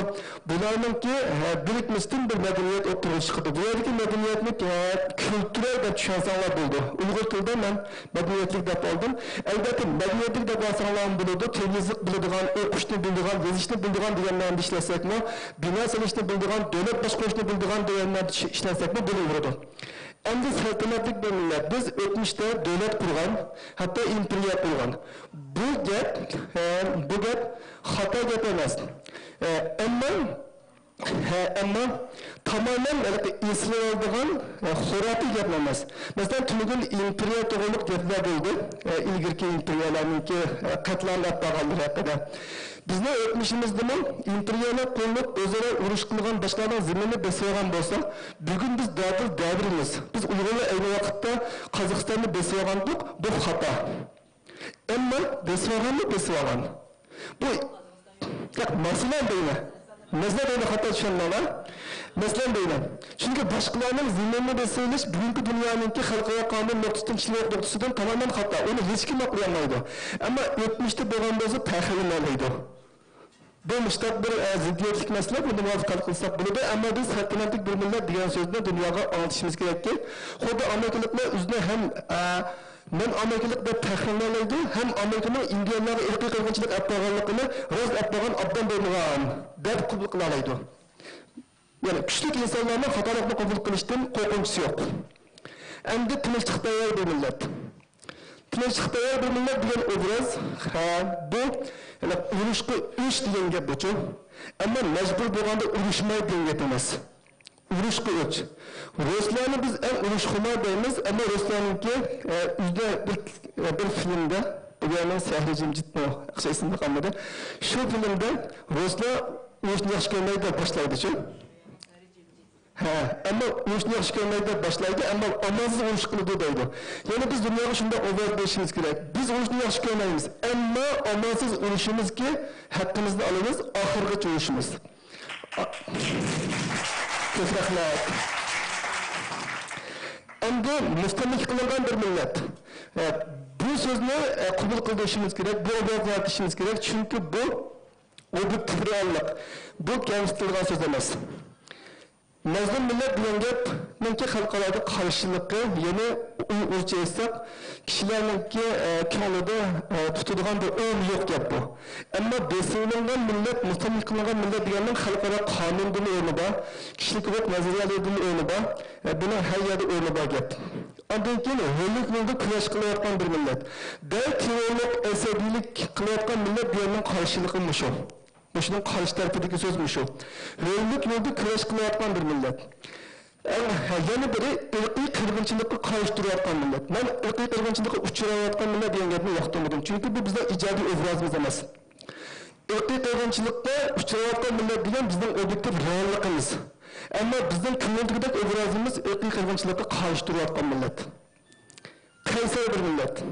بۇلارنىڭكى، ئە، بىرىكمىسىدىن بىر مەدەنىيەت ئوتتۇرىغا چىقىدۇ. بۇ يەردىكى مەدەنىيەتنى، ئە، كۈلتۈرەل دەپ چۈشەنسەڭلار بولىدۇ. ئۇيغۇر تىلىدا مەن مەدەنىيەتلىك دەپ ئالدىم. ئەلۋەتتە، مەدەنىيەتلىك دەپ ئالساڭلارمۇ بولىدۇ، تىل يېزىق بىلىدىغان، ئوقۇشنى بىلىدىغان، يېزىشنى بىلىدىغان دېگەن مەنىدە ئىشلەتسەكمۇ، بىنا سېلىشنى بىلىدىغان، دۆلەت باشقۇرۇشنى بىلىدىغان دېگەن مەنىدە ئىش-، ئىشلەتسەكمۇ بولۇۋېرىدۇ. ئەمدى سەلتەنەتلىك بىر مىللەت. بىز ئۆتمۈشتە دۆلەت قۇرغان، ھەتتا ئىمپېرىيە قۇرغان. بۇ گەپ، ئە، بۇ گەپ خاتا گەپ ئەمەس. ئە، ئەمما، ھە، ئەمما تامامەن ھېلىقى ئېسىلىۋالىدىغان، ئە، خۇراپىي گەپ ئەمەس. مەسىلەن، تۈنۈگۈن ئىمپېرىيە توغرۇلۇق گەپلەر بولدى. ئە، ئىلگىرىكى ئىمپېرىيەلەرنىڭكى، ئە، قەتلىئام ئەپ بارغانلىرى ھەققىدە. بىزنىڭ ئۆتمۈشىمىزدىمۇ ئىمپېرىيەلەر قۇرۇلۇپ، ئۆزئارا ئۇرۇش قىلغان، باشقىلارنىڭ زېمىنىنى بېسىۋالغان بولسا، بۈگۈن بىز دادىل دەۋرىمىز. بىز ئۇيغۇرلار ئەينى ۋاقىتتا قازاقىستاننى بېسىۋالغانتۇق، بۇ خاتا. ئەمما بېسىۋالغانمۇ بېسىۋالغان. بۇ، ياق، مەسىلەن دەيمەن. مەسىلەن دەيمەن، خاتا چۈشەنمەڭلار. مەسىلەن دەيمەن. چۈنكى باشقىلارنىڭ زېمىنىنى بېسىۋېلىش بۈگۈنكى دۇنيانىڭكى خەلقئارا قانۇن نۇقتىسىدىن، كىشىلىك ھوقۇق نۇقتىسىدىن تامامەن خاتا. ئۇنى ھېچكىم ئاقلىيالمايدۇ. ئەمما ئۆتمۈشتە بولغان بولسا پەخىرلىنەلەيدۇ. بۇ مۇشتاق بىر، ئە، زىددىيەتلىك مەسىلە، بۇنى مۇۋاپىق ھەل قىلساق بولىدۇ. ئەمما بىز سەلتەنەتلىك بىر مىللەت دېگەن سۆزنى دۇنياغا ئاڭلىتىشىمىز كېرەككى، خۇددى ئامېرىكىلىقلار ئۆزىنى ھەم، ئە، مەن ئامېرىكىلىق دەپ پەخىرلىنەلەيدۇ، ھەم ئامېرىكىنىڭ ئىندىيانلارغا ئىرقىي قىرغىنچىلىق ئەپ بارغانلىقىنى راست ئەپ بارغان ئابدان بولمىغان دەپ قوبۇل قىلالايدۇ. يەنى كۈچلۈك ئىنسانلارنىڭ خاتالىقنى قوبۇل قىلىشتىن قورقۇنچىسى يوق. ئەمدى تىنچلىققا تەييار بىر مىللەت. تىنچلىققا تەييار بىر مىللەت دېگەن ئوبراز، ھە، بۇ، يەنى ئۇرۇشقا ئۆچ دېگەن گەپ بۇچۇ. ئەمما مەجبۇر بولغاندا ئۇرۇشماي دېگەن گەپ ئەمەس. ئۇرۇشقا ئۆچ. رۇسلارنى بىز ئەڭ ئۇرۇشخۇمار دەيمىز، ئەمما رۇسلارنىڭكى، ئە، ئۆزىدە بىر، ئە، بىر فىلىمدە، بۇ يەرنىڭ سەھرى جىمجىتمۇ، ياخشى ئېسىمدە قالمىدى. شۇ فىلىمدە رۇسلار ئۇرۇشنى ياخشى كۆرمەيدۇ دەپ باشلايدۇچۇ. ھە، ئەمما ئۇرۇشنى ياخشى كۆرمەيدۇ دەپ باشلايدۇ، ئەمما ئامالسىز ئۇرۇش قىلىدۇ دەيدۇ. يەنى بىز دۇنياغا شۇنداق ئوبراز بېرىشىمىز كېرەك. بىز ئۇرۇشنى ياخشى كۆرمەيمىز، ئەمما ئامالسىز ئۇرۇشىمىزكى، ھەققىمىزنى ئالىمىز، ئاخىرغىچە ئۇرۇشىمىز. ئا-، كۆپ رەھمەت. ئەمدى مۇستەملىكە قىلىنغان بىر مىللەت. ئە، بۇ سۆزنى، ئە، قوبۇل قىلىشىمىز كېرەك، بۇ ئوبرازنى يارىتىشىمىز كېرەك، چۈنكى بۇ ئوبيېكتىپ رېئاللىق. بۇ كەمسىتىلىدىغان سۆز ئەمەس. مەزلۇم مىللەت دېگەن گەپنىڭكى خەلقئارادا قارشىلىقى، يەنى ئۇيغۇرچە ئېيتساق، كىشىلەرنىڭكى، ئە، كۆڭلىدە، ئە، تۇتىدىغان بىر ئورنى يوق گەپ بۇ. ئەمما بېسىۋېلىنغان مىللەت، مۇستەملىكە قىلىنغان مىللەت دېگەننىڭ خەلقئارا قانۇندىمۇ ئورنى بار، كىشىلىك ھوقۇق نەزەرىيەلىرىدىمۇ ئورنى بار، ئە، بۇنىڭ ھەر يەردە ئورنى بار گەپ. ئاندىن كېيىن ھۆرلۈك يولىدا كۈرەش قىلىۋاتقان بىر مىللەت. دەل تېررورلۇق، ئەسەبىيلىك قىلىۋاتقان مىللەت بۇ يەرنىڭ قارشىلىقى مۇشۇ. مۇشۇنىڭ قارشى تەرىپىدىكى سۆز مۇشۇ. ھۆرلۈك يولىدا كۈرەش قىلىۋاتقان بىر مىللەت. ئەڭ، يەنە بىرى، ئىرقىي قىرغىنچىلىققا قارشى تۇرۇۋاتقان مىللەت. مەن ئىرقىي قىرغىنچىلىققا ئۇچراۋاتقان مىللەت دېگەن گەپنى ياقتۇرمىدىم. چۈنكى بۇ بىزنىڭ ئىجادىي ئوبرازىمىز ئەمەس. ئىرقىي قىرغىنچىلىققا ئۇچراۋاتقان مىللەت دېگەن بىزنىڭ ئوبيېكتىپ رېئاللىقىمىز. ئەمما بىزنىڭ كۆڭۈلدىكىدەك ئوبرازىمىز ئىرقىي قىرغىنچىلىققا قارشى تۇرۇۋاتقان مىللەت. قەيسەر بىر مىللەت.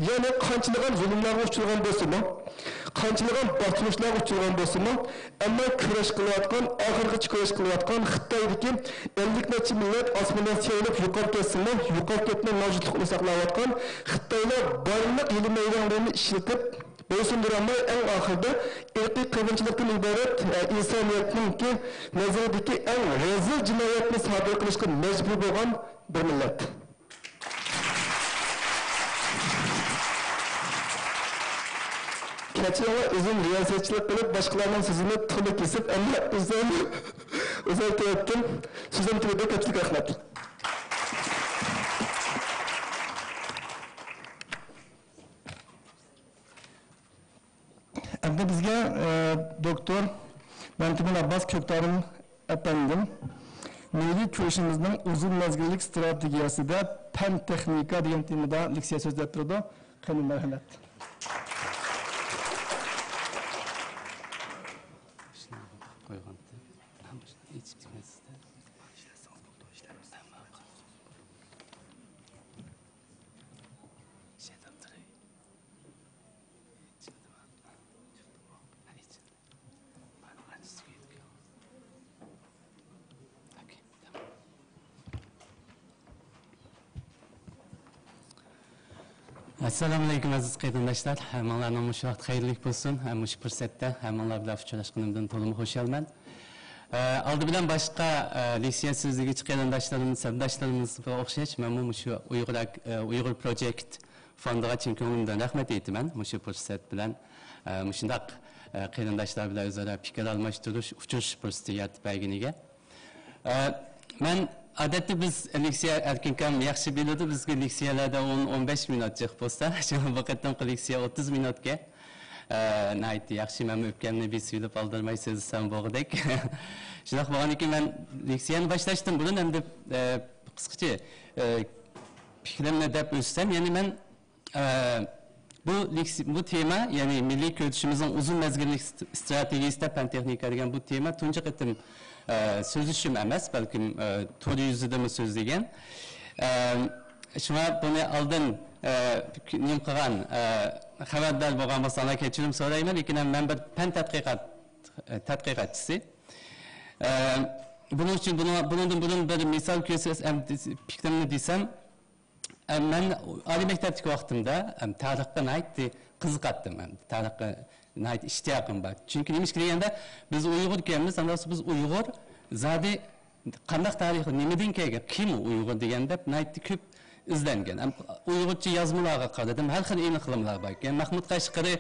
يەنى قانچىلىغان زۇلۇملارغا ئۇچرىغان بولسىمۇ، قانچىلىغان باستۇرۇشلارغا ئۇچرىغان بولسىمۇ، ئەمما كۈرەش قىلىۋاتقان، ئاخىرغىچە كۈرەش قىلىۋاتقان خىتايدىكى ئەللىك نەچچە مىللەت ئاسمىنىڭ سىيرىلىپ يوقاپ كەتسىمۇ، يوقاپ كەتمەي مەۋجۇتلۇقىنى ساقلاۋاتقان خىتايلار بارلىق ھىيلە-مەيدانلىرىنى ئىشلىتىپ، بويسۇندۇرالماي، ئەڭ ئاخىرىدا ئىرقىي قىرغىنچىلىقتىن ئىبارەت، ئە، ئىنسانىيەتنىڭكى نەزىرىدىكى ئەڭ رەزىل جىنايەتنى سادىر قىلىشقا مەجبۇر بولغان بىر مىللەت. كەچۈرۈڭلار، ئۆزۈم رىياسەتچىلىك قىلىپ، باشقىلارنىڭ سۆزىنى تولا كېسىپ، ئەمما ئۆزۈم ئۇزارتىۋەتتىم. سۆزۈم تۈگىدى، كۆپچىلىك رەھمەت. ئەمدى بىزگە، ئە، دوكتور مەمتىمىن ئابباس كۆكتارىم ئەپەندىم مىللىي كۈرىشىمىزنىڭ ئۇزۇن مەزگىللىك ئىستراتېگىيەسىدە پەن تېخنىكا دېگەن تېمىدا لېكسىيە سۆزلەپ بېرىدۇ. قېنى، مەرھەمەت. قويغانتى. ئەسسالامۇئەلەيكۇم، ئەزىز قېرىنداشلار. ھەممىڭلارنىڭ مۇشۇ ۋاقىت خەيرلىك بولسۇن. ھەم مۇشۇ پۇرسەتتە ھەممىڭلار بىلەن ئۇچراشقىنىمدىن تولىمۇ خۇشالمەن. ئە، ئالدى بىلەن باشقا، ئە، لېكسىيە سۆزلىگۈچى قېرىنداشلىرىمىز، سەپداشلىرىمىزغا ئوخشاش، مەنمۇ مۇشۇ ئۇيغۇر ئاك-، ئە، ئۇيغۇر پروجېكت فوندىغا چىن كۆڭلۈمدىن رەھمەت ئېيتىمەن. مۇشۇ پۇرسەت بىلەن، ئە، مۇشۇنداق، ئە، قېرىنداشلار بىلەن ئۆزئارا پىكىر ئالماشتۇرۇش، ئۇچرىشىش پۇرسىتى يارىتىپ بەرگىنىگە. ئە، مەن ئادەتتە بىز لېكسىيە، ئەركىنكام ياخشى بىلىدۇ، بىزگە لېكسىيەلەردە ئون، ئون بەش مىنۇت جىق بولسا، شۇڭا بۇ قېتىمقى لېكسىيە ئوتتۇز مىنۇتكەن. ئە، ناھايىتى ياخشى، مەنمۇ ئۆپكەمنى بېسىۋېلىپ ئالدىرىماي سۆزلىسەم بولغۇدەك. شۇنداق بولغاندىكىن مەن لېكسىيەنى باشلاشتىن بۇرۇن ئەمدى، ئە، قىسقىچە، ئە، پىكرىمنى دەپ ئۆتسەم، يەنى مەن، ئە، بۇ لېكسى-، بۇ تېما، يەنى مىللىي كۈرىشىمىزنىڭ ئۇزۇن مەزگىللىك ست-، ستراتېگىيىسىدە پەن تېخنىكا دېگەن بۇ تېما تۇنجى قېتىم، ئە، سۆزلىشىشىم ئەمەس، بەلكىم، ئە، تور يۈزىدىمۇ سۆزلىگەن. ئە، شۇڭا بۇنى ئالدىن، ئە، نېمە قىلغان، ئە، خەۋەردار بولغان بولساڭلار كەچۈرۈم سورايمەن، لېكىن مەن بىر پەن تەتقىقات، ئە، تەتقىقاتچىسى. ئە، بۇنىڭ ئۈچۈن بۇنىڭ، بۇنىڭدىن بۇرۇن بىر مىسال كۆرسەتسەم، پىكرىمنى دېسەم، ئە، مەن ئالىي مەكتەپتىكى ۋاقتىمدا، ئەم، تارىخقا ناھايىتى قىزىقاتتىم، ئەم، تارىخقا ناھايىتى ئىشتىياقىم بار. چۈنكى نېمىشقا دېگەندە، بىز ئۇيغۇر ئىكەنمىز، ئاندىن بىز ئۇيغۇر زادى قانداق تارىخ، نېمىدىن كەلگەن، كىم ئۇيغۇر دېگەن دەپ ناھايىتى كۆپ ئىزدەنگەن. ئەم، ئۇيغۇرچە يازمىلارغا قارىدىم، ھەر خىل ئېنىقلىمىلار بار ئىكەن. مەھمۇد قەشقىرى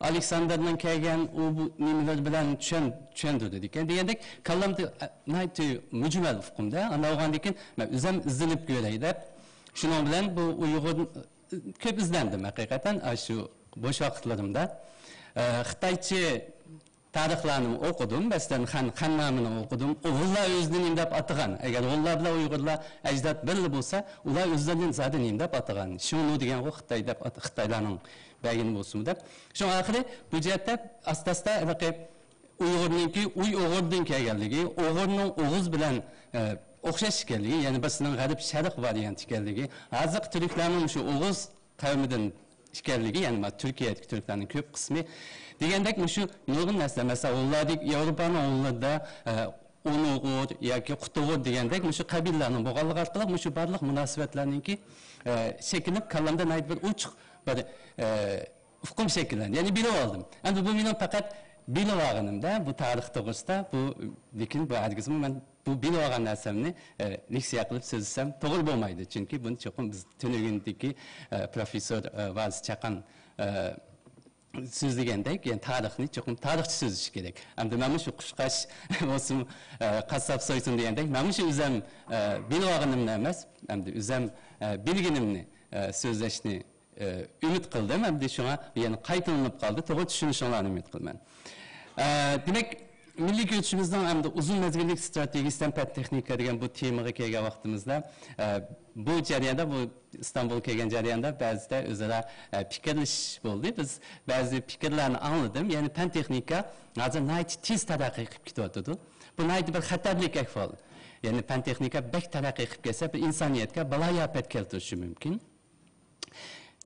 ئالېكساندىردىن كەلگەن، ئۇ بۇ نېمىلەر بىلەن چۈشەن-، چۈشەندۈرىدىكەن دېگەندەك كاللامدا، ئە، ناھايىتى مۈجمەل ئۇقۇمدا. ئاندىن بولغاندىن كېيىن مەن ئۆزۈم ئىزدىنىپ كۆرەي دەپ، شۇنىڭ بىلەن بۇ ئۇيغۇر، كۆپ ئىزدەندىم ھەقىقەتەن، ئاشۇ بوش ۋاقىتلىرىمدا. ئە، خىتايچە تارىخلارنىمۇ ئوقۇدۇم، مەسىلەن، خەن، خەننامىنى ئوقۇدۇم. ھونلار ئۆزىنى نېمە دەپ ئاتىغان؟ ئەگەر ھونلار بىلەن ئۇيغۇرلار ئەجداد بىرلا بولسا، ئۇلار ئۆزلىرىنى زادى نېمە دەپ ئاتىغان؟ شىڭنۇ دېگەنغۇ خىتاي دەپ ئات-، خىتايلارنىڭ بەرگىنى بولسىمۇ دەپ. شۇڭا ئاخىرى بۇ جەھەتتە ئاستا-ئاستا ھېلىقى ئۇيغۇرنىڭكى ئۇي ئوغۇردىن كەلگەنلىكى، ئوغۇرنىڭ ئوغۇز بىلەن، ئە، ئوخشاش ئىكەنلىكى، يەنى بىرسىنىڭ غەرب شەرق ۋارىيانتى ئىكەنلىكى، ھازىرقى تۈركلەرنىڭ مۇشۇ ئوغۇز قەۋمىدىن ئىكەنلىكى، يەنى ما-، تۈركىيەدىكى تۈركلەرنىڭ كۆپ قىسمى دېگەندەك مۇشۇ نۇرغۇن نەرسىلەر، مەسىلەن، ھونلاردىكى، ياۋروپانىڭ ھونلىرىدا، ئە، ئۇن ئوغۇر ياكى قۇت ئوغۇر دېگەندەك مۇشۇ قەبىلىلەرنىڭ بولغانلىقى ئارقىلىق مۇشۇ بارلىق مۇناسىۋەتلەرنىڭكى، ئە، شەكىللىنىپ، كاللامدا ناھايىتى بىر ئوچۇق بىر، ئە، ئۇقۇم شەكىللەندى. يەنى بىلىۋالدىم. ئەمدى بۇ مېنىڭ پەقەت بىلىۋالغىنىمدا، بۇ تارىخ توغرىسىدا، بۇ، لېكىن بۇ ھەرگىزمۇ مەن بۇ بىلىۋالغان نەرسەمنى، ئە، لېكسىيە قىلىپ سۆزلىسەم توغرا بولمايدۇ. چۈنكى بۇنى چوقۇم بىز تۈنۈگۈندىكى، ئە، پروفېسسور، ئە، ۋارىس چاقان، ئە، سۆزلىگەندەك، يەنى تارىخنى چوقۇم تارىخچى سۆزلىشى كېرەك. ئەمدى مەنمۇ شۇ قۇشقاچ بولسىمۇ، ئە، قاسساپ سويسۇن دېگەندەك، مەنمۇ شۇ ئۆزۈم، ئە، بىلىۋالغىنىمنى ئەمەس، ئەمدى ئۆزۈم، ئە، بىلگىنىمنى، ئە، سۆزلەشنى ئۈمىد قىلدىم، ئەمدى شۇڭا يەنە قايتىلىنىپ قالدى. توغرا چۈشىنىشىڭلارنى ئۈمىد قىلىمەن. ئە، دېمەك، مىللىي كۈرىشىمىزنىڭ ئەمدى ئۇزۇن مەزگىللىك ستراتېگىيىسى ھەم پەن تېخنىكا دېگەن بۇ تېمىغا كەلگەن ۋاقتىمىزدا، ئە، بۇ جەرياندا، بۇ ئىستانبۇلغا كەلگەن جەرياندا بەزىدە ئۆزئارا، ئە، پىكىرلىشىش بولدى. بىز بەزى پىكىرلەرنى ئاڭلىدىم. يەنى پەن تېخنىكا ھازىر ناھايىتى تېز تەرەققىي قىلىپ كېتىۋاتىدۇ. بۇ ناھايىتى بىر خەتەرلىك ئەھۋال. يەنى پەن تېخنىكا بەك تەرەققىي قىلىپ كەتسە، بۇ ئىنسانىيەتكە بالايىئاپەت كەلتۈرۈشى مۇمكىن.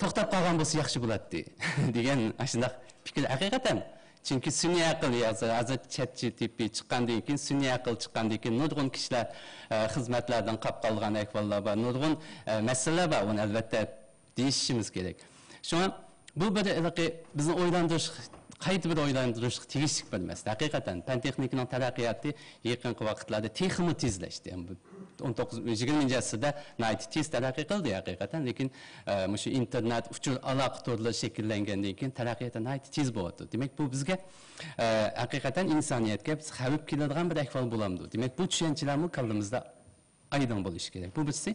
توختاپ قالغان بولسا ياخشى بولاتتى دېگەن ئاشۇنداق پىكىر ھەقىقەتەن. چۈنكى سۈنئىي ئەقىل ھازىر، ھازىر چات جى تى پى چىققاندىن كېيىن، سۈنئىي ئەقىل چىققاندىن كېيىن نۇرغۇن كىشىلەر، ئە، خىزمەتلەردىن قاپ قالغان ئەھۋاللار بار، نۇرغۇن، ئە، مەسىلىلەر بار، ئۇنى ئەلۋەتتە دېيىشىشىمىز كېرەك. شۇڭا بۇ بىر ھېلىقى بىزنى ئويلاندۇرۇش، قايتا بىر ئويلاندۇرۇشقا تېگىشلىك بىر مەسىلە. ھەقىقەتەن پەن تېخنىكىنىڭ تەرەققىياتى يېقىنقى ۋاقىتلاردا تېخىمۇ تېزلەشتى. يەنى بۇ ئون توققۇز، يىگىرمىنچى ئەسىردە ناھايىتى تېز تەرەققىي قىلدى ھەقىقەتەن، لېكىن، ئە، مۇشۇ ئىنتېرنېت، ئۇچۇر ئالاقە تورلىرى شەكىللەنگەندىن كېيىن تەرەققىيات ناھايىتى تېز بولۇۋاتىدۇ. دېمەك، بۇ بىزگە، ئە، ھەقىقەتەن ئىنسانىيەتكە بىز خەۋپ كېلىدىغان بىر ئەھۋال بولامدۇ؟ دېمەك، بۇ چۈشەنچىلەرمۇ كاللىمىزدا ئايدىڭ بولۇشى كېرەك. بۇ بىرسى.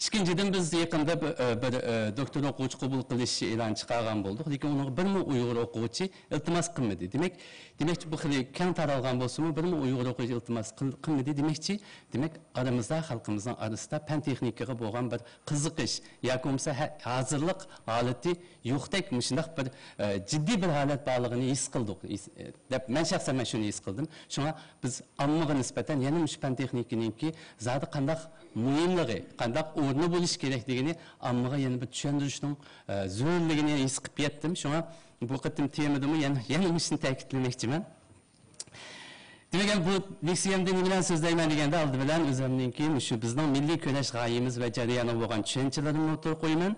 ئىككىنچىدىن، بىز يېقىندا بىر، ئە، بىر، ئە، دوكتور ئوقۇغۇچى قوبۇل قىلىش ئېلانى چىقارغان بولدۇق، لېكىن ئۇنىڭغا بىرمۇ ئۇيغۇر ئوقۇغۇچى ئىلتىماس قىلمىدى. دېمەك، دېمەكچى، بۇ خېلى كەڭ تارالغان بولسىمۇ، بىرمۇ ئۇيغۇر ئوقۇغۇچى ئىلتىماس قىل-، قىلمىدى. دېمەكچى، دېمەك، ئارىمىزدا، خەلقىمىزنىڭ ئارىسىدا پەن تېخنىكىغا بولغان بىر قىزىقىش ياكى بولمىسا ھە-، ھازىرلىق ھالىتى يوقتەك مۇشۇنداق بىر، ئە، جىددىي بىر ھالەت بارلىقىنى ھېس قىلدۇق، ھېس-، ئە، دەپ مەن شەخسەن مەن شۇنى ھېس قىلدىم. شۇڭا بىز ئاممىغا نىسبەتەن يەنە مۇشۇ پەن تېخنىكىنىڭكى زادى قانداق مۇھىملىقى، قانداق ئورنى بولۇشى كېرەكلىكىنى ئاممىغا يەنە بىر چۈشەندۈرۈشنىڭ، ئە، زۆرۈرلۈكىنى ھېس قىلىپ يەتتىم. شۇڭا بۇ قېتىم تېمىدىمۇ يەنە، يەنە مۇشۇنى تەكىتلىمەكچىمەن. دېمەك، بۇ لېكسىيەمدە نېمە بىلەن سۆزلەيمەن دېگەندە، ئالدى بىلەن ئۆزۈمنىڭكى مۇشۇ بىزنىڭ مىللىي كۈرەش غايىمىز ۋە جەريانىغا بولغان چۈشەنچىلىرىمنى ئوتتۇرىغا قويىمەن.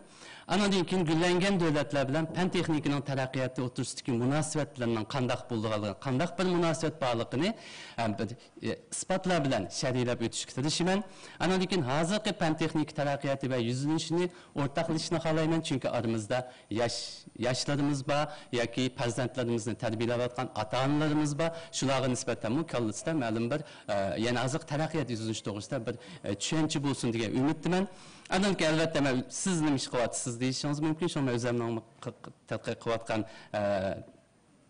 ئانىڭدىن كېيىن گۈللەنگەن دۆلەتلەر بىلەن پەن تېخنىكىنىڭ تەرەققىياتى ئوتتۇرىسىدىكى مۇناسىۋەتلەرنىڭ قانداق بولىدىغانلىقى، قانداق بىر مۇناسىۋەت بارلىقىنى، ئە، بىر، ئە، ئىسپاتلار بىلەن شەرھلەپ ئۆتۈشكە تىرىشىمەن. ئانىڭدىن كېيىن ھازىرقى پەن تېخنىكا تەرەققىياتى ۋە يۈزلىنىشىنى ئورتاقلىشىشنى خالايمەن، چۈنكى ئارىمىزدا ياش، ياشلىرىمىز بار ياكى پەرزەنتلىرىمىزنى تەربىيەلەۋاتقان ئاتا-ئانىلىرىمىز بار. شۇلارغا نىسبەتەنمۇ كاللىسىدا مەلۇم بىر، ئە، يەنە ھازىرقى تەرەققىيات يۈزلىنىشى توغرىسىدا بىر، ئە، چۈشەنچە بولسۇن دېگەن ئۈمىدتىمەن. ئاندىن كېيىن، ئەلۋەتتە، مەن سىز نېمە ئىش قىلىۋاتىسىز دېيىشىڭىز مۇمكىن. شۇڭا مەن ئۆزۈمنىڭ ق-، ق-، تەتقىق قىلىۋاتقان، ئە،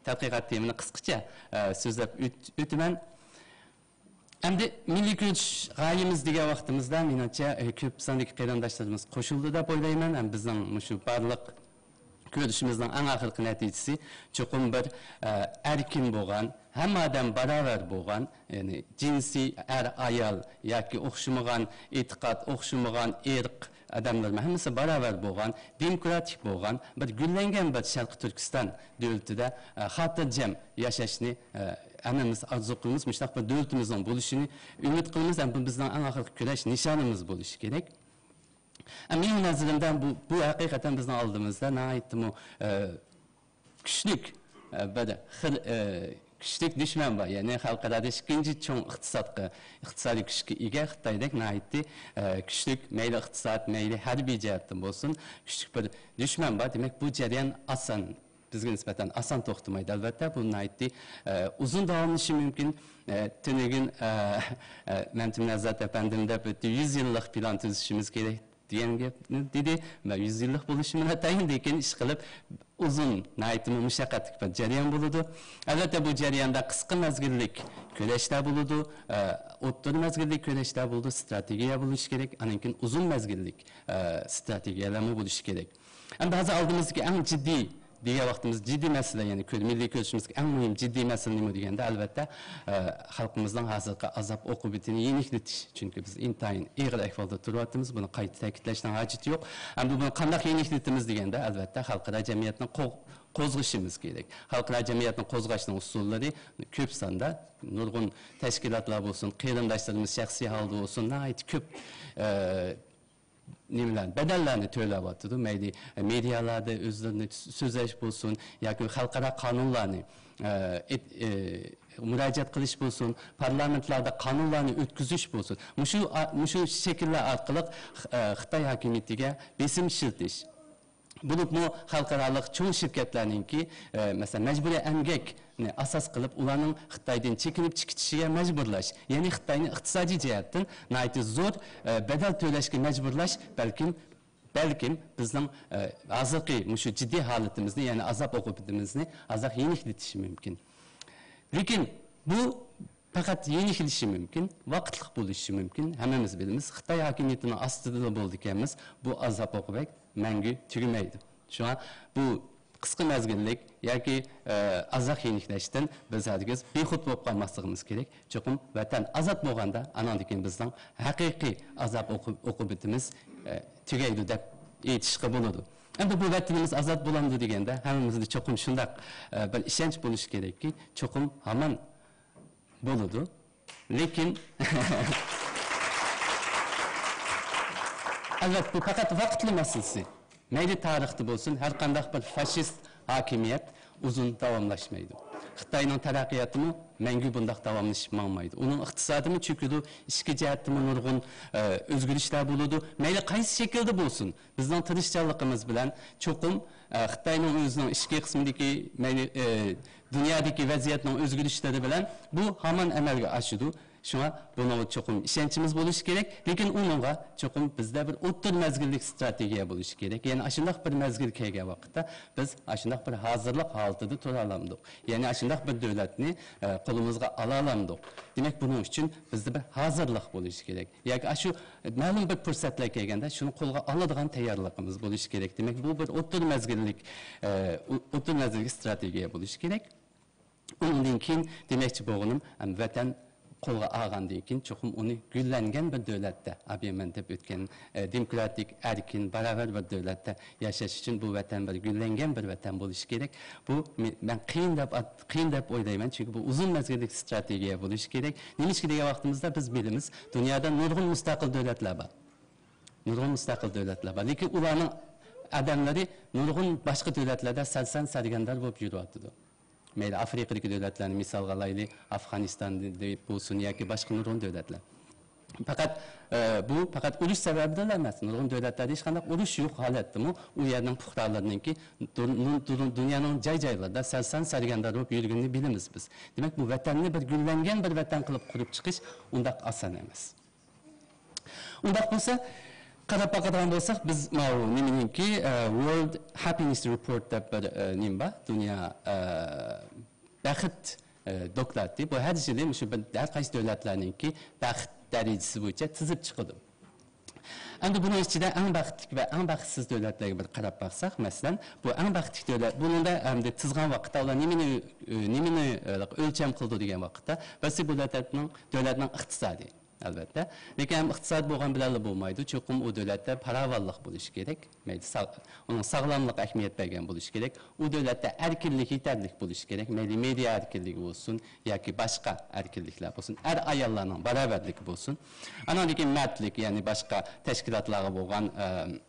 تەتقىقات تېمىنى قىسقىچە، ئە، سۆزلەپ ئۆت-، ئۆتىمەن. ئەمدى مىللىي كۈرەش غايىمىز دېگەن ۋاقتىمىزدا، مېنىڭچە، ئە، كۆپ ساندىكى قېرىنداشلىرىمىز قوشۇلدى دەپ ئويلايمەن. ھەم بىزنىڭ مۇشۇ بارلىق كۈرىشىمىزنىڭ ئەڭ ئاخىرقى نەتىجىسى چوقۇم بىر، ئە، ئەركىن بولغان، ھەممە ئادەم باراۋەر بولغان، يەنى جىنسىي ئەر-ئايال ياكى ئوخشىمىغان ئېتىقاد، ئوخشىمىغان ئىرق ئادەملەرمۇ ھەممىسى باراۋەر بولغان، دېموكراتىك بولغان، بىر گۈللەنگەن بىر شەرقىي تۈركىستان دۆلىتىدە، ئە، خاتىرجەم ياشاشنى، ئە، ھەممىمىز ئارزۇ قىلىمىز. مۇشۇنداق بىر دۆلىتىمىزنىڭ بولۇشىنى ئۈمىد قىلىمىز. ھەم بۇ بىزنىڭ ئەڭ ئاخىرقى كۈرەش نىشانىمىز بولۇشى كېرەك. ئە، مېنىڭ نەزىرىمدە بۇ، بۇ ھەقىقەتەن بىزنىڭ ئالدىمىزدا ناھايىتىمۇ، ئە، كۈچلۈك، ئە، بىر خىل، ئە، كۈچلۈك دۈشمەن بار. يەنى خەلقئارادا ئىككىنچى چوڭ ئىقتىسادقا، ئىقتىسادىي كۈچكە ئىگە خىتايدەك ناھايىتى، ئە، كۈچلۈك، مەيلى ئىقتىساد، مەيلى ھەربىي جەھەتتىن بولسۇن، كۈچلۈك بىر دۈشمەن بار. دېمەك، بۇ جەريان ئاسان، بىزگە نىسبەتەن ئاسان توختىمايدۇ. ئەلۋەتتە، بۇ ناھايىتى، ئە، ئۇزۇن داۋاملىشىشى مۇمكىن. ئە، تۈنۈگۈن، ئە، ئە، مەمتىمىن ھەزرەت ئەپەندىم دەپ ئۆتتى، يۈز يىللىق پىلان تۈزۈشىمىز كېرەك دېگەن گەپنى دېدى. مەن يۈز يىللىق بولۇشىمۇ ناتايىن، لېكىن ئىشقىلىپ ئۇزۇن، ناھايىتىمۇ مۇشەققەتلىك بىر جەريان بولىدۇ. ئەلۋەتتە، بۇ جەرياندا قىسقا مەزگىللىك كۈرەشلەر بولىدۇ، ئە، ئوتتۇرا مەزگىللىك كۈرەشلەر بولىدۇ، ئىستراتېگىيە بولۇشى كېرەك، ئاندىن كېيىن ئۇزۇن مەزگىللىك، ئە، ئىستراتېگىيەلەرمۇ بولۇشى كېرەك. ئەمدى ھازىر ئالدىمىزدىكى ئەڭ جىددىي دېگەن ۋاقتىمىز، جىددىي مەسىلە، يەنى كۆر-، مىللىي كۈرىشىمىزدىكى ئەڭ مۇھىم جىددىي مەسىلە نېمە دېگەندە، ئەلۋەتتە، ئە، خەلقىمىزنىڭ ھازىرقى ئازاب ئوقۇبىتىنى يېنىكلىتىش. چۈنكى بىز ئىنتايىن ئېغىر ئەھۋالدا تۇرۇۋاتىمىز، بۇنى قايتا تەكىتلەشنىڭ ھاجىتى يوق. ئەمدى بۇنى قانداق يېنىكلىتىمىز دېگەندە، ئەلۋەتتە، خەلقئارا جەمئىيەتنى قو-، قوزغىشىمىز كېرەك. خەلقئارا جەمئىيەتنى قوزغاشنىڭ ئۇسۇللىرى كۆپ ساندا، نۇرغۇن تەشكىلاتلار بولسۇن، قېرىنداشلىرىمىز شەخسىي ھالدا بولسۇن، ناھايىتى كۆپ، ئە، نېمىلەرنى، بەدەللەرنى تۆلەۋاتىدۇ. مەيلى مېدىيالاردا ئۆزلىرىنى سۆزلەش بولسۇن ياكى خەلقئارا قانۇنلارنى، ئە، ئېت-، ئە، مۇراجىئەت قىلىش بولسۇن، پارلامېنتلاردا قانۇنلارنى ئۆتكۈزۈش بولسۇن. مۇشۇ، مۇشۇ شەكىللەر ئارقىلىق، ئە، خىتاي ھاكىمىيىتىگە بېسىم ئىشلىتىش. بولۇپمۇ خەلقئارالىق چوڭ شىركەتلەرنىڭكى، ئە، مەسىلەن، مەجبۇرىي ئەمگەكنى ئاساس قىلىپ، ئۇلارنىڭ خىتايدىن چېكىنىپ چىقىشىغا مەجبۇرلاش، يەنى خىتاينى ئىقتىسادىي جەھەتتىن ناھايىتى زور، ئە، بەدەل تۆلەشكە مەجبۇرلاش، بەلكىم، بەلكىم بىزنىڭ، ئە، ھازىرقى مۇشۇ جىددىي ھالىتىمىزنى، يەنى ئازاب ئوقۇبىتىمىزنى ئازراق يېنىكلىتىشى مۇمكىن. لېكىن بۇ پەقەت يېنىكلىشى مۇمكىن، ۋاقىتلىق بولۇشى مۇمكىن. ھەممىمىز بىلىمىز، خىتاي ھاكىمىيىتىنىڭ ئاستىدىلا بولىدىكەنمىز، بۇ ئازاب ئوقۇبەت مەڭگۈ تۈگىمەيدۇ. شۇڭا بۇ قىسقا مەزگىللىك ياكى، ئە، ئازراق يېنىكلەشتىن بىز ھەرگىز بىخۇد بولۇپ قالماسلىقىمىز كېرەك. چوقۇم ۋەتەن ئازاد بولغاندا، ئاناندىن كېيىن بىزنىڭ ھەقىقىي ئازاب ئوقۇ-، ئوقۇبىتىمىز، ئە، تۈگەيدۇ دەپ ئېيتىشقا بولىدۇ. ئەمدى بۇ ۋەتىنىمىز ئازاد بولامدۇ دېگەندە، ھەممىمىزدە چوقۇم شۇنداق، ئە، بىر ئىشەنچ بولۇشى كېرەككى، چوقۇم ھامان بولىدۇ. لېكىن، ئەلۋەتتە، بۇ پەقەت ۋاقىتلا مەسىلىسى. مەيلى تارىختا بولسۇن، ھەر قانداق بىر فاشىست ھاكىمىيەت ئۇزۇن داۋاملاشمايدۇ. خىتاينىڭ تەرەققىياتىمۇ مەڭگۈ بۇنداق داۋاملىشىپ ماڭمايدۇ. ئۇنىڭ ئىقتىسادىمۇ چۆكىدۇ، ئىچكى جەھەتتىمۇ نۇرغۇن، ئە، ئۆزگىرىشلەر بولىدۇ. مەيلى قايسى شەكىلدە بولسۇن، بىزنىڭ تىرىشچانلىقىمىز بىلەن چوقۇم، ئە، خىتاينىڭ ئۆزىنىڭ ئىچكى قىسمىدىكى مەيلى، ئە، دۇنيادىكى ۋەزىيەتنىڭ ئۆزگىرىشلىرى بىلەن بۇ ھامان ئەمەلگە ئاشىدۇ. شۇڭا بۇنىڭغا چوقۇم ئىشەنچىمىز بولۇشى كېرەك، لېكىن ئۇنىڭغا چوقۇم بىزدە بىر ئوتتۇرا مەزگىللىك ئىستراتېگىيە بولۇشى كېرەك. يەنى ئاشۇنداق بىر مەزگىل كەلگەن ۋاقىتتا بىز ئاشۇنداق بىر ھازىرلىق ھالىتىدە تۇرالامدۇق؟ يەنى ئاشۇنداق بىر دۆلەتنى، ئە، قولىمىزغا ئالالامدۇق؟ دېمەك، بۇنىڭ ئۈچۈن بىزدە بىر ھازىرلىق بولۇشى كېرەك. ياكى ئاشۇ مەلۇم بىر پۇرسەتلەر كەلگەندە شۇنى قولغا ئالىدىغان تەييارلىقىمىز بولۇشى كېرەك. دېمەك، بۇ بىر ئوتتۇرا مەزگىللىك، ئە، ئو-، ئوتتۇرا مەزگىللىك ئىستراتېگىيە بولۇشى كېرەك. ئۇنىڭدىن كېيىن دېمەكچى بولغىنىم، ئەم، ۋەتەن قولغا ئالغاندىن كېيىن چوقۇم ئۇنى گۈللەنگەن بىر دۆلەتتە، ئابىيەمەن دەپ ئۆتكەن، ئە، دېموكراتىك، ئەركىن، باراۋەر بىر دۆلەتتە ياشاش ئۈچۈن بۇ ۋەتەن بىر گۈللەنگەن بىر ۋەتەن بولۇشى كېرەك. بۇ مې-، مەن قىيىن دەپ ئات-، قىيىن دەپ ئويلايمەن، چۈنكى بۇ ئۇزۇن مەزگىللىك ئىستراتېگىيە بولۇشى كېرەك. نېمىشقا دېگەن ۋاقتىمىزدا بىز بىلىمىز، دۇنيادا نۇرغۇن مۇستەقىل دۆلەتلەر بار. نۇرغۇن مۇستەقىل دۆلەتلەر بار. لېكىن ئۇلارنىڭ ئادەملىرى نۇرغۇن باشقا دۆلەتلەردە سەرسان سەرگەردان بولۇپ يۈرۈۋاتىدۇ. مەيلى، ئافرىقىدىكى دۆلەتلەرنى مىسالغا ئالايلى، ئافغانىستان بولسۇن ياكى باشقا نۇرغۇن دۆلەتلەر. پەقەت، ئە، بۇ پەقەت ئۇرۇش سەۋەبىدىلا ئەمەس، نۇرغۇن دۆلەتلەردە ھېچقانداق ئۇرۇش يوق ھالەتتىمۇ ئۇ يەرنىڭ پۇقرالىرىنىڭكى دۇر-، نۇ-، دۇر-، دۇنيانىڭ جاي-جايلىرىدا سەرسان سەرگەردان بولۇپ يۈرگىنىنى بىلىمىز بىز. دېمەك، بۇ ۋەتەننى بىر گۈللەنگەن بىر ۋەتەن قىلىپ قۇرۇپ چىقىش ئۇنداق ئاسان ئەمەس. ئۇنداق بولسا، قاراپ باقىدىغان بولساق، بىز ماۋۇ نېمىنىڭكى، ئە، World Happiness Report دەپ بىر، ئە، نېمە بار، دۇنيا، ئە، بەخت، ئە، دوكلاتى. بۇ ھەر يىلى مۇشۇ بىر، ھەر قايسى دۆلەتلەرنىڭكى بەخت دەرىجىسى بويىچە تىزىپ چىقىدۇ. ئەمدى بۇنىڭ ئىچىدە ئەڭ بەختلىك ۋە ئەڭ بەختسىز دۆلەتلەرگە بىر قاراپ باقساق، مەسىلەن، بۇ ئەڭ بەختلىك دۆلەت، بۇنىڭدا ئەمدى تىزغان ۋاقىتتا ئۇلار نېمىنى، ئە، نېمىنى، ئە، ئۆلچەم قىلىدۇ دېگەن ۋاقىتتا، بىرسى بۇ دۆلەتنىڭ، دۆلەتنىڭ ئىقتىسادى. ئەلۋەتتە. لېكىن ھەم ئىقتىساد بولغان بىلەنلا بولمايدۇ. چوقۇم ئۇ دۆلەتتە پاراۋانلىق بولۇشى كېرەك. مەيلى ساغ-، ئۇنىڭ ساغلاملىقىغا ئەھمىيەت بەرگەن بولۇشى كېرەك. ئۇ دۆلەتتە ئەركىنلىك يېتەرلىك بولۇشى كېرەك. مەيلى مېدىيا ئەركىنلىكى بولسۇن ياكى باشقا ئەركىنلىكلەر بولسۇن، ئەر-ئاياللارنىڭ باراۋەرلىكى بولسۇن. ئاناندىن كېيىن مەردلىك، يەنى باشقا تەشكىلاتلارغا بولغان، ئە،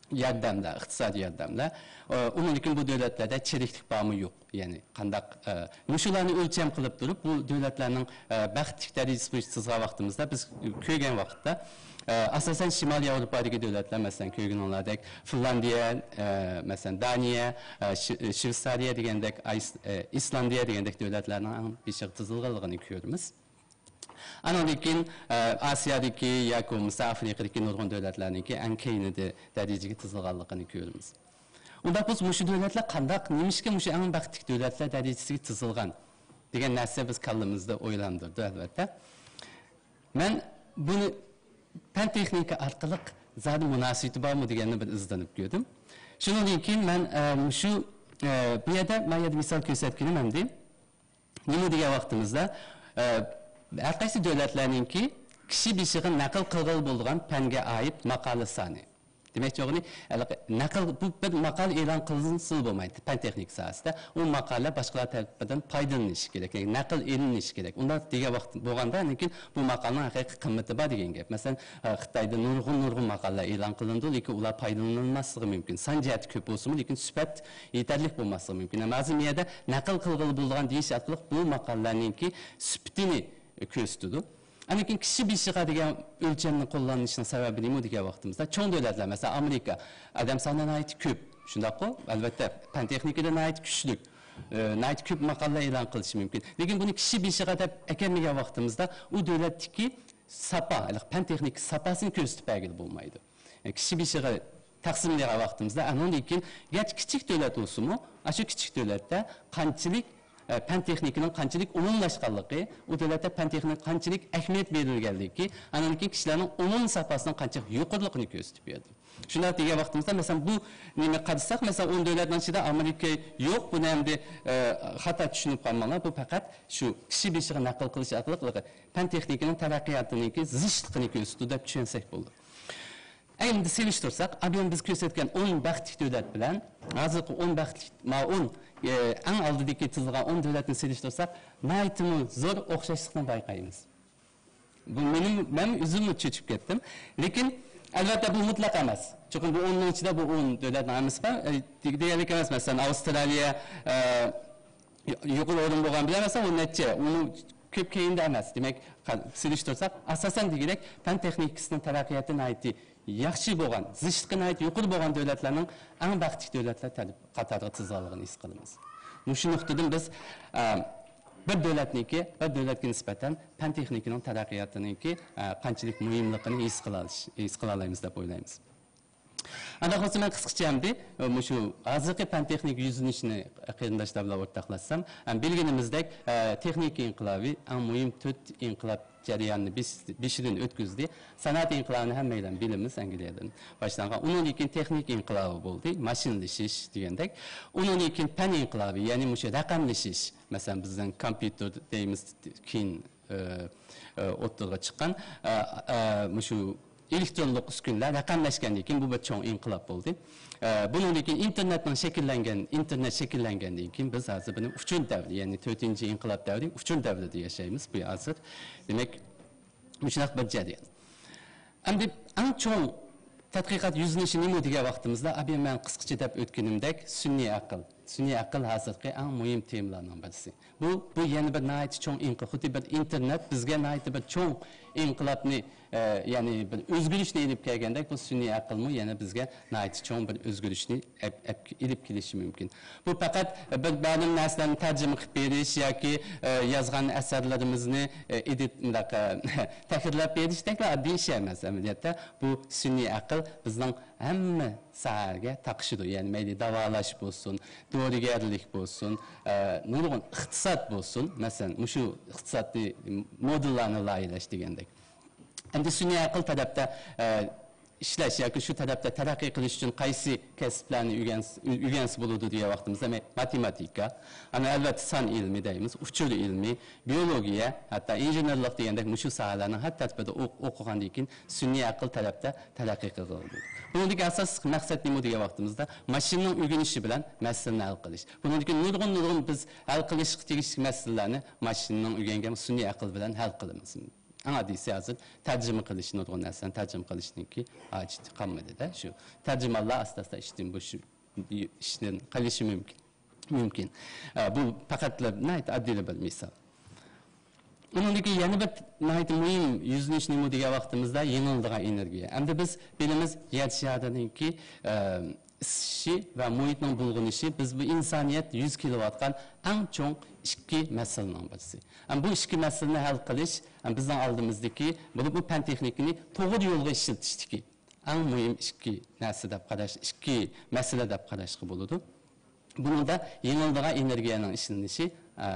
ياردەملەر، ئىقتىسادىي ياردەملەر. ئۇنىڭدىن كېيىن بۇ دۆلەتلەردە چىرىكلىك بارمۇ يوق؟ يەنى قانداق، ئە، مۇشۇلارنى ئۆلچەم قىلىپ تۇرۇپ، بۇ دۆلەتلەرنىڭ، ئە، بەختلىك دەرىجىسى بويىچە تىزغان ۋاقتىمىزدا بىز كۆرگەن ۋاقىتتا، ئە، ئاساسەن شىمالىي ياۋروپادىكى دۆلەتلەر، مەسىلەن، كۆرگىنىڭلاردەك فىنلاندىيە، ئە، مەسىلەن، دانىيە، ئە، شى-، شۋېتسارىيە دېگەندەك، ئايس-، ئە، ئىسلاندىيە دېگەندەك دۆلەتلەرنىڭ ئەڭ بېشىغا تىزىلغانلىقىنى كۆرىمىز. ئانىڭدىن كېيىن، ئە، ئاسىيادىكى ياكى بولمىسا ئافرىقىدىكى نۇرغۇن دۆلەتلەرنىڭكى ئەڭ كەينىدە دەرىجىگە تىزىلغانلىقىنى كۆرىمىز. ئۇنداق بولسا، مۇشۇ دۆلەتلەر قانداق، نېمىشقا مۇشۇ ئەڭ بەختلىك دۆلەتلەر دەرىجىسىگە تىزىلغان دېگەن نەرسە بىز كاللىمىزدا ئويلاندۇردى، ئەلۋەتتە. مەن بۇنى پەن تېخنىكا ئارقىلىق زادى مۇناسىۋىتى بارمۇ دېگەننى بىر ئىزدىنىپ كۆردۈم. شۇنىڭدىن كېيىن مەن، ئە، مۇشۇ، ئە، بۇ يەردە، ما يەردە مىسال كۆرسەتكىنىم ئەمدى. نېمە دېگەن ۋاقتىمىزدا، ئە، ھەر قايسى دۆلەتلەرنىڭكى كىشى بېشىغا نەقىل قىلغىلى بولىدىغان پەنگە ئائىت ماقالە سانى. دېمەكچى بولغىنى، ھېلىقى نەقىل، بۇ بىر ماقالە ئېلان قىلىنسىلا بولمايدۇ، پەن تېخنىكا ساھەسىدە. ئۇ ماقالە باشقىلار تەرىپىدىن پايدىلىنىشى كېرەك، يەنى نەقىل ئېلىنىشى كېرەك. ئۇنداق دېگەن ۋاقىت بولغاندا، لېكىن بۇ ماقالىنىڭ ھەقىقىي قىممىتى بار دېگەن گەپ. مەسىلەن، ئە، خىتايدا نۇرغۇن، نۇرغۇن ماقالىلەر ئېلان قىلىنىدۇ، لېكىن ئۇلار پايدىلىنىلماسلىقى مۇمكىن. سان جەھەتتە كۆپ بولسىمۇ، لېكىن سۈپەت يېتەرلىك بولماسلىقى مۇمكىن. ھەم ھازىر مۇ يەردە نەقىل قىلغىلى بولىدىغان دېيىش ئارقىلىق بۇ ماقالىلەرنىڭكى سۈپىتىنى كۆرسىتىدۇ. ئاندىن كېيىن كىشى بېشىغا دېگەن ئۆلچەمنى قوللىنىشنىڭ سەۋەبى نېمە دېگەن ۋاقتىمىزدا، چوڭ دۆلەتلەر، مەسىلەن، ئامېرىكا ئادەم سانى ناھايىتى كۆپ، شۇنداققۇ؟ ئەلۋەتتە، پەن تېخنىكىدا ناھايىتى كۈچلۈك، ئە، ناھايىتى كۆپ ماقالىلەر ئېلان قىلىشى مۇمكىن. لېكىن بۇنى كىشى بېشىغا دەپ ئەكەلمىگەن ۋاقتىمىزدا، ئۇ دۆلەتتىكى ساپا، ھېلىقى پەن تېخنىكا ساپاسىنى كۆرسىتىپ بەرگىلى بولمايدۇ. كىشى بېشىغا تەقسىملىگەن ۋاقتىمىزدا، ئانىڭدىن كېيىن، گەرچە كىچىك دۆلەت بولسىمۇ، ئاشۇ كىچىك دۆلەتتە قانچىلىك، ئە، پەن تېخنىكىنىڭ قانچىلىك ئومۇملاشقانلىقى، ئۇ دۆلەتتە پەن تېخنىكىغا قانچىلىك ئەھمىيەت بېرىلگەنلىكى، ئانىڭدىن كېيىن كىشىلەرنىڭ ئومۇمىي ساپاسىنىڭ قانچىلىك يۇقىرىلىقىنى كۆرسىتىپ بەردى. شۇنداق دېگەن ۋاقتىمىزدا، مەسىلەن، بۇ نېمە قارىساق، مەسىلەن، ئون دۆلەتنىڭ ئىچىدە ئامېرىكا يوق، بۇنى ئەمدى، ئە، خاتا چۈشىنىپ قالماڭلار، بۇ پەقەت شۇ كىشى بېشىغا نەقىل قىلىش ئارقىلىق پەن تېخنىكىنىڭ تەرەققىياتىنىڭكى زىچلىقىنى كۆرسىتىدۇ دەپ چۈشەنسەك بولىدۇ. ئەمدى سېلىشتۇرساق، ئابىيان بىز كۆرسەتكەن ئون بەختلىك دۆلەت بىلەن ھازىرقى ئون بەختلىك، ما ئون، ئە، ئەڭ ئالدىدىكى تىزىلغان ئون دۆلەتنى سېلىشتۇرساق، ناھايىتىمۇ زور ئوخشاشلىقنى بايقايمىز. بۇ مېنىڭ، مەن ئۆزۈممۇ چۆچۈپ كەتتىم. لېكىن، ئەلۋەتتە، بۇ مۇتلەق ئەمەس. چۈنكى بۇ ئوننىڭ ئىچىدە بۇ ئون دۆلەتنىڭ ھەممىسى بار. ئە، دېگەنلىك ئەمەس. مەسىلەن، ئاۋسترالىيە، ئە، يۇ-، يۇقىرى ئورۇن بولغان بىلەن، مەسىلەن، ئۇ نەچچە، ئۇنىڭ كۆپ كەينىدە ئەمەس. دېمەك، قا-، سېلىشتۇرساق، ئاساسەن دېگۈدەك، پەن تېخنىكىسىنىڭ تەرەققىياتى ناھايىتى ياخشى بولغان، زىچلىقى ناھايىتى يۇقىرى بولغان دۆلەتلەرنىڭ ئەڭ بەختلىك دۆلەتلەر تەرىپ-، قاتارىغا تىزىلغانلىقىنى ھېس قىلىمىز. مۇشۇ نۇقتىدىن بىز، ئە، بىر دۆلەتنىڭكى، بىر دۆلەتكە نىسبەتەن پەن تېخنىكىنىڭ تەرەققىياتىنىڭكى، ئە، قانچىلىك مۇھىملىقىنى ھېس قىلالىش-، ھېس قىلالايمىز دەپ ئويلايمىز. ئانداق بولسا، مەن قىسقىچە ئەمدى، ئە، مۇشۇ ھازىرقى پەن تېخنىكا يۈزلىنىشىنى قېرىنداشلار بىلەن ئورتاقلاشسام، ھەم بىلگىنىمىزدەك، ئە، تېخنىكا ئىنقىلابى ئەڭ مۇھىم تۆت ئىنقىلاب جەريانىنى بېش-، بېشىدىن ئۆتكۈزدى. سانائەت ئىنقىلابىنى ھەممەيلەن بىلىمىز، ئەنگلىيەدىن باشلانغان. ئۇنىڭدىن كېيىن تېخنىكا ئىنقىلابى بولدى، ماشىنىلىشىش دېگەندەك. ئۇنىڭدىن كېيىن پەن ئىنقىلابى، يەنى مۇشۇ رەقەملىشىش، مەسىلەن، بىزنىڭ كومپيۇتېر دەيمىز، كېيىن، ئە، ئە، ئوتتۇرىغا چىققان، ئە، ئە، مۇشۇ ئېلېكترونلۇق ئۈسكۈنىلەر رەقەملەشكەندىن كېيىن بۇ بىر چوڭ ئىنقىلاب بولدى. ئە، بۇنىڭدىن كېيىن ئىنتېرنېتنىڭ شەكىللەنگەن، ئىنتېرنېت شەكىللەنگەندىن كېيىن بىز ھازىر بۇنى ئۇچۇر دەۋرى، يەنى تۆتىنچى ئىنقىلاب دەۋرى، ئۇچۇر دەۋرىدە ياشايمىز بۇ ھازىر. دېمەك، مۇشۇنداق بىر جەريان. ئەمدى ئەڭ چوڭ تەتقىقات يۈزلىنىشى نېمە دېگەن ۋاقتىمىزدا، ئابىيەن مەن قىسقىچە دەپ ئۆتكىنىمدەك، سۈنئىي ئەقىل. سۈنئىي ئەقىل ھازىرقى ئەڭ مۇھىم تېمىلارنىڭ بىرسى. بۇ، بۇ يەنە بىر ناھايىتى چوڭ ئىنقىلاب، خۇددى بىر ئىنتېرنېت بىزگە ناھايىتى بىر چوڭ ئىنقىلابنى، ئە، يەنى بىر ئۆزگىرىشنى ئېلىپ كەلگەندەك، بۇ سۈنئىي ئەقىلمۇ يەنە بىزگە ناھايىتى چوڭ بىر ئۆزگىرىشنى ئەپ-، ئەپ-، ئېلىپ كېلىشى مۇمكىن. بۇ پەقەت بىر مەلۇم نەرسىلەرنى تەرجىمە قىلىپ بېرىش ياكى، ئە، يازغان ئەسەرلىرىمىزنى، ئە، ئېدىت-، مۇنداق، ئە، تەھرىرلەپ بېرىشتەكلا ئاددىي ئىش ئەمەس ئەمەلىيەتتە. بۇ سۈنئىي ئەقىل بىزنىڭ ھەممە ساھەگە تاقىشىدۇ. يەنى مەيلى داۋالاش بولسۇن، دورىگەرلىك بولسۇن، ئە، نۇرغۇن ئىقتىساد بولسۇن. مەسىلەن، مۇشۇ ئىقتىسادنى مودېللارنى لايىھەلەش دېگەندەك. ئەمدى سۈنئىي ئەقىل تەرەپتە، ئە، ئىشلەش ياكى شۇ تەرەپتە تەرەققىي قىلىش ئۈچۈن قايسى كەسىپلەرنى ئۆگەنس-، ئۆگەنسە بولىدۇ دېگەن ۋاقتىمىزدا، مە-، ماتېماتىكا، ئانا ئەلۋەتتە سان ئىلمى دەيمىز، ئۇچۇر ئىلمى، بىيولوگىيە، ھەتتا ئىنژېنېرلىق دېگەندەك مۇشۇ ساھەلەرنىڭ ھەر تەرىپىدە ئوق-، ئوقۇغاندىن كېيىن سۈنئىي ئەقىل تەرەپتە تەرەققىي قىلغىلى بولىدۇ. بۇنىڭدىكى ئاساسلىق مەقسەت نېمە دېگەن ۋاقتىمىزدا، ماشىنىنىڭ ئۆگىنىشى بىلەن مەسىلىنى ھەل قىلىش. بۇنىڭدىكى نۇرغۇن، نۇرغۇن بىز ھەل قىلىشقا تېگىشلىك مەسىلىلەرنى ماشىنىنىڭ ئۆگەنگەن سۈنئىي ئەقىل بىلەن ھەل قىلىمىز. ئەڭ ئاددىيسى ھازىر تەرجىمە قىلىش، نۇرغۇن نەرسىلەرنى تەرجىمە قىلىشنىڭكى ھاجىتى قالمىدى-دە. شۇ تەرجىمانلار ئاستا-ئاستا ئىشتىن بوشىشىپ، ئىشتىن قېلىشى مۇمكىن. مۇمكىن. ئە، بۇ پەقەتلا ناھايىتى ئاددىيلا بىر مىسال. ئۇنىڭدىكى يەنە بىر ناھايىتى مۇھىم يۈزلىنىش نېمە دېگەن ۋاقتىمىزدا يېڭىلىدىغان ئېنېرگىيە. ئەمدى بىز بىلىمىز يەر شارىنىڭكى، ئە، ئىسسىشى ۋە مۇھىتنىڭ بۇلغىنىشى بىز بۇ ئىنسانىيەت يۈز كېلىۋاتقان ئەڭ چوڭ ئىككى مەسىلىنىڭ بىرسى. ئەمما بۇ ئىككى مەسىلىنى ھەل قىلىش، ئەم، بىزنىڭ ئالدىمىزدىكى، بولۇپمۇ پەن تېخنىكىنى توغرا يولغا ئىشلىتىشتىكى ئەڭ مۇھىم ئىككى نەرسە دەپ قاراش، ئىككى مەسىلە دەپ قاراشقا بولىدۇ. بۇنىڭدا يېڭىلىدىغان ئېنېرگىيەنىڭ ئىشلىنىشى، ئە،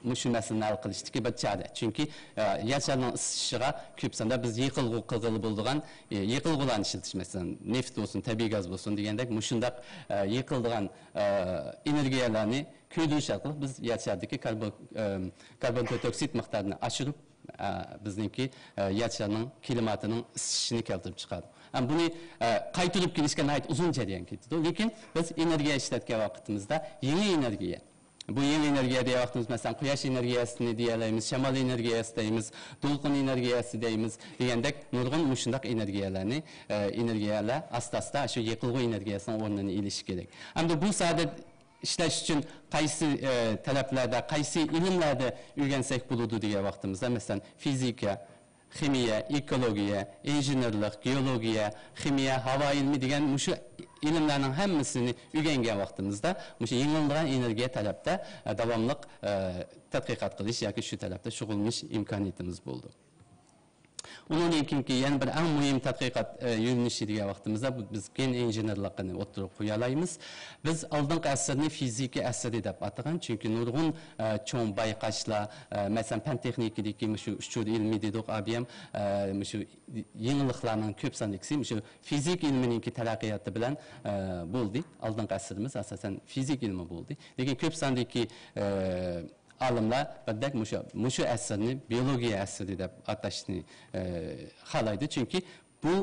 مۇشۇ مەسىلىنى ھەل قىلىشتىكى بىر چارە. چۈنكى، ئە، يەر شارىنىڭ ئىسسىشىشىغا كۆپ ساندا بىز يېقىلغۇ قىلغىلى بولىدىغان، ئە، يېقىلغۇلارنى ئىشلىتىش، مەسىلەن، نېفىت بولسۇن، تەبىئىي گاز بولسۇن دېگەندەك مۇشۇنداق، ئە، يېقىلىدىغان، ئە، ئېنېرگىيەلەرنى كۆيدۈرۈش ئارقىلىق بىز يەر شارىدىكى كاربون، ئە، كاربون توكسىد مىقدارىنى ئاشۇرۇپ، ئە، بىزنىڭكى، ئە، يەر شارىنىڭ كىلىماتىنىڭ ئىسسىشىنى كەلتۈرۈپ چىقارىدۇ. ھەم بۇنى، ئە، قايتۇرۇپ كېلىشكە ناھايىتى ئۇزۇن جەريان كېتىدۇ. لېكىن بىز ئېنېرگىيە ئىشلەتكەن ۋاقتىمىزدا يېڭى ئېنېرگىيە، بۇ يېڭى ئېنېرگىيە دېگەن ۋاقتىمىز، مەسىلەن، قۇياش ئېنېرگىيەسىنى دېيەلەيمىز، شامال ئېنېرگىيەسى دەيمىز، دولقۇن ئېنېرگىيەسى دەيمىز دېگەندەك نۇرغۇن مۇشۇنداق ئېنېرگىيەلەرنى، ئە، ئېنېرگىيەلەر ئاستا-ئاستا شۇ يېقىلغۇ ئېنېرگىيەسىنىڭ ئورنىنى ئېلىشى كېرەك. ئەمدى بۇ ساھەدە ئىشلەش ئۈچۈن قايسى، ئە، تەرەپلەردە، قايسى ئىلىملەردە ئۆگەنسەك بولىدۇ دېگەن ۋاقتىمىزدا، مەسىلەن، فىزىكا، خىمىيە، ئېكولوگىيە، ئىنژېنېرلىق، گېئولوگىيە، خىمىيە، ھاۋا ئىلمى دېگەن مۇشۇ ئىلىملەرنىڭ ھەممىسىنى ئۆگەنگەن ۋاقتىمىزدا، مۇشۇ يېڭىلىدىغان ئېنېرگىيە تەرەپتە، ئە، داۋاملىق، ئە، تەتقىقات قىلىش ياكى شۇ تەرەپتە شۇغۇللىنىش ئىمكانىيىتىمىز بولىدۇ. ئۇنىڭدىن كېيىنكى يەنە بىر ئەڭ مۇھىم تەتقىقات، ئە، يۆنىلىشى دېگەن ۋاقتىمىزدا، بۇ، بىز گېن ئىنژېنېرلىقىنى ئوتتۇرىغا قويالايمىز. بىز ئالدىنقى ئەسىرنى فىزىكا ئەسىرى دەپ ئاتىغان، چۈنكى نۇرغۇن، ئە، چوڭ بايقاشلار، ئە، مەسىلەن، پەن تېخنىكىدىكى مۇشۇ ئۇچۇر ئىلمى دېدۇق، ئابىيەم، ئە، مۇشۇ يېڭىلىقلارنىڭ كۆپ ساندىكىسى مۇشۇ فىزىكا ئىلمىنىڭكى تەرەققىياتى بىلەن، ئە، بولدى. ئالدىنقى ئەسىرىمىز ئاساسەن فىزىكا ئىلمى بولدى. لېكىن كۆپ ساندىكى، ئە، ئالىملار بىردەك مۇشۇ، مۇشۇ ئەسىرنى بىيولوگىيە ئەسىرى دەپ ئاتاشنى، ئە، خالايدۇ. چۈنكى بۇ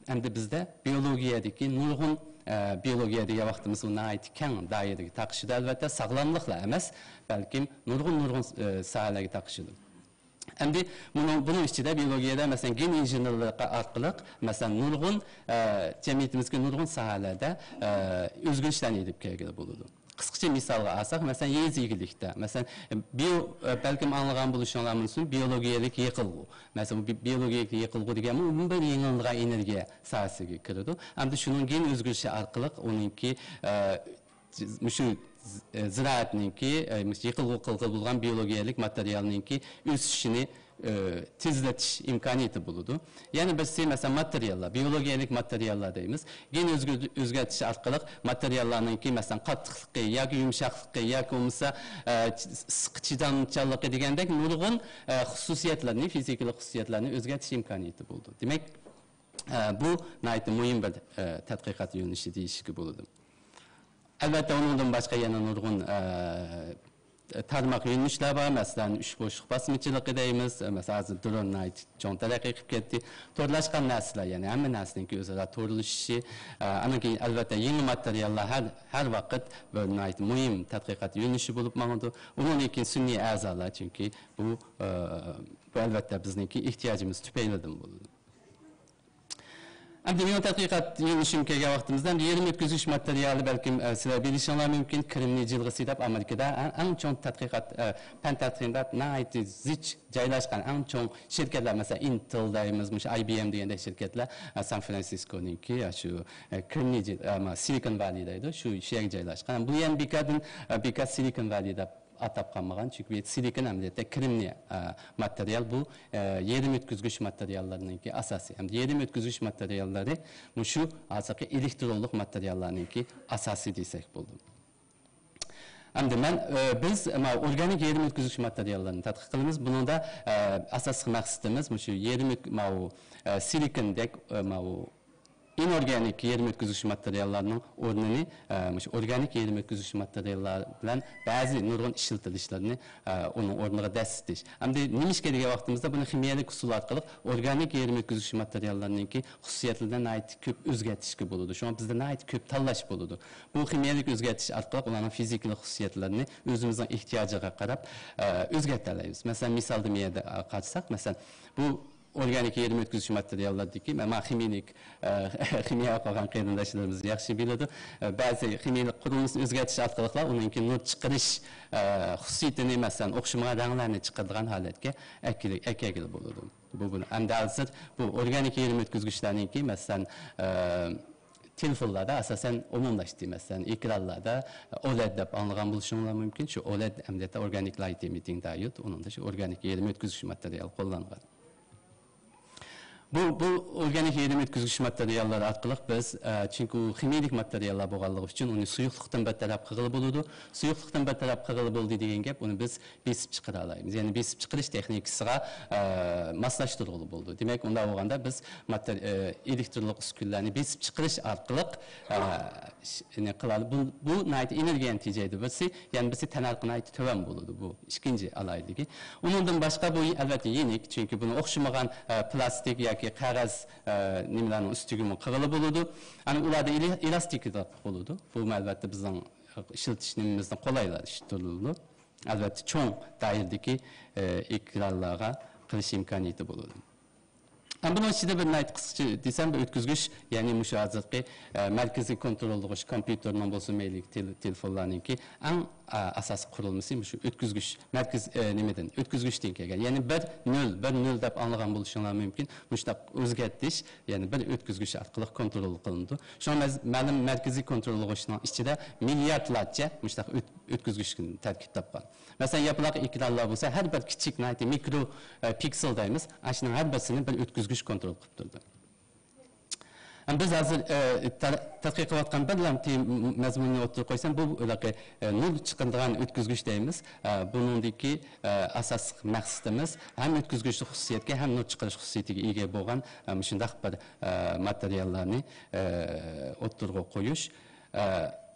ئەمدى بىزدە بىيولوگىيەدىكى نۇرغۇن، ئە، بىيولوگىيە دېگەن ۋاقتىمىز ئۇ ناھايىتى كەڭ دائىرىگە تاقىشىدۇ. ئەلۋەتتە، ساغلاملىقلا ئەمەس، بەلكىم نۇرغۇن، نۇرغۇن، ئە، ساھەلەرگە تاقىشىدۇ. ئەمدى بۇنىڭ، بۇنىڭ ئىچىدە بىيولوگىيەدە، مەسىلەن، گېن ئىنژېنېرلىقى ئارقىلىق، مەسىلەن، نۇرغۇن، ئە، جەمئىيىتىمىزگە نۇرغۇن ساھەلەردە، ئە، ئۆزگىرىشلەرنى ئېلىپ كەلگىلى بولىدۇ. قىسقىچە مىسالغا ئالساق، مەسىلەن، يېزا ئىگىلىكتە، مەسىلەن، بىيو-، ئە، بەلكىم ئاڭلىغان بولۇشۇڭلار مۇمكىن، بىيولوگىيەلىك يېقىلغۇ. مەسىلەن، بۇ بىيولوگىيەلىك يېقىلغۇ دېگەن بۇ بىر يېڭىلىدىغان ئېنېرگىيە ساھەسىگە كىرىدۇ. ئەمدى شۇنىڭ گېن ئۆزگىرىشى ئارقىلىق ئۇنىڭكى، ئە، مۇشۇ ز-، ئە، زىرائەتنىڭكى، ئە، مۇشۇ يېقىلغۇ قىلغىلى بولغان بىيولوگىيەلىك ماتېرىيالنىڭكى ئۆسۈشىنى، ئە، تېزلىتىش ئىمكانىيىتى بولىدۇ. يەنە بىرسى، مەسىلەن، ماتېرىياللار، بىيولوگىيەلىك ماتېرىياللار دەيمىز. گېن ئۆزگەر-، ئۆزگەرتىش ئارقىلىق ماتېرىياللارنىڭكى، مەسىلەن، قاتتىقلىقى ياكى يۇمشاقلىقى ياكى بولمىسا، ئە، چ-، ئىسسىققا چىدامچانلىقى دېگەندەك نۇرغۇن، ئە، خۇسۇسىيەتلەرنى، فىزىكىلىق خۇسۇسىيەتلەرنى ئۆزگەرتىش ئىمكانىيىتى بولىدۇ. دېمەك، ئە، بۇ ناھايىتى مۇھىم بىر، ئە، تەتقىقات يۆنىلىشى دېيىشكە بولىدۇ. ئەلۋەتتە، ئۇنىڭدىن باشقا يەنە نۇرغۇن، ئە، تارماق يۆنىلىشلەر بار. مەسىلەن، ئۈچ بوشلۇق باسمىچىلىقى دەيمىز. مەسىلەن، ھازىر درون ناھايىتى چوڭ تەرەققىي قىلىپ كەتتى. تورلاشقان نەرسىلەر، يەنى ھەممە نەرسىنىڭكى ئۆزئارا تورلىشىشى. ئە، ئانىڭ كېيىن، ئەلۋەتتە، يېڭى ماتېرىياللار ھەر، ھەر ۋاقىت بىر ناھايىتى مۇھىم تەتقىقات يۆنىلىشى بولۇپ ماڭىدۇ. ئۇنىڭدىن كېيىن سۈنئىي ئەزالار، چۈنكى بۇ، ئە، بۇ، ئەلۋەتتە، بىزنىڭكى ئېھتىياجىمىز تۈپەيلىدىن بولىدۇ. ئەمدى مېنىڭ تەتقىقات يۆنىلىشىمگە كەلگەن ۋاقتىمىزدا، ئەمدى يېرىم ئۆتكۈزگۈچ ماتېرىيالى، بەلكىم، ئە، سىلەر بىلىشىڭلار مۇمكىن، كرېمنىي جىلغىسى دەپ ئامېرىكىدا ئەڭ، ئەڭ چوڭ تەتقىقات، ئە، پەن تەتقىقات ناھايىتى زىچ جايلاشقان ئەڭ چوڭ شىركەتلەر، مەسىلەن، ئىنتېل دەيمىز، مۇشۇ ئاي بى ئېم دېگەندەك شىركەتلەر، ئە، سان فرانسىسكونىڭكى، ئە، شۇ، ئە، كرېمنىي جىل، ئە، ما، سىلىكون ۋەللى دەيدۇ، شۇ، شۇ يەرگە جايلاشقان. بۇ يەنە بىكاردىن، ئە، بىكار سىلىكون ۋەللى دەپ ئاتاپ قالمىغان، چۈنكى بۇ سىلىكون ئەمەلىيەتتە كرېمنىي، ئە، ماتېرىيال، بۇ، ئە، يېرىم ئۆتكۈزگۈچ ماتېرىياللارنىڭكى ئاساسى. ھەمدە يېرىم ئۆتكۈزگۈچ ماتېرىياللىرى مۇشۇ ھازىرقى ئېلېكترونلۇق ماتېرىياللارنىڭكى ئاساسى دېسەك بولىدۇ. ئەمدى مەن، ئە، بىز، ما، ئورگانىك يېرىم ئۆتكۈزگۈچ ماتېرىياللارنى تەتقىق قىلىمىز. بۇنىڭدا، ئە، ئاساسلىق مەقسىتىمىز مۇشۇ يېرىم ئۆت-، ماۋۇ، ئە، سىلىكوندەك، ئە، ماۋۇ ئىنئورگانىك يېرىم ئۆتكۈزگۈچ ماتېرىياللارنىڭ ئورنىنى، ئە، مۇشۇ ئورگانىك يېرىم ئۆتكۈزگۈچ ماتېرىياللار بىلەن بەزى نۇرغۇن ئىشلىتىلىشلىرىنى، ئە، ئۇنىڭ ئورنىغا دەسسىتىش. ئەمدى نېمىشقا دېگەن ۋاقتىمىزدا بۇنى خىمىيەلىك ئۇسۇل ئارقىلىق ئورگانىك يېرىم ئۆتكۈزگۈچ ماتېرىياللارنىڭكى خۇسۇسىيەتلىرىنى ناھايىتى كۆپ ئۆزگەرتىشكە بولىدۇ. شۇڭا بىزدە ناھايىتى كۆپ تاللاش بولىدۇ. بۇ خىمىيەلىك ئۆزگەرتىش ئارقىلىق ئۇلارنىڭ فىزىكىلىق خۇسۇسىيەتلىرىنى ئۆزىمىزنىڭ ئېھتىياجىغا قاراپ، ئە، ئۆزگەرتەلەيمىز. مەسىلەن، مىسالدا مەيەردە، ئە، قارىساق، مەسىلەن، بۇ ئورگانىك يېرىم ئۆتكۈزۈش ماتېرىياللاردىكى، مانا خىمىيىلىك، ئە، خىمىيە ئوقۇغان قېرىنداشلىرىمىز ياخشى بىلىدۇ. ئە، بەزى خىمىيىلىك قۇرۇلمىسىنى ئۆزگەرتىش ئارقىلىقلا ئۇنىڭكى نۇر چىقىرىش، ئە، خۇسۇسىيىتىنى، مەسىلەن، ئوخشىمىغان رەڭلەرنى چىقىرىدىغان ھالەتكە ئەكىلى-، ئەكەلگىلى بولىدۇ. بۇ، بۇ، ئەمدى ھازىر بۇ ئورگانىك يېرىم ئۆتكۈزگۈچلەرنىڭكى، مەسىلەن، ئە، تېلېفونلاردا ئاساسەن ئومۇملاشتى. مەسىلەن، ئېكرانلاردا ئولېد دەپ ئاڭلىغان بولۇشۇڭلار مۇمكىن. شۇ ئولېد ئەمەلىيەتتە ئورگانىك لايت ئېمىتىڭ دايود، ئۇنىڭدا شۇ ئورگانىك يېرىم ئۆتكۈزگۈچ ماتېرىيال قوللانغان. بۇ، بۇ ئورگانىك يېرىم ئۆتكۈزگۈچ ماتېرىياللار ئارقىلىق بىز، ئە، چۈنكى ئۇ خىمىيىلىك ماتېرىياللار بولغانلىقى ئۈچۈن ئۇنى سۇيۇقلۇقتىن بىر تەرەپ قىلغىلى بولىدۇ. سۇيۇقلۇقتىن بىر تەرەپ قىلغىلى بولدى دېگەن گەپ، ئۇنى بىز بېسىپ چىقىرالايمىز. يەنى بېسىپ چىقىرىش تېخنىكىسىغا، ئە، ماسلاشتۇرغىلى بولىدۇ. دېمەك، ئۇنداق بولغاندا بىز ماتېر-، ئە، ئېلېكترونلۇق ئۈسكۈنىلەرنى بېسىپ چىقىرىش ئارقىلىق، ئە، ش-، نېمە قىلالى. بۇ، بۇ ناھايىتى ئېنېرگىيەنى تېجەيدۇ، بىرسى، يەنە بىرسى تەننەرخى ناھايىتى تۆۋەن بولىدۇ. بۇ ئىككىنچى ئالاھىدىلىكى. ئۇنىڭدىن باشقا بۇ، ئەلۋەتتە، يېنىك، چۈنكى بۇنى ئوخشىمىغان، ئە، پىلاستىك ياكى قەغەز، ئە، نېمىلەرنىڭ ئۈستىگىمۇ قىلغىلى بولىدۇ. ئەنە ئۇلاردا ئېلى-، ئېلاستىكىلىق بولىدۇ. بۇمۇ، ئەلۋەتتە، بىزنىڭ ئىشلىتىش نېمىمىزنى قولايلاشتۇرىدۇ. ئەلۋەتتە، چوڭ دائىرىدىكى، ئە، ئېكرانلارغا قىلىش ئىمكانىيىتى بولىدۇ. ئەمما بۇنىڭ ئىچىدە بىر ناھايىتى قىسقىچە دېسەم، بىر ئۆتكۈزگۈچ، يەنى مۇشۇ ھازىرقى، ئە، مەركىزىي كونتروللىغۇچ كومپيۇتېرنىڭ بولسۇن، مەيلى تېل-، تېلېفونلارنىڭكى ئەڭ، ئە، ئاساسىي قۇرۇلمىسى مۇشۇ ئۆتكۈزگۈچ، مەركىز، ئە، نېمىدىن، ئۆتكۈزگۈچتىن كەلگەن. يەنى بىر نۆل، بىر نۆل دەپ ئاڭلىغان بولۇشۇڭلار مۇمكىن. مۇشۇنداق ئۆزگەرتىش، يەنى بىر ئۆتكۈزگۈچ ئارقىلىق كونترول قىلىنىدۇ. شۇڭا مەز-، مەلۇم مەركىزىي كونتروللىغۇچنىڭ ئىچىدە مىلياردلارچە مۇشۇنداق ئۆت-، ئۆتكۈزگۈچتىن تەركىب تاپقان. مەسىلەن، ياپىلاق ئېكرانلار بولسا، ھەر بىر كىچىك، ناھايىتى مىكرو، ئە، پىكسېل دەيمىز، ئاشۇنىڭ ھەر بىرسىنى بىر ئۆتكۈزگۈچ كونترول قىلىپ تۇرىدۇ. ھەم بىز ھازىر، ئە، تەر-، تەتقىق قىلىۋاتقان بىرلا تېم-، مەزمۇننى ئوتتۇرىغا قويسام، بۇ ھېلىقى، ئە، نۇر چىقىرىدىغان ئۆتكۈزگۈچ دەيمىز. ئە، بۇنىڭدىكى، ئە، ئاساسلىق مەقسىتىمىز ھەم ئۆتكۈزگۈچلۈك خۇسۇسىيەتكە، ھەم نۇر چىقىرىش خۇسۇسىيىتىگە ئىگە بولغان، ئە، مۇشۇنداق بىر، ئە، ماتېرىياللارنى، ئە، ئوتتۇرىغا قويۇش. ئە،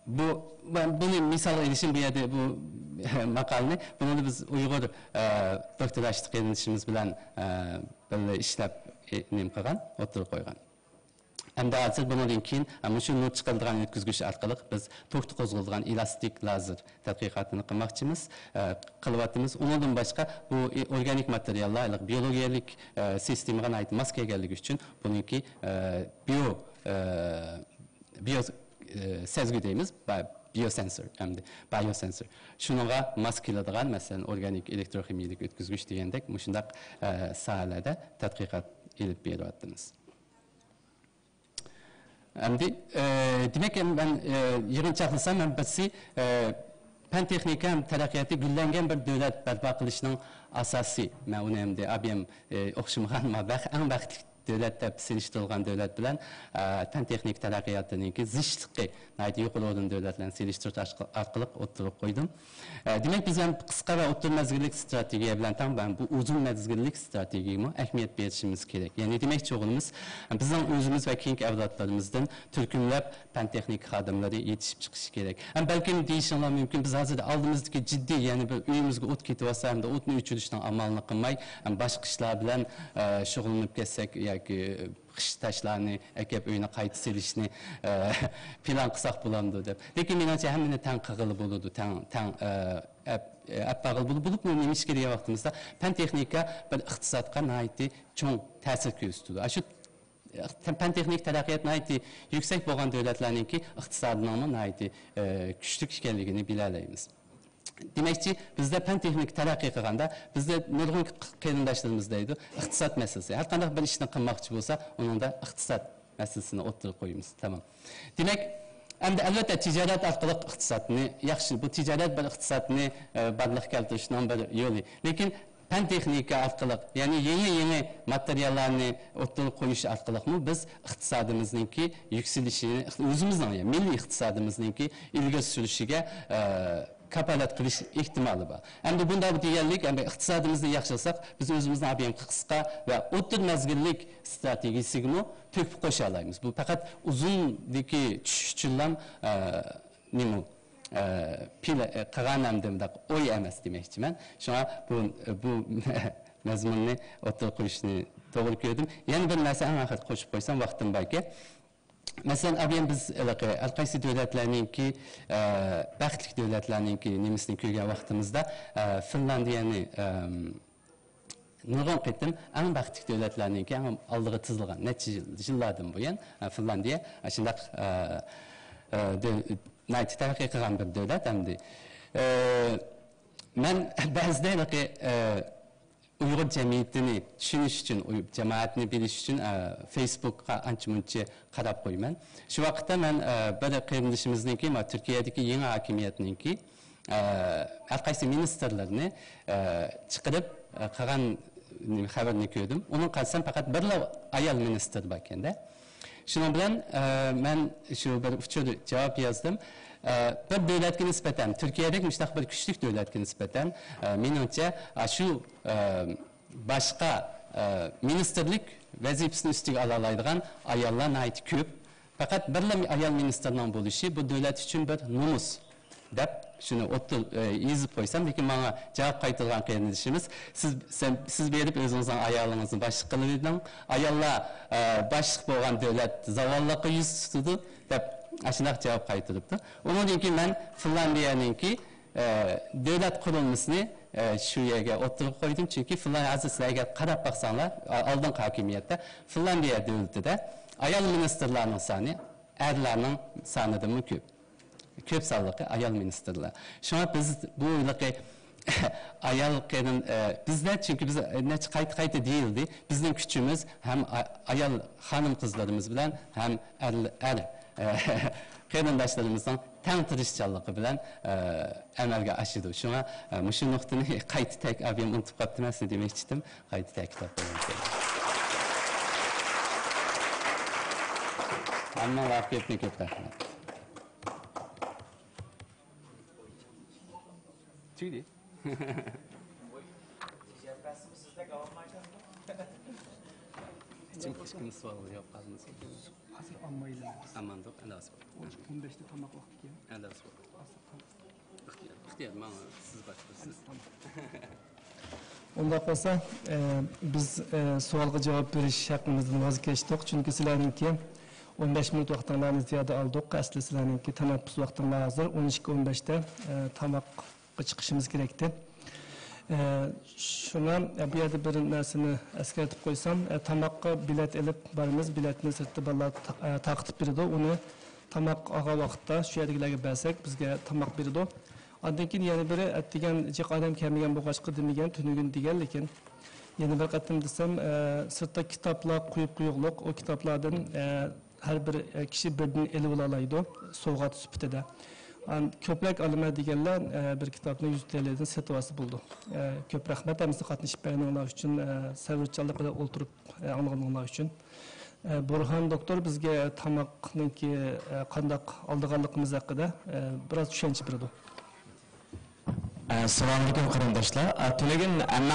بۇ، مەن بۇنى مىسالغا ئېلىشىم، بۇ يەردە بۇ ماقالىنى، بۇنىڭدا بىز ئۇيغۇر، ئە، دوكتوراشلىق قېرىندىشىمىز بىلەن، ئە، بىللە ئىشلەپ، ئە، نېمە قىلغان، ئوتتۇرىغا قويغان. ئەمدى ھازىر بۇنىڭدىن كېيىن، ئە، مۇشۇ نۇر چىقىرىدىغان ئۆتكۈزگۈچ ئارقىلىق بىز توكتا قوزغىلىدىغان ئېلاستىك لازېر تەتقىقاتىنى قىلماقچىمىز، ئە، قىلىۋاتىمىز. ئۇنىڭدىن باشقا بۇ ئى-، ئورگانىك ماتېرىياللار بىيولوگىيەلىك، ئە، سىستېمىغا ناھايىتى ماس كەلگەنلىكى ئۈچۈن بۇنىڭكى، ئە، بىيو، ئە، بىيو، ئە، سەزگۈ دەيمىز، با-، بىيوسېنسور ئەمدى، بايوسېنسور. شۇنىڭغا ماس كېلىدىغان، مەسىلەن، ئورگانىك ئېلېكتروخىمىيىلىك ئۆتكۈزگۈچ دېگەندەك مۇشۇنداق، ئە، ساھەلەردە تەتقىقات ئېلىپ بېرىۋاتىمىز. ئەمدى، ئە، دېمەك، مەن، ئە، يىغىنچاقلىسام، مەن بىرسى، ئە، پەن تېخنىكا ھەم تەرەققىياتى گۈللەنگەن بىر دۆلەت بەرپا قىلىشنىڭ ئاساسى. مەن ئۇنى ئەمدى ئابىيەم، ئە، ئوخشىمىغان، ما، بەخ-، ئەڭ بەختلىك دۆلەت دەپ سېلىشتۇرۇلغان دۆلەت بىلەن، ئە، پەن تېخنىكا تەرەققىياتىنىڭكى زىچلىقى ناھايىتى يۇقىرى ئورۇن دۆلەت بىلەن سېلىشتۇرۇش ئارقا-، ئارقىلىق ئوتتۇرىغا قويدۇم. ئە، دېمەك، بىز ھەم قىسقا ۋە ئوتتۇرا مەزگىللىك ئىستراتېگىيە بىلەن تەڭ، بۇ ئۇزۇن مەزگىللىك ئىستراتېگىيەگىمۇ ئەھمىيەت بېرىشىمىز كېرەك. يەنى دېمەكچى بولغىنىمىز، بىزنىڭ ئۆزىمىز ۋە كېيىنكى ئەۋلادلىرىمىزدىن تۈركۈملەپ پەن تېخنىكا خادىملىرى يېتىشىپ چىقىشى كېرەك. ھەم بەلكىم دېيىشىڭلار مۇمكىن، بىز ھازىر ئالدىمىزدىكى جىددىي، يەنى بىر ئۆيىمىزگە ئوت كېتىۋاتسا، ھەمدە ئوتنى ئۆچۈرۈشنىڭ ئامالىنى قىلماي، ھەم باشقا ئىشلار بىلەن، ئە، شۇغۇللىنىپ كەتسەك ياكى خىش تاشلارنى ئەكەپ ئۆينى قايتا سېلىشنى، ئە، پىلان قىلساق بولامدۇ دەپ. لېكىن مېنىڭچە ھەممىنى تەڭ قىلغىلى بولىدۇ، تەڭ، تەڭ، ئە، ئەپ، ئەپ باغلىق بولۇپ، بولۇپمۇ نېمە ئىش دېگەن ۋاقتىمىزدا پەن تېخنىكا بىر ئىقتىسادقا ناھايىتى چوڭ تەسىر كۆرسىتىدۇ. ئاشۇ پەن تېخنىك تەرەققىيات ناھايىتى يۈكسەك بولغان دۆلەتلەرنىڭكى ئىقتىسادىنىڭمۇ ناھايىتى، ئە، كۈچلۈك ئىكەنلىكىنى بىلەلەيمىز. دېمەكچى، بىزدە پەن تېخنىك تەرەققىي قىلغاندا، بىزدە نۇرغۇن قېرىنداشلىرىمىز دەيدۇ، ئىقتىساد مەسىلىسى. ھەر قانداق بىر ئىشنى قىلماقچى بولسا، ئۇنىڭدا ئىقتىساد مەسىلىسىنى ئوتتۇرىغا قويىمىز. تامام. دېمەك، ئەمدى ئەلۋەتتە تىجارەت ئارقىلىق ئىقتىسادنى ياخشى، بۇ تىجارەت بىر ئىقتىسادنى، ئە، بارلىققا كەلتۈرۈشنىڭ بىر يولى. لېكىن پەن تېخنىكا ئارقىلىق، يەنى يېڭى، يېڭى ماتېرىياللارنى ئوتتۇرىغا قويۇش ئارقىلىقمۇ بىز ئىقتىسادىمىزنىڭكى يۈكسىلىشىنى، ئۆزىمىزنىڭ، يەنى مىللىي ئىقتىسادىمىزنىڭكى ئىلگىرى سۈرۈشىگە، ئە، كاپالەت قىلىش ئېھتىمالى بار. ئەمدى بۇنداق دېگەنلىك، ئەمدى ئىقتىسادىمىزنى ياخشىلىساق، بىز ئۆزىمىزنىڭ ئەبىيەم قىسقا ۋە ئوتتۇرا مەزگىللىك ئىستراتېگىيىسىگىمۇ تۆھپە قوشالايمىز. بۇ پەقەت ئۇزۇندىكى چۈشۈش ئۈچۈنلا، ئە، نېمە ئۇ، ئە، پىل-، ئە، قىلغان ھەمدە مۇنداق ئوي ئەمەس دېمەكچىمەن. شۇڭا بۇ، بۇ مەزمۇننى ئوتتۇرىغا قويۇشنى توغرا كۆردۈم. يەنە بىر نەرسە ئەڭ ئاخىرىدا قوشۇپ قويسام، ۋاقتىم باركەن. مەسىلەن، ئابىيەن بىز ھېلىقى ھەر قايسى دۆلەتلەرنىڭكى، ئە، بەختلىك دۆلەتلەرنىڭكى نېمىسىنى كۆرگەن ۋاقتىمىزدا، ئە، فىنلاندىيەنى، ئەم، نۇرغۇن قېتىم ئەڭ بەختلىك دۆلەتلەرنىڭكى ئەڭ ئالدىغا تىزىلغان نەچچە يىل، يىللاردىن بۇيان، ئە، فىنلاندىيە، ئە، شۇنداق، ئە، ئە، دۆ-، ناھايىتى تەرەققىي قىلغان بىر دۆلەت ئەمدى. ئە، مەن بەزىدە ھېلىقى، ئە، ئۇيغۇر جەمئىيىتىنى چۈشىنىش ئۈچۈن، ئۇي-، جامائەتنى بىلىش ئۈچۈن، ئە، فېيسبۇكقا ئانچە-مۇنچە قاراپ قويىمەن. شۇ ۋاقىتتا مەن، ئە، بىر قېرىندىشىمىزنىڭكى، ما، تۈركىيەدىكى يېڭى ھاكىمىيەتنىڭكى، ئە، ھەر قايسى مىنىستىرلىرىنى، ئە، چىقىرىپ، ئە، قىلغان خەۋىرىنى كۆردۈم. ئۇنىڭ قارىسام، پەقەت بىرلا ئايال مىنىستىر باركەن-دە. شۇنىڭ بىلەن، ئە، مەن شۇ بىر ئۇچۇر جاۋاب يازدىم. ئە، بىر دۆلەتكە نىسبەتەن، تۈركىيەدەك مۇشۇنداق بىر كۈچلۈك دۆلەتكە نىسبەتەن، ئە، مېنىڭچە، ئاشۇ، ئە، باشقا، ئە، مىنىستىرلىك ۋەزىپىسىنى ئۈستىگە ئالالايدىغان ئاياللار ناھايىتى كۆپ. پەقەت بىرلا ئايال مىنىستىرنىڭ بولۇشى بۇ دۆلەت ئۈچۈن بىر نومۇس، دەپ شۇنى ئوتتۇر-، ئە، يېزىپ قويسام، لېكىن ماڭا جاۋاب قايتۇرغان قېرىندىشىمىز، سىز، سەن، سىز بېرىپ ئۆزىڭىزنىڭ ئايالىڭىزنى باشلىق قىلىۋېلىڭ، ئاياللار، ئە، باشلىق بولغان دۆلەت زاۋاللىققا يۈز تۇتىدۇ، دەپ ئاشۇنداق جاۋاب قايتۇرۇپتۇ. ئۇنىڭدىن كېيىن مەن فىنلاندىيەنىڭكى، ئە، دۆلەت قۇرۇلمىسىنى، ئە، شۇ يەرگە ئوتتۇرىغا قويدۇم، چۈنكى فىنلاندىيە، ھازىر سىلەر ئەگەر قاراپ باقساڭلار، ئا-، ئالدىنقى ھاكىمىيەتتە فىنلاندىيە دۆلىتىدە ئايال مىنىستىرلارنىڭ سانى ئەرلەرنىڭ سانىدىنمۇ كۆپ. كۆپ سانلىقى ئايال مىنىستىرلار. شۇڭا بىز بۇ ھېلىقى ئايال قېرىن-، ئە، بىزدە، چۈنكى بىز نەچچە قايتا-قايتا دېيىلدى، بىزنىڭ كۈچىمىز ھەم ئا-، ئايال خانىم-قىزلىرىمىز بىلەن ھەم ئەر، ئەر، ئە، قېرىنداشلىرىمىزنىڭ تەڭ تىرىشچانلىقى بىلەن، ئە، ئەمەلگە ئاشىدۇ. شۇڭا، ئە، مۇشۇ نۇقتىنى قايتا تەك-، ئابىيەم ئۇنتۇپ قاپتىمەن سىزنى دېمەكچىدىم. قايتا تەكىتلەپ قويۇڭ. ھەممىڭلارغا كۆپتىن كۆپ رەھمەت. تۈگىدى. ھېچكىم، ھېچكىم سوئال يوق قالمىسۇن. ھازىر ئالمايلى. ئاماندۇق، ئەلاسى بار. ئون بەشتە تاماق ۋاقتى كېلىپ. ئەلاسى بار. ئىختىيار، ئىختىيار، ماڭا سىز باشقۇرسىز. ئۇنداق بولسا، ئە، بىز، ئە، سوئالغا جاۋاب بېرىش ھەققىمىزدىن ۋاز كەچتۇق، چۈنكى سىلەرنىڭكى ئون بەش مىنۇت ۋاقتىڭلارنى زىيادە ئالدۇق. ئەسلى سىلەرنىڭكى تەنەپپۇس ۋاقتىڭلار ھازىر ئون ئىككى ئون بەشتە، ئە، تاماققا چىقىشىمىز كېرەكتى. ئە، شۇڭا، ئە، بۇ يەردە بىر نەرسىنى ئەسكەرتىپ قويسام، ئە، تاماققا بېلەت ئېلىپ بارىمىز، بېلەتنى سىرتتا بالىلار تا-، ئە، تارقىتىپ بېرىدۇ، ئۇنى تاماق ئالغان ۋاقىتتا شۇ يەردىكىلەرگە بەرسەك، بىزگە تاماق بېرىدۇ. ئاندىن كېيىن يەنە بىرى، ئەتىگەن جىق ئادەم كەلمىگەن بولغاچقا دېمىگەن، تۈنۈگۈن دېگەن، لېكىن يەنە بىر قېتىم دېسەم، ئە، سىرتتا كىتابلار قويۇپ قويۇقلۇق، ئۇ كىتابلاردىن، ئە، ھەر بىر، ئە، كىشى بىردىن ئېلىۋالالايدۇ سوۋغات سۈپىتىدە. ئان-، كۆپرەك ئالىمەن دېگەنلەر، ئە، بىر كىتابنى يۈز تىيىنلىدىن سېتىۋالسا بولىدۇ. ئە، كۆپ رەھمەت ھەممىسى قاتنىشىپ بەرگىنىڭلار ئۈچۈن، ئە، سەۋرچانلىق بىلەن ئولتۇرۇپ، ئە، ئاڭلىغىنىڭلار ئۈچۈن. ئە، بۇرھان دوكتور بىزگە تاماقنىڭكى، ئە، قانداق ئالىدىغانلىقىمىز ھەققىدە، ئە، بىراز چۈشەنچە بېرىدۇ. ئە، سالامۇئەلەيكۇم قېرىنداشلار. ئە، تۈنۈگۈن ھەممە